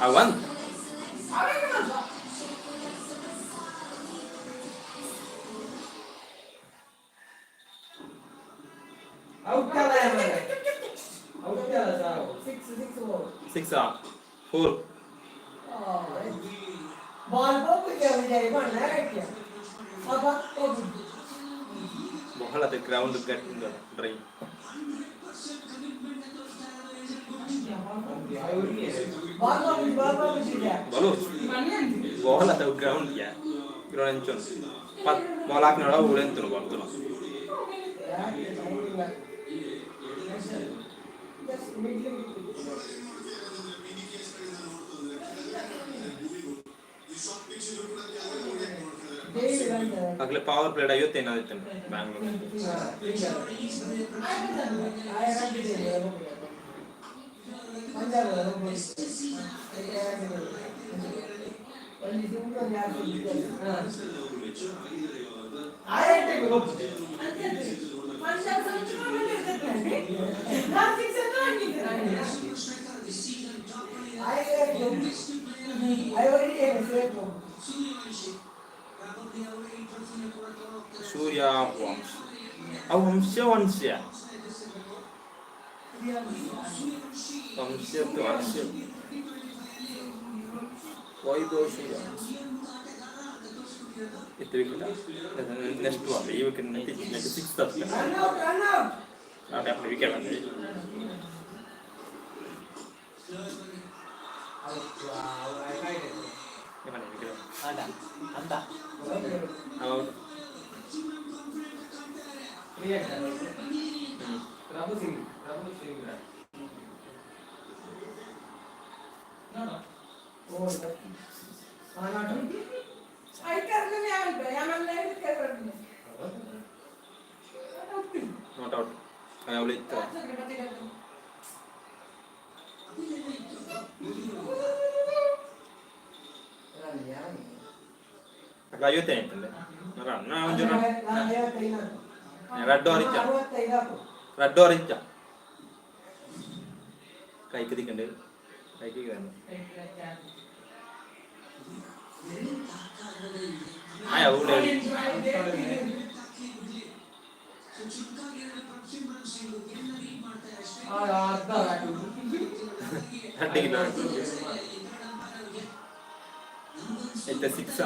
ಆ ಒನ್. ಔಟ್ ಅಲ್ಲ, ಔಟ್ ಅಲ್ಲ ಸಾವು. Six, six. Six, four. Ball ಪೋಪುಜಿ ವಿಜಯ್ ಬಣ್ಣ ಗಟ್ಟಿಯ ಅಪ್ಪ ಪೋಪುಜಿ. ಬಹಳ ಅದು ಗ್ರೌಂಡ್ ಗಟ್ಟಿ ಡ್ರೈ. ಬಾಲ್ ಪೋಪುಜಿ, ಬಾಲ್ ಪೋಪುಜಿ. ಬಲು ಬಾಲ್ ಅದು ಗ್ರೌಂಡ್ ಯಾ ಗ್ರೌಂಡ್ ಅಂಚೊಂದು ಪತ್ ಬಾಲ್ ಹಾಕಿನೋಡ ಊರೆಂತನು ಬಾಲ್ ತುನ. ಆಗಲೇ ಪವರ್ ಪ್ಲೇಟ್ 55 ಆದಿತ್ತು ಬ್ಯಾಂಗ್ಳೂರ್. ಸೂರ್ಯ ವಂಶ ಅವು ವಂಶ ವಂಶ ವಂಶ ವಂಶ ವೈಭವ್ ಸೂರ್ಯವಂಶ ಇತ್ತು ವಿಕೆಟ್. ನೆಕ್ಸ್ಟ್ ಬಾಲ್ ಈ ವಿಕೆಟ್ ನೆಕ್ಸ್ಟ್ ಸಿಕ್ಸ್ ತಪ್ಪ. Run out, run out. Not apple wicket ಬಂದಿದೆ. ವಿಕೆಟ್. ಅಲ್ಲ ಅಂತ. ಹೌದು. ಪ್ರಭು ಸಿಂಗ್, ಪ್ರಭು ಸಿಂಗ್. Not out ಅವಳು ಇತ್ತು. 55 ರನ್ ಒಂಜಿ ರಡ್ಡು ಓವರ್ ಇಚ್ಚ, ರಡ್ಡು ಓವರ್ ಇಚ್ಚ. ಕೈക്ക് ತಿಕ್ಕಂಡು ಕೈക്ക് ಆಯ್ ಅವಳು. ಅರ್ಧ. ರಡ್ಡು ಕಿಲೋ ಇತ್ತೆ ಸಿಕ್ಸ್.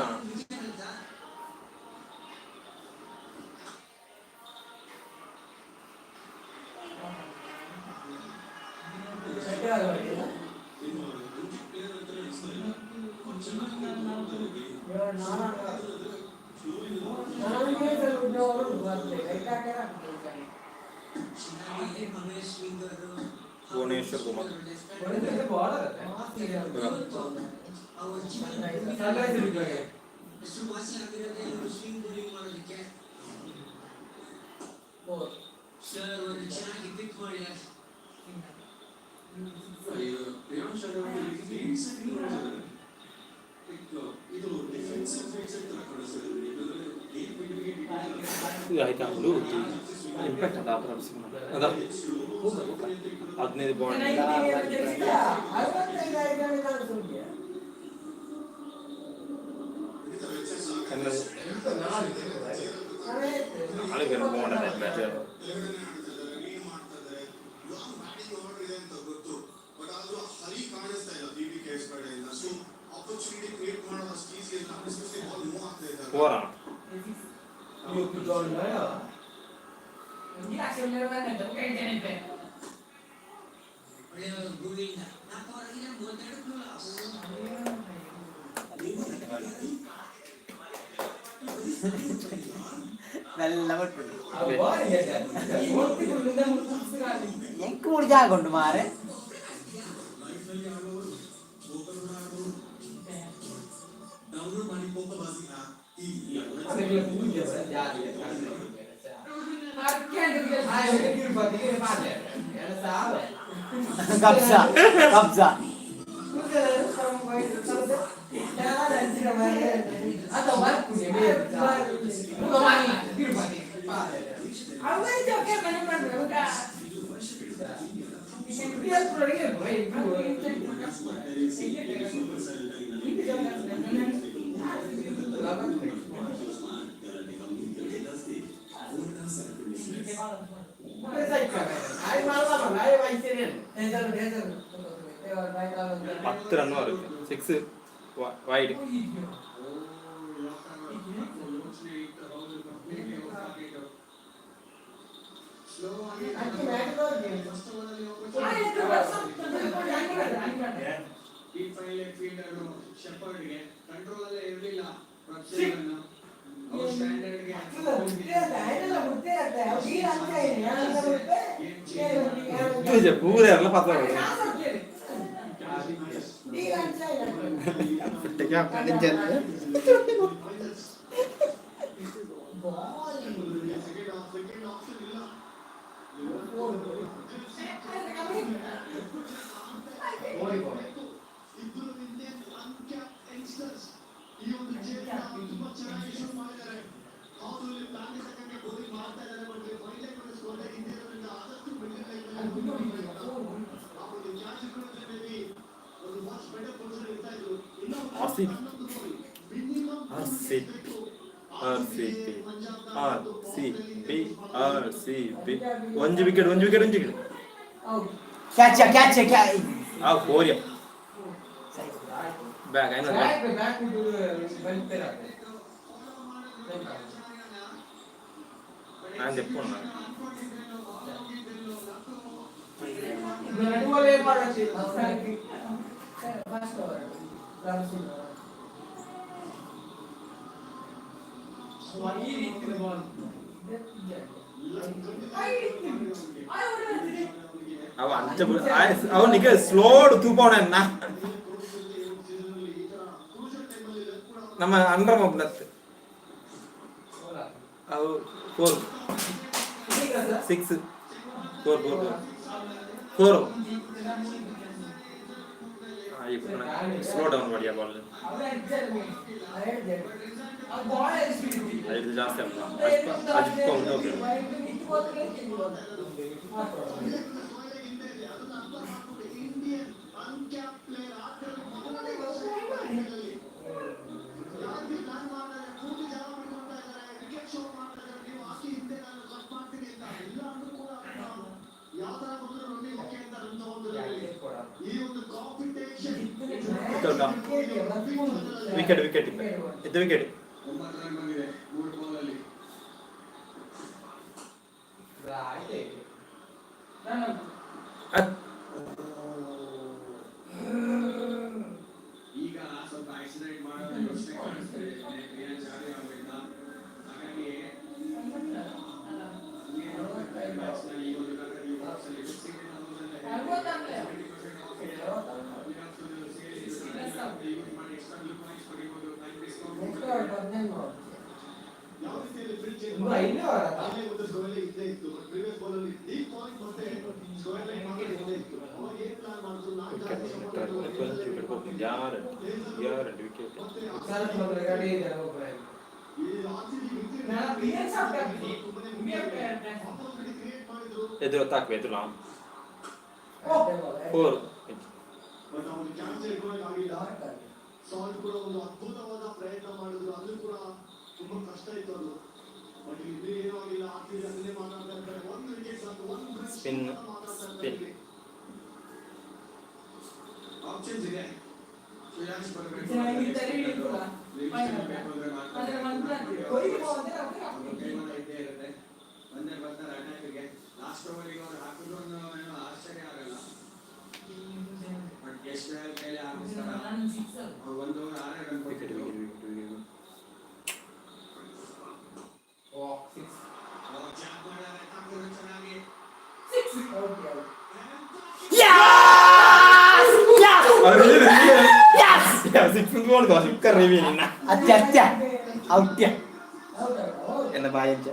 ಭುವನೇಶ್ವರ್ ಕುಮಾರ್. ಇದು ಡಿಫೆನ್ಸಿವ್ ಫೇಸ್ ತರ ಕಾಣಿಸ್ತಾ ಇದೆ, ಯಾಕಂದ್ರೆ ಏನ್ ವಿಕೆಟ್ ಆಯ್ತಾ? ಅವಳು ಇಂಪ್ಯಾಕ್ಟ್ ಅದ ಅದ 15 ಬಾಲ್. ನಾಳೆ ಬೇರೆ ಬಾಂಡ್ ಮ್ಯಾಚ್. ಮಾಡ್ತಾ ಇದ್ದಾರೆ, ಲಾಂಗ್ ಬ್ಯಾಟಿಂಗ್ ಆರ್ಡರ್ ಇದೆ ಅಂತ ಗೊತ್ತು. ಬಟ್ ಆದ್ರೂ ಹರಿ ಕಾಣಿಸ್ತಾ ಇಲ್ಲ ಬಿ ಬಿ ಕೆ ಎಸ್ ಕಡೆಯಿಂದ. ಸೊ ಆಪರ್ಚುನಿಟಿ ಕ್ರಿಯೇಟ್ ಮಾಡೋದು ಅಷ್ಟು ಈಸಿ ಇಲ್ಲ, ಎಸ್ಪೆಷಲಿ ಬಾಲ್ ಮೂವ್ ಆಗ್ತಾ ಇದೆ. ಫೋರ್. നല്ല പൊട്ടുണ്ട്. ಎಂಕ್ ಮೂರು ಜಾಗ ಉಂಟು ಮಾರೆ. ಡೌನ್ಲೋಡ್ ಮಾಡಿ ಪೋಕಬಾಜಿ ಆಪ್ ಈಗ. ಕಬ್ಜಾ ಕಬ್ಜಾ. 10 run ಬರುತ್ತೆ. ಸಿಕ್ಸ್. ವೈಡ್. ಪೂರ ಎಲ್ಲ ಪತ್ತ RCB RCB RCB RCB RCB ಒಂಜಿ ವಿಕೆಟ್, ಒಂಜಿ ವಿಕೆಟ್, ಒಂಜಿ ವಿಕೆಟ್. Catch catch catch. ಆ ಫೋರ್ ಬ್ಯಾಕ್ ಐನ. ಬ್ಯಾಕ್ ಬ್ಯಾಕ್ ಬಂತೇರ. ನಾನು చెప్పుకున్నా. ನಡುವಲ್ಲೇ ಮಾಡಕ್ಕೆ. First over. ಈ ರೀತಿ ಬಾಲ್. ಅವ ಅಂಚ ಅವನಿಗೆ ಸ್ಲೋಡ್ ತೂಪವನ ನಮ್ಮ ಅಂಡ್ರ ಮೊಬ್ನತ್ ಅವು 4 6 4 4 4 4. ಸ್ಲೋ ಡೌನ್ ಮಾಡಿ ಆ ಬಾಲ್. ಐದು ಜಾಸ್ತಿ ಅಲ್ಲ, ಅಜ್ಪ ಉಂಟು. ವಿಕೆಟ್ ವಿಕೆಟ್ ಇದು ವಿಕೆಟ್. ಈಗ ಸ್ವಲ್ಪ ಆಕ್ಸಿಡೆಂಟ್ ಮಾಡೋ ಯೋಚನೆ ಕಾಣಿಸ್ತಿದೆ ಪ್ರಿಯಾಂಶ್ ಆರ್ಯ ಅವರಿಂದ. ಹಾಗಾಗಿ ಈ ಒಂದು ಗ್ಯಾರಂಟಿ ವಿಕೆಟ್. ಎದುರು ತಾಕ್ಬೇಕು, ಎದುರು ಫೋರ್. ಬಟ್ ಅವನು ಕ್ಯಾಚ್ ಹಿಡ್ಕೊಳಕ್ ಸಾಲ್ಟ್ ಕೂಡ ಒಂದು ಅದ್ಭುತವಾದ ಪ್ರಯತ್ನ ಮಾಡಿದ್ರು. ಅದು ಕೂಡ ತುಂಬಾ ಕಷ್ಟ ಇತ್ತು ಅದು. ಬಟ್ ಇಲ್ಲಿ ಏನೂ ಆಗಿಲ್ಲ. ಆರ್ ಅದನ್ನೇ ಮಾತಾಡ್ತಾ ಇರ್ತಾರೆ. ಒಂದು ವಿಕೆಟ್ ಸಾಕು, ಒಂದು ಸ್ಪಿನ್ ಸ್ಪಿನ್. ಆಪ್ಷನ್ಸ್ ಇದೆ. ಇದ್ದೇ ಇರುತ್ತೆ, ಬಂದೇ ಬರ್ತಾರೆ ಅಟ್ಯಾಕ್ಗೆ. ಲಾಸ್ಟ್ ಓವರಿಗೆ ಅವ್ರು ಹಾಕಿದ್ರು ಅನ್ನೋ ಏನೋ ಆಶ್ಚರ್ಯ ಆಗಲ್ಲ. ಬಟ್ ಎಷ್ಟು ಕೈಲಿ ಹಾಕಿಸ್ತಾರ ಅವ್ರು? ಒಂದು ಓವರ್ ಆರೇ ರನ್ ವಿಕೆಟ್ ಕೊಟ್ಟಿದ್ರು. Wicket wicket. ಜಂಪ್ ಮಾಡಿದ್ದಾರೆ ತಾಕೂರು ಚೆನ್ನಾಗಿ. ಅತ್ಯ ಅತ್ಯ ಔಟ್ಯ ಎನ್ನ ಬಾಯಂಚ.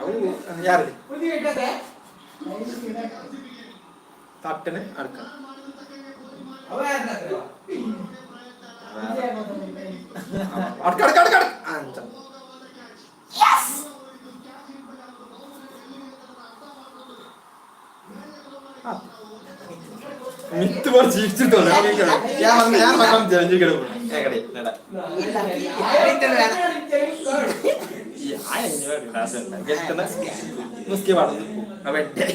ಅವು ಯಾರು ತಟ್ಟನೆ ಅಡ್ಕ ಅಡ್ಕ ಅಡ್ಕ ಅಡ್ಕ ಅಡ್ಕ ಅಂತ. ಮಿತ್ತು ಬಾರ್ ಜೀವಿಸಿರ್ತಲ್ಲ. ಯಾರು ಯಾರು ಮಕ್ಕಳು ಕಡೆ ನಡ. ಮುಸ್ಕೆ ಮಾಡೋದು ಅವೆಡ್ಡೆ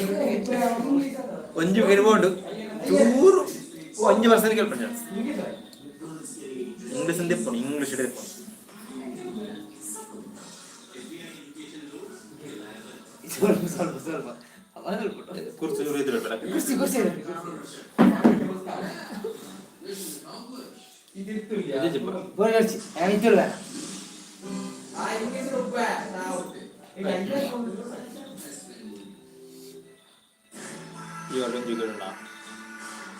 ಒಂಜಿ ಇರ್ಬೋದು ಚೂರು ಒಂಜಿ ಪರ್ಸೆಂಟ್ ಕೇಳ್ಪಂಡು. ಇಂಗ್ಲೀಷ್ ಅಂತ ಇಪ್ಪು, ಇಂಗ್ಲೀಷ್ ಇಪ್ಪು. ಸ್ವಲ್ಪ ಸ್ವಲ್ಪ ಸ್ವಲ್ಪ ಸ್ವಲ್ಪ. ಕುರ್ಚಿ ಚೂರು ಇದ್ರೆ ಬೇಡ. ಕುರ್ಚಿ ಕುರ್ಚಿ. ಬೋರ್ಡ್ ಇತ್ತಿಲ್ಲ. ಆ ಇಂಗ್ಲಿಷ್ ಒಬ್ಬ ನಾವು ಈಗ ಇಂಗ್ಲಿಷ್. ಇವಾಗ ಒಂಜಿ ಉಂಟಾ?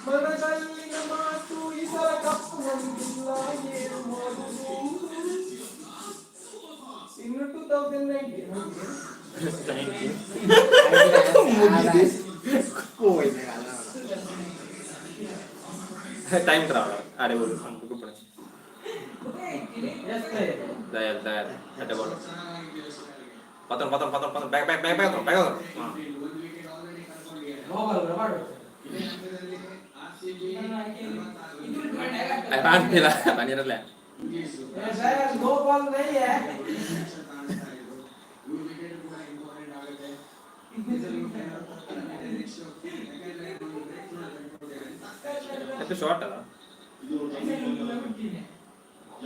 ಮನದಲ್ಲಿನ ಮಾತು, ಈ ಸಲ ಕಪ್ಪು ನಮ್ದಿಲ್ಲ, ಏನು ಮಾಡುದು? ಇನ್ನು 2019. ಮುಗಿದೆ. ಕೋಯ್. ಟೈಮ್ ಟ್ರಾವೆಲ್ ಆಡೆ ಬೋಲು ಕುಪ್ಪಣ. ದಯಲ್ ದಯಲ್ ಅಡ್ಡೆ ಬೋಲು. ಪತನ್ ಪತನ್ ಪತನ್ ಪತನ್, back back back back back. ಕಾಣ್ತಿಲ್ಲ ಮನೆಯಲ್ಲ. ಗೋಪಾಲ್ ನೈ. ಎಷ್ಟು ಶಾರ್ಟ್ ಅಲ್ಲ. ಇದು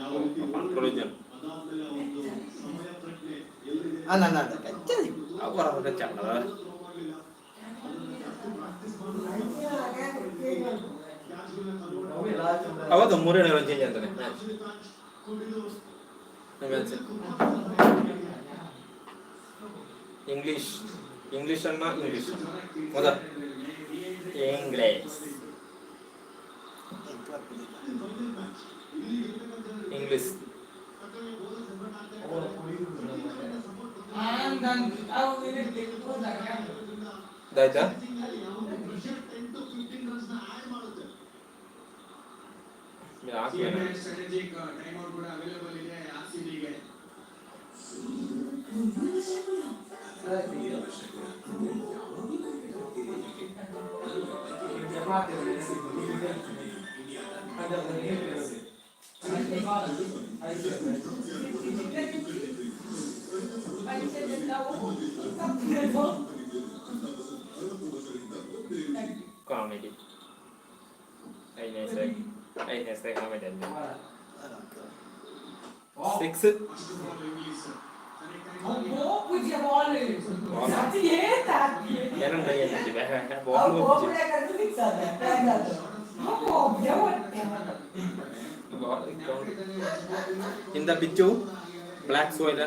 ಯಾವ ರೀತಿ ಪ್ರಯೋಜನ. ಅದಾದ್ಮೇಲೆ ಒಂದು ಸಮಯ ಪ್ರಜ್ಞೆ ಎಲ್ಲಿದೆ? ಅಲ್ಲ ಅಲ್ಲ ಅಲ್ಲ, ಕಚ್ಚ. ಅವರ ಕಚ್ಚ. ಪ್ರಾಕ್ಟೀಸ್ ಮಾಡಿ. ಅವತ್ತು ಮೂರೇ ಚೇಂಜ್ ಅಂತಾನೆ. ಕುಡಿದು. ಇಂಗ್ಲಿಷ್ ಇಂಗ್ಲಿಷ್ ಅನ್ನ ಇಂಗ್ಲಿಷ್ ಹೌದಾ? English English. ಆಯ್ತಾ? ಸ್ಟ್ರಾಟಜಿಕ್ ಟೈಮ್ ಔಟ್ ಕೂಡ ಅವೈಲೇಬಲ್ ಇದೆ ಆರ್ ಸಿ ಬಿಗೆ. ಕಾಮಿಡಿ ಐದನೇ ಐದನೇ ಕಾಮಿಡಿ ಅಲ್ಲಿ six. Ball. In the pitch black soil.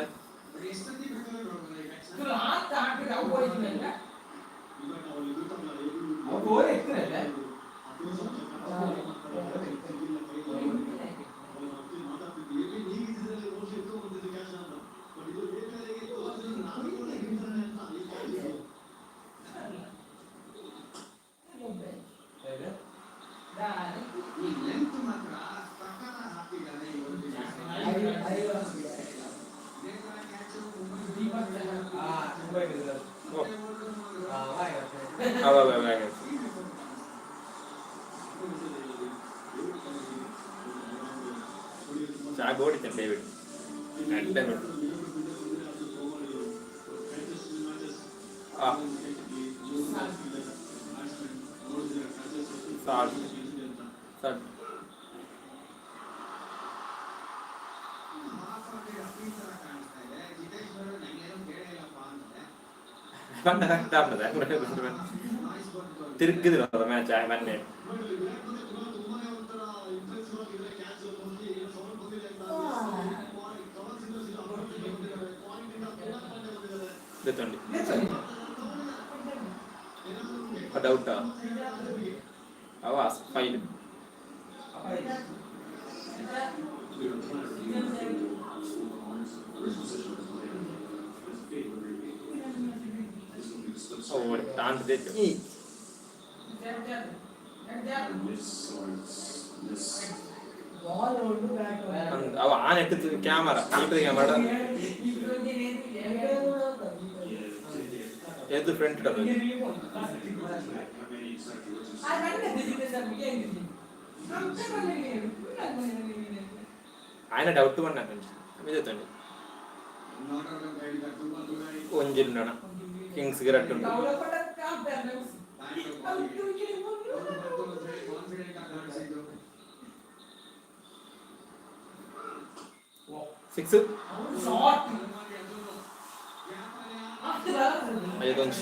ಈ ಲೆಂತ್ ಮಾತ್ರ ಸಕ್ಕತ್ತಾಗಿ ಹಾಕ್ತಿದ್ದಾನೆ ಇವತ್ತು. ಇದೇ ತರ ಕ್ಯಾಚ್ ಮುಂಬೈ. ಅವ ಚಾಕ್ ಓಡಿತೇನೆ ಡೇವಿಡ್ ಅಡ್ಡೆ. ಆ ಸಾಲ್ಟ್ ಸಾಲ್ಟ್. ಬಣ್ಣ ಕರೆಕ್ಟ್ ಆಗ್ತದೆ. ತಿರುಗಿದ್ರು ಮ್ಯಾಚ್ ಮೊನ್ನೆ. ದೆತ್ತೊಂಡಿ ಡೌಟಾ ಅವ ಫೈಲ್. ಓ ತಾಂತ. ಈ ಅವ ಆನ್ ಎಟ್ಟು ಕ್ಯಾಮರಾ ಈ ಕ್ಯಾಮರಾ ಎದ್ದು ಫ್ರಂಟ್. ఆయన డౌట్ పడినాను. మీద. ಒಂಜಿ ಉಂಡಣ ಕಿಂಗ್ಸ್ ರಡ್ಡ್ ಉಂಡು. ಸಿಕ್ಸ್. 51,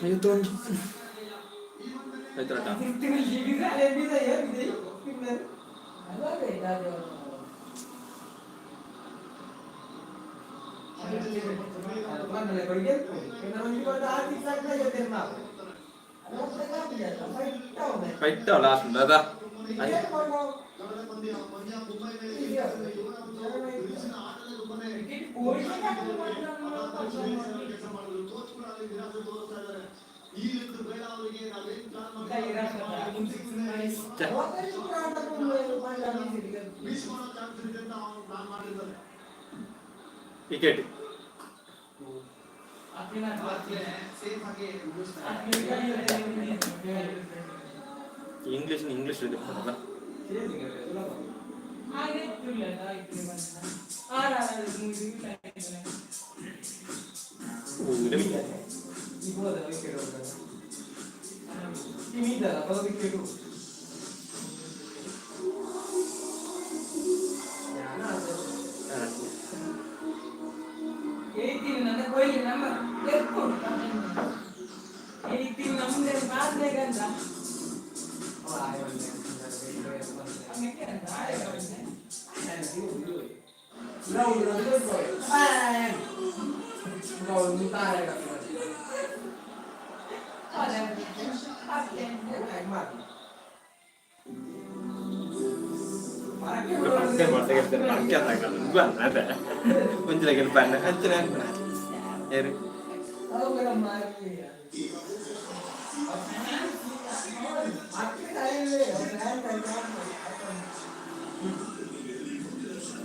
51. ಆಯ್ತು. ಫೈಟ್ ಲಾಸ್ಟ್ ಉಂಟು ಅದ. ವಿಕೆಟ್. ಇಂಗ್ಲಿಷ್ ಇಂಗ್ಲಿಷ್ ಇದೆ ಅಲ್ಲ. ಒಂಜಿಲ ಗೆಲ್ಪನ್ನ ಅಂಚನೆ ಅನ್ಪುನ ಏರು.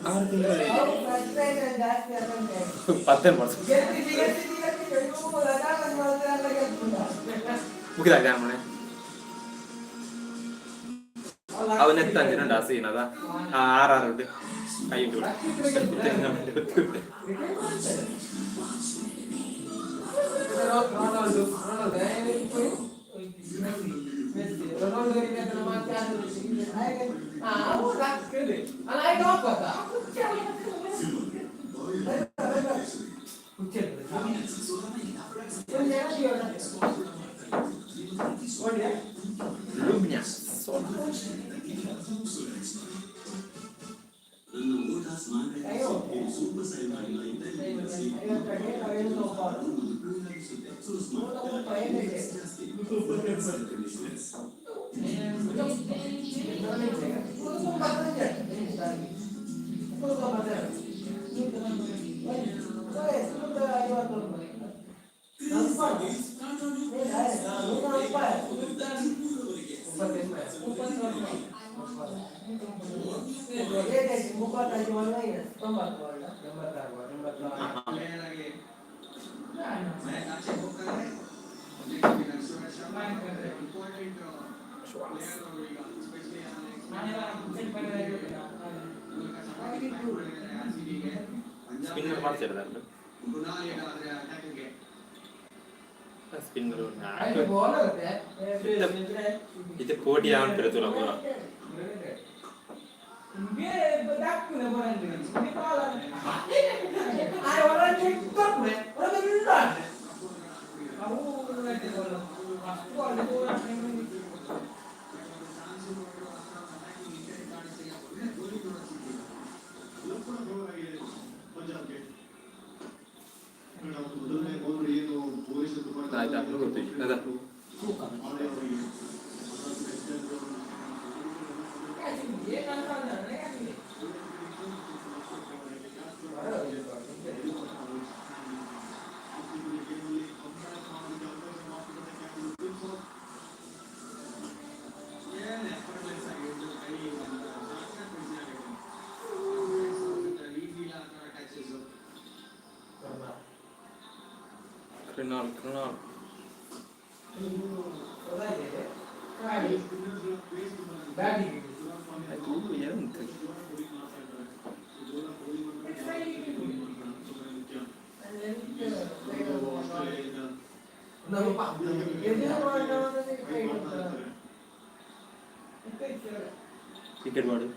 6 ತಿಂಗಳು ಪತ್ತೆ ವರ್ಷ ಮುಗಿದಾಗ ಮನೆ ಅವನ ಎತ್ತಂಜಿನ ಆ ಸೀನ್ ಅದ. ಆ ಆರ್ ಆರ್ ಉಂಡು ಕೈ ಉಂಟು. Lumnia Sola. ಸ್ಪಿನ್ನರ್ ಮಾಡ್ತಿಲ್ಲ. ಸ್ಪಿನ್ನರ್ ಇದು ಕೋಟಿ ಆನ್ ಪೆರುతుಲ ಪೂರ. ಆಯ್ತು ಗೊತ್ತಿಲ್ಲ ಅದ. ಕೃಣಾಲ್ ಕೃಣಾಲ್ ಆಯ್ತು. ಏನು ಕ್ರಿಕೆಟ್ ಮಾಡು.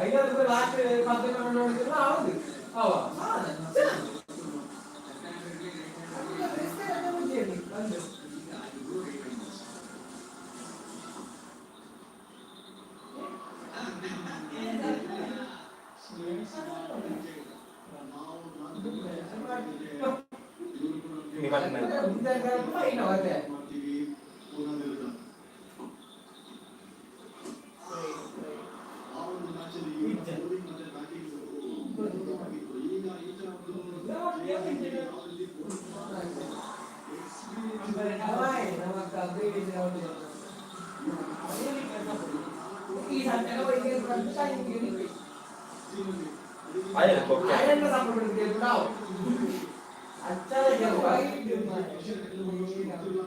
ಐದಾರು ಲಾಸ್ಟ್ ಪದ್ಯ ನೋಡಿದ್ರೆ ಹೌದು ಅವ. ಬಂದು ಮಾಡ್ತೀವಿ ಪೂನಾ ವಿರುದ್ಧ. ಆ ಒಂದು ಮ್ಯಾಚ್ ಅಲ್ಲಿ ಇವರ ಬೌಲಿಂಗ್ ಮತ್ತೆ ಬ್ಯಾಟಿಂಗ್ ಅದ್ಭುತವಾಗಿತ್ತು. ಈಗ ಈ ತರ ಒಂದು ಯಾವ ರೀತಿ bowling ಮಾಡ್ತಾರೆ, ಎಕ್ಸ್ಪೀರಿಯನ್ಸ್. ಆಯ್ತು, ಓಕೆ.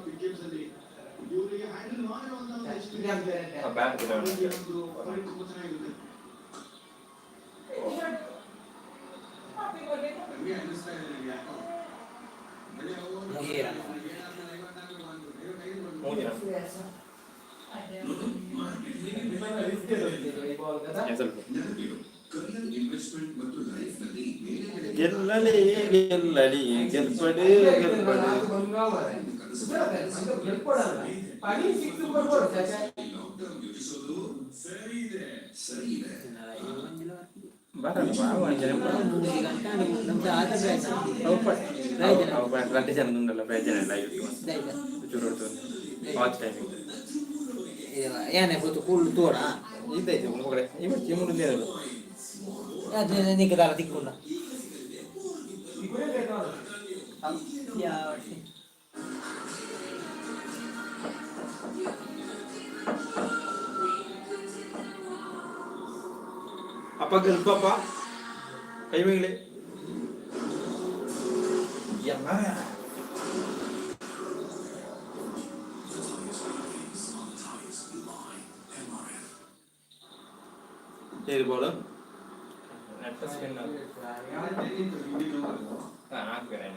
ಬಿಗ್ ಗೇಮ್ಸ್ ಅಲ್ಲಿ ಇವರಿಗೆ ಹ್ಯಾಂಡಲ್ ಮಾಡಿರುವಂತಹ ಒಂದು ಎಕ್ಸ್ಪೀರಿಯನ್ಸ್ ಬ್ಯಾಟ್ ಒಂದು ಫೈಟ್ ತುಂಬಾ ಚೆನ್ನಾಗಿರುತ್ತೆ. ಹಂಗೆ ಅನ್ನಿಸ್ತಾ ಇದೆ ನನಗೆ ಯಾಕೋ. ಬರೀ ಅವ್ರು ಮುಗಿಯಲ್ಲ. 55 ಬಂದು. ಮೂರು ಜನ. ಸ್ವಲ್ಪ ಕರಿಯರ್, ಇನ್ವೆಸ್ಟ್ಮೆಂಟ್ ಮತ್ತು ಲೈಫ್ ನಲ್ಲಿ ಮೇಲೆ ಗೆಲ್ಲಲಿ ಗೆಲ್ಲಲಿ, ಗೆಲ್ಪಡು ಗೆಲ್ಪಡು. ಲಾಂಗ್ ಟರ್ಮ್ ಯೋಚಿಸೋದು ಸರಿ ಇದೆ, ಸರಿ ಇದೆ. ಬರಲ್ಲ ಬಾ ಜನ. ರಡ್ಡು ಜನ ಉಂಡಲ್ಲ, ಬೇಜಾರ ಇಲ್ಲ. ಚೂರು ವಾಚ್ ಟೈಮಿಂಗ್. ಏನೇ ಗೊತ್ತು ಕೂಳು ತೋಡ. ಇದ್ದೈತೆ ಒಂದು ಕಡೆ ಇವತ್ತು ಚಿಮ್ಮುಂಡು ಏನಿಲ್ಲ. ನಿಕ್ಕ ದಾರ ತಿಕ್ಕೊಂಡ. ಅಪ್ಪ ಗೆಲ್ಪಪ್ಪ ಕೈ ಮೇಲೆ ಎಲ್ಲ. ಏರು ಬಾಲ್ ನೆಟ್ ಸ್ಪಿನ್ ಹಾಕ್ಬೇರೆ.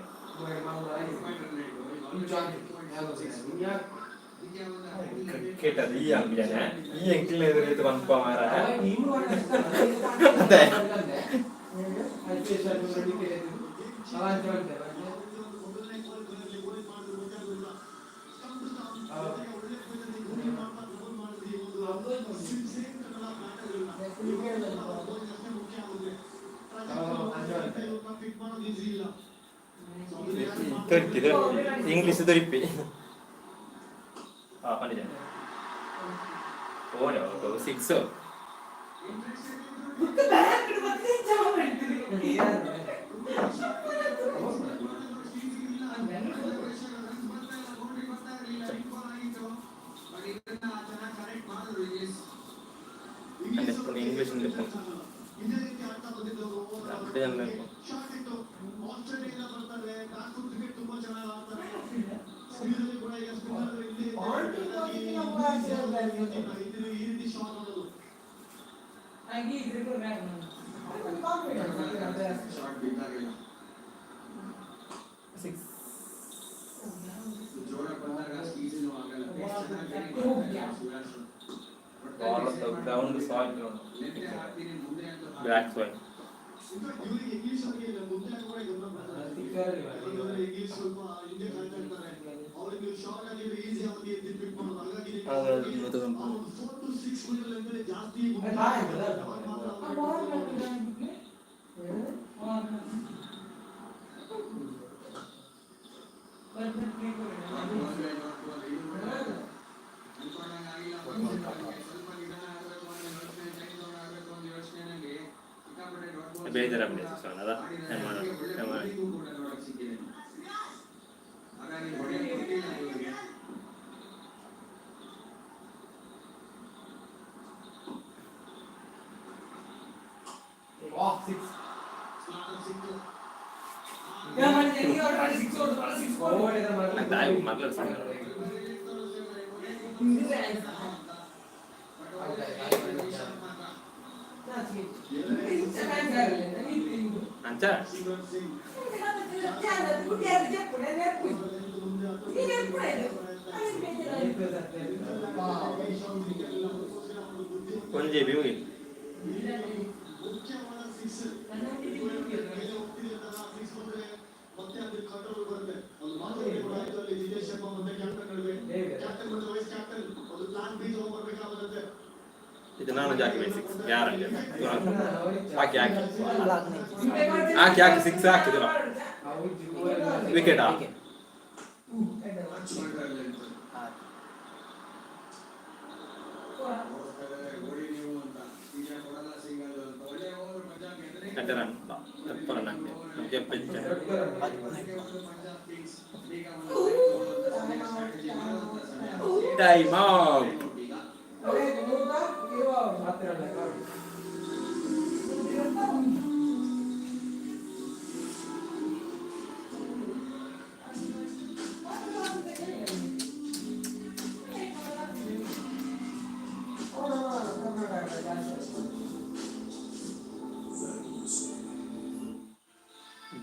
ಕ್ರಿಕೆಟ್ ಅದು ಈ ಅಂಬಿಯಾನೆ ಈ ಎಂಕಿಲ್ ಎದುರು ಪನ್ಪ ಮಾರ. ಅದೇ. ತೊರಿಪಿ ತೊರಿಪಿ ಇಂಗ್ಲೀಷ್ ತೊರಿಪಿ. ಆ ಪಂಡಿತ ಓ ಸಿಕ್ಸ್. ಇಂಗ್ಲೀಷ್ ಆಸ್ಟ್ರೇಲಿಯಾ ಬರ್ತಾರೆ, ನಾಲ್ಕು ಕ್ರಿಕೆಟ್ ತುಂಬಾ ಚೆನ್ನಾಗಿ ಆಡ್ತಾರೆ. ಸ್ಪೀಡಲ್ಲಿ ಕೂಡ ಈಗ ಸ್ಪಿನ್ನರ್ ಇಲ್ಲಿ ಈ ರೀತಿ ಶಾಟ್ ಹೊಡೋದು. ಶಾರ್ಟ್ ಬಿದ್ದಾಗಿಲ್ಲ. ಸಿಕ್ಸ್. ಜೋರಾಗಿ ಬಂದಾಗ ಅಷ್ಟು ಈಸಿನೂ ಆಗಲ್ಲ. ಚೆನ್ನಾಗಿ Suraj ball ground soil. Left ಹಾಕ್ತೀನಿ ಮುಂದೆ ಅಂತ. Black soil. ಇನ್ಫ್ಯಾಕ್ಟ್ ಇವರಿಗೆ ಇಂಗ್ಲಿಷ್ ಅವ್ರಿಗೆ ಇಲ್ಲ, ಮುಂದೆ ಕೂಡ ಗಮನ ಬರ್ತಾರೆ. ಯಾಕಂದ್ರೆ ಇಂಗ್ಲಿಷ್ ಸ್ವಲ್ಪ ಹಿಂದೆ ಕಾಯ್ತಾ ಇರ್ತಾರೆ. ಅವ್ರಿಗೆ ನೀವು ಶಾರ್ಟ್ ಆಗಿದ್ರೆ ಈಸಿ ಅವ್ರಿಗೆ ಎತ್ತಿ ಪಿಕ್ ಮಾಡೋದು. ಹಾಗಾಗಿ 4 to 6 metre length ಜಾಸ್ತಿ ಮುಂದೆ ಅವಾಗ ಮಾತ್ರ ಅವ್ರಿಗೆ ಅನ್ಕೊಂಡಂಗೆ ಆಗಿಲ್ಲ. ಸ್ವಲ್ಪ ನಿಧಾನ ಆಡಬೇಕು ಅನ್ನೋ ಯೋಚನೆ, ಟೈಮ್ ತಗೊಂಡು ಆಡಬೇಕು ಅನ್ನೋ ಯೋಚನೆಯಲ್ಲಿ ಸಿಕ್ಕಾಪಟ್ಟೆ ಡಾಟ್ ಬಾಲ್ ಬೇಜಾರಾಗ್ಬಿಟ್ಟಿದೆ ಸುಶಾಂತ್, ಅದ? ಆಡಿದ್ದಾರೆ. ಏನ್ ಮಾಡೋದು? ಒಳ್ಳೆ ಏನ್ ಮಾಡೋದು? ಬೌಲಿಂಗು ಕೂಡ ನೋಡಕ್ ಸಿಕ್ಕಿದೆ. ಹಾಗಾಗಿ ಹೊಡೆಯಕ್ಕೆ ಕೊಟ್ಟಿಲ್ಲ ಇವರಿಗೆ. ಸಿಕ್ಸ್. ಸಿಕ್ತು. ಮಾತಾಡ್ಸಿ. ಅಂಚ. ಸಿಮ್ರನ್ ಸಿಂಗ್. ಒಂಜಿ ಬಿವುಗಿ. ಮುಖ್ಯವಾದ ಸಿಕ್ಸ್ ಮೇಲೆ ಹೋಗ್ತಿದೆ ಅಂತಲ್ಲ. ಸಿಕ್ಸ್ ಬಂದ್ರೆ ಮತ್ತೆ ಅದ್ರ ಕಂಟ್ರೋಲ್ ಬರುತ್ತೆ. ಒಂದು ಮಾತುಕತೆ ಕೂಡ ಆಯ್ತು ಅಲ್ಲಿ ಜಿತೇಶ್ ಶರ್ಮಾ ಮತ್ತೆ ಕ್ಯಾಪ್ಟನ್ ನಡುವೆ. ಕ್ಯಾಪ್ಟನ್ ಮತ್ತು ವೈಸ್ ಕ್ಯಾಪ್ಟನ್ ಒಂದು ಪ್ಲಾನ್ ಬಿ ತಗೊಂಡ್ಬರ್ಬೇಕಾಗುತ್ತೆ. ಇದು ನಾನು ಜಾಕಿ ಸಿಕ್ಸ್ ಗ್ಯಾರಂಟಿ. ಹಾಕಿ ಹಾಕಿ. ಅಲ್ಲ, ಹಾಕ್ನೆ. ಹಾಕಿ ಹಾಕಿ, ಸಿಕ್ಸ್ ಹಾಕಿದಿರ. ವಿಕೆಟ್. ವಿಕೆಟ್. ಹಾ. ಎಡ್ಡೆ ರನ್, ಎಪ್ಪ ರನ್ ಹಾಕಿ ನಮ್ಗೆ ಎಪ್ಪ. Time out.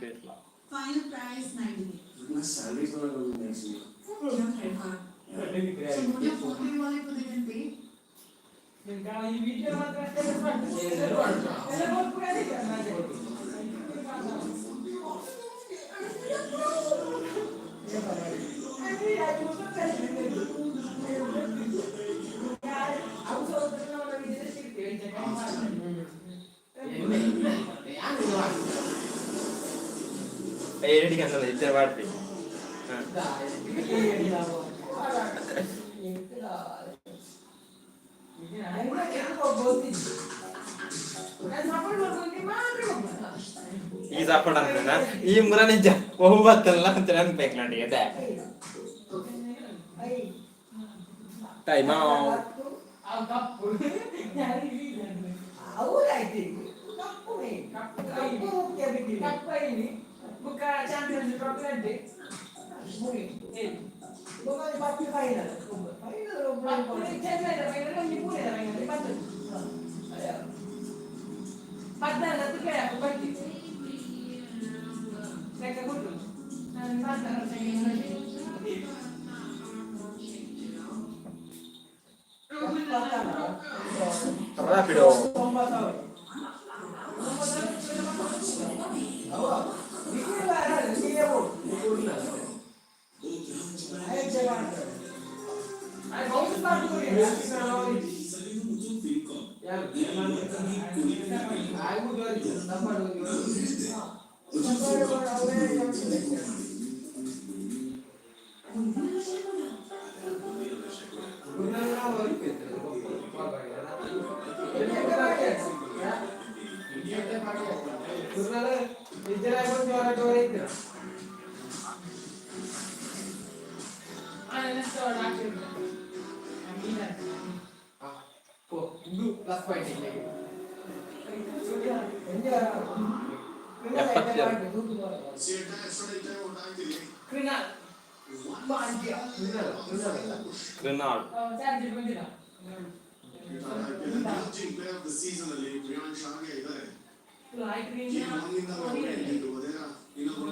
ಬೇರ್ಲಾ. Final price 90. My salary's not going next week. Your credit card. So go to your phone pay wallet, put it and pay. ಏಡಿಗೆ ಅನ್ನಲ್ಲ ಇಚ್ಛೆ ಮಾಡ್ತಿ. ಈ ಸಪೋರ್ಟ್ ಅಂತ ಈ ಮುರ ನಿಜ ಬಹುಬತ್ತಲ್ಲ ಅಂತ ನೆನಪು ನೋಡಿ ಅದೇ. ಟೈಮ್. ಹೌದಾಯ್ತು, ಕಪ್ಪು ಕಪ್ಪು ಮುಖ್ಯ ಬಿಟ್ಟಿಲ್ಲ. ಬೊಕ್ಕ ಫೈನಲ್ ಫೈನಲ್ ಒಬ್ಬರು. Rapido. Plus point. 72. Krunal. Player of the season ಅಲ್ಲಿ ಪ್ರಿಯಾಂಶ್ ಹಾಗೆ ಇದ್ದಾರೆ. ಗೇಮ್ ಒನ್ನಿಂದ ಹಿಡಿದು ಅದೇನ ಇನ್ನೊಬ್ಬರು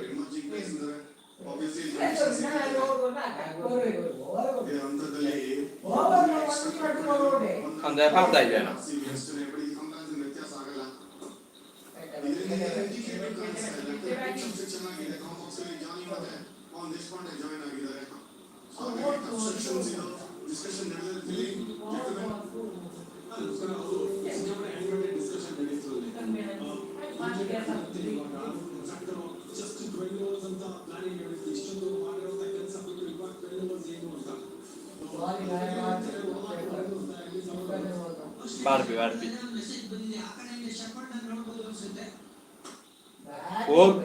ಎಮರ್ಜಿಂಗ್ ಪ್ಲೇಯರ್ಸ್ ಅಂದ್ರೆ ಆಬ್ವಿಯಸ್ಲಿ ಹಂತದಲ್ಲಿ ಅಂದ್ರೆ ಪಾಪ್ತಾ ಇದೆಯಾ? ವ್ಯತ್ಯಾಸ ಆಗಲ್ಲ. ಇದರಿಂದ ಇಂಡಿಕೇಟರ್ ಕಾಣಿಸ್ತಾ ಇಲ್ಲ. ಚೆನ್ನಾಗಿದೆ. ಕಾಂಬಾಕ್ಸ್ ಅಲ್ಲಿ ಜಾನಿ ಮತ್ತೆ ಪವನ್ ದೇಶಪಾಂಡೆ ಜಾಯಿನ್ ಆಗಿದ್ದಾರೆ. ಸೊ ಹಾಗಾಗಿ ಕನ್ಸ್ಟ್ರಕ್ಷನ್ಸ್ ಇದು ಡಿಸ್ಕಷನ್ ನಡೆದಿರ್ತೀವಿ. ಡಿಸ್ಕಷನ್ ನಡೀತು ಅಲ್ಲಿ. ಜಸ್ಟ್ 12 ಓವರ್ಸ್ ಅಂತ ಪ್ಲಾನಿಂಗ್ ನಡೆದಿತ್ತು. ಇಷ್ಟೊಂದು ಮಾಡಿರುವಂತ ಕೆಲಸ ಬಿಟ್ಟು ಇವಾಗ 12 ಓವರ್ಸ್ ಏನು ಅಂತ. Barbie Barbie. ಮೆಸೇಜ್ ಬಂದಿದೆ. ಆ ಕಡೆಯಿಂದ ಶೆಪರ್ಡ್ ನೋಡ್ಬೋದು ಅನ್ಸುತ್ತೆ. ಹೋಗ್.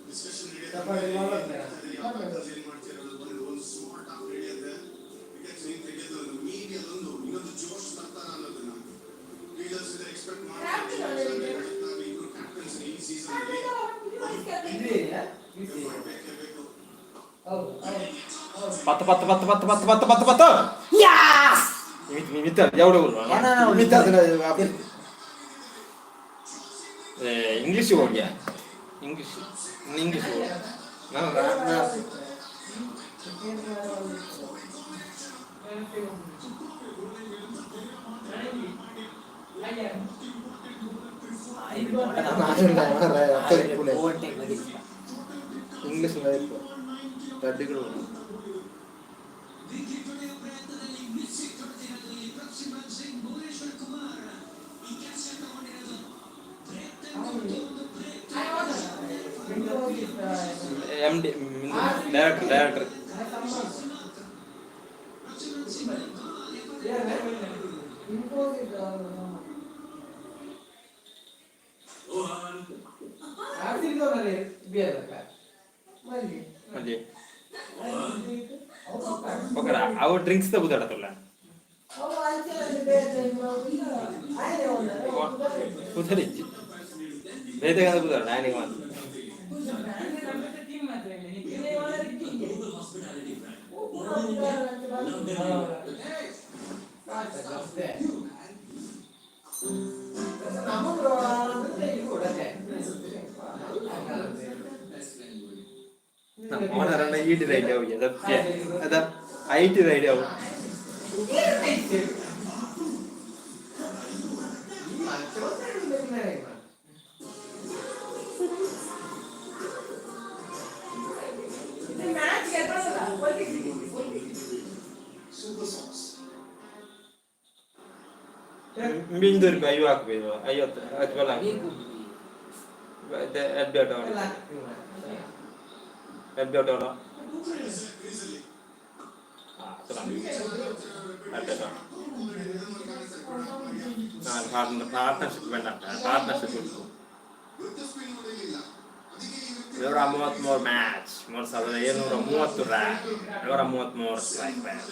ಡಿಸ್ಕಷನ್ ಏನ್ ಮಾಡ್ತೀರ? ಒಂದು ಸ್ಮಾಲ್ ಟಾಕ್ ನಡೆಯುತ್ತೆ. ವಿಕೆಟ್ಸ್ ನೀನ್ ತೆಗೆಯೋದು ಮೀಡಿಯಾದೊಂದು ಇನ್ನೊಂದು ಜೋಶ್ ತರ್ತಾರ ಅನ್ನೋದನ್ನ ಲೀಡರ್ಸ್ ಎಕ್ಸ್ಪೆಕ್ಟ್ ಮಾಡ್ತಾರೆ ಇಬ್ರು ಕ್ಯಾಪ್ಟನ್ಸ್ ಈ ಸೀಸನ್ ಅಲ್ಲಿ. ಪತ್ತು ಪತ್ತು ಪತ್ತು ಪತ್ತು ಪತ್ತು ಪತ್ತು ಪತ್ತು ಪತ್ತು. ಯಾಸ್. ಮಿತ್ತ ಎವಡ? ಮಿತ್ತ. ಇಂಗ್ಲಿಷ್ ಹೋಗ್ಯಾ? ಇಂಗ್ಲಿಷ್, ಇಂಗ್ಲಿಷ್ ಹೋಗಿ. ನಾನು ಇಂಗ್ಲಿಷ್ ರಡ್ಡಿಗಳು. M D, director, director. ಮಲ್ಲಿ ಒಕ್ಕಡ ಅವು ಡ್ರಿಂಕ್ಸ್ ತಗುದಾಡತ್ತಲ್ಲ. ಕುದರಿಜ್ಜಿ ಬೇತೆ ಕುದಾಡ ನಾನಿಗೆ ಮಾತ್ರ. ಓನರನ್ನ ಈಟಿ ರೈಡ್ ಅವು ಸತ್ಯ ಅದ IT ride ಅವು. ಇಂದೂರು ಅಯ್ಯೋ ಹಾಕ್ಬೇಕು, 50 ಅದು ಬಲ. ಎಡ್ ಬ್ಯಾಟ್, ಎಡ್ ಬ್ಯಾಟ್. ಪಾರ್ಟ್ನರ್ಶಿಪ್ ಬೇಡ, partnership. 133 match, 3730 run, 133 strike rate.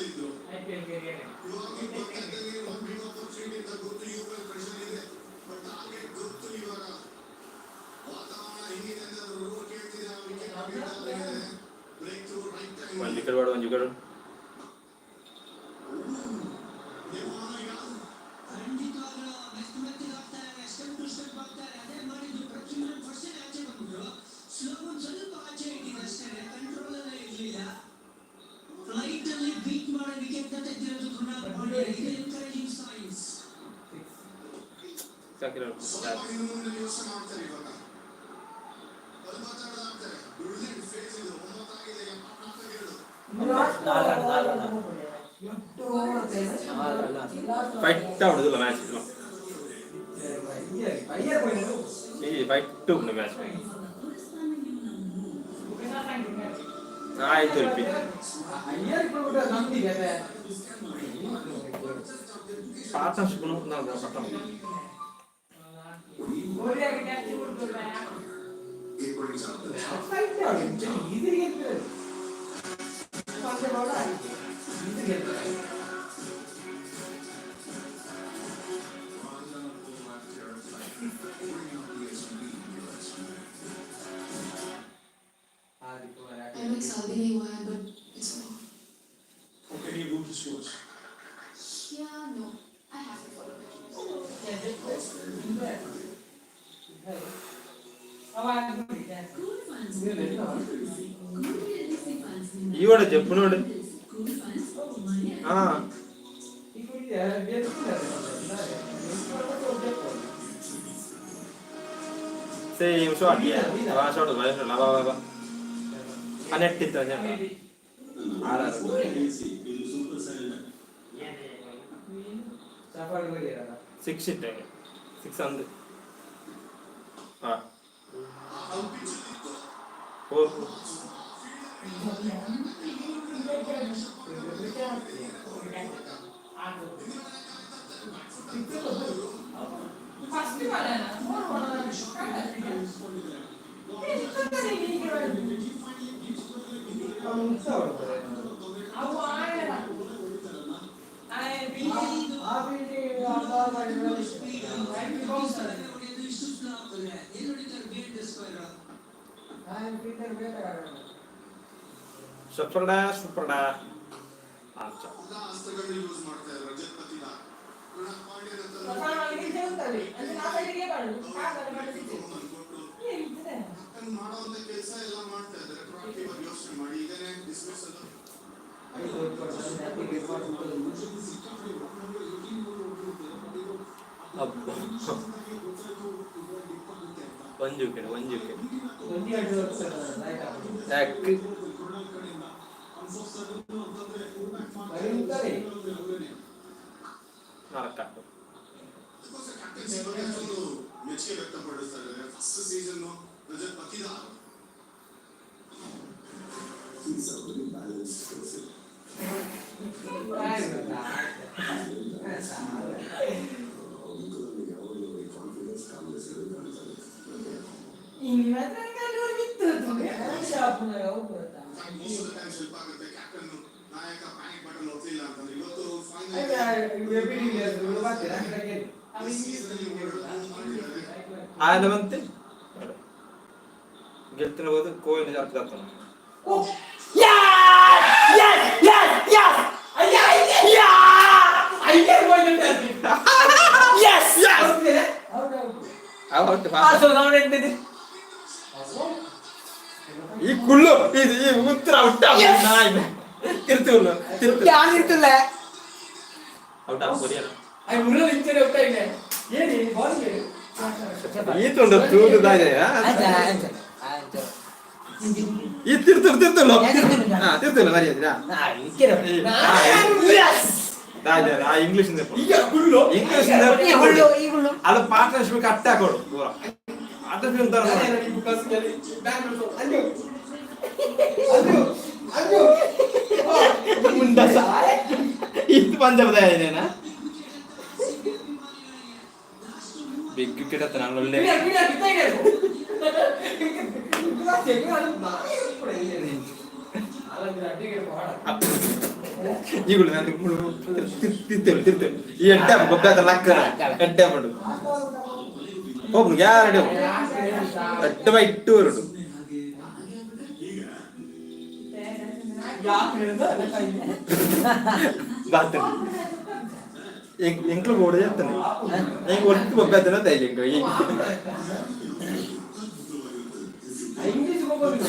ಒಂದು ವಿಕೆಟ್ ಬೇಡ, ಒಂದು ವಿಕೆಟ್. ಸಾಕಿರೋ. ಫೈಟ್ ಆಡುದಿಲ್ಲ ಮ್ಯಾಚ್. ಈ ಫೈಟ್ ಮ್ಯಾಚ್ ಆಯ್ತು ರಿಪಿ. ಪಾರ್ಟ್ನರ್ಶಿಪ್ ಪಟ್ಟ. I know it's शादी नहीं हुआ है, but it's okay. Okay, you go to sports. Yeah, no, I have to follow my dreams. ఈవాడు చెప్పునోడు. సేమ్ షాట్, షాట్ బా బా ನೆಟ್ಟಿತ್ತು. ಆರ್ ಆರ್. ಸಿಕ್ಸ್ ಇಟ್ಟಂಗೆ, ಸಿಕ್ಸ್ ಅಂದು. ಹಾಂ, ಫೋರ್. ಸೂಪರ್ಡಾ, ಸೂಪರ್ಡಾ. ಅಂಚ. ಎಲ್ಲ ಅಸ್ತ್ರಗಳನ್ನ ಯೂಸ್ ಮಾಡ್ತಾ ಇದ್ದಾರೆ ರಜತ್ ಪತಿದಾರ್, ಕೃಣಾಲ್ ಪಾಂಡ್ಯನ ತಂದು ಮಾಡುವಂತ ಕೆಲಸ ಎಲ್ಲ ಮಾಡ್ತಾ ಇದ್ದಾರೆ. ಪ್ರೊಆಕ್ಟಿವ್ ಆಗಿ ಯೋಚನೆ ಮಾಡಿ ಇದನ್ನೇ ಡಿಸ್ಮಿಸ್ ಅದು. ಅಬ್ಬಾ, ಒಂಜಿ ವಿಕೆಟ್, ಒಂಜಿ ವಿಕೆಟ್. ಯಾಕ್? ನಾಲ್ಕು. ಅದಕ್ಕೋಸ್ಕರ ಕ್ಯಾಪ್ಟನ್ಸಿ ಬಗ್ಗೆ ಅಷ್ಟೊಂದು ಮೆಚ್ಚುಗೆ ವ್ಯಕ್ತಪಡಿಸ್ತಾ ಇದ್ದಾರೆ first season Rajat Patidar. He's a very balanced person. ಮುಖದಲ್ಲಿ ಯಾವಾಗಲೂ ಕಾನ್ಫಿಡೆನ್ಸ್, ಕಾಮ್ನೆಸ್ ಎರಡು ಕಾಣ್ತದೆ. Most of the times help ಆಗುತ್ತೆ ಕ್ಯಾಪ್ಟನ್, ನಾಯಕ ಪ್ಯಾನಿಕ್ ಬಟನ್ ಒತ್ತಿಲ್ಲ ಅಂತಂದ್ರೆ. ಇವತ್ತು ಫೈನಲ್ ಸೀಸನ್ ಮಾಡಿದ್ದಾರೆ. ಆಯನ ಬಂತೆ ಗೆಲ್ತಿರ್ಬೋದು. ಕೋಹ್ಲಿ ಅರ್ಥ ಆಗ್ತಾನೆ. Yes! Yes! Yes! Yes! Yes! Yes! ಅವ ಆ, ಸೊ ನಾವು ಎಂತಿದೆ? ಈ ಕುಳ್ಳು ಇದು ಈ ಉತ್ತರ ಔಟ್. ನಾಯಿ ತಿರ್ತಿಲ್ಲ, ತಿರ್ತು. ಯಾನ್ ಇರ್ತಲ್ಲ. ಔಟ್ ಆಗ್ಬೋದಿಯಲ್ಲ. ಈ ತುಂಡು ತೂದು ದಾದೆ. ಅಂಚ ಅಂಚ ಅಂಚ. ಈ ತಿರ್ತು ತಿರ್ತುಲ್ಲ. ಯಾನ್ ತಿರ್ತುಲ್ಲ. ಹಾ, ತಿರ್ತುಲ್ಲ ಮರ್ಯಾದೆ. ನಾ ಇಕ್ಕಿರ. Yes! ದಾದೆ ಆ ಇಂಗ್ಲಿಷ್. ಈಗ ಕುಳ್ಳು. ಇಂಗ್ಲಿಷ್. ಈ ಹುಳ್ಳು, ಈ ಹುಳ್ಳು. ಅದು ಪಾರ್ಟ್ನರ್ಶಿಪ್ ಕಟ್ ಹಾಕೋಡು ಪೂರ ಪಾರ್ಟ್ನರ್ಶಿಪ್ ಅಂತ. ಅಂಜು ಅಂಜು ಅಂಜು. ಮುಂಡಸ ಇದು ಪಂಜಾಬ್ ಏನೇನ ಬಿಗ್ ವಿಕೆಟ್ ಹತ್ತ ನಾನು ಒಳ್ಳೆ. ಈಗುಳು ನಾನು ತಿರ್ತೇವೆ ತಿರ್ತೇವೆ. ಈ ಎಡ್ಡೆ ಬೊಬ್ಬೆ ಲಕ್ಕನ ಎಡ್ಡೆ ಮಾಡು ಹೋಗ್ನು ಗ್ಯಾರಂಟಿ ಹೋಗ್ನು. ಎಡ್ಡೆ ಬೈ ಇಟ್ಟು ಹೊರಡು. ಬಾತಂడి ಎಂಕ್ಲು ಬೋರ್ಡ್ చేస్తాను. ఇంక ఒట్టు బొబ్బేతనే తైలి ఇంక. ಇಂಗ್ಲಿಷ್ ಹೋಗೋದಿಲ್ಲ.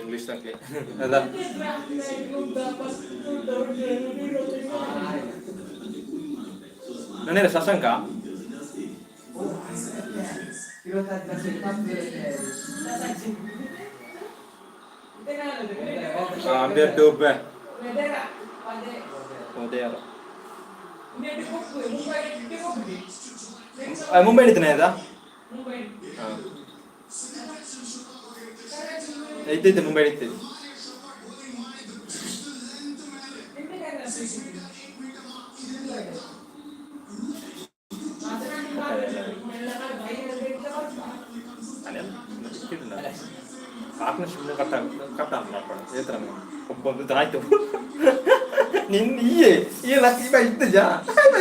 ಇಂಗ್ಲಿಷ್ ಅಟ್ಲೆ ಅದ. ನನ್ನೇರ ಶಶಾಂಕ. ಅಂಬೇರ್ ಡೂಬೆ ಹೋದೆಯಾರ ಮುಂಬೈ ಹಿಡಿತಾನೆ ಇದಾ. ಐತೈತೆ, ಮುಂಬೈ ಹಿಡಿತೈತೆ. ಪಾರ್ಟ್ನರ್ಶಿಪ್ ಕಟ್ಟ ಕಟ್ಟ ಮಾಡ್ಕೊಳ್ಳ ಏತರ ಒಬ್ಬೊಂದು ಆಯ್ತು. ನಿನ್ನ ಈ ಈ ಲಕ್ಕಿ ಬಾ ಇತ್ತು ಜಾ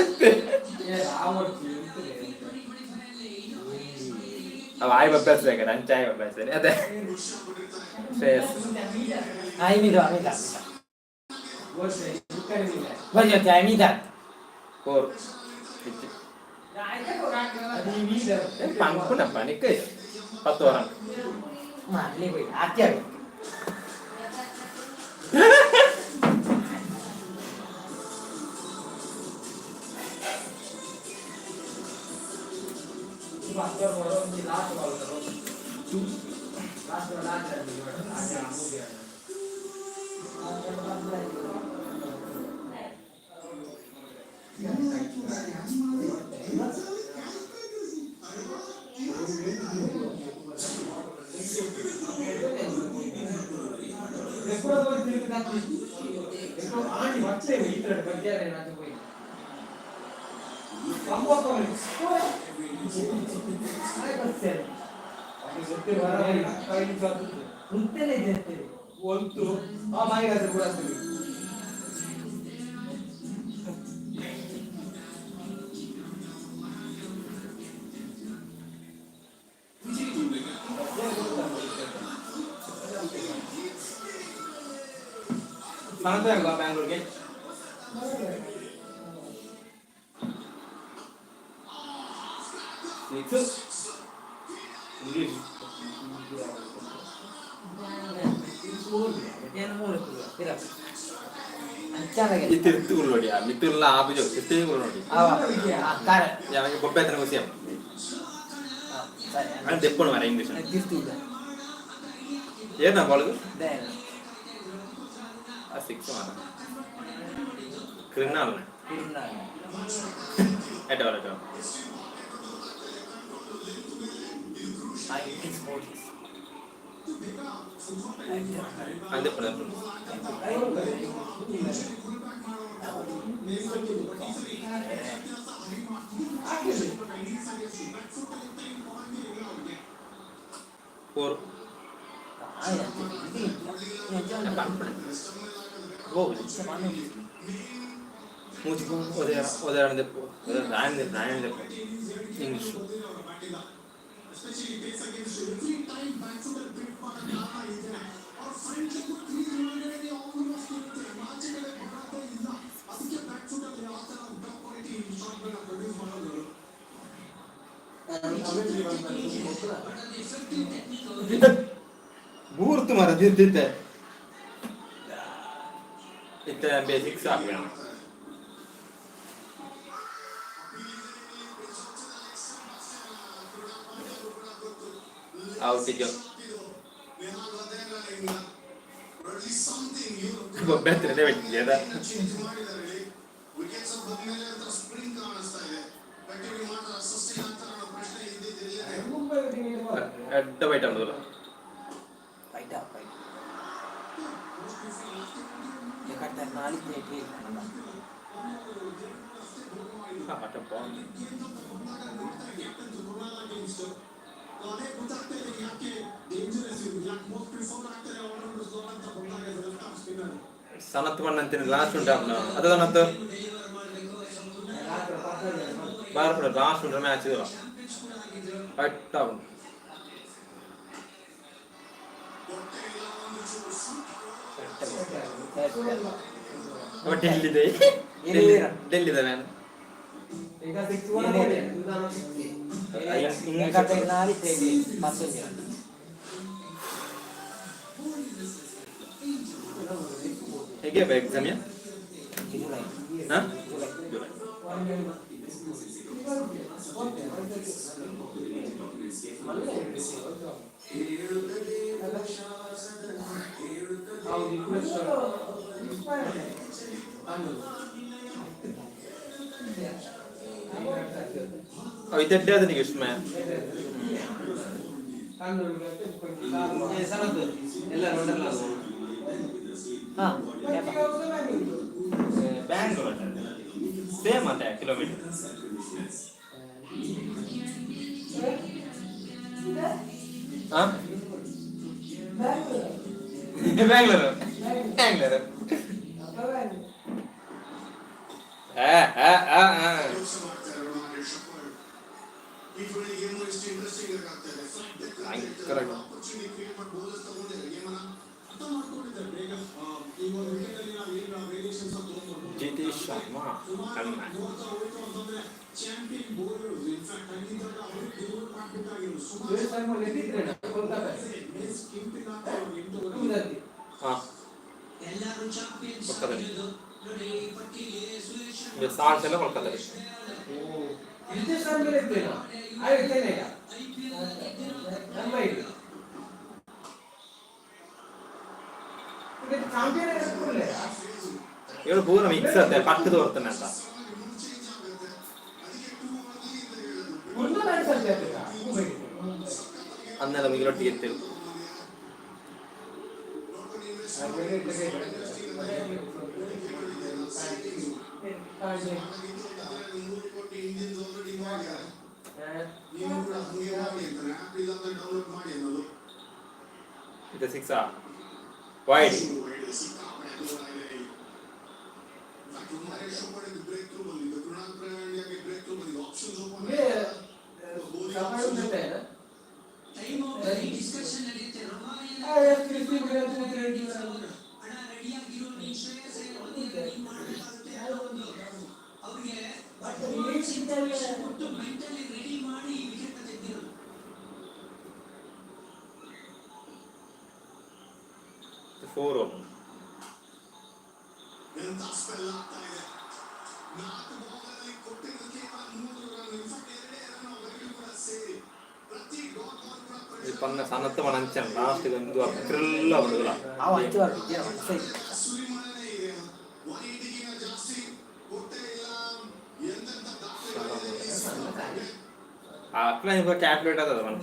ಇತ್ತು. ಅವ ಆಯ್ ಅಭ್ಯಾಸ ಬೇಕಾರೆ ಅಂಚೆ ಆಯ್ ಅಭ್ಯಾಸ ಅದೇ ಶ್ರೇಯಸ್. ಐಮಿದ ಅಮಿದ ಬಜೆ ಐಮಿದ. ಕೋರ್ ಪಂಕುನ ಪನಿಕ್ 10 ವರ. ಮಾಡ್ಲಿ ಹೋಯ್ ಆತ್ಯ. ಒಂದು ಆ ಮಾಯಿಗಾದ್ರೆ ಕೂಡ ಆಗ್ತದೆ. ಸನತ್ ಬ್ಯಾಂಗ್ಳೂರ್ಗೆ. Six English. ಈ ತಿರ್ತು ನೋಡಿ, ಆ ಮಿತ್ತುಲ್ಲ ಆಪುಜು ತಿರ್ತೇ ನೋಡಿ. ಯಾವಾಗ ಬೊಬ್ಬೆ ಹತ್ರ ಖುಷಿ ಅದು ದೆಪ್ಪಣ ಮಾರ ಇಂಗ್ಲಿಷ್. ಏನ ಬಾಲ್ಗು ಆ ಸಿಕ್ಸ್ ಮಾರ ಕ್ರಿಮಿನಲ್ ಎಟ್ ಬಾಲ್ ಎಟ್ ಬಾಲ್ ದೆಪ್ಪಣ ದೆಪ್ಪಣ. ಫೋರ್ ಮೂಜಿ ಒದೆರ ಒದೆರ ದೆಪ್ಪು ರಾಯನ್ ದೆಪ್ಪು ರಾಯನ್ ದೆಪ್ಪು ಇಂಗ್ಲಿಷ್. ಬೂರ್ತು ಮರ ತಿರ್ತಿತ್ತೆ ಇತ್ತೆ ಬೇಸಿಕ್ಸ್ ಹಾಕ್ಬೇಡ. ಔಟ್ ಇದ್ಯೋ ಬೊಬ್ಬೆ ಹತ್ರನೇ ಬೆಟ್ಟಿದ್ಯದ. ಎಡ್ಡ ಬೈಟ್ ಅನ್ನೋದಿಲ್ಲ. ಆಟ ಬಾಂಬ್. ಸನತ್ ಮಣ್ಣಂತೀನಿ ಲಾಸ್ಟ್ ಉಂಟು ಅವನು ಅದು ಸನತ್ ಬಾರ ಲಾಸ್ಟ್ ಉಂಟು ಮ್ಯಾಚ್ ಇದು ಅಟ್ಟ ಉಂಟು. ಡೆಲ್ಲಿದೆ ಡೆಲ್ಲಿದೆ ನಾನು. ಈಗ ಸಿಕ್ಸ್. ಹೇಗೆ ಎಕ್ಸಾಮ್? ಹಾಂ, ಜುಲೈ. ಅವು ಇದೆಡ್ಡೆ ಅದನಿಗೆ ಇಷ್ಟು ಬ್ಯಾಂಗ್ಳೂರ್ ಸೇಮ್ ಅಂತ ಕಿಲೋಮೀಟರ್. ಹಾಂ, ಬ್ಯಾಂಗ್ಳೂರು ಬ್ಯಾಂಗ್ಳೂರು. ಆ ಆ ಆ ಆ ಜಿತೇಶ್ ಶರ್ಮಾ ಕಣ್ಣ. ಹಾಂ, ಕೊಲ್ಕತ್ತಾದಲ್ಲಿ ಸಾಲ್ಸ್ ಎಲ್ಲ ಕೊಲ್ಕತ್ತಾದಲ್ಲಿ. ಇವಳು ಪೂರ ಮಿಕ್ಸ್ ಆಗುತ್ತೆ ಪಕ್ಕದ ತೋರ್ತಾನೆ ಅಂತ. ಅನ್ನೆಲ್ಲ ಮಿಗಿಲೊಟ್ಟಿಗೆ ಇರ್ತೇವೆ. ಇದು ಸಿಕ್ಸಾ ವೈಡ್. ಫೋರ್. ಎಂತ ಸ್ಪೆಲ್ ಆಗ್ತಾ ಇದೆ! ನಾಲ್ಕು ಬಾಲ್ನಲ್ಲಿ ಕೊಟ್ಟಿದ್ದು ಕೇವಲ 3 ರನ್. ಇನ್ಫ್ಯಾಕ್ಟ್ ಎರಡೇ ರನ್ ಅವರಿಗೂ ಕೂಡ ಸೇರಿ. ಪ್ರತಿ ಡಾಟ್ ಬಾಲ್ ಕೂಡ ಈ ಪನ್ನ ಸಣ್ಣತ್ತ ಅಂಚನ್ ಲಾಸ್ಟ್ ಒಂದು ಥ್ರಿಲ್ ಆಗುದಿಲ್ಲ. ಅವ ಅಂಚು ಬರ್ತಿದ್ದೆ ಮನಸ್ಸು. ಸುರಿಮಳೆನೇ ಇದೆ. 180ಗಿಂತ ಜಾಸ್ತಿ ಕೊಟ್ಟೇ ಇಲ್ಲ. ಎಂತೆಂತ ದಾಖಲೆಗಳಿದೆ. ಅಕ್ಲ ಕ್ಯಾಲ್ಕುಲೇಟ್ ಆದದ ಮನ.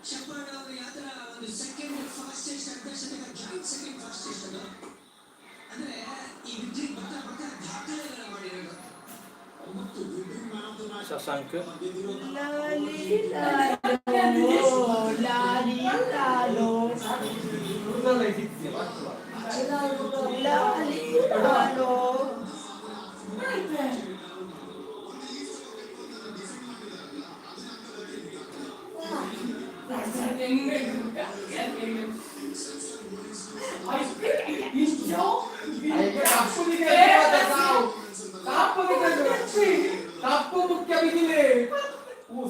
ಶೆಪರ್ಡ್ ಅವರು ಯಾವ ಒಂದು ಸೆಕೆಂಡ್ ಫಾಸ್ಟೆಸ್ಟ್, ಅರ್ಧಶತಕ, ಜಾಯಿಂಟ್ ಸೆಕೆಂಡ್ ಫಾಸ್ಟೆಸ್ಟ್ ಅದು. ಅಂದ್ರೆ ಈ ವಿಕ್ಟ್ರಿ ಬರ್ತಾ ಬರ್ತಾ ದಾಖಲೆಗಳ ಮಾಡಿರೋದು. 9 winning man of the match. Shashank. Lali Lalo, Lali Lalo, Lali Lalo. ತಪ್ಪು ಮುಖ್ಯ ಬಿಗಿಲೆ.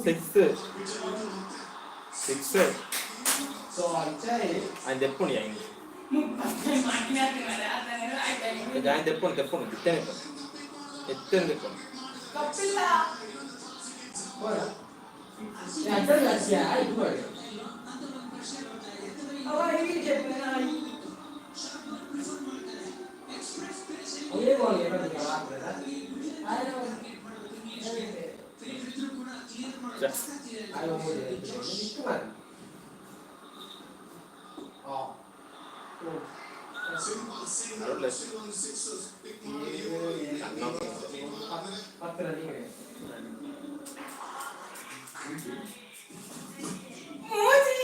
Six six. ఆయన తెప్పండి, ఆయన ఆయన తెప్పండి, తెప్పండి, ఇత్తనే ఎత్తని తెప్పండి. ತಪ್ಪಿಲ್ಲ. ಅವ ಹೀಗೆ చెప్పిన. ಸಿಂಪಲ್ ಸಿಂಗಲ್ ಒಂದು ಸಿಕ್ಸ್ ಪಿಕ್ ಮಾಡಿ. ಮೂಜಿ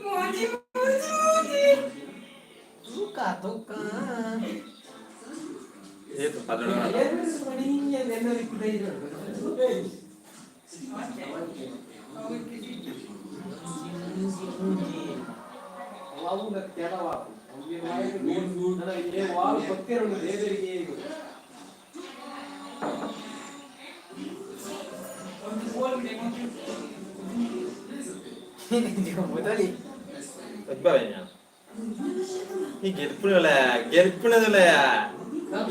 ಮೂಜಿ ಮೂಜಿ ಮೂಜಿ. ತೂಕ ತೂಕ. ಏತು 17. ಮೊದಲಿ ಈ ಗೆಲ್ಪುನಲ್ಲ, ಗೆಲ್ಪುನದಲ್ಲ.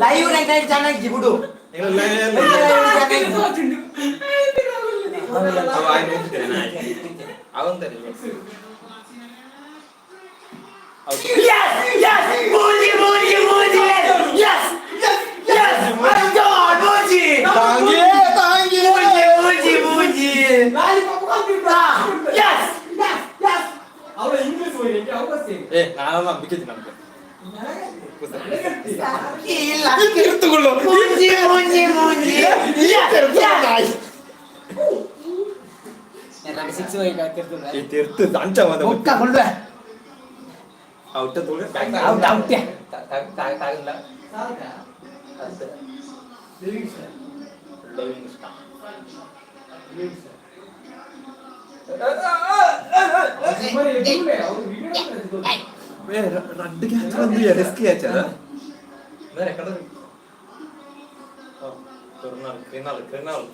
ಲೈವ್ ರಂಗ ಚೆನ್ನಾಗಿ ಬಿಡು. ಅವ ఆయన ಹೋಗ್ತೇನೆ ಅವಂತಾರೆ. Yes! Yes! Muji, Muji, Muji! Yes! Yes! Yes! I'm gone, Muji! ತಾಂಗಿ ತಾಂಗಿ. Muji, Muji, Muji! Yes! Yes! Yes! ಅವಳ ಇಂಗ್ಲಿಷ್ ಹೋಗಿ ಅವಸ್ಥೆ. ಏ, ನಾನು ನಂಬಿಕೆ ನಮ್ಗೆ. ಇಲ್ಲ. Muji, Muji, Muji! Yes! Yes! Six. ಈ ತೀರ್ಥ ಅಂಚ. ಒಕ್ಕ ಕೊಲ್ವೆ. ಔಟ್. Out, out. ತಾಗಿಲ್ಲ. ರಡ್ಡು ಕ್ಯಾಚ್ ಬಂದು, ರಿಸ್ಕ್ ಕ್ಯಾಚ್ ಅದ. ಬೇರೆ ಕಡೆ ಕೃಣಾಲ್, ಕೃಣಾಲ್, ಕೃಣಾಲ್.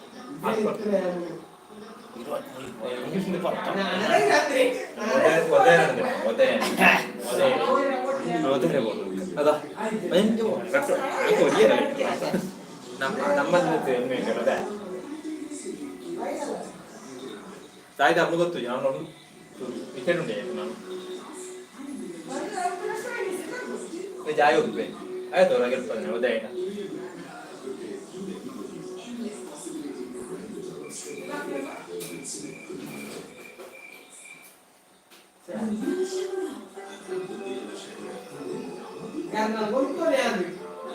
ಇಂಗ್ಲಿಷ್ ಅದ ನಮ್ಮ ನಮ್ಮಲ್ಲಿ ಅದೇ ತಾಯ್ದು ಅಪ್ಪ ಗೊತ್ತು. ನಾನು ವಿಕೆಟ್ ಉಂಟೆ ನಾನು ಜಾಯ ಹೋಗ್ಬೇಕು. ಆಯ್ತು, ಹೊರಗೆ ಉದಯ.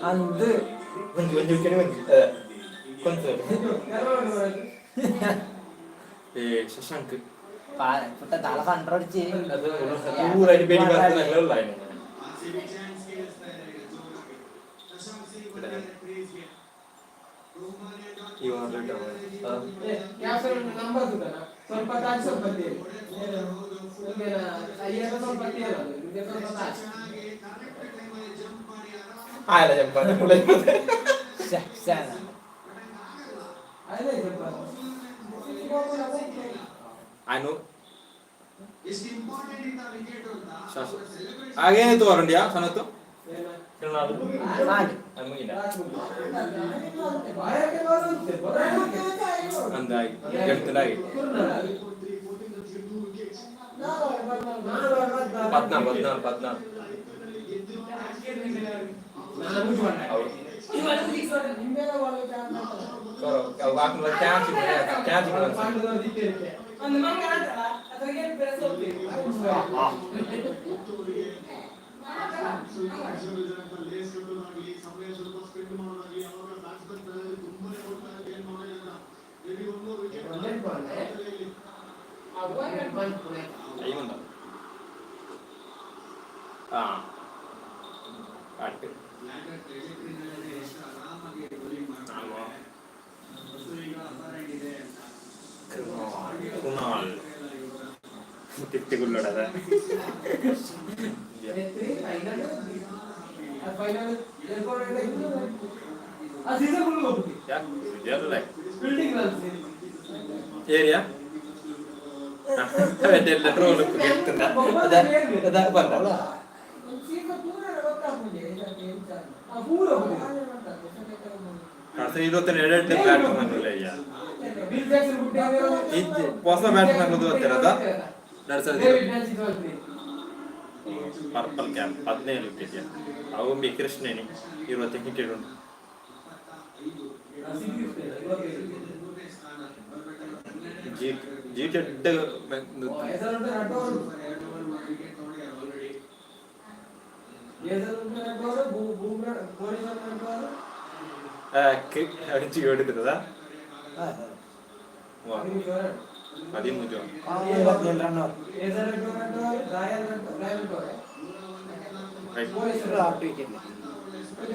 ಅಂದು. ಒಂಜಿ ಒಂಜಿ ವಿಕೆಟ್ ಒಂಜಿ ಕೊಂತ. ಏ ಶಶಾಂಕ್. ಪುಟ್ಟ ತಲ ಕಂಡ್ರೊಡ್ಚಿ. ಅದು ಪೂರ ಬೇಡಿ ಬರ್ತದೆ. ನಂಬರ್ ಸ್ವಲ್ಪ ತಾಜ್ ಸ್ವಲ್ಪ ತೇರು ಸ್ವಲ್ಪ ತೇರು ಸ್ವಲ್ಪ ತಾಜ್. ಆಯ್ಲ ಜಂಪ. ಅನು ಹಾಗೇನಾಯ್ತು ವರುಂಡ್ಯಾ ಸನತ್ತು ಅಂದಾಗಿ ಗೆಡ್ತನಾಗಿ 14 14 14. അടുത്ത് ಕುಣಾಲ್ ತಿಟ್ಟಿಗುಳ್ಳಡದ. ಏರಿಯಾ ಡ್ರೋನ್ ಬಂದ. 22 ಬ್ಯಾಟ್ಮನ್ ಅಯ್ಯ ಇಜ್ಜೆ ಹೊಸ ಬ್ಯಾಟ್ಮನ್ ಗೊತ್ತಿರೋದ 2020 ಪರ್ಪಲ್ ಕ್ಯಾಪ್ 17 ವಿಕೆಟ್. ಅವು ಬಿ ಕೃಷ್ಣನಿ 20 ವಿಕೆಟ್ ಉಂಟು. ಜಿ ಜಿ ಟೆಡ್. എടുക്കുന്നതാ 13.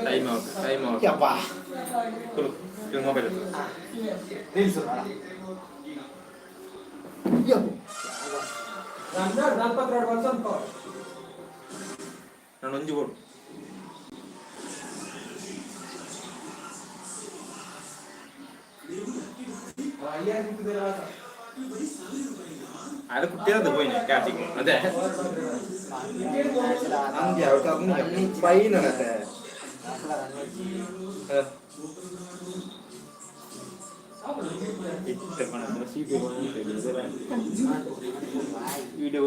Time out, time out. Mobile ನಾನು ಒಂಜಿ ಕೊಡು. അത് കുട്ടികളത് പോയിനെ കാറ്റിങ് അതെ പൈനത്തെ. വീഡിയോ.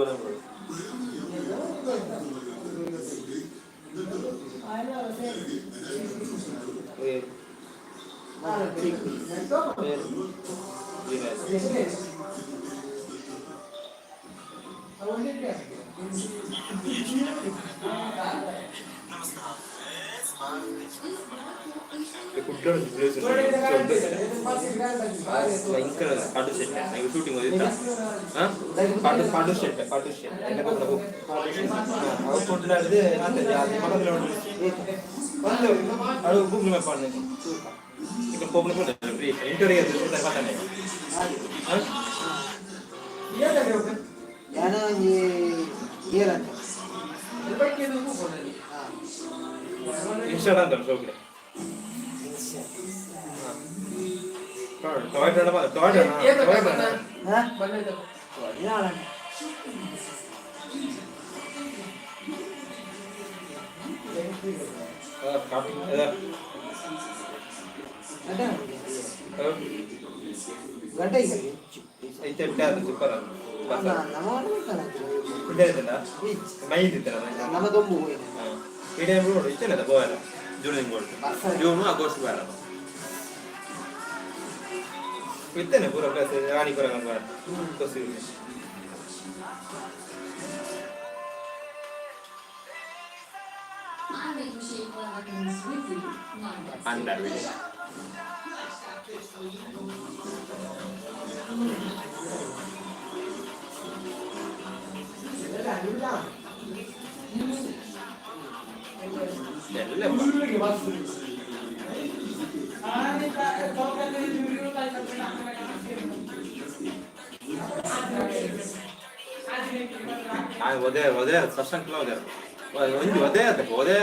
ഭയങ്കര പാട്ട് സെറ്റ് ഷൂട്ടിംഗ് പാട്ട് പാട്ട് സെറ്റ് പാട്ട് സെറ്റ് എന്നെ ಅದು ಗೂಗಲ್ ಮ್ಯಾಪ್ ಮಾಡಿ ಈಗ ಪೋಪ್ನ ಇಂಟರ್ವ್ಯೂ ಮಾತಾಡಿ. ಇನ್ಸ್ಟಾಗ್ರಾಮ್ ಶೋಕ್ಲೆ ಟೊಯ್ಟೋ ಟೊಯ್ಟೋ ಗಂಟೆ ನಮ್ಮ ದೊಂಬು. ಈ ಟೈಮ್ ನೋಡು ಇತ್ತಲ್ಲ ಗೋವಾ ಜೂನ್ ತಿಂಗಳು, ಜೂನು ಆಗಸ್ಟ್ ಗೋವಾ ಇತ್ತೇನೆ ಪೂರ ಪ್ಲೇಸ್ ರಾಣಿಪುರ ಖುಷಿ. Under ಎಲ್ಲ. ಒದೇ ಒದೇ ಸಶಂಕ್ಲ ಒದೇ ಒಂಜಿ ಒದೇ ಆತ ಒದೇ.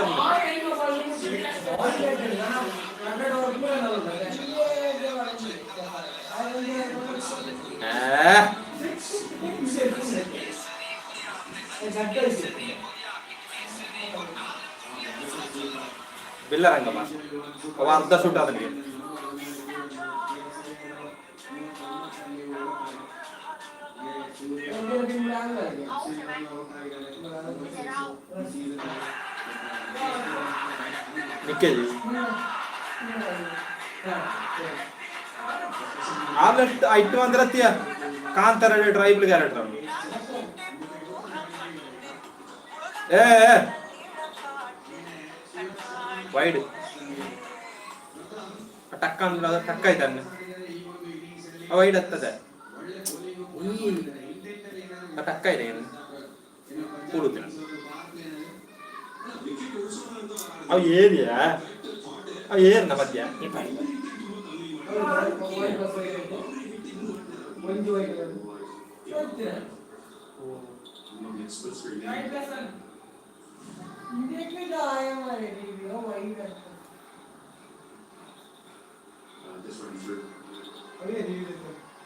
ಬಿಲ್ಲರಂಗಮ್ಮ ಅವ ಅರ್ಧ ಶೂಟ್ ಆದನಿಗೆ. ನಿಕ್ಕೇಜಿ ಆದಷ್ಟು ಐಟು ಅಂದ್ರೆ ಕಾಂತಾರ ಟ್ರೈಬಲ್ ಕ್ಯಾರೆಕ್ಟರ್. ಏ ವೈಡ್ ಟಕ್ಕ ಅಂದ್ರೆ ಅದು ಟಕ್ಕ ಆಯ್ತಾನೆ. ವೈಡ್ ಹತ್ತದೆ ಟಕ್ಕ ಇದೆ ಏನು ಕೂಡುತ್ತಿನ ಅವು ಏರಿಯಾ ಅವು ಏರ್ನ ಮಧ್ಯ.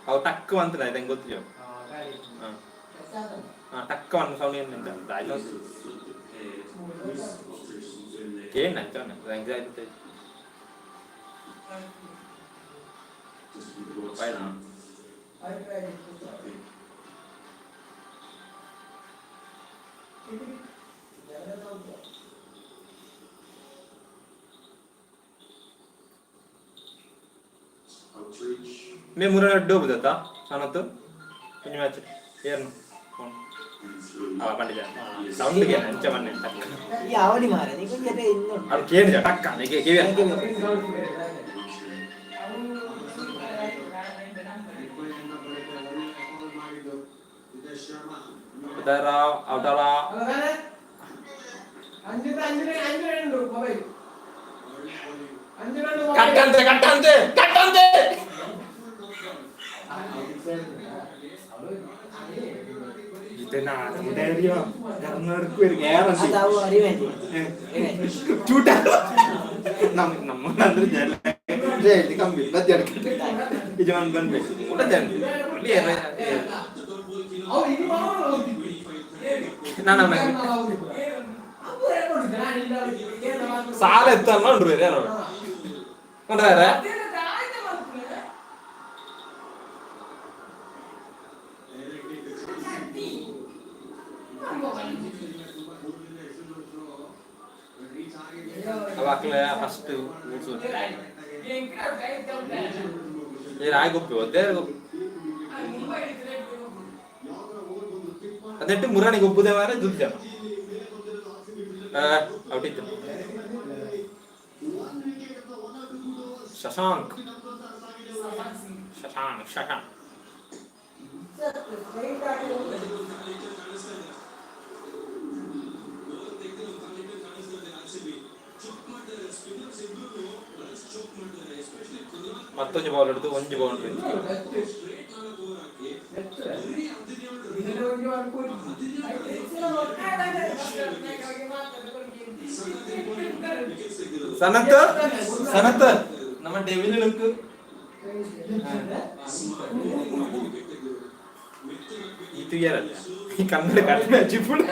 ಅವು ಟಕ್ಕ ಅಂತ ಆಯ್ತು, ಹೆಂಗೆ ಗೊತ್ತಿಲ್ಲ. ಹಾಂ ಹಾಂ, ಟಕ್ಕ ಒಂದು ಸೌಂಡ್ ಏನು ಕೇಳಿ ಅಂಚವನೆ. ಮೇ ಮುರ ಡೋಬುದತ್ತ ಸನತ್ತು ಒಂಜಿ ಮ್ಯಾಚ್ ಏರ್ನು ಅವ ಪಂಡಿತ ಸೌಂಡ್ ಗೆ ಅಂಚ ಮನ್ನೆ. ಈ ಅವಳಿ ಮಾರ ನೀ ಕೊಂಚ ಇನ್ನು ಅದು ಕೇಳಿದ ಟಕ್ಕ ನಿಗೆ ಕಿವಿ. ಉದಯರಾವ್ ಔಟಲ. ಕಟ್ಟಂತೆ ಕಟ್ಟಂತೆ ಕಟ್ಟಂತೆ. ಅದು ರಿವೆಂಜ್. ಚೂಟ ನಮ್ಮ ನಮ್ಮ ಅಂದ್ರೆ ಜೈಲಿ ಕಂಬಿ ಬಜ್ಜಿ ಯಜಮಾನ್ ಬಂದ್ಬೇಕು ಊಟ. ನಾನು ಸಾಲ ಎತ್ತಲ್ಲ ಉಂಡ್ರು ಯಾರು ಕೊಂಡ್ರೆ. ಅವಾಗಲೇ ಫಸ್ಟ್ ರಾಯಗೊಪ್ಪಿ ಒದ್ದೆ ಅದೆಟ್ಟು ಮುರಾಣಿ ಗೊಬ್ಬುದೇ ಮಾರೆ ದುಡ್ಡು ಔಟಿತ್ತು. ಶಶಾಂಕ್ ಶಶಾಂಕ್ ಶಶಾಂಕ್. ಮತ್ತೊಂದು ಬಾಲ್ ಹಿಡಿದು ಒಂಜಿ ಬೌಂಡ್ರಿ. ಸನತ್ ಸನತ್ ನಮ್ಮ ಡೆವಿಲ್ ಲುಕ್ ಈ ತುಯ್ಯಾರಲ್ಲ ಈ ಕನ್ನಡ ಕಡಿಮೆ ಚಿಪ್ಪುಡು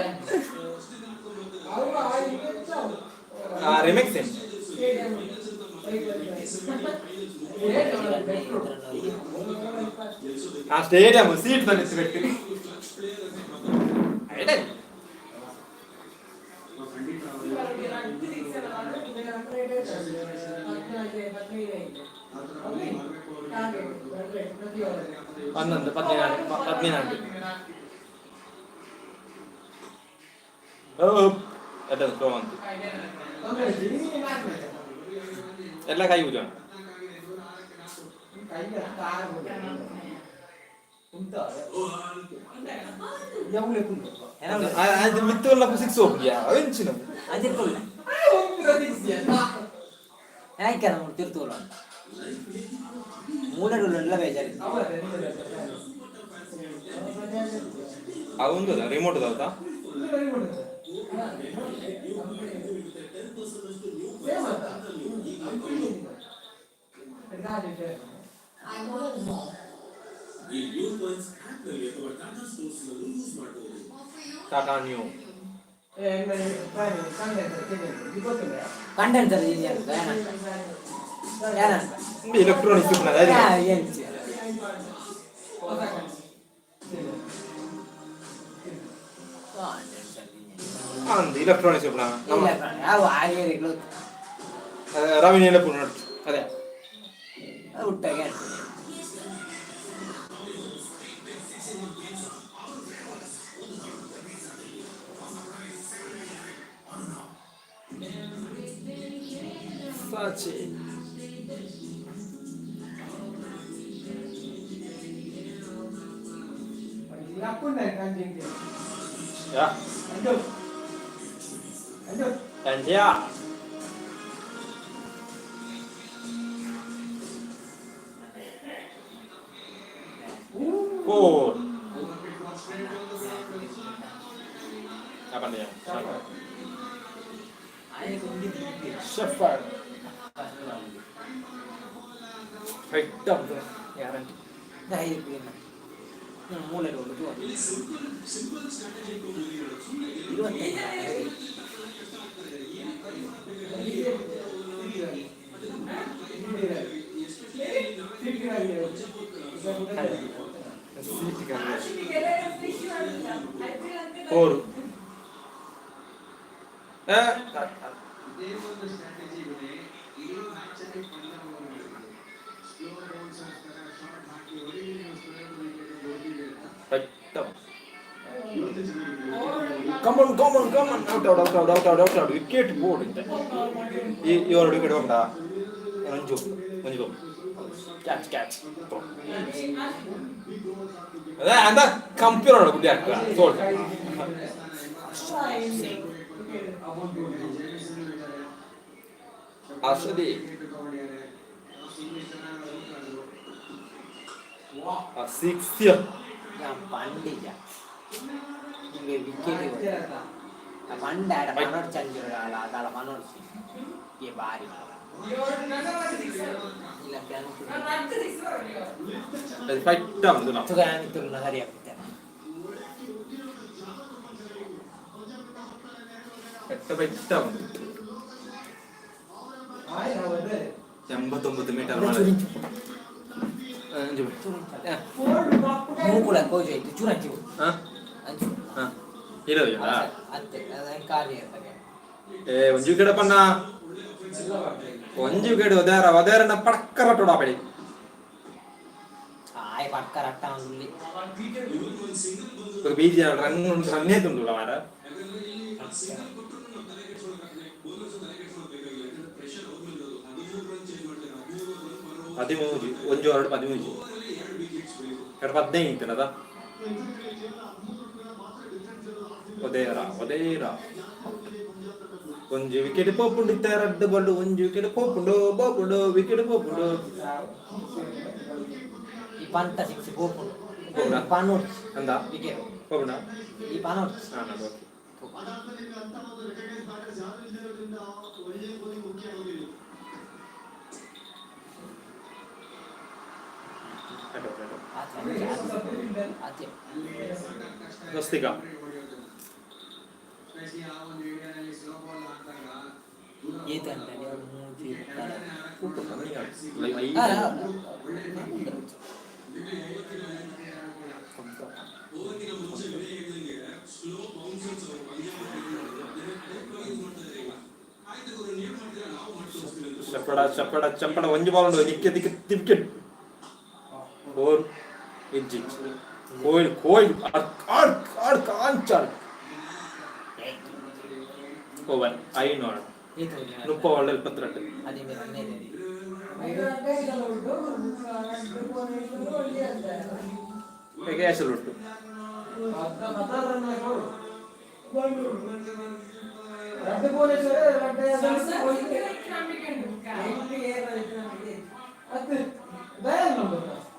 ರಿಮಿಕ್ಸ್ ಏನು. ಆ ಸ್ಟೇಡಿಯಂ ಸೀಟ್ ಬಂದಿತ್ತು ಬಿಟ್ಟು. 11, 14, 14. ಅಡ್ಡ ಸ್ಲೋ ಅಂತ ಎಲ್ಲ ಕೈ ಪೂಜೆ. ಮಿತ್ತುಲ್ಲ ಸಿಕ್ಸ್ ಹೋಗ್ಯಾ ಅವೆಂಚಿನ. ಅಂಚಿರ್ಕೊಲ್ಲ ಯಾಕೆ ತಿರ್ತೂರ ಮೂಲೆಡುಲ್ಲ ಬೇಜಾರಿ. ಅವಂದು ರಿಮೋಟ್ ದಾವತಾ. ಈ ನ್ಯೂ ಪಾಯಿಂಟ್ಸ್ ಆಪ್ ನಲ್ಲಿ ಅಥವಾ ಟಾಟಾ ಸ್ಟೋರ್ಸ್ ನಲ್ಲೂ ಯೂಸ್ ಮಾಡಬಹುದು. ಟಾಟಾ ನ್ಯೂ. ಕಂಡೆನ್ಸರ್ ಎಲೆಕ್ಟ್ರಾನಿಕ್ಸ್ ಅಂದ್ ಎಲೆಕ್ಟ್ರಾನಿಕ್ಸ್ ನಮ್ಮ ಅವು ಆಯೇರಿಗಳು. ರವಿನ ಅದೇ. ಹುಟ್ಟಾಗ. ಸಾಚಿ. ಯಾ. ಅಂಜಾ. ಫೋರ್. Shepherd. Guarantee. ಮೂಲೆ ಫೋರ್. ಇದೇ ಒಂದು ಸ್ಟ್ರಾಟಜಿ ಇದೆ ಇಡೀ ಮ್ಯಾಚ್ ಅಲ್ಲಿ ಪಂಜಾಬ್ ಅವರು ಮಾಡಿದ್ರು. ಸ್ಲೋ ಬೌನ್ಸ್ ಹಾಕ್ತಾರೆ, ಶಾರ್ಟ್ ಹಾಕಿ ಹೊಡಿಲಿ, ನೀವು ಸ್ಕ್ವೇರ್ ವಿಕೆಟ್ ಹೊಡಿಲಿ ಅಂತ. ಇವತ್ತು ಚೆನ್ನಾಗಿದೆ. Come on come on come on, out out out out out out out out, wicket board ಇಂತೆ. ಈ ಇವರು ವಿಕೆಟ್ ಹೋಗ್ತಾ ಒಂಜು ಒಂಜು ಕ್ಯಾಚ್ ಕ್ಯಾಚ್ ಅದೇ ಅಂದ ಕಂಪ್ಯೂಟರ್ ಗುಡ್ಡಿ ಹಾಕ್ತ ಸೋಲ್ಟ. ಅರ್ಷದಿ ಸಿಕ್ಸ್. ಪಂಡಿಜ ನಿಮಗೆ ವಿಕೆಟ್ ಪಂಡ ಆಡ ಮನೋಡ್ ಚಂದ್ರ ಅದಾಳ ಮನೋಡ್ ಏ ಬಾರಿ ಇಲ್ಲ. ಫೈಟ್ ನಾವು ಸರಿ ಆಗ್ತದೆ. ಪೆಟ್ಟ ಪೆಟ್ಟ 89 ಮೀಟರ್. ಮೂಕುಳ ಕೋಜು ಆಯ್ತು ಚೂರಂಚು. ಹಾಂ. ಅಂಚು. ಹಾಂ, ಇರೋದು. ಅತ್ತೆ ಅದನ್ನ ಕಾರ್ಯ ಇರ್ತದೆ. ಏ ಒಂಜು ವಿಕೆಟ್ ಪಣ್ಣ, ಒಂಜು ವಿಕೆಟ್ ಒದಾರ ಒದಾರನ ಪಡಕ್ಕರ ಟೊಡಾಪಡಿ. ಆಯ್ ಪಡ್ಕ ರಟ್ಟ ಉಳ್ಳಿ. ಬೀಜ ರನ್ ರನ್ನೇ ತುಂಡುಲ್ಲ ಮಾರ. 13 ಒಂಜು ಎರಡು 13 ಎರಡು 15 ಇತ್ತನದ. ಒದೇರ ಒದೇರ ಒಂಜಿ ವಿಕೆಟ್ ಪೋಪುಂಡು ಇತ್ತ ರಡ್ಡು ಬಲ್ಲು ಒಂಜಿ ವಿಕೆಟ್ ಪೋಪುಂಡು ಪೋಪುಂಡು ವಿಕೆಟ್ ಪೋಪುಂಡು. ಈ ಪಂತ ಸಿಕ್ಸ್ ಪೋಪುಂಡು. ಪೋಪುಂಡ? ಪನೋಡ್ಸ್. ಅಂದ. ವಿಕೆಟ್. ಪೋಪುಂಡ. ಈ ಪನೋಡ್ಸ್. ಹಾಂ, ಓಕೆ. ಅದಾದ್ಮೇಲೆ ನಿಮ್ಗೆ ಅಂತ ಒಂದು ರೆಕಗ್ನೈಸ್ ಬ್ಯಾಟರ್ಸ್ ಯಾರು ಇಲ್ಲದಿರೋದ್ರಿಂದ ಒಳ್ಳೆ ಬೌಲಿಂಗ್ ಮುಖ್ಯ ಆಗೋದಿಲ್ಲ. ಅತ್ತೆ. ಸ್ವಸ್ತಿಕ. ಸ್ಪೆಷಲಿ ಆ ಒಂದು ಏರಿಯಾದಲ್ಲಿ ಸ್ಲೋ ಬಾಲ್ ಹಾಕಿದಾಗ ಏತಂತ ಮೂಜಿ ಮುಕ್ಕಾಲ. ಚಪ್ಪಡ ಚಪ್ಪಡ ಚಪ್ಪಡ ಒಂಜಿ ಬಾಲ್ ಉಂಡು ನಿಕ್ಕೆ ದಿಕ್ಕೆ ವಿಕೆಟ್ ಫೋರ್ ಇಜ್ಜಿ ಕೋಯ್ಲ್ ಕೋಯ್ಲ್ ಅರ್ಕ್ ಅರ್ಕ್ ಅರ್ಕ್ ಅಂಚರ್ ಓವರ್ ಐನೂರು 30 ಒಳ್ಳೆ 22. ಅದೇ ಮೇಲೆ. ಹೇಗೆ ಹೆಸರು ಉಂಟು?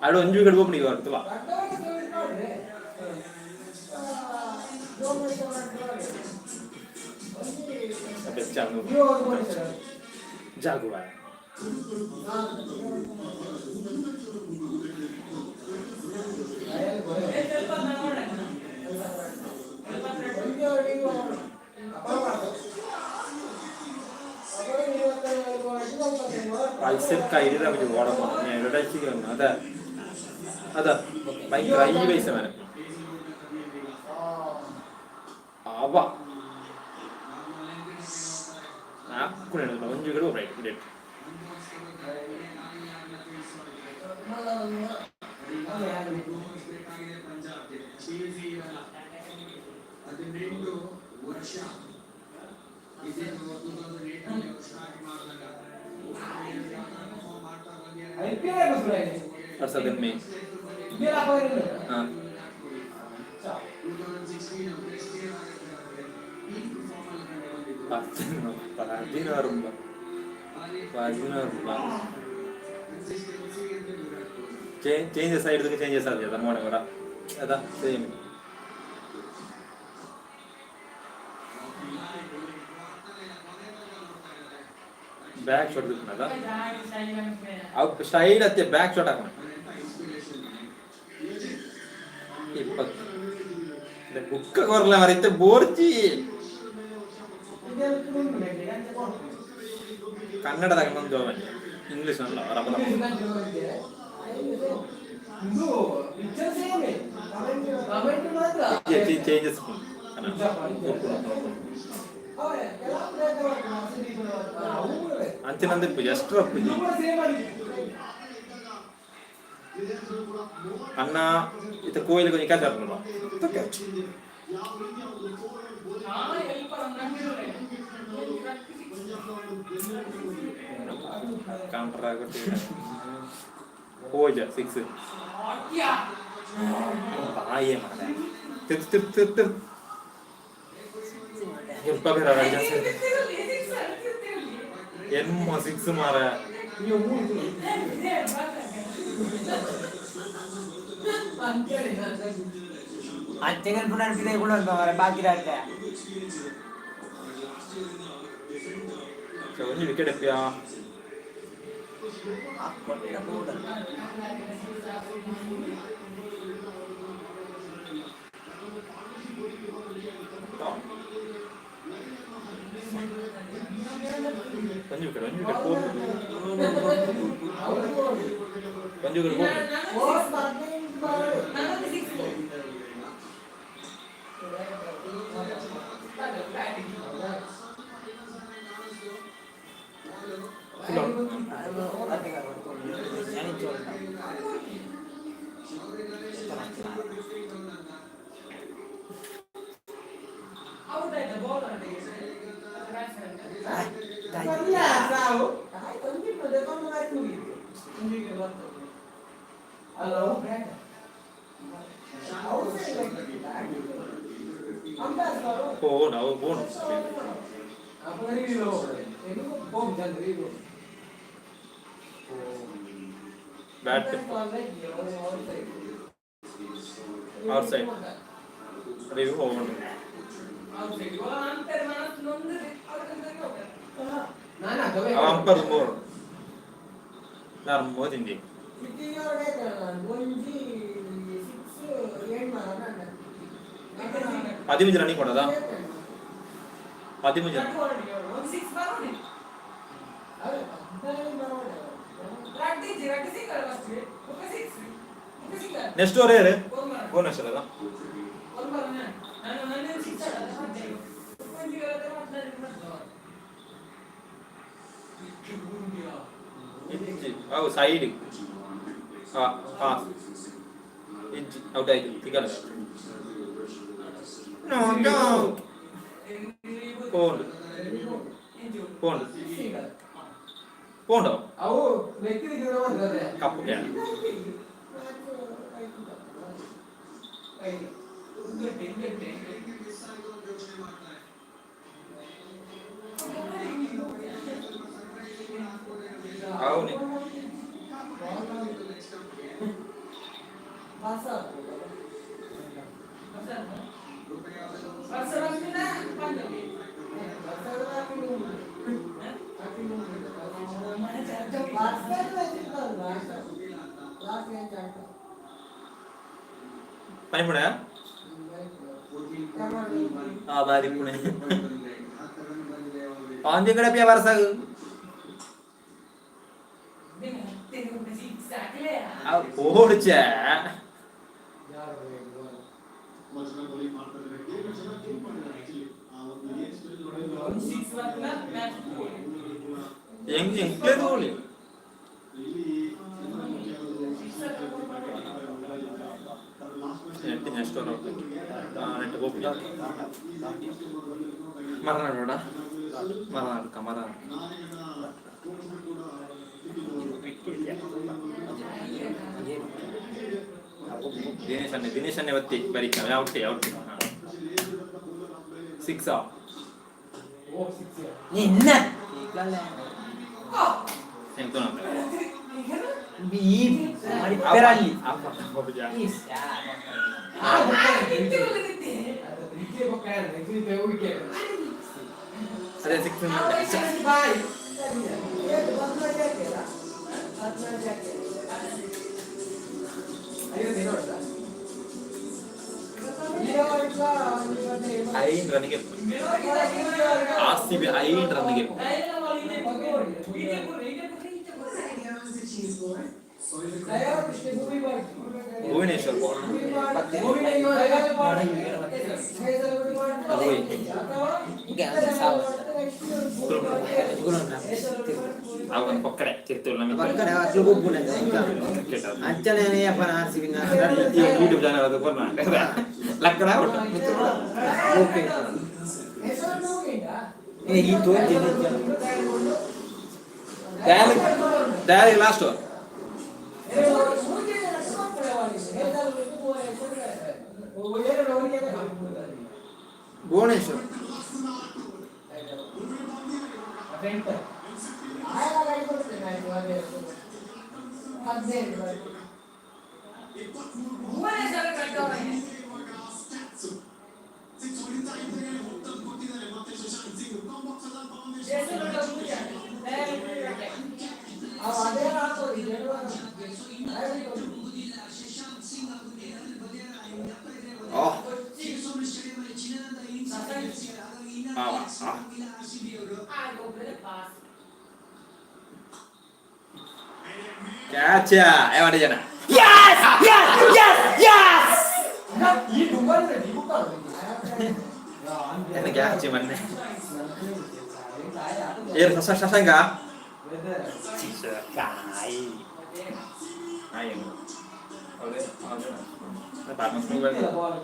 ಅಡು ಒಂಜಿ ವಿಕೆಟ್ ಬೋಪುಂಡು ಈಗ ಬರ್ತವಾ. ಬೆಚ್ಚ ಜಾಗುವ. ಪೈಸೆ ಕೈಲಿದ ಓಡಪ್ಪ ಅಡ್ವರ್ಟೈಸ್ ಅದ ಅದ ಭಯಂಕರ I ಪೈಸೆ ಮನೆ ಅವ ನಾಲ್ಕು ಒಂಜು ಕಡೆ ರೈಟ್ ಡೇಟ್. 18 ವರ್ಷ ಸ್ಟಾರ್ಟ್ ಮಾಡಿದಾಗ ಮಾಡ್ತಾ ಬಂದಿದ್ದಾರೆ. ಐಪಿಎಲ್ 2008 ಮೇ. ಹಾಂ. 2016 ಬೆಸ್ಟ್ ಇಯರ್ ಆಗುತ್ತೆ ಅವರಿಗೆ. ಪೀಕ್ ಫಾರ್ಮ್ ಅಲ್ಲಿ ಕಂಡು ಬಂದಿದ್ದು. 16 ರೂಪಾಯಿ, 16 ರೂಪಾಯಿ. ಕನ್ಸಿಸ್ಟೆನ್ಸಿ ಅಂದ್ರೆ ವಿರಾಟ್ ಕೊಹ್ಲಿ. ಚೇಂಜಸ್ ಆಯ್ತು, ಚೇಂಜಸ್ ಆಗಿದೆ ಮೋಡ ಕೂಡ ಅದ ಸೇಮ್. ಬ್ಯಾಕ್ ಶಾಟ್ ಅದ ಅವು ಸ್ಟೈಲ್ ಅತ್ತೆ ಬ್ಯಾಕ್ ಶಾಟ್ ಹಾಕೋಣ. 20 ಬುಕ್ಕ ಕೊರ್ಲ ಮರ ಬೋರ್ಚಿ. ಕನ್ನಡದಾಗ ಒಂದು ಇಂಗ್ಲಿಷ್ ಅಲ್ಲ ರಬಲ. ಇದು ಪಿಕ್ಚರ್ ಸೇಮ್, ಕಮೆಂಟ್ ಮಾತ್ರ. ಚೇಂಜಸ್. ಅಂಚಿನಂದ್ರೆ ಎಷ್ಟು ಇದು ಕೂಡ ಸೇಮ್ ಆಗಿದೆ. ಅಣ್ಣ ಇತ್ತ ಕೋಯಿಲ್ ಕೊಂಚ ಕ್ಯಾಚ್ ಆಡ್ನಲ್ಲ ಕ್ಯಾಚ್. ಕೌಂಟರ್ ಆಗುತ್ತೆ ಹೋಜ ಸಿಕ್ಸ್ ಬಾಯೇ ಮಾಡ ತಿರ್ ತಿರ್ ತಿರ್ ತಿರ್ ಎಲ್ಪ ಬೇರೆ ಎನ್ಮ ಸಿಕ್ಸ್ ಮಾರ. ಅಂಚೆಗೆ ಪುನರ್ ಕೂಡ ಮಾರೆ ಬಾಕಿ ಆಡ್ತೆ. ಒಂಜಿ ವಿಕೆಟ್ ಎಪ್ಪಿಯಾ. ಒಂಜಿ ವಿಕೆಟ್, ಒಂಜಿ ವಿಕೆಟ್ ಹೋದು, ಒಂಜಿ ವಿಕೆಟ್ ಹೋದು. ಫೋನ್ ಅವು phone. Bat out side review ಹೋಗೋಣ. ಅವ ಅಂಪರ್ ಮೂರು ನಾನು ಮೋದಿಂದಿ. 13 ರನ್ನಿಂಗ್ ಕೊಡೋದಾ? 13. ನೆಕ್ಸ್ಟ್ ಓವರ್ ಯಾರು? ಭುವನೇಶ್ವರ್ ಅದ. ಇಜ್ಜಿ ಅವು ಸೈಡ್ ಹಾ ಹಾ ಇಜ್ಜಿ ಔಟ್ ಆಯ್ತು ತಿಗಲ್ಲ. ನೋ ನೋ ಪೋಂಡು ಪೋಂಡು ಪೋಂಡು. ಅವು ವ್ಯಕ್ತಿ ಕಪ್ಪು ಕ್ಯಾ. ಅವನೇ. ಪನಿಪುಣ. ಆ ಬಾರಿ ಪುಣೆ ಆಂಜೆ ಕಡೆ ಪಿಯ ಬರಸಾಗ. ಓಡ್ಚೆ. ತುಂಬಾ ಚೆನ್ನಾಗಿ ಬೌಲಿಂಗ್ ಮಾಡ್ತಾ ಇದ್ದಾರೆ. ಗೇಮ್ ಚೆನ್ನಾಗಿ ಥಿಂಕ್ ಮಾಡಿದ್ದಾರೆ ಆಕ್ಚುಲಿ. ಆ ಒಂದು ಏನ್ ಸ್ಪೆಲ್ ಒಂದು ಸಿಕ್ಸ್ ಬಂತನ ಮ್ಯಾಚ್. ಹೆಂಗ್ ಹೆಂಗ್ಲೇ ತಗೊಳ್ಳಿ. ಇಲ್ಲಿ ತುಂಬಾ ಮುಖ್ಯ ಆಗೋದು ಲಾಸ್ಟ್ ನೆಟ್ಟಿನ ಎಷ್ಟು ನೆಟ್ ಹೋಗಿ ಮರನಾಡ ಮರನಾಡ್ಕ ಮರನಾಡ. ದಿನೇಶ್ ಅನ್ನೆ, ದಿನೇಶ್ ಅನ್ನೆ ಒತ್ತಿ ಬರೀ ಔಟ್ ಔಟ್ ಸಿಕ್ಸ್. ಓ, ಸಿಕ್ಸ್. ನಿನ್ನ ಎಂತ? ಈ ಮಡಿಪೆರಲ್ಲಿ. ಅದೇ ಸಿಕ್ಸ್. ಬಾಯ್. 14 ಹಾಕಿಲ್ಲ, 14 ಹಾಕಿಲ್ಲ. ಐದು ರನ್ಗೆ ಆರ್ ಸಿ ಬಿ 5 ರನ್ಗೆ. ಭುವನೇಶ್ವರ್ ಬಾಲ್. ಅವನ ಪಕ್ಕಡೆ ತಿರ್ತುಲ್ಲ. ಪಕ್ಕಡೆ ಅಕ್ಲು ಗೊಬ್ಬುನ. ಕ್ರಿಕೆಟ್. ಅಂಚನೆ ಅಪ್ಪನ ಆರ್ ಸಿ ಬಿ. ಯೂಟ್ಯೂಬ್ ಚಾನಲ್ ಅದು ಕೊರ್ನ ಲಕ್ಕಡ ಒಟ್ಟು. ಓಕೆ, ಈ ತೋಂಜಿ. ದಯಾಲಿ ದಯಾಲಿ ಲಾಸ್ಟ್. ಭುವನೇಶ್ವರ್. 15. ಭುವನೇಶ್ವರ ಕಟ್ಟವನೇ. ಸಿಕ್ಸ್ ಹೊಡಿತಾ ಇದ್ದರೆ ಹೋಗ್ತಂದು ಕೊಟ್ಟಿದ್ದಾರೆ ಮತ್ತೆ ಶಶಾಂಕ್ ಸಿಂಗ್ ಕಾಂಬಾಕ್ಸ್. ಅದೇ ಹಾಕೋದು. ಓಹ್ ಆ ಕ್ಯಾಚ್ ಏ ಜನ. Yes, yes, yes, yes! ಈ ಡುಂಬಾರಿ ಬುಕ್. ಎನ್ನ ಕ್ಯಾಚ್ ಮೊನ್ನೆ ಏರು ಶಶಾಂಕ. ಕಾಯಿ. ಆಯ್ತು, ಹೌದೇ ಹೌದು. ಬಾಲ್.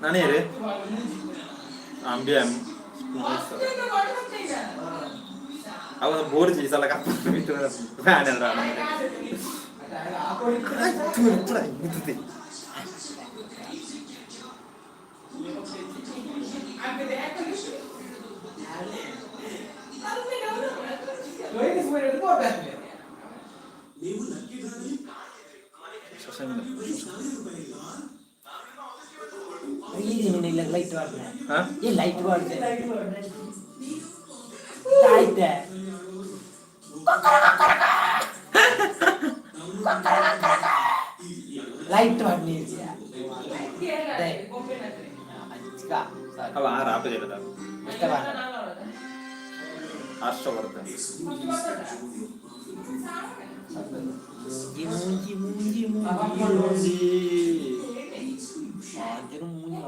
ನಾನೇ ಅಂಬಿ ಅವ ಬೋರ್ಜಿ ಈ ಸಲ ಕಪ್ಪ ಫ್ಯಾನ್ ಎಲ್ಲ. ನೀವು ಲಕ್ಕಿ ಡ್ರಾದಲ್ಲಿ ಶಶಾಂಕ. ಈ ಇಲ್ಲ ಲೈಟ್ ವಾಡ್ನೆ. ಹಾ. ಈ ಲೈಟ್ ವಾಡ್ದೆ ಆಯ್ತೆ. ಲೈಟ್ ವಾಡ್ನಿ ಇದೆಯಾ? ಅಚ್ಕ. ಅವ ಆರು ಆಪಜಿಲ್ಲ. ಇಷ್ಟವಾ? ಹರ್ಷವರ್ಧನ್. ಮೂಂಜಿ ಮೂಂಜಿ ಮೂಂಜಿ ಮೂಂಜಿ ಆಂಜನ ಮೂಂಜಿ.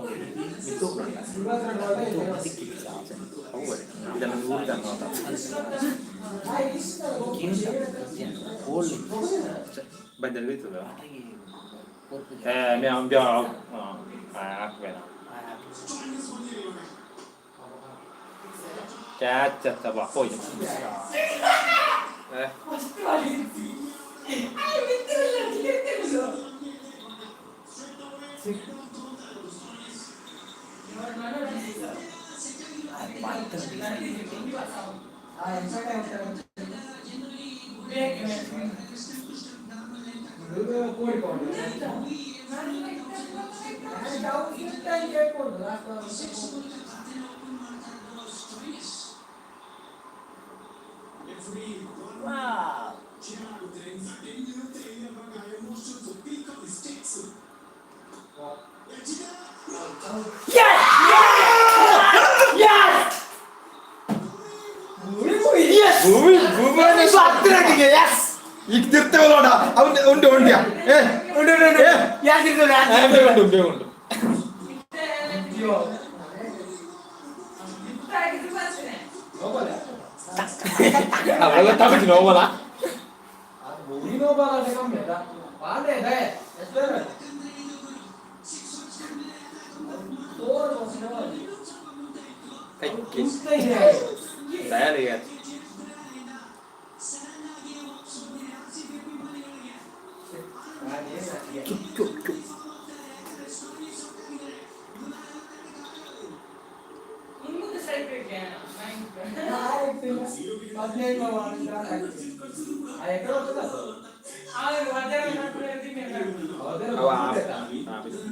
ಇದನ್ನು ನೂರು ಜನ. ಕೋಲ್. ಬಂದಲ್ಲಿ ಇರ್ತದ. ಏ ಮೇ ಅಂಬ್ಯ ಹಾಕ್ಬೇಡ. ಕ್ಯಾಚ್ ಅತ್ತವಾ ಹೋಯ್. ಆಗುತ್ತೆ. ಇನ್ಫ್ಯಾಕ್ಟ್ ಹೆಂಗಿರುತ್ತೆ ಇವಾಗ ಎಮೋಷನ್ಸ್, ಪೀಕ್ ಆಫ್ ಸ್ಟೇಕ್ಸ್. ತಿರ್ತೇವಲ್ಲ ಅವನ್ ಉಂಟು ಉಂಟ್ಯಾ ಏ ಉಂಟು ಉಂಟು ಉಂಟು ಯಾಸ್ ಇರ್ತದೆ ಉಂಟು ಉಂಟು ಉಂಟು. ಅವೆಲ್ಲ ತಗೊಳ್ಳಿ ನೋವಲ್ಲ. ದಯಾಲಿಗೆ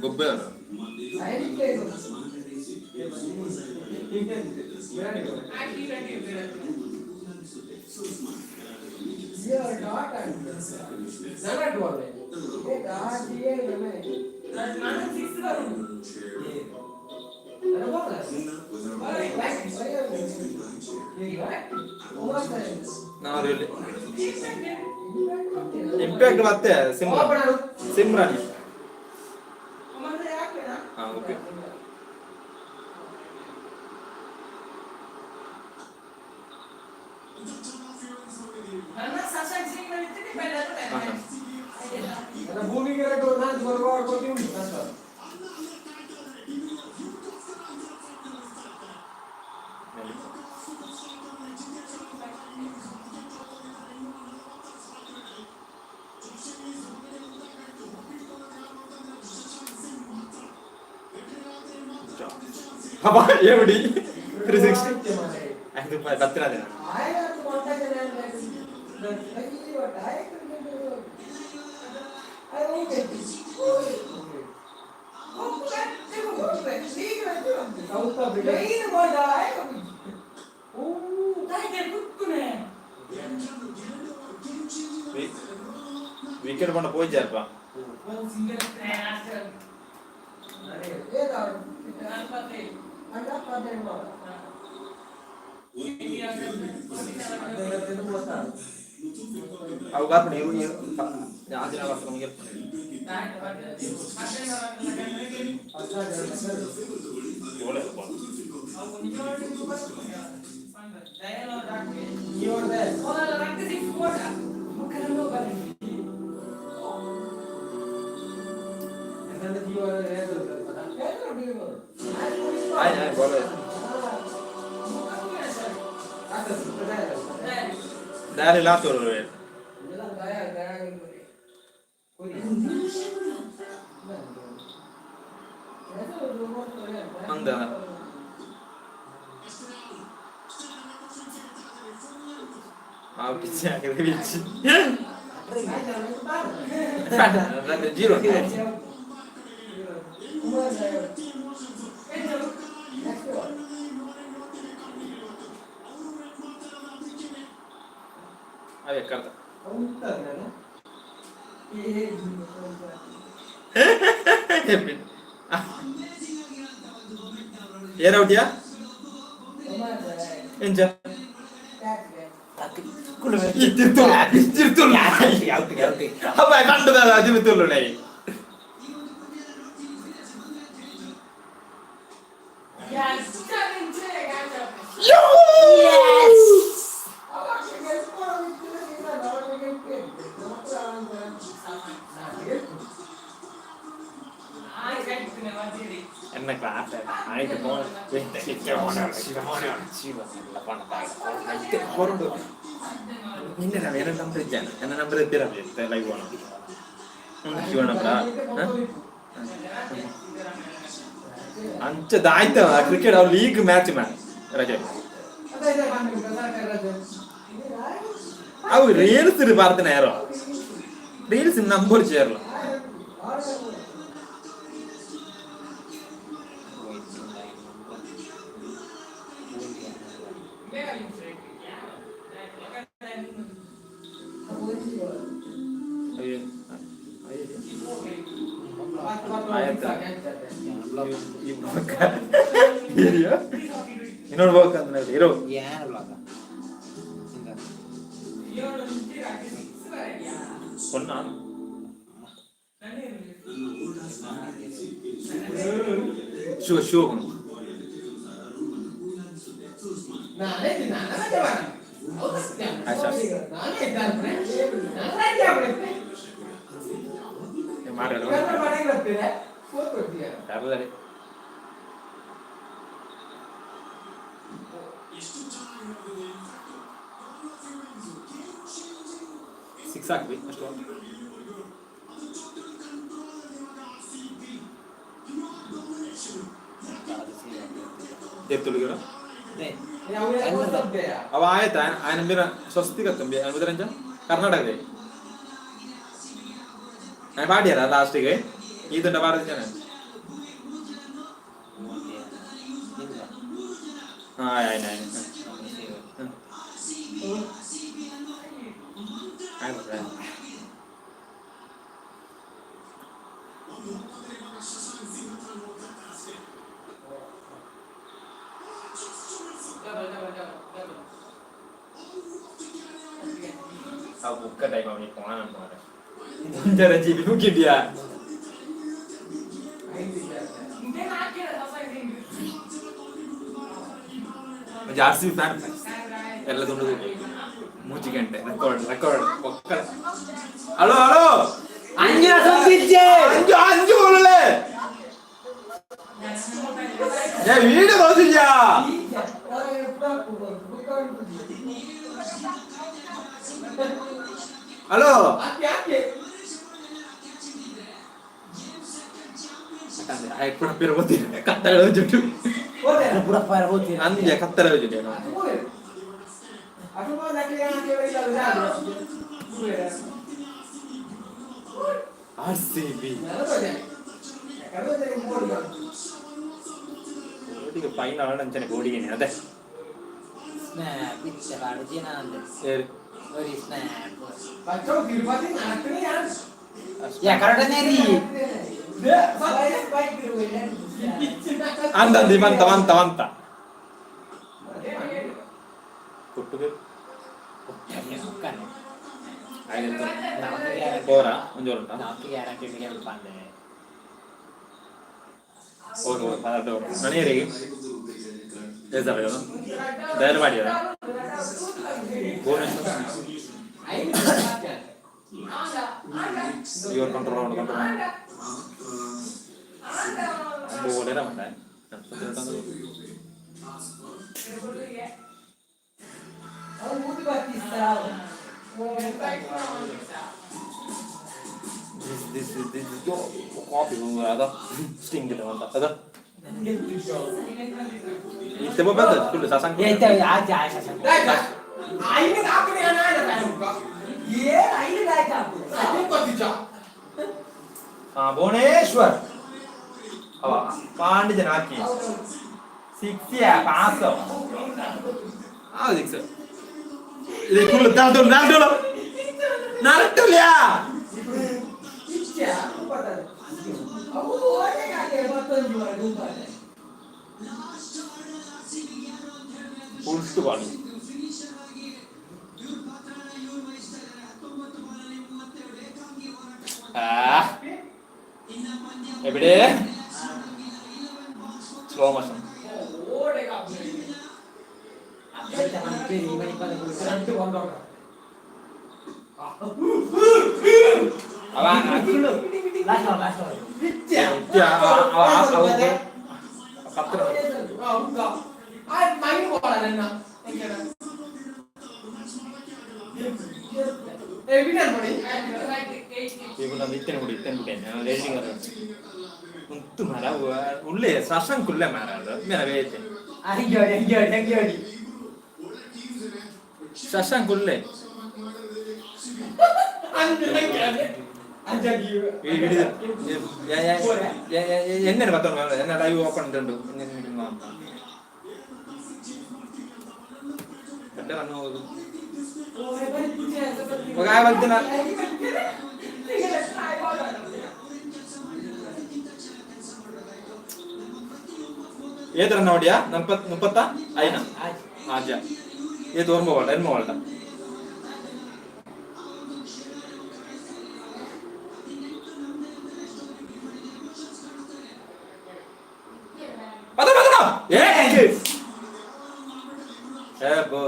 ಗೊಬ್ಬರ. ಇಂಪ್ಯಾಕ್ಟ್ ಮತ್ತೆ ಸಿಮ್ರಾನ್ ಸಿಮ್ರಾನ್. ಹಾ ಓಕೆ. ಭೂಮಿಗೆ ನಾನು ಉಂಟು. ಅಬ್ಬಾ ಏವಡಿ 360 ಆಯ್ತು ಬತ್ತಿನ ದಿನ. ವಿಕೆಟ್ ಬಂಡ ಪೋಯಿಜಾರಪ್ಪ. ಅವು ಬರ್ಪುಂಡು ಇರು ಇರು ಆ ದಿನ ಬರ್ಪುಂಡು ನಮಗೆ. ಆಯ್ತು ಆಯ್ತು ಬೋಲ ದಾರಿ ಲಾಸ್ಟ್ ಓವರ್. ಅಂದ ಆ ಪಿಚ್ಚೆ ಹಾಕಿದ್ರೆ ಪಿಚ್ಚಿ ಜೀರೋ. ಅದೇ ಕರ್ದ. ಏನ್ ಔಟಿಯಾ ಎಂಚ ಇತ್ತಿರ್ತುಲ್ಲ ಅಬ್ಬ ಕಂಡುದ ಅದಿರುತ್ತುಳ್ಳುಣೈ. ಎನ್ನ ಕ್ಲಾಸ್ ಆಯ್ತು. ಹೊರಡು ನಿನ್ನೆ ನಾವು ಏನೋ ನಂಬರ್ ಇದ್ದಾನೆ ನನ್ನ ನಂಬರ್ ಎತ್ತೀರ ಲೈವ್ ಹೋಣ ಶಿವಣ್ಣಪ್ಪ ಅಂಚದ ಆಯ್ತು. ಕ್ರಿಕೆಟ್ ಅವ್ರು ಲೀಗ್ ಮ್ಯಾಚ್ ಮ್ಯಾನ್ ರಜೆ ಅವು ರೀಲ್ಸ್ ಭಾರತನ ಯಾರೋ ರೀಲ್ಸ್ ನಂಬರ್ ചേರಲ್ಲ. ಆಯ್ತು. ಈ ಬೊಕ್ಕ ಏರಿಯೋ ಇನ್ನೊಂದು ಬೋಕ ಅಂತ ಇರೋ. ಏನ್ ಬ್ಲಾಗ? பொண்ணா? Show show. ನಾನೇ ನಾನೇ ರಜೆ ಮಾಡ. ಆಯ್ತು. ನಾನೇ ನಾನು ರಜೆ ಆಗ್ಬಿಡುತ್ತೆ. ಮಾತಾಡು. ಮನೆಗೆ ಬರ್ತೀರಾ? ಫೋನ್ ಕೊಡ್ತೀಯ? ತರಲೇ. ಸಿಕ್ಸ್ ಹಾಕ್ವಿ ಅಷ್ಟು. ದೇಪ್ತುಳಿಗರು ಅವ ಆಯ್ತಾ? ఆయన మీద ಸ್ವಸ್ತಿಕ ತುಂಬಿ ಅನ್ಬುದರಂಜ ಕರ್ನಾಟಕದ ఆయన ಪಾಡ್ಯಾರ ಲಾಸ್ಟಿಗೆ ಈ ದುಂಡ ಬಾರದ ಜನ. ಹಾ, ಆಯ್ನ ಆಯ್ನ ಆಯ್ತು. ಆ ಬುಕ್ಕ ಟೈಮ್ ಅವನಿಗೆ ಫೋನ್ ಅನ್ಕೊಂಡ್ರೆ ಒಂದರ ಜೀವಿ ಮುಗಿದ್ಯಾ? ಆರ್ ಸಿ ಫ್ಯಾನ್ ಎಲ್ಲ ತುಂಡು ಮೂಜಿ ಗಂಟೆ ರೆಕಾರ್ಡ್ ರೆಕಾರ್ಡ್ ಒಕ್ಕಳ. ಹಲೋ ಹಲೋ, ಅಂಜು ಸೊಂದಿಜ್ಜೆ. ಅಂಜು ಅಂಜು बोलले ಏ ವಿಡಿಯೋ ತೋರಿಸಿದ್ಯಾ? ಹಲೋ. ಕೂಡ ಪಿರ ಕತ್ತಲೆ ಜುಟ್ಟು. ಪೂರ ಫೈರ್ ಹೋಗ್ತೀನಿ. ಅಂದ್ಯ ಕತ್ತಲೆ ಜುಟ್ಟು. ಆರ್ ಸಿ ಬಿ ಕೋಡಿಗೆ ಫೈನಲ್ ಅಂಚನೆ ಕೋಡಿಗೆ ಅದೇ. ಸ್ನ್ಯಾಪ್ ಇತ್ತೆ ಕಾಡು ಜನ ಅಂದೆ. ಏರು? ഒരു ಸ್ನ್ಯಾಪ್ ಯಾ ಕರಡನೇರಿ. ಅಂದಂದಿ ಬಂತ ಬಂತ ಬಂತ ಕೊಟ್ಟುಗೆ. ಆಯ್ತು, ಹೋರ ಒಂಜೋರು ಉಂಟಾ? నాకు ಗ್ಯಾರಂಟಿ ಬಂದೆ. ಓಕೆ ಓಕೆ, ಅದು ನನಗೆ ಬೇಜಾರ ಧೈರ್ಯ ಮಾಡಿರ. Your control control boleh lah mana. This this this is coffee ಅದ ಸ್ಟಿಂಗ್ ಇದೆ ಅಂತ ಅದ ಇತ್ತೆ ಬರ್ತದೆ ಫುಲ್ ಸಸಂಕ. ಏ ಆಚೆ ಆಚೆ. ಹಾ, ಭುವನೇಶ್ವರ್ ಅವ ಪಾಂಡಿ ಜನ ಹಾಕಿ ಸಿಕ್ಸ್ ಪಾಸ್. ಆ ಸಿಕ್ಸ್ ಇದು ಫುಲ್ ನಾಲ್ಕು ನಾಲ್ಕು ನರಟುಲ್ಯಾ. Full ball. ಎಬಿಡೆ ಸ್ಲೋ ಮೋಷನ್. ಅವ ಅವ ಅವ ಪತ್ರ. ಈಗ ಇತ್ತೇನೆ ಬಿಡಿ, ಇತ್ತೇನೆ ಬಿಟ್ಟೆ ರೇಟಿಂಗ್ ಉಂತು ಮರ ಉಳ್ಳೆ ಶಶಾಂಕ್ ಉಳ್ಳೆ ಮಾರ ಅದು ಮೇಲ ಬೇಯ್ತೆ. ಹಂಗೆ ಹೊಡಿ, ಹಂಗೆ ಹೊಡಿ, ಹಂಗೆ ಹೊಡಿ. ಶಶಾಂಕ್ ಉಳ್ಳೆ. ಎಣ್ಣೆ ಬತ್ತೊಂಡು ಎನ್ನ ಲೈವ್ ಓಪನ್ ಉಂಟು. ಎಣ್ಣೆ ಹೋಗುದು ಬರ್ತೀನ. ಏತ್ ರನ್ ಹೊಡಿಯಾ? ನಲ್ಪತ್ ಮುಪ್ಪತ್ತ ಐನ ಆಜ. ಏತ್? ಒರ್ಂಬ ಬಾಲ್ಡ, ಎನ್ಮ ಬಾಲ್ಡ. ಪದ ಪದ. ಏ ಏ ಬೋ.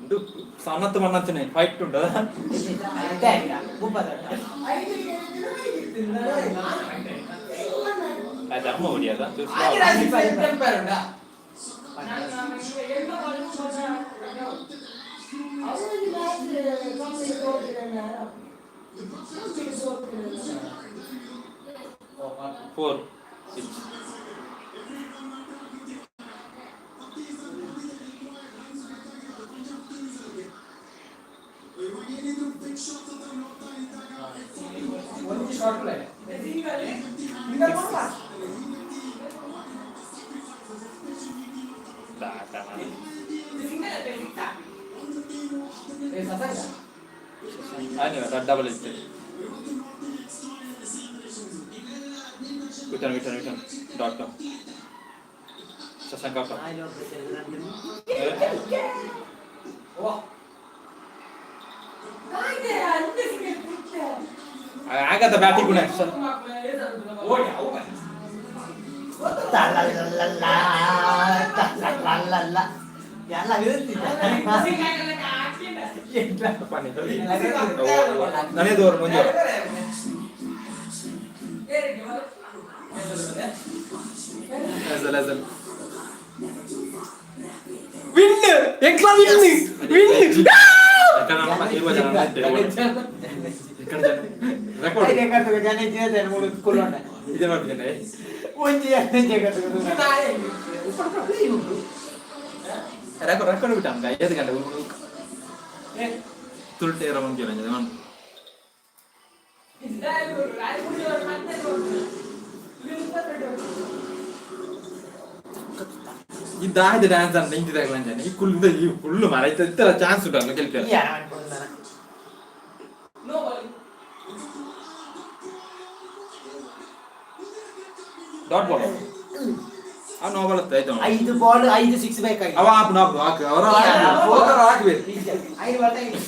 ಉಂಡು ಸಣ್ಣತ್ತು ಮಣ್ಣಂಚನೆ ಫೈಟ್ ಉಂಟು. ಧರ್ಮ ಹೊಡಿಯದ. ಫೋರ್. ಒಂದು ಶಾರ್ಟ್ ಪ್ಲೇ. ಡಬಲ್ ಇತ್ತು. Return, return, return. Dot com. Shashank out. ಆಗದ ಬ್ಯಾಟಿಂಗ್ ಗುಣ. ನಾನೇ ದೂರ ಮುಂಜೆ. ಎಸಲ್ ಎಸಲ್. ವಿನ್ ಎಂಕ್ಲಾ ವಿನ್ ವಿನ್. ಇದೇ ಮಾಡ್ಬಿಟ್ಟೆ. ಒಂಜಿ ರೆಕಾರ್ಡ್ ರೆಕಾರ್ಡ್ ಬಿಟ್ಟ 5 ಗಂಟೆ ತುರುಟೇರ ಮಂಗಿರ. ಈ ದಾದ ಡ್ಯಾನ್ಸ್ ಅಂತ ಇಂಚಿದಾಗಲಂಜನೆ. ಈ ಕುಲ್ಲು ಈ ಕುಲ್ಲು ಮರ ಇತ್ತರ ಚಾನ್ಸ್ ಉಂಟಲ್ಲ ಗೆಲ್ಪಿಯಲ್ಲ. ಡಾಟ್ ಬಾಲ್ ಆ ನೋ ಬಾಲ್ ಆಯ್ತು. ಐದು ಬಾಲ್ ಐದು ಸಿಕ್ಸ್ ಬೇಕಾಗಿ. ಅವ ಆಪ್ ನಾಪ್ ಹಾಕು ಅವರ ಅವರ ಹಾಕ್ಬೇಕು. ಐದು ಬಾಲ್ ಐದು.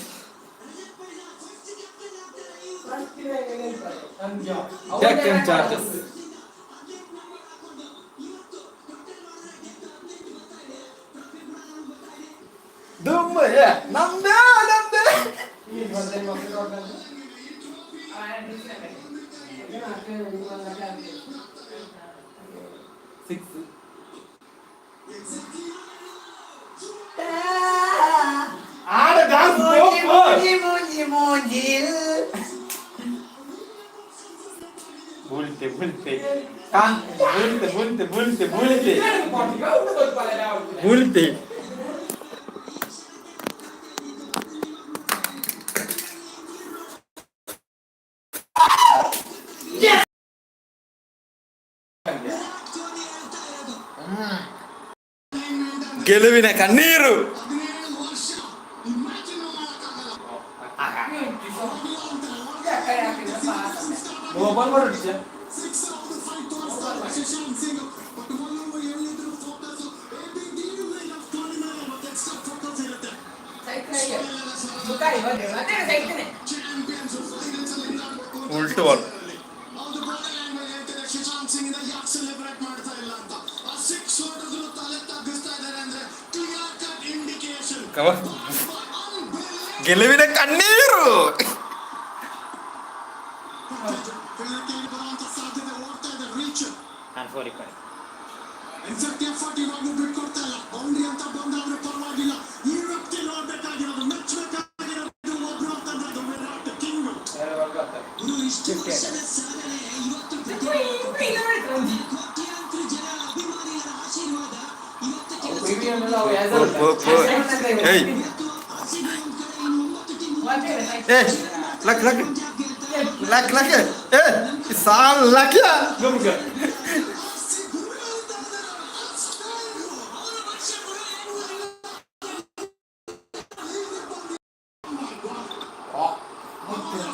ಡೆಕ್ಕನ್ ಚಾರ್ಜಸ್. ದುಮ್ಮ ನಮ್ದೇ ನಮ್ದೇ. ಸಿಕ್ಸ್. ಆಡ ಡ್ಯಾನ್ಸ್. ಮೂಂಜಿ ಮೂಂಜಿ ಮೂಂಜಿ. ಬುಲ್ತೆ ಬುಲ್ತೆ ಕಾನ್ ಬುಲ್ತೆ ಬುಲ್ತೆ ಬುಲ್ತೆ ಬುಲ್ತೆ ಬುಲ್ತೆ. ಗೆಲುವಿನ ಕಣ್ಣೀರು. ಮೊಬೈಲ್ ಮಾಡು. ಉಲ್ಟು ಬಾಲ್. ಶಶಾಂಕ್ ಸಿಂಗ್ ಇಂದ ಯಾಕೆ ಸೆಲೆಬ್ರೇಟ್ ಮಾಡ್ತಾ ಇಲ್ಲ ಅಂತ. ಆ ಸಿಕ್ಸ್ ಹೊಡೆದ್ರು ತಲೆ ತಗ್ಗಿಸ್ತಾ ಇದ್ದಾರೆ ಅಂದ್ರೆ ಕ್ಲಿಯರ್ ಕಟ್ ಇಂಡಿಕೇಶನ್. ಗೆಲುವಿನ ಕಣ್ಣೀರು. ಬರುವಂತ ಸಾಧ್ಯತೆ ಓಡ್ತಾ ಇದೆ ರೀಚ್. ನಾನು ಫೋರ್ ಇಪ್ಪತ್ತು. ಎಕ್ಸಾಕ್ಟ್ ಎಫರ್ಟ್ ಇವಾಗಲೂ ಬಿಟ್ಕೊಡ್ತಾ ಇಲ್ಲ. ಬೌಂಡ್ರಿ ಅಂತ ಬಂದಾದ್ರೆ ಪರವಾಗಿಲ್ಲ. ಈ ವ್ಯಕ್ತಿ ನೋಡ್ಬೇಕಾಗಿರೋದು, ಮೆಚ್ಚಬೇಕಾಗಿರೋದು ಒಬ್ರು ಅಂತಂದ್ರೆ ಅದು ವಿರಾಟ್ ಕಿಂಗ್. ಗುರು, ಇಷ್ಟು ವರ್ಷದ ಸಾಧನೆ ಇವತ್ತು ಕೋಟ್ಯಾಂತರ ಜನ ಅಭಿಮಾನಿಗಳ ಆಶೀರ್ವಾದ ಇವತ್ತು ಕೆಲಸ. ಏಯ್ ಏ luck luck luck luck ಏ ಸಾಲ್ ಲಕ್.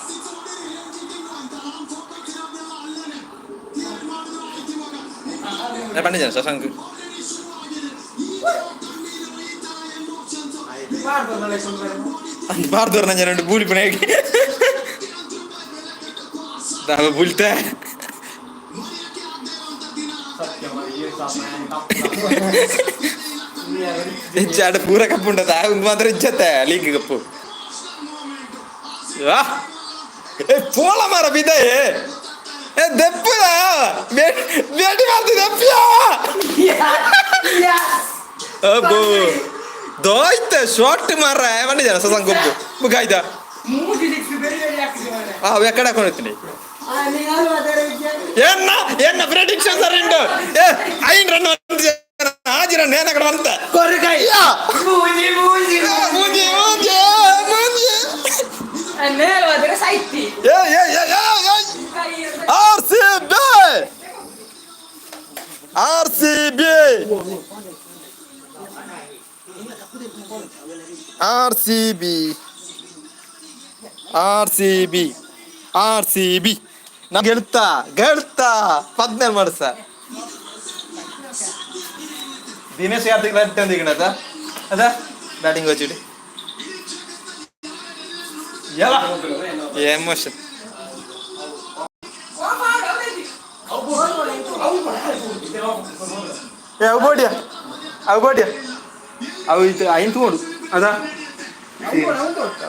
ಸಿಕ್ಸ್ ಹೊಡೀರಿ ರಂಜಿ ಕಿಂಗ್ ಅಂತ. ಪಂಡಿಜನ ಶಶಾಂಕ್. ಬಾರ್ದವ್ರ ನಂಜ రెండు ಬೂಲಿ ಪುಣೆ ದಾವ ಬುಲ್ತೆ. ಹೆಚ್ಚಾಡ ಪೂರ ಕಪ್ಪು ಉಂಟದ ಒಂದು ಮಾತ್ರ ಇಜ್ಜತ್ತೆ ಲೀಗ್ ಕಪ್ಪು. ಏ ಪೋಲ ಮಾರ ಬಿದ್ದಾಯೇ. ಏ ದೆಪ್ಪುದ ಬೇಟಿ ಮಾಡ್ತಿ ದೆಪ್ಪಿಯ. ಅಬ್ಬೋ ದೋಯ್ತ ಶಾರ್ಟ್ ಮಾರ ಬಂದಿದ್ದಾನೆ ಸಸಂಗ್ ಗೊಬ್ಬು ಬುಗಾಯ್ದ. ಆ ಎಕ್ಕಡೆ ಹಾಕೊಂಡು ಎನ್ನ ಎನ್ನ ಪ್ರೆಡಿಕ್ಷನ್ ಸರ್ ಉಂಟು. ಏ ಐನ್ ರನ್ ಆಜಿ ರನ್ ಏನ ಕಡೆ ಬಂತ. ಮೂಜಿ ಮೂಜಿ ಮೂಜಿ ಮೂಜಿ ಮೂಜಿ. ನೇರವಾದರೆ ಸಾಯ್ತಿ. ಏ ಏ ಏ ಏ R C B R C B R C B R C B R C B. ನಾ ಗೆಲ್ತಾ ಗೆಲ್ತಾ 14 ಮಾಡ್ಸ. ದಿನೇಶ್ ಕಾರ್ತಿಕ್ ಲೆಫ್ಟ್ ಅಂದಿಗಣದ ಅದ ಬ್ಯಾಟಿಂಗ್ ವಚ್ಚಿട്ട് ಯಲ್ಲ ಎಮೋಷನ್. ಏ ಅವು ಬೋಡಿಯ ಅವು ಬೋಡಿಯ ಅವು ಇದು ಐನ್ ತಗೊಂಡು ಅದ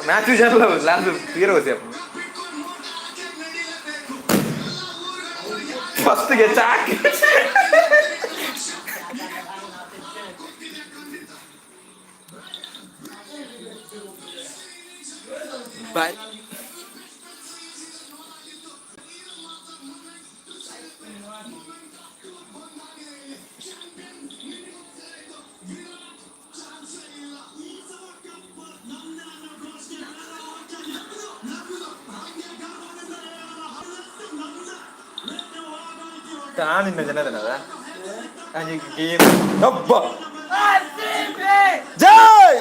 ಮ್ಯಾಚ್ ಹುಷಾರಲ್ಲ ಲಾಸ್ಟ್ ತೀರ ಹೋಸಿ ಫಸ್ಟ್ಗೆ ಚಾಕ್. ಬಾಯ್. ತಾನಿನ್ನ ಜನದನದ ಗೇಮ್ ಹಬ್ಬ ಜೈ.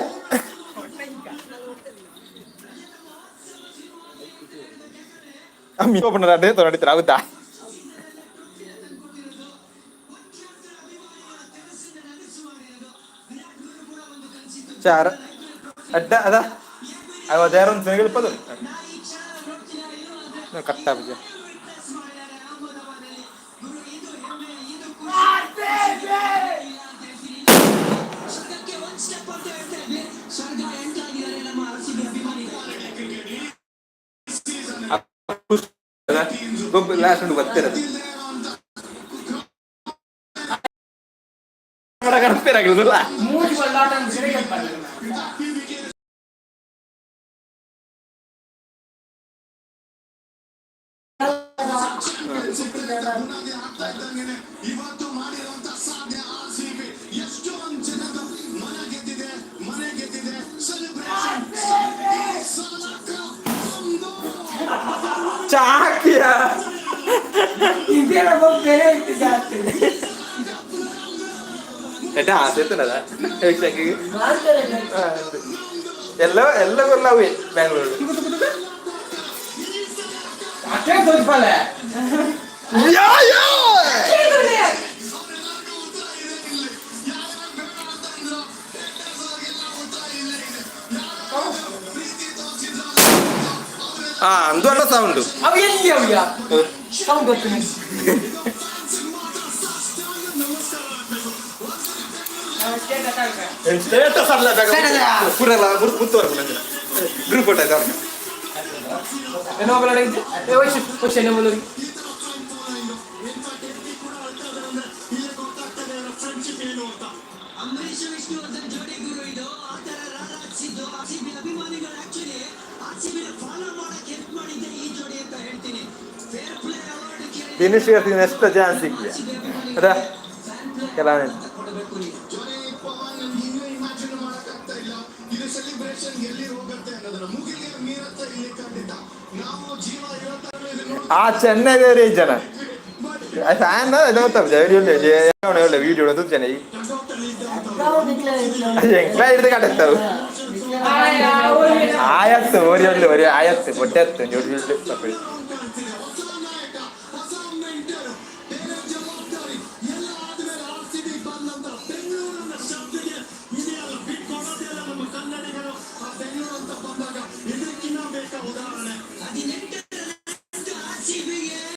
ಅಮ್ಮಿ ಓಪನ್ ಅದೇ ತೊರಡಿತ್ರ ಹೌದಾ? ಚಾರ ಅಡ್ಡ ಅದ ಅವ ದೇರೊಂದು ಸೆಗಲ್ಪದು ಕಟ್ಟಾಬಿಜ. ಲಾಸ್ಟ್ ಉಂಟು ಬರ್ತಿರೋದು ಕನ್ಫೇರ್. ಮೂಜಿ ಬಲ್ಲಾಟ ಅಂತ ಗೆಲ್ತಾರೆ. ಇವತ್ತು ಮಾಡಿರುವಂತ ಸಾಧನೆ ಆರ್ ಸಿ ಬಿ ಎಷ್ಟೊಂದು ಜನದ ಮನ ಗೆದ್ದಿದೆ, ಮನೆ ಗೆದ್ದಿದೆ. ಸೆಲೆಬ್ರೇಷನ್. ಚಾಕಿಯ ಇದೆಲ್ಲ ಬೇರೆ ಇತ್ತು ಜಾಸ್ತಿ. ಎಡ್ಡ ಆಸೆ ಇರ್ತದಲ್ಲ ಎಲ್ಲ ಎಲ್ಲ ಅವೇ ಬ್ಯಾಂಗ್ಳೂರು. ಅಷ್ಟೇ ತೋರಿಸ್ಬಲ್ಲೆ. ಯಾ ಯಾ ಆ ಅಂದು ಅಲ್ಲ ಸೌಂಡ್. ಅವು ಎಲ್ಲಿ ಅವಿಯ ಸೌಂಡ್ ಗೊತ್ತು. ಸ್ಟೇಟಸ್ ಅಲ್ಲ ಪೂರೆಲ್ಲ ಮುತ್ತುವರೆಗೆ ಗ್ರೂಪ್ ಫೋಟೋ ಆಯ್ತಾ? ಏನೋ ಒಬ್ಬಳ ಏ ವಯಸ್ಸು ವಯಸ್ಸು ಏನೋ ಬಲ್ಲ. ಅಂಬರೀಷ್ ವಿಷ್ಣುವರ್ಧನ್ ಜೋಡಿ ಗುರು ಇದು. ಆ ತರ ರಾರಾಜಿಸಿದ್ದು ಆರ್ ಸಿ ಬಿ ಅಭಿಮಾನಿಗಳು. ಆಕ್ಚುಲಿ ಆರ್ ಸಿ ಬಿ ಫಾಲೋ ಮಾಡಕ್ ಹೆಲ್ಪ್ ಮಾಡಿದ್ದೆ ಈ ಜೋಡಿ ಅಂತ ಹೇಳ್ತೀನಿ. ಫೇರ್ ಪ್ಲೇ ಅವಾರ್ಡ್ ಕೇಳಿ ದಿನೇಶ್ ಕಾರ್ತಿಕ್ ನೆಕ್ಸ್ಟ್ ಚಾನ್ಸ್ ಸಿಕ್ಕಿದೆ ಅದ ಕೆಲವು ಕೊಡಬೇಕು ನೀವು. ಜೊತೆ ಪವನ್, ನನ್ಗೆ ಇನ್ನೂ ಇಮ್ಯಾಜಿನ್ ಮಾಡಕ್ಕಾಗ್ತಾ ಇಲ್ಲ ಇದು ಸೆಲೆಬ್ರೇಷನ್ ಎಲ್ಲಿ ಹೋಗುತ್ತೆ ಅನ್ನೋದನ್ನ. ಮುಗಿಲಿಗೆ ಮೀರತ್ತೆ ಇಲ್ಲಿ ಖಂಡಿತ. ನಾವು ಜೀವ ಇರೋ ತನಕ ಇದನ್ನ ಆ ಚೆನ್ನೈ ಜನ ಫ್ಯಾನ್ ಒಳ್ಳೆ ವಿಡಿಯೋ ಜನ ಎಂಕ್ಲ ಹಿಡಿದು ಕಟ್ಟೆತ್ತವು ಆಯತ್ತು ಓರಿ ಒಳ್ಳೆ ಒರಿ ಆಯತ್ತು ಬೊಟ್ಟೆ ಹತ್ತು ಜೋಡಿ ತಪ್ಪಿ.